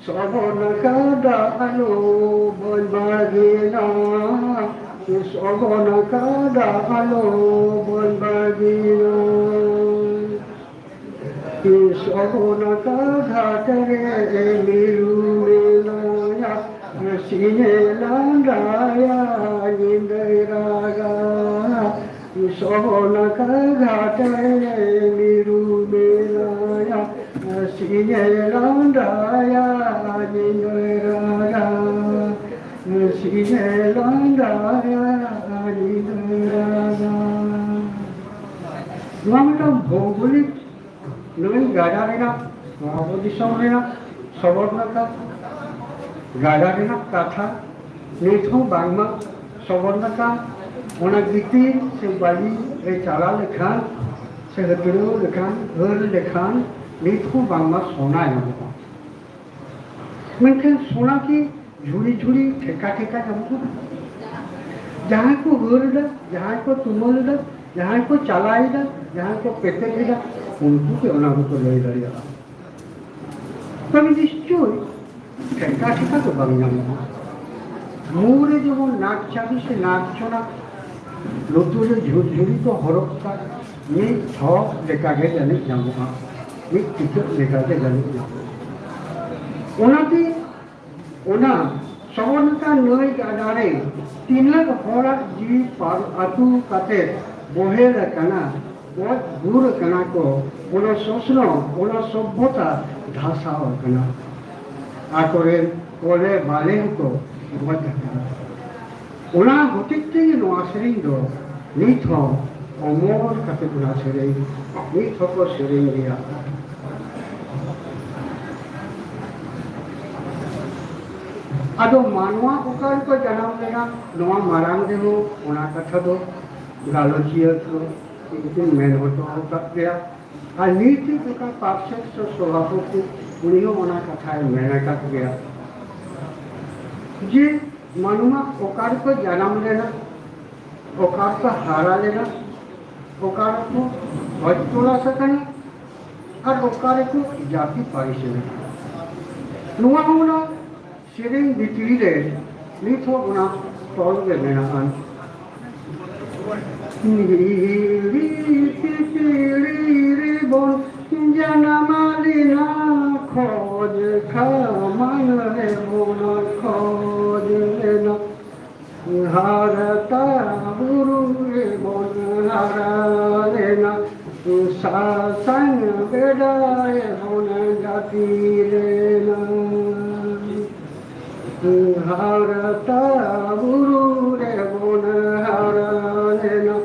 ᱥᱚᱵᱚᱱ ᱠᱟᱫᱟ ᱟᱞᱚ ᱵᱚᱱ ᱵᱟᱹᱜᱤᱭᱟ, ᱥᱚᱵᱚᱱ ᱠᱟᱫᱟ ᱟᱞᱚ ᱵᱚᱱ ᱵᱟᱹᱜᱤᱭᱟ᱾ ᱥᱚᱵᱚᱱ ᱠᱟᱫᱟ ᱨᱮ ᱢᱤᱨᱩ ᱢᱮᱱᱟᱭᱟ, ᱥᱤᱧᱮ ᱞᱟᱸᱫᱟᱭᱟ ᱧᱤᱫᱟᱹᱭ ᱨᱟᱜᱟ᱾ ᱥᱚᱵᱚᱱ ᱠᱟᱫᱟ ᱨᱮ ᱢᱤᱨᱩ ᱢᱮᱱᱟᱭᱟ, ᱥᱤᱧᱮ ᱞᱟᱸᱫᱟᱭᱟ ᱧᱤᱫᱟᱹᱭ ᱨᱟᱜᱟ᱾ ᱥᱤᱧᱮ ᱞᱟᱸᱫᱟᱭᱟ ᱧᱤᱫᱟᱹᱭ ᱨᱟᱜᱟ᱾ ᱱᱚᱣᱟ ᱢᱤᱫᱴᱟᱝ ᱵᱷᱳᱣᱜᱳᱞᱤᱠ ᱱᱟᱹᱭ ᱜᱟᱰᱟ ᱨᱮᱱᱟᱜ, ᱱᱚᱣᱟ ᱟᱵᱚ ᱫᱤᱥᱚᱢ ᱨᱮᱱᱟᱜ ᱥᱚᱵᱚᱨᱱᱟᱠᱟ ᱜᱟᱰᱟ ᱨᱮᱱᱟᱜ ᱠᱟᱛᱷᱟ᱾ ᱱᱤᱛ ᱦᱚᱸ ᱵᱟᱝᱢᱟ ᱥᱚᱵᱚᱨᱱᱟᱠᱟ ᱚᱱᱟ ᱜᱤᱛᱤᱞ ᱥᱮ ᱵᱟᱹᱞᱤ ᱨᱮ ᱪᱟᱞᱟᱣ ᱞᱮᱠᱷᱟᱱ ᱥᱮ ᱦᱟᱹᱛᱲᱟᱹᱣ ᱞᱮᱠᱷᱟᱱ, ᱦᱟᱹᱨ ᱞᱮᱠᱷᱟᱱ ᱱᱤᱛ ᱦᱚᱸ ᱵᱟᱝᱢᱟ ᱥᱚᱱᱟ ᱧᱟᱢᱚᱜᱼᱟ᱾ ᱢᱮᱱᱠᱷᱟᱱ ᱥᱚᱱᱟ ᱠᱤ ᱡᱷᱩᱲᱤ ᱡᱷᱩᱲᱤ ᱴᱷᱮᱠᱟ ᱴᱷᱮᱠᱟ ᱧᱟᱢᱚᱜᱼᱟ? ᱡᱟᱦᱟᱸᱭ ᱠᱚ ᱦᱟᱹᱨ ᱮᱫᱟ, ᱡᱟᱦᱟᱸᱭ ᱠᱚ ᱛᱩᱢᱟᱹᱞ ᱮᱫᱟ, ᱡᱟᱦᱟᱸᱭ ᱠᱚ ᱪᱟᱞᱟᱭ ᱮᱫᱟ, ᱡᱟᱦᱟᱸᱭ ᱠᱚ ᱯᱮᱴᱮᱨ ᱮᱫᱟ, ᱩᱱᱠᱩ ᱜᱮ ᱚᱱᱟ ᱫᱚᱠᱚ ᱞᱟᱹᱭ ᱫᱟᱲᱮᱭᱟᱜᱼᱟ᱾ ᱛᱚᱵᱮ ᱱᱤᱥᱪᱳᱭ ᱴᱷᱮᱠᱟ ᱴᱷᱮᱠᱟ ᱫᱚ ᱵᱟᱝ ᱧᱟᱢᱚᱜᱼᱟ᱾ ᱢᱩ ᱨᱮ ᱡᱮᱢᱚᱱ ᱱᱟᱠ ᱪᱟᱹᱵᱤ ᱥᱮ ᱱᱟᱠ ᱪᱚᱱᱟ, ᱞᱩᱛᱩᱨ ᱨᱮ ᱡᱷᱩᱨᱡᱷᱩᱨᱤ ᱠᱚ ᱦᱚᱨᱚᱜ ᱠᱟᱜ, ᱢᱤᱫ ᱛᱷᱚᱠ ᱞᱮᱠᱟᱜᱮ ᱡᱟᱹᱱᱤᱡ ᱧᱟᱢᱚᱜᱼᱟ, ᱢᱤᱫ ᱴᱤᱠᱟᱹᱜ ᱞᱮᱠᱟᱜᱮ ᱡᱟᱹᱱᱤᱡ ᱧᱟᱢᱚᱜᱼᱟ᱾ ᱚᱱᱟᱛᱮ ᱚᱱᱟ ᱥᱚᱵᱚᱨᱱᱟᱠᱷᱟ ᱱᱟᱹᱭ ᱜᱟᱰᱟ ᱨᱮ ᱛᱤᱱᱟᱹᱜ ᱦᱚᱲᱟᱜ ᱡᱤᱣᱤ ᱯᱟᱨ ᱟᱹᱛᱩ ᱠᱟᱛᱮ ᱵᱚᱦᱮᱞ ᱟᱠᱟᱱᱟ, ᱜᱚᱡ ᱜᱩᱨ ᱟᱠᱟᱱᱟ ᱠᱚ, ᱚᱱᱟ ᱥᱚᱥᱱᱚ, ᱚᱱᱟ ᱥᱚᱵᱷᱚᱛᱟ ᱫᱷᱟᱥᱟᱣ ᱟᱠᱟᱱᱟ᱾ ᱟᱠᱚᱨᱮᱱ ᱠᱚᱞᱮ ᱵᱟᱞᱮ ᱦᱚᱸᱠᱚ ᱜᱚᱡ ᱟᱠᱟᱱᱟ᱾ ᱚᱱᱟ ᱦᱚᱛᱮᱡ ᱛᱮᱜᱮ ᱱᱚᱣᱟ ᱥᱮᱨᱮᱧ ᱫᱚ ᱱᱤᱛ ᱦᱚᱸ ᱚᱢᱚᱨ ᱠᱟᱛᱮ ᱚᱱᱟ ᱥᱮᱨᱮᱧ ᱱᱤᱛ ᱦᱚᱸᱠᱚ ᱥᱮᱨᱮᱧ ᱜᱮᱭᱟ᱾ ᱟᱫᱚ ᱢᱟᱱᱣᱟ ᱚᱠᱟ ᱨᱮᱠᱚ ᱡᱟᱱᱟᱢ ᱞᱮᱱᱟ, ᱱᱚᱣᱟ ᱢᱟᱲᱟᱝ ᱨᱮᱦᱚᱸ ᱚᱱᱟ ᱠᱟᱛᱷᱟ ᱫᱚ ᱜᱟᱞᱚᱪᱤᱭᱟᱹ ᱠᱚ ᱩᱱᱠᱤᱱ ᱢᱮᱱ ᱦᱚᱴᱚ ᱟᱠᱟᱫ ᱜᱮᱭᱟ᱾ ᱟᱨ ᱱᱤᱛ ᱚᱠᱟ ᱯᱟᱨᱥᱮᱫ ᱥᱮ ᱥᱚᱵᱷᱟᱯᱚᱛᱤ, ᱩᱱᱤ ᱦᱚᱸ ᱚᱱᱟ ᱠᱟᱛᱷᱟᱭ ᱢᱮᱱ ᱟᱠᱟᱫ ᱜᱮᱭᱟ ᱡᱮ ᱢᱟᱱᱣᱟ ᱚᱠᱟ ᱨᱮᱠᱚ ᱡᱟᱱᱟᱢ ᱞᱮᱱᱟ, ᱚᱠᱟ ᱨᱮᱠᱚ ᱦᱟᱨᱟ ᱞᱮᱱᱟ, ᱚᱠᱟ ᱨᱮᱠᱚ ᱦᱚᱡ ᱛᱚᱞᱟᱥ ᱟᱠᱟᱱᱟ, ᱟᱨ ᱚᱠᱟ ᱨᱮᱠᱚ ᱡᱟᱹᱛᱤ ᱯᱟᱹᱨᱤᱥ ᱮᱱᱟ᱾ ᱱᱚᱣᱟ ᱦᱚᱸ ᱚᱱᱟ ᱥᱮᱨᱮᱧ ᱵᱷᱤᱛᱨᱤ ᱨᱮ ᱱᱤᱛ ᱦᱚᱸ ᱚᱱᱟ ᱛᱚᱞ ᱜᱮ ᱢᱮᱱᱟᱜᱼᱟ᱾ ᱦᱤᱦᱤᱲᱤ ᱯᱤᱯᱤᱲᱤ ᱨᱮᱵᱚᱱ ᱡᱟᱱᱟᱢ ᱞᱮᱱᱟ, ᱠᱷᱚᱡᱽ ᱠᱷᱟᱢᱟᱱ ᱨᱮᱵᱚᱱ ᱠᱷᱚᱡᱽ ᱞᱮᱱᱟ, ᱦᱟᱨᱛᱟ ᱵᱩᱨᱩ ᱨᱮᱵᱚᱱ ᱦᱟᱨᱟ ᱞᱮᱱᱟ, ᱥᱟᱥᱟᱝ ᱵᱮᱰᱟ ᱨᱮᱵᱚᱱ ᱡᱟᱹᱛᱤ ᱞᱮᱱᱟ᱾ ᱦᱟᱨᱛᱟ ᱵᱩᱨᱩ ᱨᱮᱵᱚᱱ ᱦᱟᱨᱟ ᱞᱮᱱᱟ,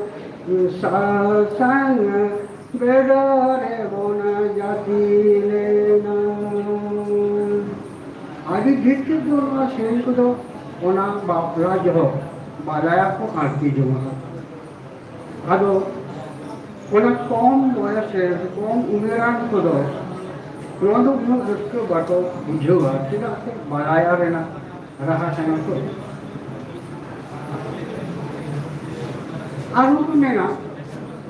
ᱥᱟᱥᱟᱝ ᱵᱮᱰᱟ ᱨᱮᱵᱚᱱ ᱡᱟᱹᱛᱤ ᱞᱮᱱᱟ᱾ ᱟᱹᱰᱤ ᱰᱷᱮᱨ ᱛᱮᱫ ᱫᱚ ᱱᱚᱣᱟ ᱥᱮᱨᱮᱧ ᱠᱚᱫᱚ ᱚᱱᱟ ᱵᱟᱯᱞᱟ ᱡᱚᱦᱚᱜ ᱵᱟᱞᱟᱭᱟ ᱠᱚ ᱟᱬᱛᱤ ᱡᱚᱝᱟ᱾ ᱟᱫᱚ ᱚᱱᱟ ᱠᱚᱢ ᱵᱚᱭᱚᱥ ᱨᱮ, ᱠᱚᱢ ᱩᱢᱮᱨᱟᱱ ᱠᱚᱫᱚ ᱱᱚᱣᱟ ᱫᱚ ᱩᱱᱟᱹᱜ ᱨᱟᱹᱥᱠᱟᱹ ᱵᱟᱠᱚ ᱵᱩᱡᱷᱟᱹᱣᱟ, ᱪᱮᱫᱟᱜ ᱥᱮ ᱵᱟᱞᱟᱭᱟ ᱨᱮᱱᱟᱜ ᱨᱟᱦᱟ ᱠᱟᱱᱟ ᱛᱚ᱾ ᱟᱨᱦᱚᱸ ᱠᱚ ᱢᱮᱱᱟ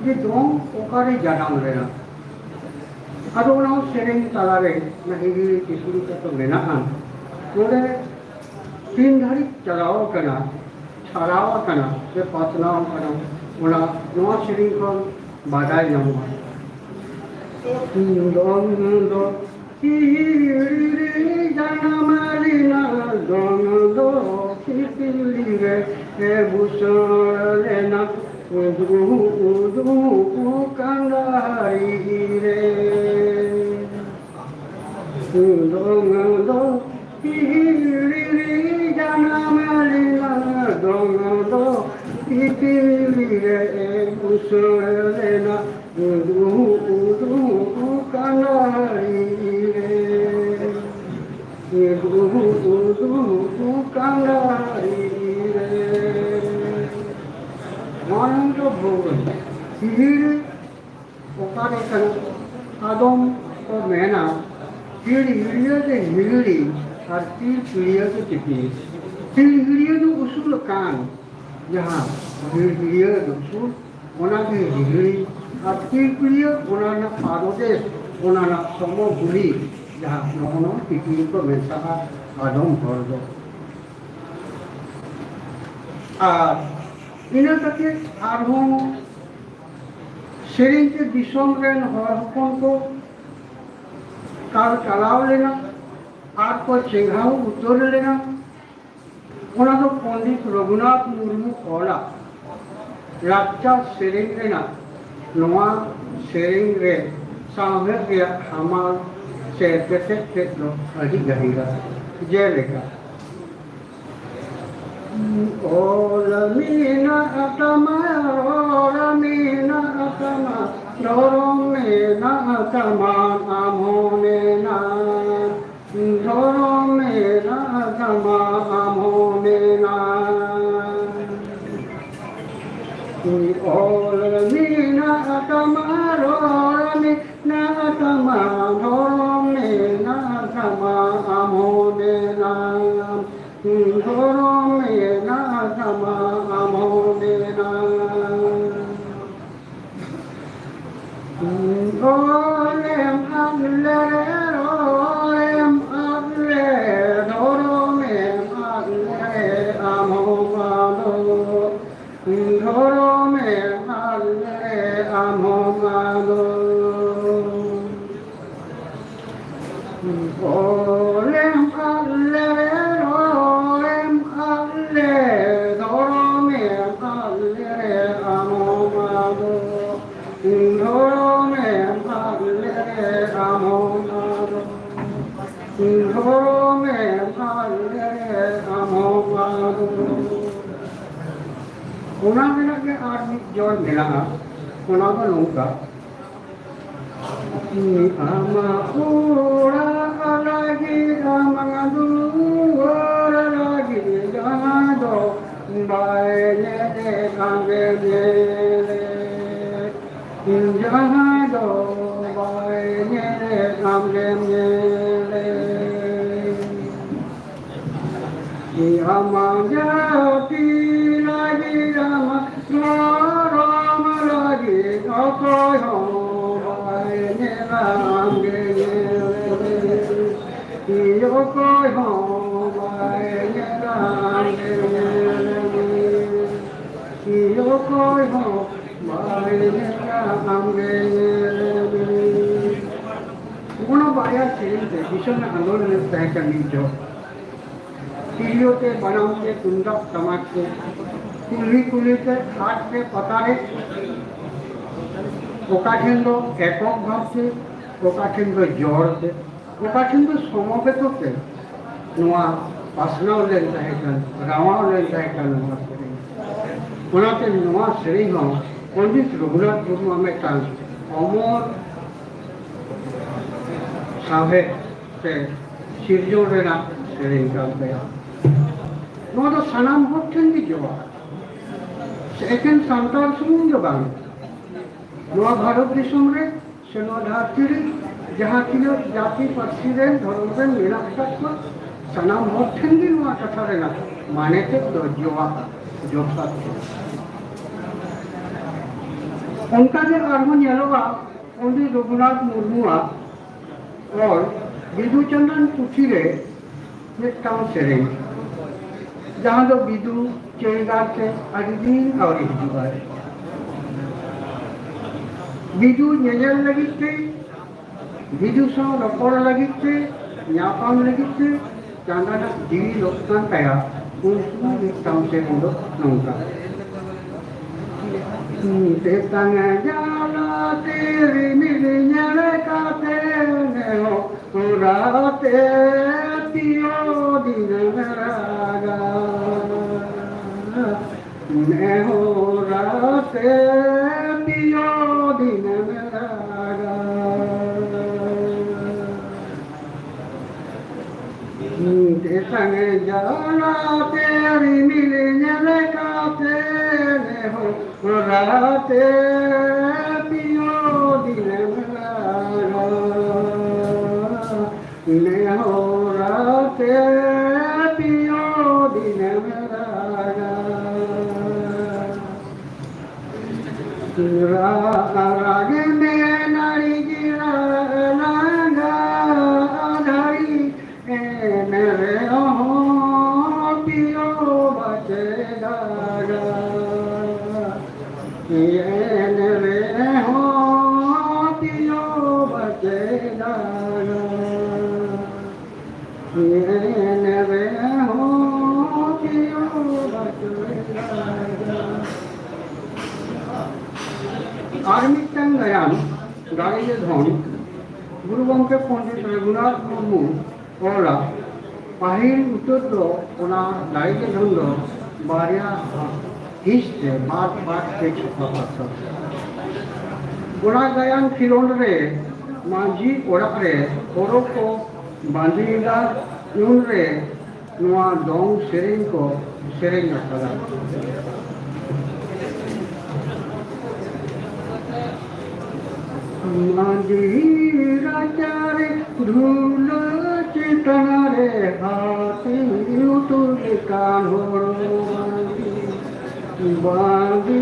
ᱡᱮ ᱫᱚᱝ ᱚᱠᱟᱨᱮ ᱡᱟᱱᱟᱢ ᱞᱮᱱᱟ᱾ ᱟᱫᱚ ᱚᱱᱟ ᱦᱚᱸ ᱥᱮᱨᱮᱧ ᱛᱟᱞᱟᱨᱮ ᱚᱱᱟ ᱦᱤᱦᱤᱲᱤ ᱯᱤᱦᱤᱲᱤ ᱠᱟᱛᱮ ᱢᱮᱱᱟᱜᱼᱟ᱾ ᱱᱚᱰᱮ ᱛᱤᱱ ᱫᱷᱟᱹᱨᱤᱡ ᱪᱟᱞᱟᱣ ᱟᱠᱟᱱᱟ, ᱪᱷᱟᱲᱟᱣ ᱟᱠᱟᱱᱟ ᱥᱮ ᱯᱟᱥᱱᱟᱣ ᱟᱠᱟᱱᱟ, ᱚᱱᱟ ᱱᱚᱣᱟ ᱥᱮᱨᱮᱧ ᱠᱷᱚᱱ ᱵᱟᱰᱟᱭ ᱧᱟᱢᱚᱜᱼᱟ᱾ ᱫᱚᱝ ᱫᱚ ᱦᱤᱦᱤᱲᱤ ᱨᱮ ᱡᱟᱱᱟᱢ ᱞᱮᱱᱟ, ᱫᱚᱝ ᱫᱚ ᱦᱤᱦᱤᱲᱤ ᱨᱮ ᱵᱩᱥᱟᱹᱲ ᱞᱮᱱᱟ, ᱩᱫᱩᱜ ᱩᱫᱩᱜ ᱠᱟᱱᱫᱟᱨᱤ ᱨᱮ᱾ ᱫᱚᱝ ᱫᱚ ᱦᱤᱦᱤᱲᱤ ᱨᱮ ᱡᱟᱱᱟᱢ ᱞᱮᱱᱟ, ᱫᱚᱝ ᱫᱚ ᱦᱤᱦᱤᱲᱤ ᱨᱮ ᱵᱩᱥᱟᱹᱲ ᱞᱮᱱᱟ, ᱩᱫᱩᱜ ᱩᱫᱩᱜ ᱠᱟᱱᱫᱟᱨᱤ ᱨᱮ, ᱩᱫᱩᱜ ᱩᱫᱩᱜ ᱠᱟᱱᱫᱟᱨᱤ ᱨᱮ᱾ ᱱᱚᱣᱟ ᱫᱚ ᱵᱷᱩᱞ᱾ ᱦᱤᱦᱤᱲᱤ ᱚᱠᱟᱨᱮ ᱠᱟᱱᱟ? ᱟᱫᱚᱢ ᱠᱚ ᱢᱮᱱᱟ, ᱛᱤᱨ ᱦᱤᱲᱤᱭᱟᱹ ᱫᱚ ᱦᱤᱦᱤᱲᱤ ᱟᱨ ᱛᱤᱨ ᱯᱤᱲᱤᱭᱟᱹ ᱫᱚ ᱪᱤᱯᱤ᱾ ᱛᱤᱨ ᱦᱤᱲᱤᱭᱟᱹ ᱫᱚ ᱩᱥᱩᱞ ᱟᱠᱟᱱ, ᱡᱟᱦᱟᱸ ᱛᱤᱨ ᱦᱤᱲᱤᱭᱟᱹ ᱫᱚ ᱩᱥᱩᱞ, ᱚᱱᱟ ᱜᱮ ᱦᱤᱦᱤᱲᱤ᱾ ᱟᱨ ᱛᱤᱨ ᱯᱤᱲᱤᱭᱟᱹ, ᱚᱱᱟ ᱨᱮᱱᱟᱜ ᱯᱟᱫᱚᱫᱮᱥ, ᱚᱱᱟ ᱨᱮᱱᱟᱜ ᱥᱚᱢᱚᱵᱷᱩᱢᱤ, ᱡᱟᱦᱟᱸ ᱱᱚᱜᱼᱚ ᱱᱚᱣᱟ ᱪᱤᱯᱤ ᱠᱚ ᱢᱮᱛᱟᱜᱼᱟ ᱟᱫᱚᱢ ᱦᱚᱲ ᱫᱚ᱾ ᱟᱨ ᱤᱱᱟᱹ ᱠᱟᱛᱮ ᱟᱨᱦᱚᱸ ᱥᱮᱨᱮᱧ ᱛᱮ ᱫᱤᱥᱚᱢ ᱨᱮᱱ ᱦᱚᱲ ᱦᱚᱯᱚᱱ ᱠᱚ ᱠᱟᱞ ᱪᱟᱞᱟᱣ ᱞᱮᱱᱟ ᱟᱨ ᱠᱚ ᱪᱮᱸᱜᱷᱟᱣ ᱩᱛᱟᱹᱨ ᱞᱮᱱᱟ᱾ ᱚᱱᱟ ᱫᱚ ᱯᱚᱱᱰᱤᱛ ᱨᱚᱜᱷᱩᱱᱟᱛᱷ ᱢᱩᱨᱢᱩ ᱚᱞᱟᱜ ᱞᱟᱠᱪᱟᱨ ᱥᱮᱨᱮᱧ ᱨᱮᱱᱟᱜ ᱱᱚᱣᱟ ᱥᱮᱨᱮᱧ ᱨᱮ ᱥᱟᱶᱦᱮᱫ ᱨᱮᱭᱟᱜ ᱦᱟᱢᱟᱞ ᱥᱮ ᱛᱮᱛᱮᱫ ᱛᱮᱫ ᱫᱚ ᱟᱹᱰᱤ ᱜᱟᱹᱦᱤᱨᱟ᱾ ᱡᱮᱞᱮᱠᱟ, ᱚᱞ ᱢᱮᱱᱟᱜ ᱛᱟᱢᱟ, ᱨᱚᱲ ᱢᱮᱱᱟᱜ ᱛᱟᱢᱟ, ᱫᱷᱚᱨᱚᱢ ᱢᱮᱱᱟᱜ ᱛᱟᱢᱟ, ᱟᱢ ᱦᱚᱸ ᱢᱮᱱᱟᱜ, ᱫᱷᱚᱨᱚᱢ ᱢᱮᱱᱟᱜ ᱛᱟᱢᱟ, ᱟᱢ ᱦᱚᱸ ᱢᱮᱱᱟᱜ᱾ ᱚᱞ ᱢᱮᱱᱟᱜ ᱛᱟᱢᱟ, ᱨᱚᱲ ᱢᱮᱱᱟᱜ ᱛᱟᱢᱟ, ᱫᱷᱚᱨᱚᱢ ᱢᱮᱱᱟᱜ ᱛᱟᱢᱟ, ᱟᱢ ᱦᱚᱸ ᱢᱮᱱᱟᱢ᱾ ᱫᱷᱚᱨᱚᱢ ᱢᱮᱱᱟᱜ ᱛᱟᱢᱟ, ᱟᱢ ᱦᱚᱸ ᱢᱮᱱᱟᱢ᱾ ᱚᱱᱟ ᱨᱮᱱᱟᱜ ᱜᱮ ᱟᱨ ᱢᱤᱫ ᱡᱚᱲ ᱢᱮᱱᱟᱜᱼᱟ, ᱚᱱᱟ ᱫᱚ ᱱᱚᱝᱠᱟ᱾ ᱟᱢᱟᱜ ᱚᱲᱟᱜ ᱞᱟᱹᱜᱤᱫ, ᱟᱢᱟᱜ ᱫᱩᱣᱟᱹᱨ ᱞᱟᱹᱜᱤᱫ, ᱡᱟᱦᱟᱸ ᱫᱚ ᱵᱟᱭ ᱧᱮᱞᱮ ᱟᱢᱜᱮ ᱧᱮᱞᱮ, ᱡᱟᱦᱟᱸ ᱫᱚ ᱵᱟᱭ ᱧᱮᱞᱮ ᱟᱢᱜᱮ ᱧᱮᱞᱮ᱾ ᱟᱢᱟᱜ ᱡᱟᱹᱛᱤ ᱞᱟᱹᱜᱤᱫ, ᱟᱢᱟᱜ ᱫᱷᱚᱨᱚᱢ ᱞᱟᱹᱜᱤᱫ ᱚᱠᱚᱭ ᱦᱚᱸ ᱵᱟᱭ ᱧᱮᱞᱟ ᱟᱢᱜᱮ ᱧᱮᱞ ᱢᱮ᱾ ᱚᱠᱚᱭ ᱦᱚᱸ ᱵᱟᱭ ᱧᱮᱞᱟ ᱟᱢᱜᱮ ᱧᱮᱞ ᱢᱮ᱾ ᱚᱠᱚᱭ ᱦᱚᱸ ᱵᱟᱭ ᱧᱮᱞᱟ ᱟᱢᱜᱮ ᱧᱮᱞ ᱢᱮ᱾ ᱚᱱᱟ ᱵᱟᱨᱭᱟ ᱥᱮᱨᱮᱧ ᱛᱮ ᱫᱤᱥᱚᱢ ᱨᱮ ᱟᱸᱫᱳᱲ ᱞᱮᱱ ᱛᱟᱦᱮᱸ ᱠᱟᱱ ᱢᱤᱫ ᱡᱚᱦᱚᱜ᱾ ᱛᱤᱨᱭᱳ ᱛᱮ, ᱵᱟᱱᱟᱢ ᱛᱮ, ᱛᱩᱢᱫᱟᱜ ᱴᱟᱢᱟᱠ ᱛᱮ, ᱠᱩᱞᱦᱤ ᱠᱩᱞᱦᱤ ᱛᱮ, ᱦᱟᱴ ᱨᱮ, ᱯᱟᱛᱟ ᱨᱮ, ᱚᱠᱟ ᱴᱷᱮᱱ ᱫᱚ ᱮᱠᱚᱠ ᱵᱷᱟᱵᱽ ᱛᱮ, ᱚᱠᱟ ᱴᱷᱮᱱ ᱫᱚ ᱡᱚᱲ ᱛᱮ, ᱚᱠᱟ ᱴᱷᱮᱱ ᱫᱚ ᱥᱚᱢᱚᱵᱮᱛᱚ ᱛᱮ ᱱᱚᱣᱟ ᱯᱟᱥᱱᱟᱣ ᱞᱮᱱ ᱛᱟᱦᱮᱸ ᱠᱟᱱ, ᱨᱟᱣᱟᱣ ᱞᱮᱱ ᱛᱟᱦᱮᱸ ᱠᱟᱱ ᱱᱚᱣᱟ ᱥᱮᱨᱮᱧ᱾ ᱚᱱᱟᱛᱮ ᱱᱚᱣᱟ ᱥᱮᱨᱮᱧ ᱦᱚᱸ ᱯᱚᱱᱰᱤᱛ ᱨᱚᱜᱷᱩᱱᱟᱛᱷ ᱢᱩᱨᱢᱩᱣᱟᱜ ᱢᱤᱫᱴᱟᱝ ᱚᱢᱚᱨ ᱥᱟᱶᱦᱮᱫ ᱥᱮ ᱥᱤᱨᱡᱚᱱ ᱨᱮᱱᱟᱜ ᱥᱮᱨᱮᱧ ᱠᱟᱱ ᱛᱟᱭᱟ᱾ ᱱᱚᱣᱟ ᱫᱚ ᱥᱟᱱᱟᱢ ᱦᱚᱲ ᱴᱷᱮᱱ ᱜᱮ ᱡᱚᱲᱟ, ᱥᱮ ᱮᱠᱮᱱ ᱥᱟᱱᱛᱟᱲ ᱥᱩᱢᱩᱝ ᱫᱚ ᱵᱟᱝ᱾ ᱱᱚᱣᱟ ᱵᱷᱟᱨᱚᱛ ᱫᱤᱥᱚᱢ ᱨᱮ ᱥᱮ ᱱᱚᱣᱟ ᱫᱷᱟᱹᱨᱛᱤ ᱨᱮ ᱡᱟᱦᱟᱸ ᱛᱤᱱᱟᱹᱜ ᱡᱟᱹᱛᱤ, ᱯᱟᱹᱨᱥᱤ ᱨᱮᱱ, ᱫᱷᱚᱨᱚᱢ ᱨᱮᱱ ᱢᱮᱱᱟᱜ ᱟᱠᱟᱫ ᱠᱚᱣᱟ, ᱥᱟᱱᱟᱢ ᱦᱚᱲ ᱴᱷᱮᱱ ᱜᱮ ᱱᱚᱣᱟ ᱠᱟᱛᱷᱟ ᱨᱮᱱᱟᱜ ᱢᱟᱱᱮ ᱛᱮᱫ ᱫᱚ ᱡᱚᱣᱟᱜᱼᱟ, ᱡᱚᱛᱷᱟᱛ᱾ ᱚᱱᱠᱟ ᱜᱮ ᱟᱨᱦᱚᱸ ᱧᱮᱞᱚᱜᱼᱟ, ᱯᱚᱱᱰᱤᱛ ᱨᱚᱜᱷᱩᱱᱟᱛᱷ ᱢᱩᱨᱢᱩᱣᱟᱜ ᱚᱞ ᱵᱤᱫᱩ ᱪᱟᱸᱫᱟᱱ ᱯᱩᱛᱷᱤ ᱨᱮ ᱢᱤᱫᱴᱟᱝ ᱥᱮᱨᱮᱧ, ᱡᱟᱦᱟᱸ ᱫᱚ ᱵᱤᱫᱩ ᱪᱟᱹᱭᱜᱟᱨ ᱛᱮ ᱟᱹᱰᱤ ᱫᱤᱱ ᱟᱹᱣᱨᱤ ᱦᱤᱡᱩᱜᱼᱟᱭ᱾ ᱵᱤᱫᱩ ᱧᱮᱧᱮᱞ ᱞᱟᱹᱜᱤᱫ ᱛᱮ, ᱵᱤᱫᱩ ᱥᱟᱶ ᱨᱚᱯᱚᱲ ᱞᱟᱹᱜᱤᱫ ᱛᱮ, ᱧᱟᱯᱟᱢ ᱞᱟᱹᱜᱤᱫ ᱛᱮ ᱪᱟᱸᱫᱟᱱᱟᱜ ᱡᱤᱣᱤ ᱞᱚᱜ ᱠᱟᱱ ᱛᱟᱭᱟ᱾ ᱩᱱ ᱥᱚᱢᱚᱭ ᱢᱤᱫᱴᱟᱝ ᱥᱮᱨᱮᱧ ᱫᱚ ᱱᱚᱝᱠᱟ᱾ ᱛᱮᱛᱟᱝ ᱡᱟᱞᱟᱛᱮ ᱨᱤᱢᱤᱞ ᱧᱮᱞ ᱠᱟᱛᱮ ᱱᱮᱦᱚᱨ ᱛᱮ ᱯᱤᱭᱳ ᱫᱤᱱᱮᱢ ᱨᱟᱜᱟ, ᱱᱮᱦᱚᱨᱟᱛᱮ ᱯᱤᱭᱳ ᱫᱤᱱᱮᱢ ᱨᱟᱜᱟ᱾ ᱛᱮᱛᱟᱝ ᱡᱟᱞᱟᱛᱮ ᱨᱤᱢᱤᱞ ᱧᱮᱞ ᱠᱟᱛᱮ ᱱᱮᱦᱚᱨᱟᱛᱮ ᱯᱤᱭᱳ ᱫᱤᱱᱮᱢ ᱨᱟᱜᱟ᱾ ᱱᱮᱦᱚᱨᱟᱛᱮ ᱯᱤᱭᱳ ᱫᱤᱱᱮᱢ ᱨᱟᱜᱟ᱾ ᱨᱟᱜᱽ ᱢᱮ ᱱᱟᱹᱲᱤ ᱜᱮ ᱨᱟᱜᱟ ᱟᱫᱷᱟᱨᱤ, ᱮᱱ ᱨᱮᱦᱚᱸ ᱯᱤᱭᱳ ᱵᱟᱪᱮ ᱫᱟᱜᱟ᱾ ᱮᱱ ᱨᱮᱦᱚᱸ ᱯᱤᱭᱳ ᱵᱟᱪᱮ ᱫᱟᱜᱟ᱾ ᱮᱱ ᱨᱮᱦᱚᱸ ᱯᱤᱭᱳ ᱵᱟᱪᱮ ᱫᱟᱜᱟ᱾ ᱟᱨ ᱢᱤᱫᱴᱟᱝ ᱜᱟᱭᱟᱱ ᱫᱟᱲᱮ ᱜᱮ ᱫᱷᱚᱱ, ᱜᱩᱨᱩ ᱜᱚᱢᱠᱮ ᱯᱚᱱᱰᱤᱛ ᱨᱚᱜᱷᱩᱱᱟᱛᱷ ᱢᱩᱨᱢᱩ ᱚᱞᱟ᱾ ᱯᱟᱹᱦᱤᱞ ᱩᱛᱟᱹᱨ ᱫᱚ ᱚᱱᱟ ᱫᱟᱲᱮ ᱜᱮ ᱫᱷᱚᱱ ᱫᱚ ᱵᱟᱨᱭᱟ ᱦᱤᱸᱥ ᱛᱮ, ᱵᱟᱨ ᱯᱟᱴ ᱛᱮ ᱪᱷᱟᱯᱟ ᱟᱠᱟᱱᱟ᱾ ᱚᱱᱟ ᱜᱟᱭᱟᱱ ᱠᱷᱮᱞᱳᱸᱰ ᱨᱮ ᱢᱟᱹᱡᱷᱤ ᱚᱲᱟᱜ ᱨᱮ ᱦᱚᱨᱚ ᱠᱚ ᱵᱟᱸᱫᱮᱭᱮᱫᱟ ᱩᱱᱨᱮ ᱱᱚᱣᱟ ᱫᱚᱝ ᱥᱮᱨᱮᱧ ᱠᱚ ᱥᱮᱨᱮᱧ ᱟᱠᱟᱫᱟ᱾ ᱢᱟᱹᱡᱷᱤ ᱨᱟᱪᱟᱨᱮ ᱫᱷᱩᱞᱟᱹ ᱪᱮᱛᱟᱱ ᱨᱮ ᱦᱟᱹᱛᱤ ᱞᱩᱛᱩᱨ ᱞᱮᱠᱟᱱ ᱦᱚᱲ ᱵᱟᱸᱫᱤ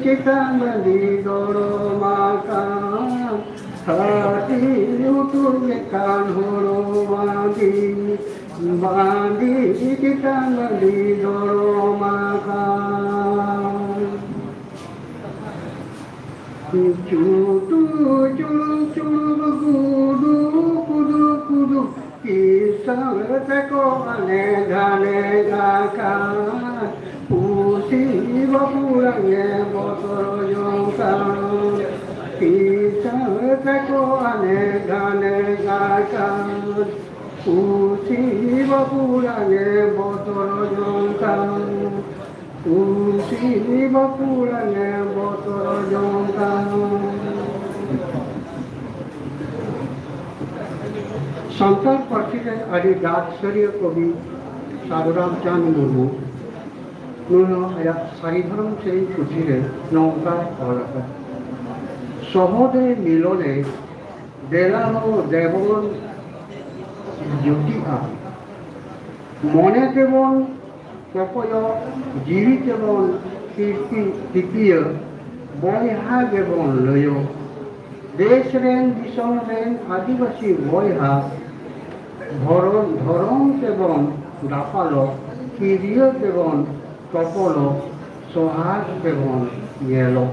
ᱪᱮᱛᱟᱱ ᱵᱟᱸᱫᱤ ᱫᱚᱲᱚᱢ ᱟᱠᱟᱱ ᱦᱟᱹᱛᱤ ᱞᱩᱛᱩᱨ ᱞᱮᱠᱟᱱ ᱦᱚᱲ ᱵᱟᱸᱫᱤ ᱵᱟᱸᱫᱤ ᱪᱮᱛᱟᱱ ᱵᱟᱸᱫᱤ ᱫᱚᱲᱚᱢ ᱟᱠᱟᱱ᱾ ᱪᱩᱴᱩ ᱪᱩᱲᱩ ᱪᱩᱲᱩ ᱜᱩᱰᱩ ᱠᱩᱰᱩ ᱠᱩᱰᱩ, ᱠᱤᱥᱟᱹᱬ ᱛᱮᱠᱚ ᱟᱱᱮ ᱜᱷᱟᱱᱮ ᱟᱠᱟᱱ᱾ ᱯᱩᱥᱤ ᱵᱟᱹᱵᱩ ᱨᱟᱝᱮ ᱵᱚᱛᱚᱨ ᱡᱚᱝ ᱠᱟᱱ᱾ ᱠᱤᱥᱟᱹᱬ ᱛᱮᱠᱚ ᱟᱱᱮ ᱜᱷᱟᱱᱮ ᱟᱠᱟᱱ᱾ ᱩᱥᱤ ᱵᱟᱹᱯᱩᱲᱟᱝ ᱮ ᱵᱚᱛᱚᱨ ᱡᱚᱝ ᱠᱟᱱ, ᱩᱥᱤ ᱵᱟᱹᱯᱩᱲᱟᱝ ᱮ ᱵᱚᱛᱚᱨ ᱡᱚᱝ ᱠᱟᱱ᱾ ᱥᱟᱱᱛᱟᱲ ᱯᱟᱹᱨᱥᱤ ᱨᱮ ᱟᱹᱰᱤ ᱰᱟᱠ ᱥᱟᱹᱨᱤᱭᱟᱹ ᱠᱚᱵᱤ ᱥᱟᱫᱷᱩᱨᱟᱢ ᱪᱟᱸᱫᱽ ᱢᱩᱨᱢᱩ ᱱᱩᱭ ᱦᱚᱸ ᱟᱭᱟᱜ ᱥᱟᱹᱨᱤ ᱫᱷᱚᱨᱚᱢ ᱥᱮᱨᱮᱧ ᱯᱩᱛᱷᱤ ᱨᱮ ᱱᱚᱝᱠᱟᱭ ᱚᱞ ᱟᱠᱟᱫᱟ, ᱥᱚᱦᱚᱫᱮ ᱢᱤᱞᱚᱱᱮ ᱫᱮᱞᱟ ᱦᱳ ᱫᱮᱵᱚᱱ ᱡᱩᱴᱤᱜᱼᱟ, ᱢᱚᱱᱮ ᱛᱮᱵᱚᱱ ᱠᱚᱠᱚᱭᱚᱜ, ᱡᱤᱣᱤ ᱛᱮᱵᱚᱱ ᱛᱤᱯᱤ-, ᱛᱤᱯᱤᱭᱟᱹ, ᱵᱚᱭᱦᱟ ᱜᱮᱵᱚᱱ ᱞᱟᱹᱭᱚᱜ᱾ ᱫᱮᱥ ᱨᱮᱱ ᱫᱤᱥᱚᱢ ᱨᱮᱱ ᱟᱹᱫᱤᱵᱟᱹᱥᱤ ᱵᱚᱭᱦᱟ, ᱫᱷᱚᱨᱚᱢ, ᱫᱷᱚᱨᱚᱢ ᱛᱮᱵᱚᱱ ᱫᱟᱯᱟᱞᱚᱜ, ᱠᱤᱨᱤᱭᱟᱹ ᱛᱮᱵᱚᱱ ᱛᱚᱯᱚᱞᱚᱜ, ᱥᱚᱦᱟᱜᱽ ᱛᱮᱵᱚᱱ ᱧᱮᱞᱚᱜ᱾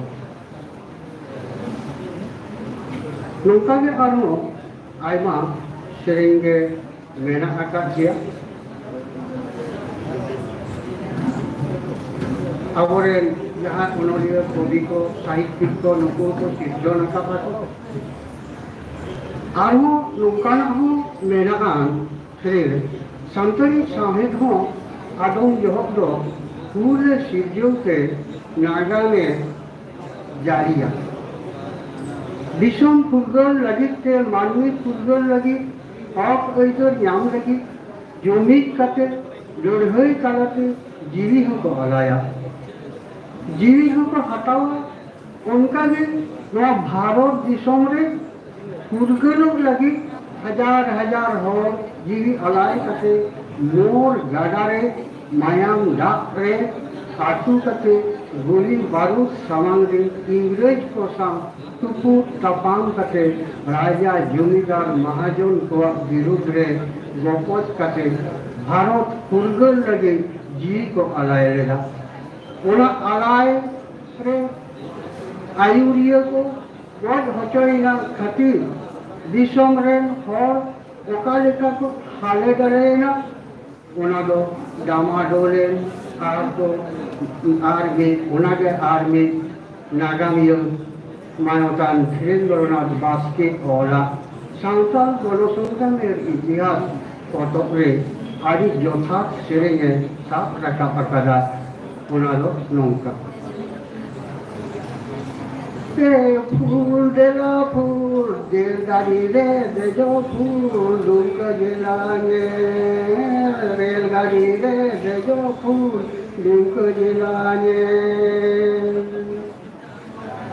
ᱱᱚᱝᱠᱟ ᱜᱮ ᱟᱨᱦᱚᱸ ᱟᱭᱢᱟ ᱥᱮᱨᱮᱧ ᱜᱮ ᱢᱮᱱᱟᱜ ᱟᱠᱟᱫ ᱜᱮᱭᱟ᱾ ᱟᱵᱚᱨᱮᱱ ᱡᱟᱦᱟᱸ ᱚᱱᱚᱞᱤᱭᱟᱹ, ᱠᱚᱵᱤ ᱠᱚ, ᱥᱟᱦᱤᱛᱭᱤᱠ ᱠᱚ, ᱱᱩᱠᱩ ᱠᱚ ᱥᱤᱨᱡᱚᱱ ᱟᱠᱟᱫᱟ ᱠᱚ᱾ ᱟᱨᱦᱚᱸ ᱱᱚᱝᱠᱟᱱᱟᱜ ᱦᱚᱸ ᱢᱮᱱᱟᱜᱼᱟ ᱥᱮᱨᱮᱧ ᱨᱮ, ᱥᱟᱱᱛᱟᱲᱤ ᱥᱟᱶᱦᱮᱫ ᱦᱚᱸ ᱟᱫᱚᱢ ᱡᱚᱦᱚᱜ ᱫᱚ ᱦᱩᱞ ᱨᱮ ᱥᱤᱨᱡᱟᱹᱣ ᱛᱮ ᱱᱟᱜᱟᱢᱮ ᱡᱟᱹᱨᱤᱭᱟ᱾ ᱫᱤᱥᱚᱢ ᱯᱷᱩᱨᱜᱟᱹᱞ ᱞᱟᱹᱜᱤᱫ ᱛᱮ, ᱢᱟᱹᱱᱢᱤ ᱯᱷᱩᱨᱜᱟᱹᱞ ᱞᱟᱹᱜᱤᱫ ᱦᱚᱠ ᱟᱹᱭᱫᱟᱹᱨ ᱧᱟᱢ ᱞᱟᱹᱜᱤᱫ ᱡᱩᱢᱤᱫ ᱠᱟᱛᱮ, ᱞᱟᱹᱲᱦᱟᱹᱭ ᱛᱟᱞᱟᱛᱮ ᱡᱤᱣᱤ ᱦᱚᱸᱠᱚ ᱟᱞᱟᱭᱟ, ᱡᱤᱣᱤ ᱦᱚᱸᱠᱚ ᱦᱟᱛᱟᱣᱟ᱾ ᱚᱱᱠᱟᱜᱮ ᱱᱚᱣᱟ ᱵᱷᱟᱨᱚᱛ ᱫᱤᱥᱚᱢ ᱨᱮ ᱯᱷᱩᱨᱜᱟᱹᱞᱚᱜ ᱞᱟᱹᱜᱤᱫ ᱦᱟᱡᱟᱨ ᱦᱟᱡᱟᱨ ᱦᱚᱲ ᱡᱤᱣᱤ ᱟᱞᱟᱭ ᱠᱟᱛᱮ ᱢᱳᱨ ᱜᱟᱰᱟ ᱨᱮ ᱢᱟᱭᱟᱢ ᱫᱟᱜ ᱨᱮ ᱟᱹᱛᱩ ᱠᱟᱛᱮ ᱜᱩᱞᱤ ᱵᱟᱹᱨᱩᱫ ᱥᱟᱢᱟᱝ ᱨᱮ ᱤᱝᱨᱮᱡᱽ ᱠᱚ ᱥᱟᱶ ᱛᱩᱯᱩᱫ ᱛᱟᱯᱟᱢ ᱠᱟᱛᱮ ᱨᱟᱡᱟ ᱡᱚᱢᱤᱫᱟᱨ ᱢᱟᱦᱟᱡᱚᱱ ᱠᱚᱣᱟᱜ ᱵᱤᱨᱩᱫᱷ ᱨᱮ ᱜᱚᱯᱚᱡ ᱠᱟᱛᱮ ᱵᱷᱟᱨᱚᱛ ᱯᱷᱩᱨᱜᱟᱹᱞ ᱞᱟᱹᱜᱤᱫ ᱡᱤᱣᱤ ᱠᱚ ᱟᱞᱟᱭ ᱞᱮᱫᱟ᱾ ᱚᱱᱟ ᱟᱞᱟᱭ ᱨᱮ ᱟᱹᱭᱩᱨᱤᱭᱟᱹ ᱠᱚ ᱜᱚᱡ ᱦᱚᱪᱚᱭᱮᱱᱟ ᱠᱷᱟᱹᱛᱤᱨ ᱫᱤᱥᱚᱢ ᱨᱮᱱ ᱦᱚᱲ ᱚᱠᱟ ᱞᱮᱠᱟ ᱠᱚ ᱦᱟᱞᱮ ᱰᱟᱞᱮᱭᱮᱱᱟ, ᱚᱱᱟ ᱫᱚ ᱰᱟᱢᱟᱰᱳᱞ ᱮᱱ ᱟᱨ ᱠᱚ, ᱟᱨ ᱢᱤᱫ, ᱚᱱᱟᱜᱮ ᱟᱨ ᱢᱤᱫ ᱱᱟᱜᱟᱢᱤᱭᱟᱹ ᱢᱟᱱᱚᱛᱟᱱ ᱫᱷᱤᱨᱮᱱᱫᱨᱚᱱᱟᱛᱷ ᱵᱟᱥᱠᱮ ᱚᱞᱟᱜ ᱥᱟᱱᱛᱟᱲ ᱜᱚᱱᱚᱥᱚᱝᱜᱨᱟᱢᱮᱨ ᱤᱛᱤᱦᱟᱥ ᱯᱚᱛᱚᱵ ᱨᱮ ᱟᱹᱰᱤ ᱡᱚᱛᱷᱟᱛ ᱥᱮᱨᱮᱧ ᱮ ᱥᱟᱵ ᱨᱟᱠᱟᱵ ᱟᱠᱟᱫᱟ᱾ ᱚᱱᱟ ᱫᱚ ᱱᱚᱝᱠᱟ᱾ ᱮ ᱯᱷᱩᱞ ᱫᱮᱞᱟ ᱯᱷᱩᱞ, ᱨᱮᱞ ᱜᱟᱹᱰᱤ ᱨᱮ ᱫᱮᱡᱚᱜ ᱯᱷᱩᱞ, ᱫᱩᱢᱠᱟᱹ ᱡᱮᱞᱟ ᱧᱮᱞ᱾ ᱨᱮᱞ ᱜᱟᱹᱰᱤ ᱨᱮ ᱫᱮᱡᱚᱜ ᱯᱷᱩᱞ, ᱫᱩᱢᱠᱟᱹ ᱡᱮᱞᱟ ᱧᱮᱞ᱾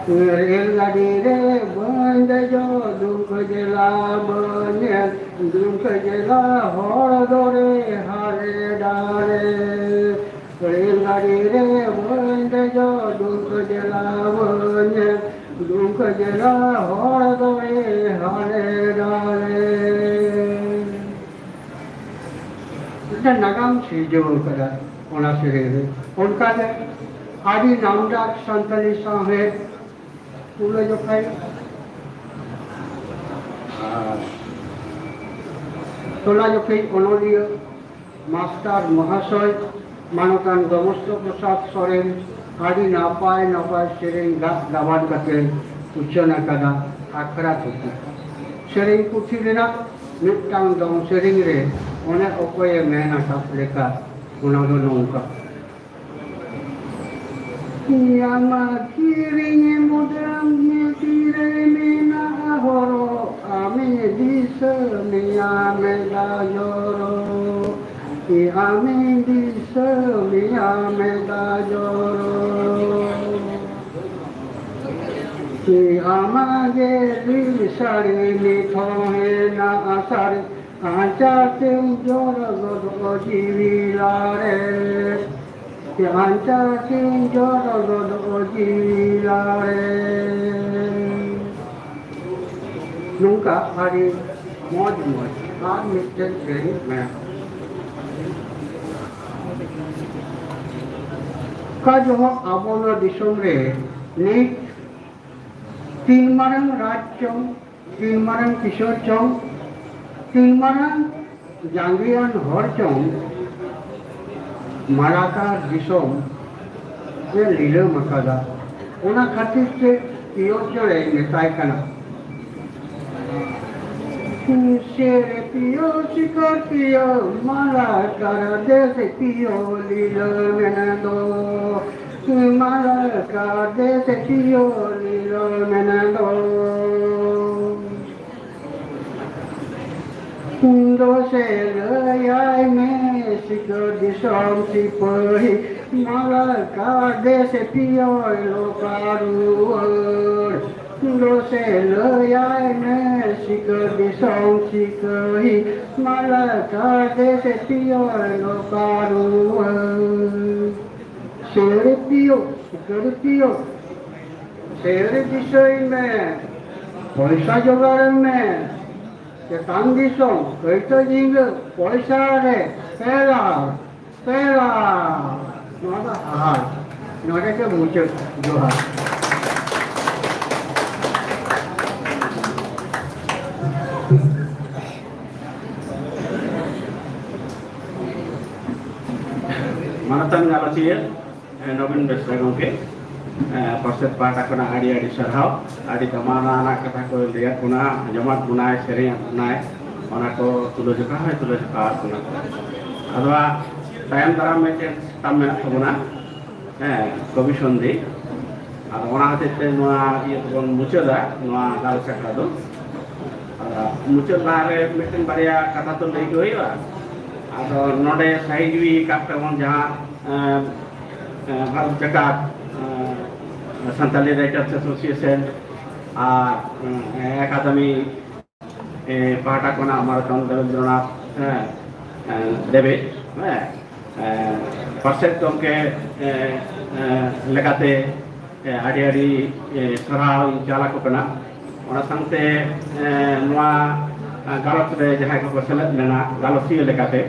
ᱨᱮᱞ ᱜᱟᱹᱰᱤ ᱨᱮ ᱵᱟᱹᱧ ᱫᱮᱡᱚᱜ, ᱫᱩᱢᱠᱟᱹ ᱡᱮᱞᱟ ᱵᱟᱹᱧ ᱧᱮᱞ, ᱫᱩᱢᱠᱟᱹ ᱡᱮᱞᱟ ᱦᱚᱲ ᱫᱚᱨᱮ ᱦᱟᱨᱮ ᱰᱟᱨᱮ᱾ ᱨᱮᱞ ᱜᱟᱹᱰᱤ ᱨᱮ ᱵᱟᱹᱧ ᱫᱮᱡᱚᱜ, ᱫᱩᱢᱠᱟᱹ ᱡᱮᱞᱟ ᱵᱟᱹᱧ ᱧᱮᱞ, ᱫᱩᱢᱠᱟᱹ ᱡᱮᱞᱟ ᱦᱚᱲ ᱫᱚᱨᱮ ᱦᱟᱨᱮ ᱰᱟᱨᱮ᱾ ᱢᱤᱫᱴᱟᱝ ᱱᱟᱜᱟᱢ ᱥᱤᱨᱡᱟᱹᱣ ᱟᱠᱟᱫᱟ ᱚᱱᱟ ᱥᱮᱨᱮᱧ ᱨᱮ᱾ ᱚᱱᱠᱟᱜᱮ ᱟᱹᱰᱤ ᱱᱟᱢᱰᱟᱠ ᱥᱟᱱᱛᱟᱲᱤ ᱥᱟᱶᱦᱮᱫ ᱛᱩᱞᱟᱹ ᱡᱚᱠᱷᱟᱭ, ᱟᱨ ᱛᱩᱞᱟᱹ ᱡᱚᱠᱷᱟᱭ ᱚᱱᱚᱞᱤᱭᱟᱹ ᱢᱟᱥᱴᱟᱨ ᱢᱚᱦᱟᱥᱚᱭ ᱢᱟᱱᱚᱛᱟᱱ ᱜᱚᱢᱚᱥᱛᱚ ᱯᱨᱚᱥᱟᱫᱽ ᱥᱚᱨᱮᱱ ᱟᱹᱰᱤ ᱱᱟᱯᱟᱭ ᱱᱟᱯᱟᱭ ᱥᱮᱨᱮᱧ ᱜᱟᱜ ᱜᱟᱵᱟᱱ ᱠᱟᱛᱮ ᱩᱪᱷᱟᱹᱱ ᱟᱠᱟᱫᱟ ᱟᱠᱷᱲᱟ ᱛᱷᱩᱛᱤ᱾ ᱥᱮᱨᱮᱧ ᱯᱩᱛᱷᱤ ᱨᱮᱱᱟᱜ ᱢᱤᱫᱴᱟᱝ ᱫᱚᱝ ᱥᱮᱨᱮᱧ ᱨᱮ ᱚᱱᱮ ᱚᱠᱚᱭᱮ ᱢᱮᱱ ᱟᱠᱟᱫ ᱞᱮᱠᱟ, ᱚᱱᱟ ᱫᱚ ᱱᱚᱝᱠᱟ᱾ ᱟᱢᱟᱜ ᱠᱤᱨᱤᱧ ᱢᱩᱫᱽᱨᱟᱢ ᱛᱤᱨᱮ ᱢᱮᱱᱟᱜᱼᱟ ᱦᱚᱨᱚᱜ, ᱟᱢᱤᱧ ᱫᱤᱥᱟᱹ ᱢᱮᱭᱟ ᱢᱮᱫᱟ ᱡᱚᱨᱚ᱾ ᱟᱢᱤᱧ ᱫᱤᱥᱟᱹ ᱢᱮᱭᱟ ᱢᱮᱫᱟ ᱡᱚᱨᱚ᱾ ᱟᱢᱟᱜ ᱜᱮ ᱞᱤᱞ ᱥᱟᱹᱲᱤ ᱱᱤᱛ ᱦᱚᱸ ᱦᱮᱱᱟᱜᱼᱟ ᱥᱟᱹᱨᱤ, ᱟᱧᱪᱟᱨ ᱛᱮᱢ ᱡᱚᱨᱚ ᱜᱚᱫᱚᱜ ᱡᱤᱣᱤ ᱞᱟᱲᱮ᱾ ᱟᱧᱪᱟᱨ ᱛᱮᱢ ᱡᱚᱨᱚ ᱜᱚᱫᱚᱜ ᱡᱤᱣᱤ ᱞᱟᱲᱮ᱾ ᱱᱚᱝᱠᱟ ᱟᱹᱰᱤ ᱢᱚᱡᱽ ᱢᱚᱡᱽ ᱟᱨ ᱢᱤᱫᱴᱮᱱ ᱥᱮᱨᱮᱧ ᱢᱮᱱᱟᱜᱼᱟ᱾ ᱚᱠᱟ ᱡᱚᱦᱚᱜ ᱟᱵᱚ ᱱᱚᱣᱟ ᱫᱤᱥᱚᱢ ᱨᱮ ᱱᱤᱛ ᱛᱤᱱ ᱢᱟᱨᱟᱝ ᱨᱟᱡᱽ ᱪᱚᱝ, ᱛᱤᱱ ᱢᱟᱨᱟᱝ ᱠᱤᱥᱳᱨ ᱪᱚᱝ, ᱛᱤᱱ ᱢᱟᱨᱟᱝ ᱡᱟᱸᱜᱮᱭᱟᱱ ᱦᱚᱲ ᱪᱚᱝ ᱢᱟᱞᱟᱠᱟᱨ ᱫᱤᱥᱚᱢ ᱮ ᱞᱤᱞᱟᱹᱢ ᱟᱠᱟᱫᱟ᱾ ᱚᱱᱟ ᱠᱷᱟᱹᱛᱤᱨ ᱛᱮ ᱯᱤᱭᱳᱨ ᱪᱚᱬᱮᱭ ᱢᱮᱛᱟᱭ ᱠᱟᱱᱟ᱾ ᱥᱮᱨᱮ ᱯᱤᱭᱳ ᱥᱤᱠᱟᱹᱨ ᱯᱤᱭᱳ ᱢᱟᱞᱟ ᱠᱟᱨ ᱫᱮᱥᱮ ᱯᱤᱭᱳ ᱞᱤᱞᱟᱹ ᱢᱮᱱ ᱫᱚ, ᱢᱟᱞᱟ ᱠᱟᱨ ᱫᱮᱥᱮ ᱯᱤᱭᱳ ᱞᱤᱞᱟᱹ ᱢᱮᱱ ᱫᱚ᱾ ᱫᱚᱥᱮ ᱞᱟᱹᱭᱟᱭ ᱢᱮ ᱥᱤᱠᱟᱹᱨ ᱫᱤᱥᱚᱢ ᱥᱤᱯᱟᱹᱦᱤ, ᱢᱟᱞᱟ ᱠᱟᱨ ᱫᱮᱥᱮ ᱯᱤᱭᱳᱭ ᱞᱚᱠᱟ ᱨᱩᱣᱟᱹᱲ᱾ ᱫᱚᱥᱮ ᱞᱟᱹᱭᱟᱭ ᱢᱮ ᱥᱤᱠᱟᱹᱨ ᱫᱤᱥᱚᱢ ᱥᱤᱠᱟᱹᱨᱤ, ᱢᱟᱞᱟ ᱠᱟᱨ ᱫᱮᱥᱮ ᱯᱤᱭᱳᱭ ᱞᱚᱠᱟ ᱨᱩᱣᱟᱹᱲ᱾ ᱥᱤᱠᱟᱹᱨᱤ ᱯᱤᱭᱳ, ᱥᱤᱠᱟᱹᱨᱤ ᱯᱤᱭᱳ, ᱥᱤᱠᱟᱹᱨᱤ ᱫᱤᱥᱟᱹᱭ ᱢᱮ, ᱯᱚᱭᱥᱟ ᱡᱚᱜᱟᱲ ᱢᱮ, ᱪᱮᱛᱟᱱ ᱫᱤᱥᱚᱢ ᱠᱟᱹᱭᱛᱚ ᱡᱷᱤᱸᱜᱟᱹ ᱯᱚᱭᱥᱟ ᱨᱮ ᱯᱮ ᱞᱟᱠᱷ᱾ ᱯᱮᱲᱟ, ᱱᱚᱣᱟ ᱫᱚ ᱦᱟᱨ᱾ ᱱᱚᱰᱮ ᱜᱮ ᱢᱩᱪᱟᱹᱫ᱾ ᱡᱚᱦᱟᱨ᱾ ᱢᱟᱱᱚᱛᱟᱱ ᱜᱟᱞᱚᱪᱤᱭᱟᱹ, ᱮ, ᱱᱚᱵᱤᱱ ᱵᱮᱥᱨᱟ ᱜᱚᱢᱠᱮ, ᱮ, ᱯᱟᱨᱥᱮᱛ ᱯᱟᱦᱴᱟ ᱠᱷᱚᱱᱟᱜ ᱟᱹᱰᱤ ᱟᱹᱰᱤ ᱥᱟᱨᱦᱟᱣ᱾ ᱟᱹᱰᱤ ᱫᱟᱢᱟᱱᱟᱱᱟᱜ ᱠᱟᱛᱷᱟ ᱠᱚ ᱞᱟᱹᱭᱟᱫ ᱵᱚᱱᱟ, ᱟᱸᱡᱚᱢᱟᱫ ᱵᱚᱱᱟᱭ, ᱥᱮᱨᱮᱧᱟᱫ ᱵᱚᱱᱟᱭ, ᱚᱱᱟ ᱠᱚ ᱛᱩᱞᱟᱹᱡᱚᱠᱷᱟ ᱦᱚᱸᱭ ᱛᱩᱞᱟᱹᱡᱚᱠᱷᱟ ᱟᱫ ᱵᱚᱱᱟ᱾ ᱟᱫᱚ ᱦᱟᱸᱜ ᱛᱟᱭᱚᱢ ᱫᱟᱨᱟᱢ ᱢᱤᱫᱴᱮᱱ ᱥᱟᱛᱟᱢ ᱢᱮᱱᱟᱜ ᱛᱟᱵᱚᱱᱟ, ᱦᱮᱸ, ᱠᱚᱵᱤ ᱥᱚᱱᱫᱷᱤ᱾ ᱟᱫᱚ ᱚᱱᱟ ᱦᱚᱛᱮᱡ ᱛᱮ ᱱᱚᱣᱟ ᱤᱭᱟᱹ ᱛᱮᱵᱚᱱ ᱢᱩᱪᱟᱹᱫᱟ, ᱱᱚᱣᱟ ᱜᱟᱞᱚᱪ ᱟᱠᱷᱲᱟ ᱫᱚ᱾ ᱟᱫᱚ ᱢᱩᱪᱟᱹᱫ ᱞᱟᱦᱟᱨᱮ ᱢᱤᱫᱴᱮᱱ ᱵᱟᱨᱭᱟ ᱠᱟᱛᱷᱟ ᱛᱚ ᱞᱟᱹᱭ ᱜᱮ ᱦᱩᱭᱩᱜᱼᱟ᱾ ᱟᱫᱚ ᱱᱚᱰᱮ ᱥᱟᱹᱦᱤ ᱡᱩᱦᱤ ᱟᱠᱟᱫ ᱛᱟᱵᱚᱱ ᱡᱟᱦᱟᱸ, ᱮᱸ, ᱮᱸ, ᱵᱷᱟᱨᱚᱛ ᱡᱟᱠᱟᱛ, ᱮᱸ, ᱥᱟᱱᱛᱟᱞᱤ ᱨᱟᱭᱴᱟᱨᱥ ᱮᱥᱳᱥᱤᱭᱮᱥᱚᱱ ᱟᱨ, ᱮᱸ, ᱮᱠᱟᱰᱮᱢᱤ ᱮ, ᱯᱟᱦᱴᱟ ᱠᱷᱚᱱᱟᱜ ᱢᱟᱱᱚᱛᱟᱱ ᱫᱮᱵᱮᱱᱫᱨᱚᱱᱟᱛᱷ, ᱦᱮᱸ, ᱮ, ᱫᱮᱵᱮ, ᱦᱮᱸ, ᱮ, ᱯᱟᱨᱥᱮᱛ ᱜᱚᱢᱠᱮ, ᱮ, ᱮ, ᱞᱮᱠᱟᱛᱮ, ᱮ, ᱟᱹᱰᱤ ᱟᱹᱰᱤ, ᱮ, ᱥᱟᱨᱦᱟᱣ ᱤᱧ ᱪᱟᱞ ᱟᱠᱚ ᱠᱟᱱᱟ᱾ ᱚᱱᱟ ᱥᱟᱶᱛᱮ, ᱮ, ᱱᱚᱣᱟ, ᱮ, ᱜᱟᱞᱚᱪ ᱨᱮ ᱡᱟᱦᱟᱸᱭ ᱠᱚᱠᱚ ᱥᱮᱞᱮᱫ ᱞᱮᱱᱟ ᱜᱟᱞᱚᱪᱤᱭᱟᱹ ᱞᱮᱠᱟᱛᱮ,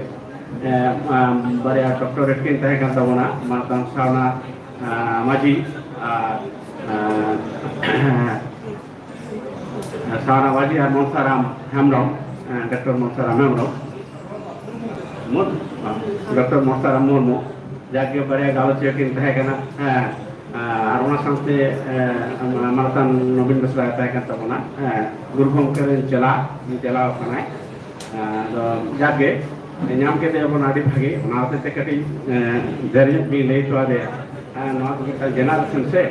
ᱮ, ᱮ, ᱵᱟᱨᱭᱟ ᱰᱚᱠᱴᱚᱨᱮᱴ ᱠᱤᱱ ᱛᱟᱦᱮᱸ ᱠᱟᱱ ᱛᱟᱵᱚᱱᱟ, ᱢᱟᱱᱚᱛᱟᱱ ᱥᱟᱣᱱᱟ, ᱮ, ᱢᱟᱹᱡᱷᱤ ᱟᱨ, ᱮ, ᱥᱟᱣᱱᱟ ᱢᱟᱹᱡᱷᱤ ᱟᱨ ᱢᱚᱱᱥᱟᱨᱟᱢ ᱦᱮᱢᱵᱨᱚᱢ, ᱦᱮᱸ, ᱰᱚᱠᱴᱚᱨ ᱢᱚᱱᱥᱟᱨᱟᱢ ᱦᱮᱢᱵᱨᱚᱢ, ᱢᱩᱨ-, ᱰᱚᱠᱴᱚᱨ ᱢᱚᱱᱥᱟᱨᱟᱢ ᱢᱩᱨᱢᱩ, ᱡᱟᱜᱮ ᱵᱟᱨᱭᱟ ᱜᱟᱞᱚᱪᱤᱭᱟᱹ ᱠᱤᱱ ᱛᱟᱦᱮᱸ ᱠᱟᱱᱟ, ᱦᱮᱸ, ᱟᱨ ᱚᱱᱟ ᱥᱟᱶᱛᱮ ᱢᱟᱱᱚᱛᱟᱱ ᱱᱚᱵᱤᱱ ᱵᱮᱥᱨᱟ ᱛᱟᱦᱮᱸ ᱠᱟᱱ ᱛᱟᱵᱚᱱᱟ᱾ ᱜᱩᱨᱩ ᱜᱚᱢᱠᱮ ᱨᱮᱱ ᱪᱮᱞᱟ ᱪᱮᱞᱟᱣ ᱠᱟᱱᱟᱭ᱾ ᱟᱫᱚ ᱡᱟᱜᱮ ᱧᱟᱢ ᱠᱮᱫᱮᱭᱟᱵᱚᱱ, ᱟᱹᱰᱤ ᱵᱷᱟᱹᱜᱤ᱾ ᱚᱱᱟ ᱦᱚᱛᱮᱡ ᱛᱮ ᱠᱟᱹᱴᱤᱡ ᱰᱷᱮᱨ ᱧᱚᱜ ᱜᱤᱧ ᱞᱟᱹᱭ ᱦᱚᱪᱚ ᱟᱫᱮᱭᱟ᱾ ᱱᱚᱣᱟ ᱫᱚ ᱢᱤᱫᱴᱟᱝ ᱡᱮᱱᱟᱨᱮᱥᱚᱱ ᱥᱮ,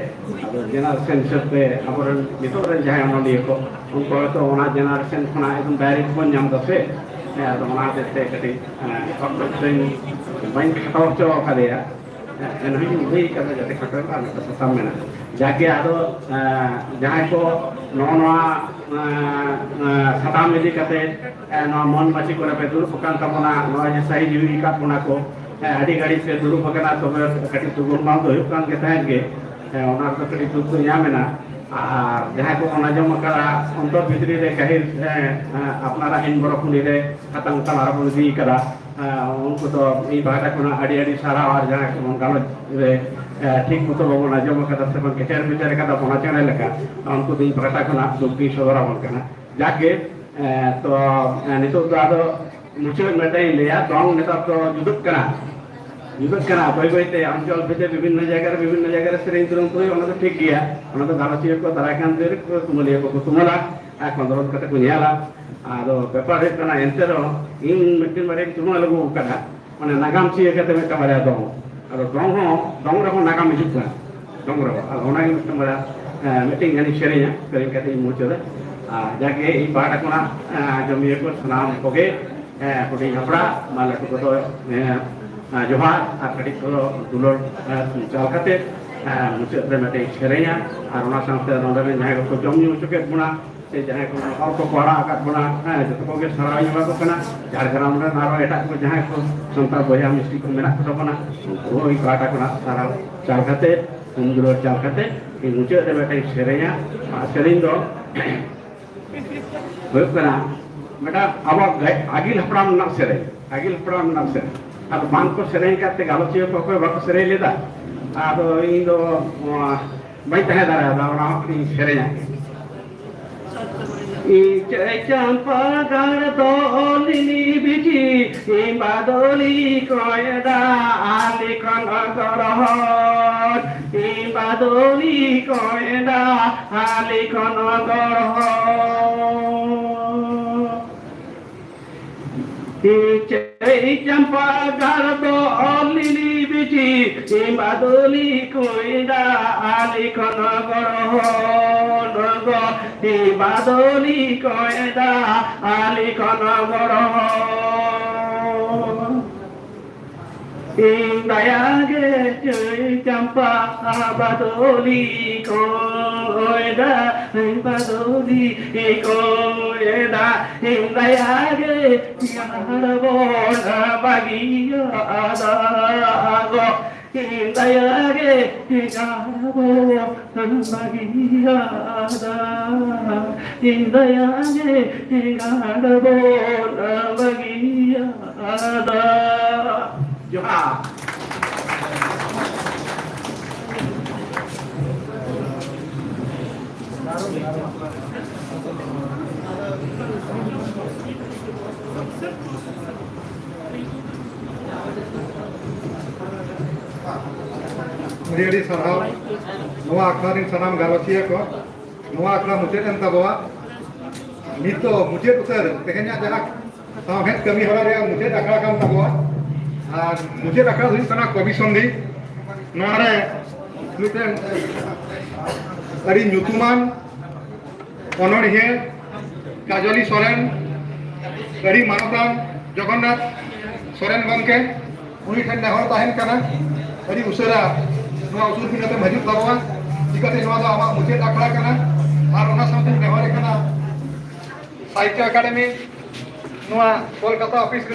ᱟᱫᱚ ᱡᱮᱱᱟᱨᱮᱥᱚᱱ ᱦᱤᱥᱟᱹᱵ ᱛᱮ ᱟᱵᱚᱨᱮᱱ ᱱᱤᱛᱚᱜ ᱨᱮᱱ ᱡᱟᱦᱟᱸᱭ ᱚᱱᱚᱞᱤᱭᱟᱹ ᱠᱚ, ᱩᱱᱠᱩ ᱦᱚᱭᱛᱳ ᱚᱱᱟ ᱡᱮᱱᱟᱨᱮᱥᱚᱱ ᱠᱷᱚᱱᱟᱜ ᱮᱠᱫᱚᱢ ᱰᱟᱭᱨᱮᱠᱴ ᱵᱚᱱ ᱧᱟᱢ ᱮᱫᱟ ᱥᱮ᱾ ᱦᱮᱸ, ᱟᱫᱚ ᱚᱱᱟ ᱦᱚᱛᱮᱡ ᱛᱮ ᱠᱟᱹᱴᱤᱡ ᱚᱠᱛᱚ ᱫᱚᱧ ᱵᱟᱹᱧ ᱠᱷᱟᱴᱚ ᱦᱚᱪᱚ ᱟᱠᱟᱫᱮᱭᱟ᱾ ᱮᱱᱦᱚᱸᱧ ᱞᱟᱹᱭ ᱠᱟᱫᱟ ᱡᱟᱛᱮ ᱠᱷᱟᱴᱚ ᱨᱮᱱᱟᱜ ᱢᱤᱫᱴᱟᱝ ᱥᱟᱛᱟᱢ ᱢᱮᱱᱟᱜᱼᱟ᱾ ᱡᱟᱜᱮ ᱟᱫᱚ ᱡᱟᱦᱟᱸᱭ ᱠᱚ ᱱᱚᱜᱼᱚ ᱱᱚᱣᱟ ᱥᱟᱛᱟᱢ ᱤᱫᱤ ᱠᱟᱛᱮ ᱱᱚᱣᱟ ᱢᱚᱱ ᱢᱟᱹᱪᱤ ᱠᱚᱨᱮ ᱯᱮ ᱫᱩᱲᱩᱵ ᱟᱠᱟᱱ ᱛᱟᱵᱚᱱᱟ, ᱱᱚᱣᱟ ᱡᱮ ᱥᱟᱹᱦᱤ ᱡᱩᱦᱤ ᱟᱠᱟᱫ ᱵᱚᱱᱟ ᱠᱚ, ᱟᱹᱰᱤ ᱜᱷᱟᱹᱲᱤᱡ ᱯᱮ ᱫᱩᱲᱩᱵ ᱟᱠᱟᱱᱟ, ᱛᱚᱵᱮ ᱠᱟᱹᱴᱤᱡ ᱛᱩᱜᱩᱱ ᱵᱟᱝ ᱫᱚ ᱦᱩᱭᱩᱜ ᱠᱟᱱ ᱜᱮ ᱛᱟᱦᱮᱸᱫ ᱜᱮ᱾ ᱚᱱᱟ ᱨᱮᱫᱚ ᱠᱟᱹᱴᱤᱡ ᱫᱩᱠ ᱫᱚ ᱧᱟᱢ ᱮᱱᱟ᱾ ᱟᱨ ᱡᱟᱦᱟᱸᱭ ᱠᱚ ᱚᱱᱟ ᱡᱚᱢ ᱟᱠᱟᱫᱟ, ᱚᱱᱛᱚᱨ ᱵᱷᱤᱛᱨᱤ ᱨᱮ ᱜᱟᱹᱦᱤᱨ ᱟᱯᱱᱟᱨᱟᱜ ᱤᱱ ᱵᱚᱨᱚ ᱠᱷᱩᱸᱰᱤ ᱨᱮ ᱦᱟᱛᱟᱝ ᱛᱟᱞᱟ ᱨᱮᱵᱚᱱ ᱤᱫᱤ ᱠᱟᱫᱟ᱾ ᱩᱱᱠᱩ ᱫᱚ ᱤᱧ ᱯᱟᱦᱴᱟ ᱠᱷᱚᱱᱟᱜ ᱟᱹᱰᱤ ᱟᱹᱰᱤ ᱥᱟᱨᱦᱟᱣ᱾ ᱟᱨ ᱡᱟᱦᱟᱸᱭ ᱠᱚᱵᱚᱱ ᱜᱟᱞᱚᱪ ᱨᱮ ᱴᱷᱤᱠ ᱢᱚᱛᱚ ᱵᱟᱵᱚᱱ ᱟᱸᱡᱚᱢ ᱟᱠᱟᱫᱟ ᱥᱮᱵᱚᱱ ᱠᱮᱪᱮᱨ ᱢᱮᱪᱮᱨ ᱟᱠᱟᱫᱟ ᱵᱚᱱᱟ ᱪᱮᱬᱮ ᱞᱮᱠᱟ, ᱩᱱᱠᱩ ᱫᱚ ᱤᱧ ᱯᱟᱦᱴᱟ ᱠᱷᱚᱱᱟᱜ ᱫᱩᱠ ᱜᱤᱧ ᱥᱚᱫᱚᱨ ᱟᱵᱚᱱ ᱠᱟᱱᱟ᱾ ᱡᱟᱠ ᱜᱮ, ᱛᱚ ᱱᱤᱛᱚᱜ ᱫᱚ ᱟᱫᱚ ᱢᱩᱪᱟᱹᱫ ᱢᱤᱫᱴᱟᱝ ᱤᱧ ᱞᱟᱹᱭᱟ, ᱫᱚᱝ ᱱᱮᱛᱟᱨ ᱫᱚ ᱡᱩᱫᱟᱹᱜ ᱠᱟᱱᱟ᱾ ᱡᱩᱫᱟᱹᱜ ᱠᱟᱱᱟ ᱵᱟᱹᱭ ᱵᱟᱹᱭ ᱛᱮ, ᱚᱧᱪᱚᱞ ᱵᱷᱮᱫᱮ ᱵᱤᱵᱷᱤᱱᱱᱚ ᱡᱟᱭᱜᱟ ᱨᱮ ᱵᱤᱵᱷᱤᱱᱱᱚ ᱡᱟᱭᱜᱟ ᱨᱮ ᱥᱮᱨᱮᱧ ᱫᱩᱨᱟᱹᱝ ᱯᱩᱨᱟᱹ, ᱚᱱᱟ ᱫᱚ ᱴᱷᱤᱠ ᱜᱮᱭᱟ᱾ ᱚᱱᱟ ᱫᱚ ᱜᱟᱞᱚᱪᱤᱭᱟᱹ ᱠᱚ ᱫᱟᱨᱟᱭ ᱠᱟᱱ ᱫᱤᱱ ᱨᱮ ᱛᱩᱢᱟᱹᱞᱤᱭᱟᱹ ᱠᱚᱠᱚ ᱛᱩᱢᱟᱹᱞᱟ ᱟᱨ ᱠᱷᱚᱸᱫᱽᱨᱚᱸᱫᱽ ᱠᱟᱛᱮ ᱠᱚ ᱧᱮᱞᱟ᱾ ᱟᱫᱚ ᱵᱮᱯᱟᱨ ᱦᱩᱭᱩᱜ ᱠᱟᱱᱟ, ᱮᱱᱛᱮ ᱨᱮᱦᱚᱸ ᱤᱧ ᱢᱤᱫᱴᱮᱱ ᱵᱟᱨᱭᱟᱧ ᱛᱩᱢᱟᱹᱞ ᱟᱹᱜᱩ ᱟᱠᱟᱫᱟ, ᱢᱟᱱᱮ ᱱᱟᱜᱟᱢ ᱪᱤᱭᱟᱹ ᱠᱟᱛᱮ ᱢᱤᱫᱴᱟᱝ ᱵᱟᱨᱭᱟ ᱫᱚᱝ᱾ ᱟᱫᱚ ᱫᱚᱝ ᱦᱚᱸ, ᱫᱚᱝ ᱨᱮᱦᱚᱸ ᱱᱟᱜᱟᱢ ᱦᱤᱡᱩᱜ ᱠᱟᱱᱟ, ᱫᱚᱝ ᱨᱮᱦᱚᱸ᱾ ᱟᱫᱚ ᱚᱱᱟᱜᱮ ᱢᱤᱫᱴᱟᱝ ᱵᱟᱨᱭᱟ ᱢᱤᱫᱴᱮᱱ ᱜᱟᱱᱤᱧ ᱥᱮᱨᱮᱧᱟ, ᱥᱮᱨᱮᱧ ᱠᱟᱛᱮ ᱤᱧ ᱢᱩᱪᱟᱹᱫᱟ᱾ ᱟᱨ ᱡᱟᱜᱮ ᱤᱧ ᱯᱟᱦᱴᱟ ᱠᱷᱚᱱᱟᱜ ᱟᱸᱡᱚᱢᱤᱭᱟᱹ ᱠᱚ ᱥᱟᱱᱟᱢ ᱠᱚᱜᱮ, ᱦᱩᱰᱤᱧ ᱦᱟᱯᱲᱟᱜ ᱢᱟ ᱞᱟᱹᱴᱩ ᱠᱚᱫᱚ ᱡᱚᱦᱟᱨ, ᱟᱨ ᱠᱟᱹᱴᱤᱡ ᱠᱚᱫᱚ ᱫᱩᱞᱟᱹᱲ ᱪᱟᱞ ᱠᱟᱛᱮ ᱢᱩᱪᱟᱹᱫ ᱨᱮ ᱢᱤᱫᱴᱮᱱ ᱥᱮᱨᱮᱧᱟ᱾ ᱟᱨ ᱚᱱᱟ ᱥᱟᱶᱛᱮ ᱱᱚᱰᱮ ᱨᱮᱱ ᱡᱟᱦᱟᱸᱭ ᱠᱚᱠᱚ ᱡᱚᱢ ᱧᱩ ᱦᱚᱪᱚ ᱠᱮᱫ ᱵᱚᱱᱟ, ᱥᱮ ᱡᱟᱦᱟᱸᱭ ᱠᱚ ᱦᱚᱲ ᱠᱚᱠᱚ ᱟᱲᱟᱜ ᱟᱠᱟᱫ ᱵᱚᱱᱟ, ᱦᱮᱸ, ᱡᱚᱛᱚ ᱠᱚᱜᱮ ᱥᱟᱨᱦᱟᱣ ᱤᱧ ᱮᱢᱟ ᱠᱚ ᱠᱟᱱᱟ᱾ ᱡᱷᱟᱲᱜᱨᱟᱢ ᱨᱮᱱ ᱟᱨᱚ ᱮᱴᱟᱜ ᱠᱚ ᱡᱟᱦᱟᱸᱭ ᱠᱚ ᱥᱟᱱᱛᱟᱲ ᱵᱚᱭᱦᱟ ᱢᱤᱥᱤ ᱠᱚ ᱢᱮᱱᱟᱜ ᱠᱚᱛᱟ ᱵᱚᱱᱟ, ᱩᱱᱠᱩ ᱦᱚᱸ ᱤᱧ ᱯᱟᱦᱴᱟ ᱠᱷᱚᱱᱟᱜ ᱥᱟᱨᱦᱟᱣ ᱪᱟᱞ ᱠᱟᱛᱮ, ᱩᱱ ᱫᱩᱞᱟᱹᱲ ᱪᱟᱞ ᱠᱟᱛᱮ ᱤᱧ ᱢᱩᱪᱟᱹᱫ ᱨᱮ ᱢᱤᱫᱴᱟᱝ ᱥᱮᱨᱮᱧᱟ᱾ ᱟᱨ ᱥᱮᱨᱮᱧ ᱫᱚ ᱦᱩᱭᱩᱜ ᱠᱟᱱᱟ ᱢᱤᱫᱴᱟᱝ ᱟᱵᱚᱣᱟᱜ ᱜᱟᱹ-, ᱟᱹᱜᱤᱞ ᱦᱟᱯᱲᱟᱢ ᱨᱮᱱᱟᱜ ᱥᱮᱨᱮᱧ, ᱟᱹᱜᱤᱞ ᱦᱟᱯᱲᱟᱢ ᱨᱮᱱᱟᱜ ᱥᱮᱨᱮᱧ᱾ ᱟᱫᱚ ᱵᱟᱝ ᱠᱚ ᱥᱮᱨᱮᱧ ᱠᱟᱛᱮ ᱜᱟᱞᱚᱪᱤᱭᱟᱹ ᱠᱚ ᱚᱠᱚᱭ ᱵᱟᱠᱚ ᱥᱮᱨᱮᱧ ᱞᱮᱫᱟ᱾ ᱟᱫᱚ ᱤᱧ ᱫᱚ ᱱᱚᱣᱟ ᱵᱟᱹᱧ ᱛᱟᱦᱮᱸ ᱫᱟᱲᱮᱭᱟᱫᱟ, ᱚᱱᱟ ᱦᱚᱸ ᱤᱧ ᱥᱮᱨᱮᱧᱟ᱾ ᱤᱧ ᱪᱟᱹᱭ ᱪᱟᱢᱯᱟ ᱜᱟᱲ ᱫᱚ ᱞᱤᱞᱤ ᱵᱤᱴᱤ, ᱤᱧ ᱵᱟᱫᱚᱞᱤ ᱠᱚᱭᱮᱫᱟ ᱟᱞᱤ ᱠᱷᱚᱱ ᱜᱚᱨᱦᱚᱱ᱾ ᱤᱧ ᱵᱟᱫᱚᱞᱤ ᱠᱚᱭᱮ ᱫᱟᱜ ᱟᱞᱮ ᱠᱷᱚᱱ ᱜᱚᱲᱦᱚᱱ᱾ ᱪᱟᱹᱭ ᱪᱟᱢᱯᱟ ᱜᱟᱲ ᱫᱚ ᱞᱤᱞᱤ ᱵᱤᱴᱤ, ᱵᱟᱫᱚᱞᱤ ᱠᱚᱭᱮ ᱫᱟᱜ ᱟᱞᱮ ᱠᱷᱚᱱ ᱜᱚᱲᱦᱚᱱ ᱜᱚ᱾ ᱵᱟᱫᱚᱞᱤ ᱠᱚᱭᱮ ᱫᱟᱜ ᱟᱞᱮ ᱠᱷᱚᱱ ᱜᱚᱲᱦᱚᱱ᱾ ᱤᱧ ᱫᱟᱭᱟ ᱜᱮ ᱪᱟᱹᱭ ᱪᱟᱢᱯᱟ ᱵᱟᱫᱚᱞᱤ ᱠᱚᱭᱮ ᱫᱟᱜ, ᱵᱟᱫᱚᱞᱤ ᱠᱚᱭᱮ ᱫᱟᱜ, ᱤᱧ ᱫᱟᱭᱟ ᱜᱮ ᱜᱟᱲ ᱵᱚᱱ ᱵᱟᱹᱜᱤᱭᱟᱫᱟ ᱜᱚ᱾ ᱤᱧ ᱫᱟᱭᱟ ᱜᱮ ᱜᱟᱲ ᱵᱚᱱ ᱵᱟᱹᱜᱤᱭᱟᱫᱟ, ᱤᱧ ᱫᱟᱭᱟ ᱜᱮ ᱜᱟᱲ ᱵᱚᱱ ᱵᱟᱹᱜᱤᱭᱟᱫᱟ᱾ ᱡᱚᱦᱟᱨ᱾ ᱟᱹᱰᱤ ᱟᱹᱰᱤ ᱥᱟᱨᱦᱟᱣ ᱱᱚᱣᱟ ᱟᱠᱷᱲᱟ ᱨᱮᱱ ᱥᱟᱱᱟᱢ ᱜᱟᱞᱚᱪᱤᱭᱟᱹ ᱠᱚ᱾ ᱱᱚᱣᱟ ᱟᱠᱷᱲᱟ ᱢᱩᱪᱟᱹᱫ ᱮᱱ ᱛᱟᱵᱚᱣᱟ᱾ ᱱᱤᱛ ᱫᱚ ᱢᱩᱪᱟᱹᱫ ᱩᱛᱟᱹᱨ ᱛᱮᱦᱮᱧᱟᱜ ᱡᱟᱦᱟᱸ ᱥᱟᱶᱦᱮᱫ ᱠᱟᱹᱢᱤ ᱦᱚᱨᱟ ᱨᱮᱭᱟᱜ ᱢᱩᱪᱟᱹᱫ ᱟᱠᱷᱲᱟ ᱠᱟᱱ ᱛᱟᱵᱚᱣᱟ᱾ ᱟᱨ ᱢᱩᱪᱟᱹᱫ ᱟᱠᱷᱲᱟ ᱫᱚ ᱦᱩᱭᱩᱜ ᱠᱟᱱᱟ ᱠᱚᱵᱤ ᱥᱚᱱᱫᱷᱤ᱾ ᱱᱚᱣᱟ ᱨᱮ ᱢᱤᱫᱴᱮᱱ ᱟᱹᱰᱤ ᱧᱩᱛᱩᱢᱟᱱ ᱚᱱᱚᱬᱦᱤᱭᱟᱹ ᱠᱟᱡᱚᱞᱤ ᱥᱚᱨᱮᱱ, ᱟᱹᱰᱤ ᱢᱟᱱᱚᱛᱟᱱ ᱡᱚᱜᱚᱱᱱᱟᱛᱷ ᱥᱚᱨᱮᱱ ᱜᱚᱢᱠᱮ, ᱩᱱᱤ ᱴᱷᱮᱱ ᱱᱮᱦᱚᱨ ᱛᱟᱦᱮᱱ ᱠᱟᱱᱟ, ᱟᱹᱰᱤ ᱩᱥᱟᱹᱨᱟ ᱱᱚᱣᱟ ᱩᱥᱩᱞ ᱯᱤᱸᱰᱟᱹ ᱛᱮᱢ ᱦᱤᱡᱩᱜ ᱛᱟᱵᱚᱱᱟ᱾ ᱪᱤᱠᱟᱹᱛᱮ ᱱᱚᱣᱟ ᱫᱚ ᱟᱢᱟᱜ ᱢᱩᱪᱟᱹᱫ ᱟᱠᱷᱲᱟ ᱠᱟᱱᱟ᱾ ᱟᱨ ᱚᱱᱟ ᱥᱟᱶᱛᱮᱧ ᱱᱮᱦᱚᱨᱮ ᱠᱟᱱᱟ, ᱥᱟᱦᱤᱛᱛᱚ ᱮᱠᱟᱰᱮᱢᱤ ᱱᱚᱣᱟ ᱠᱳᱞᱠᱟᱛᱟ ᱚᱯᱷᱤᱥ ᱨᱮ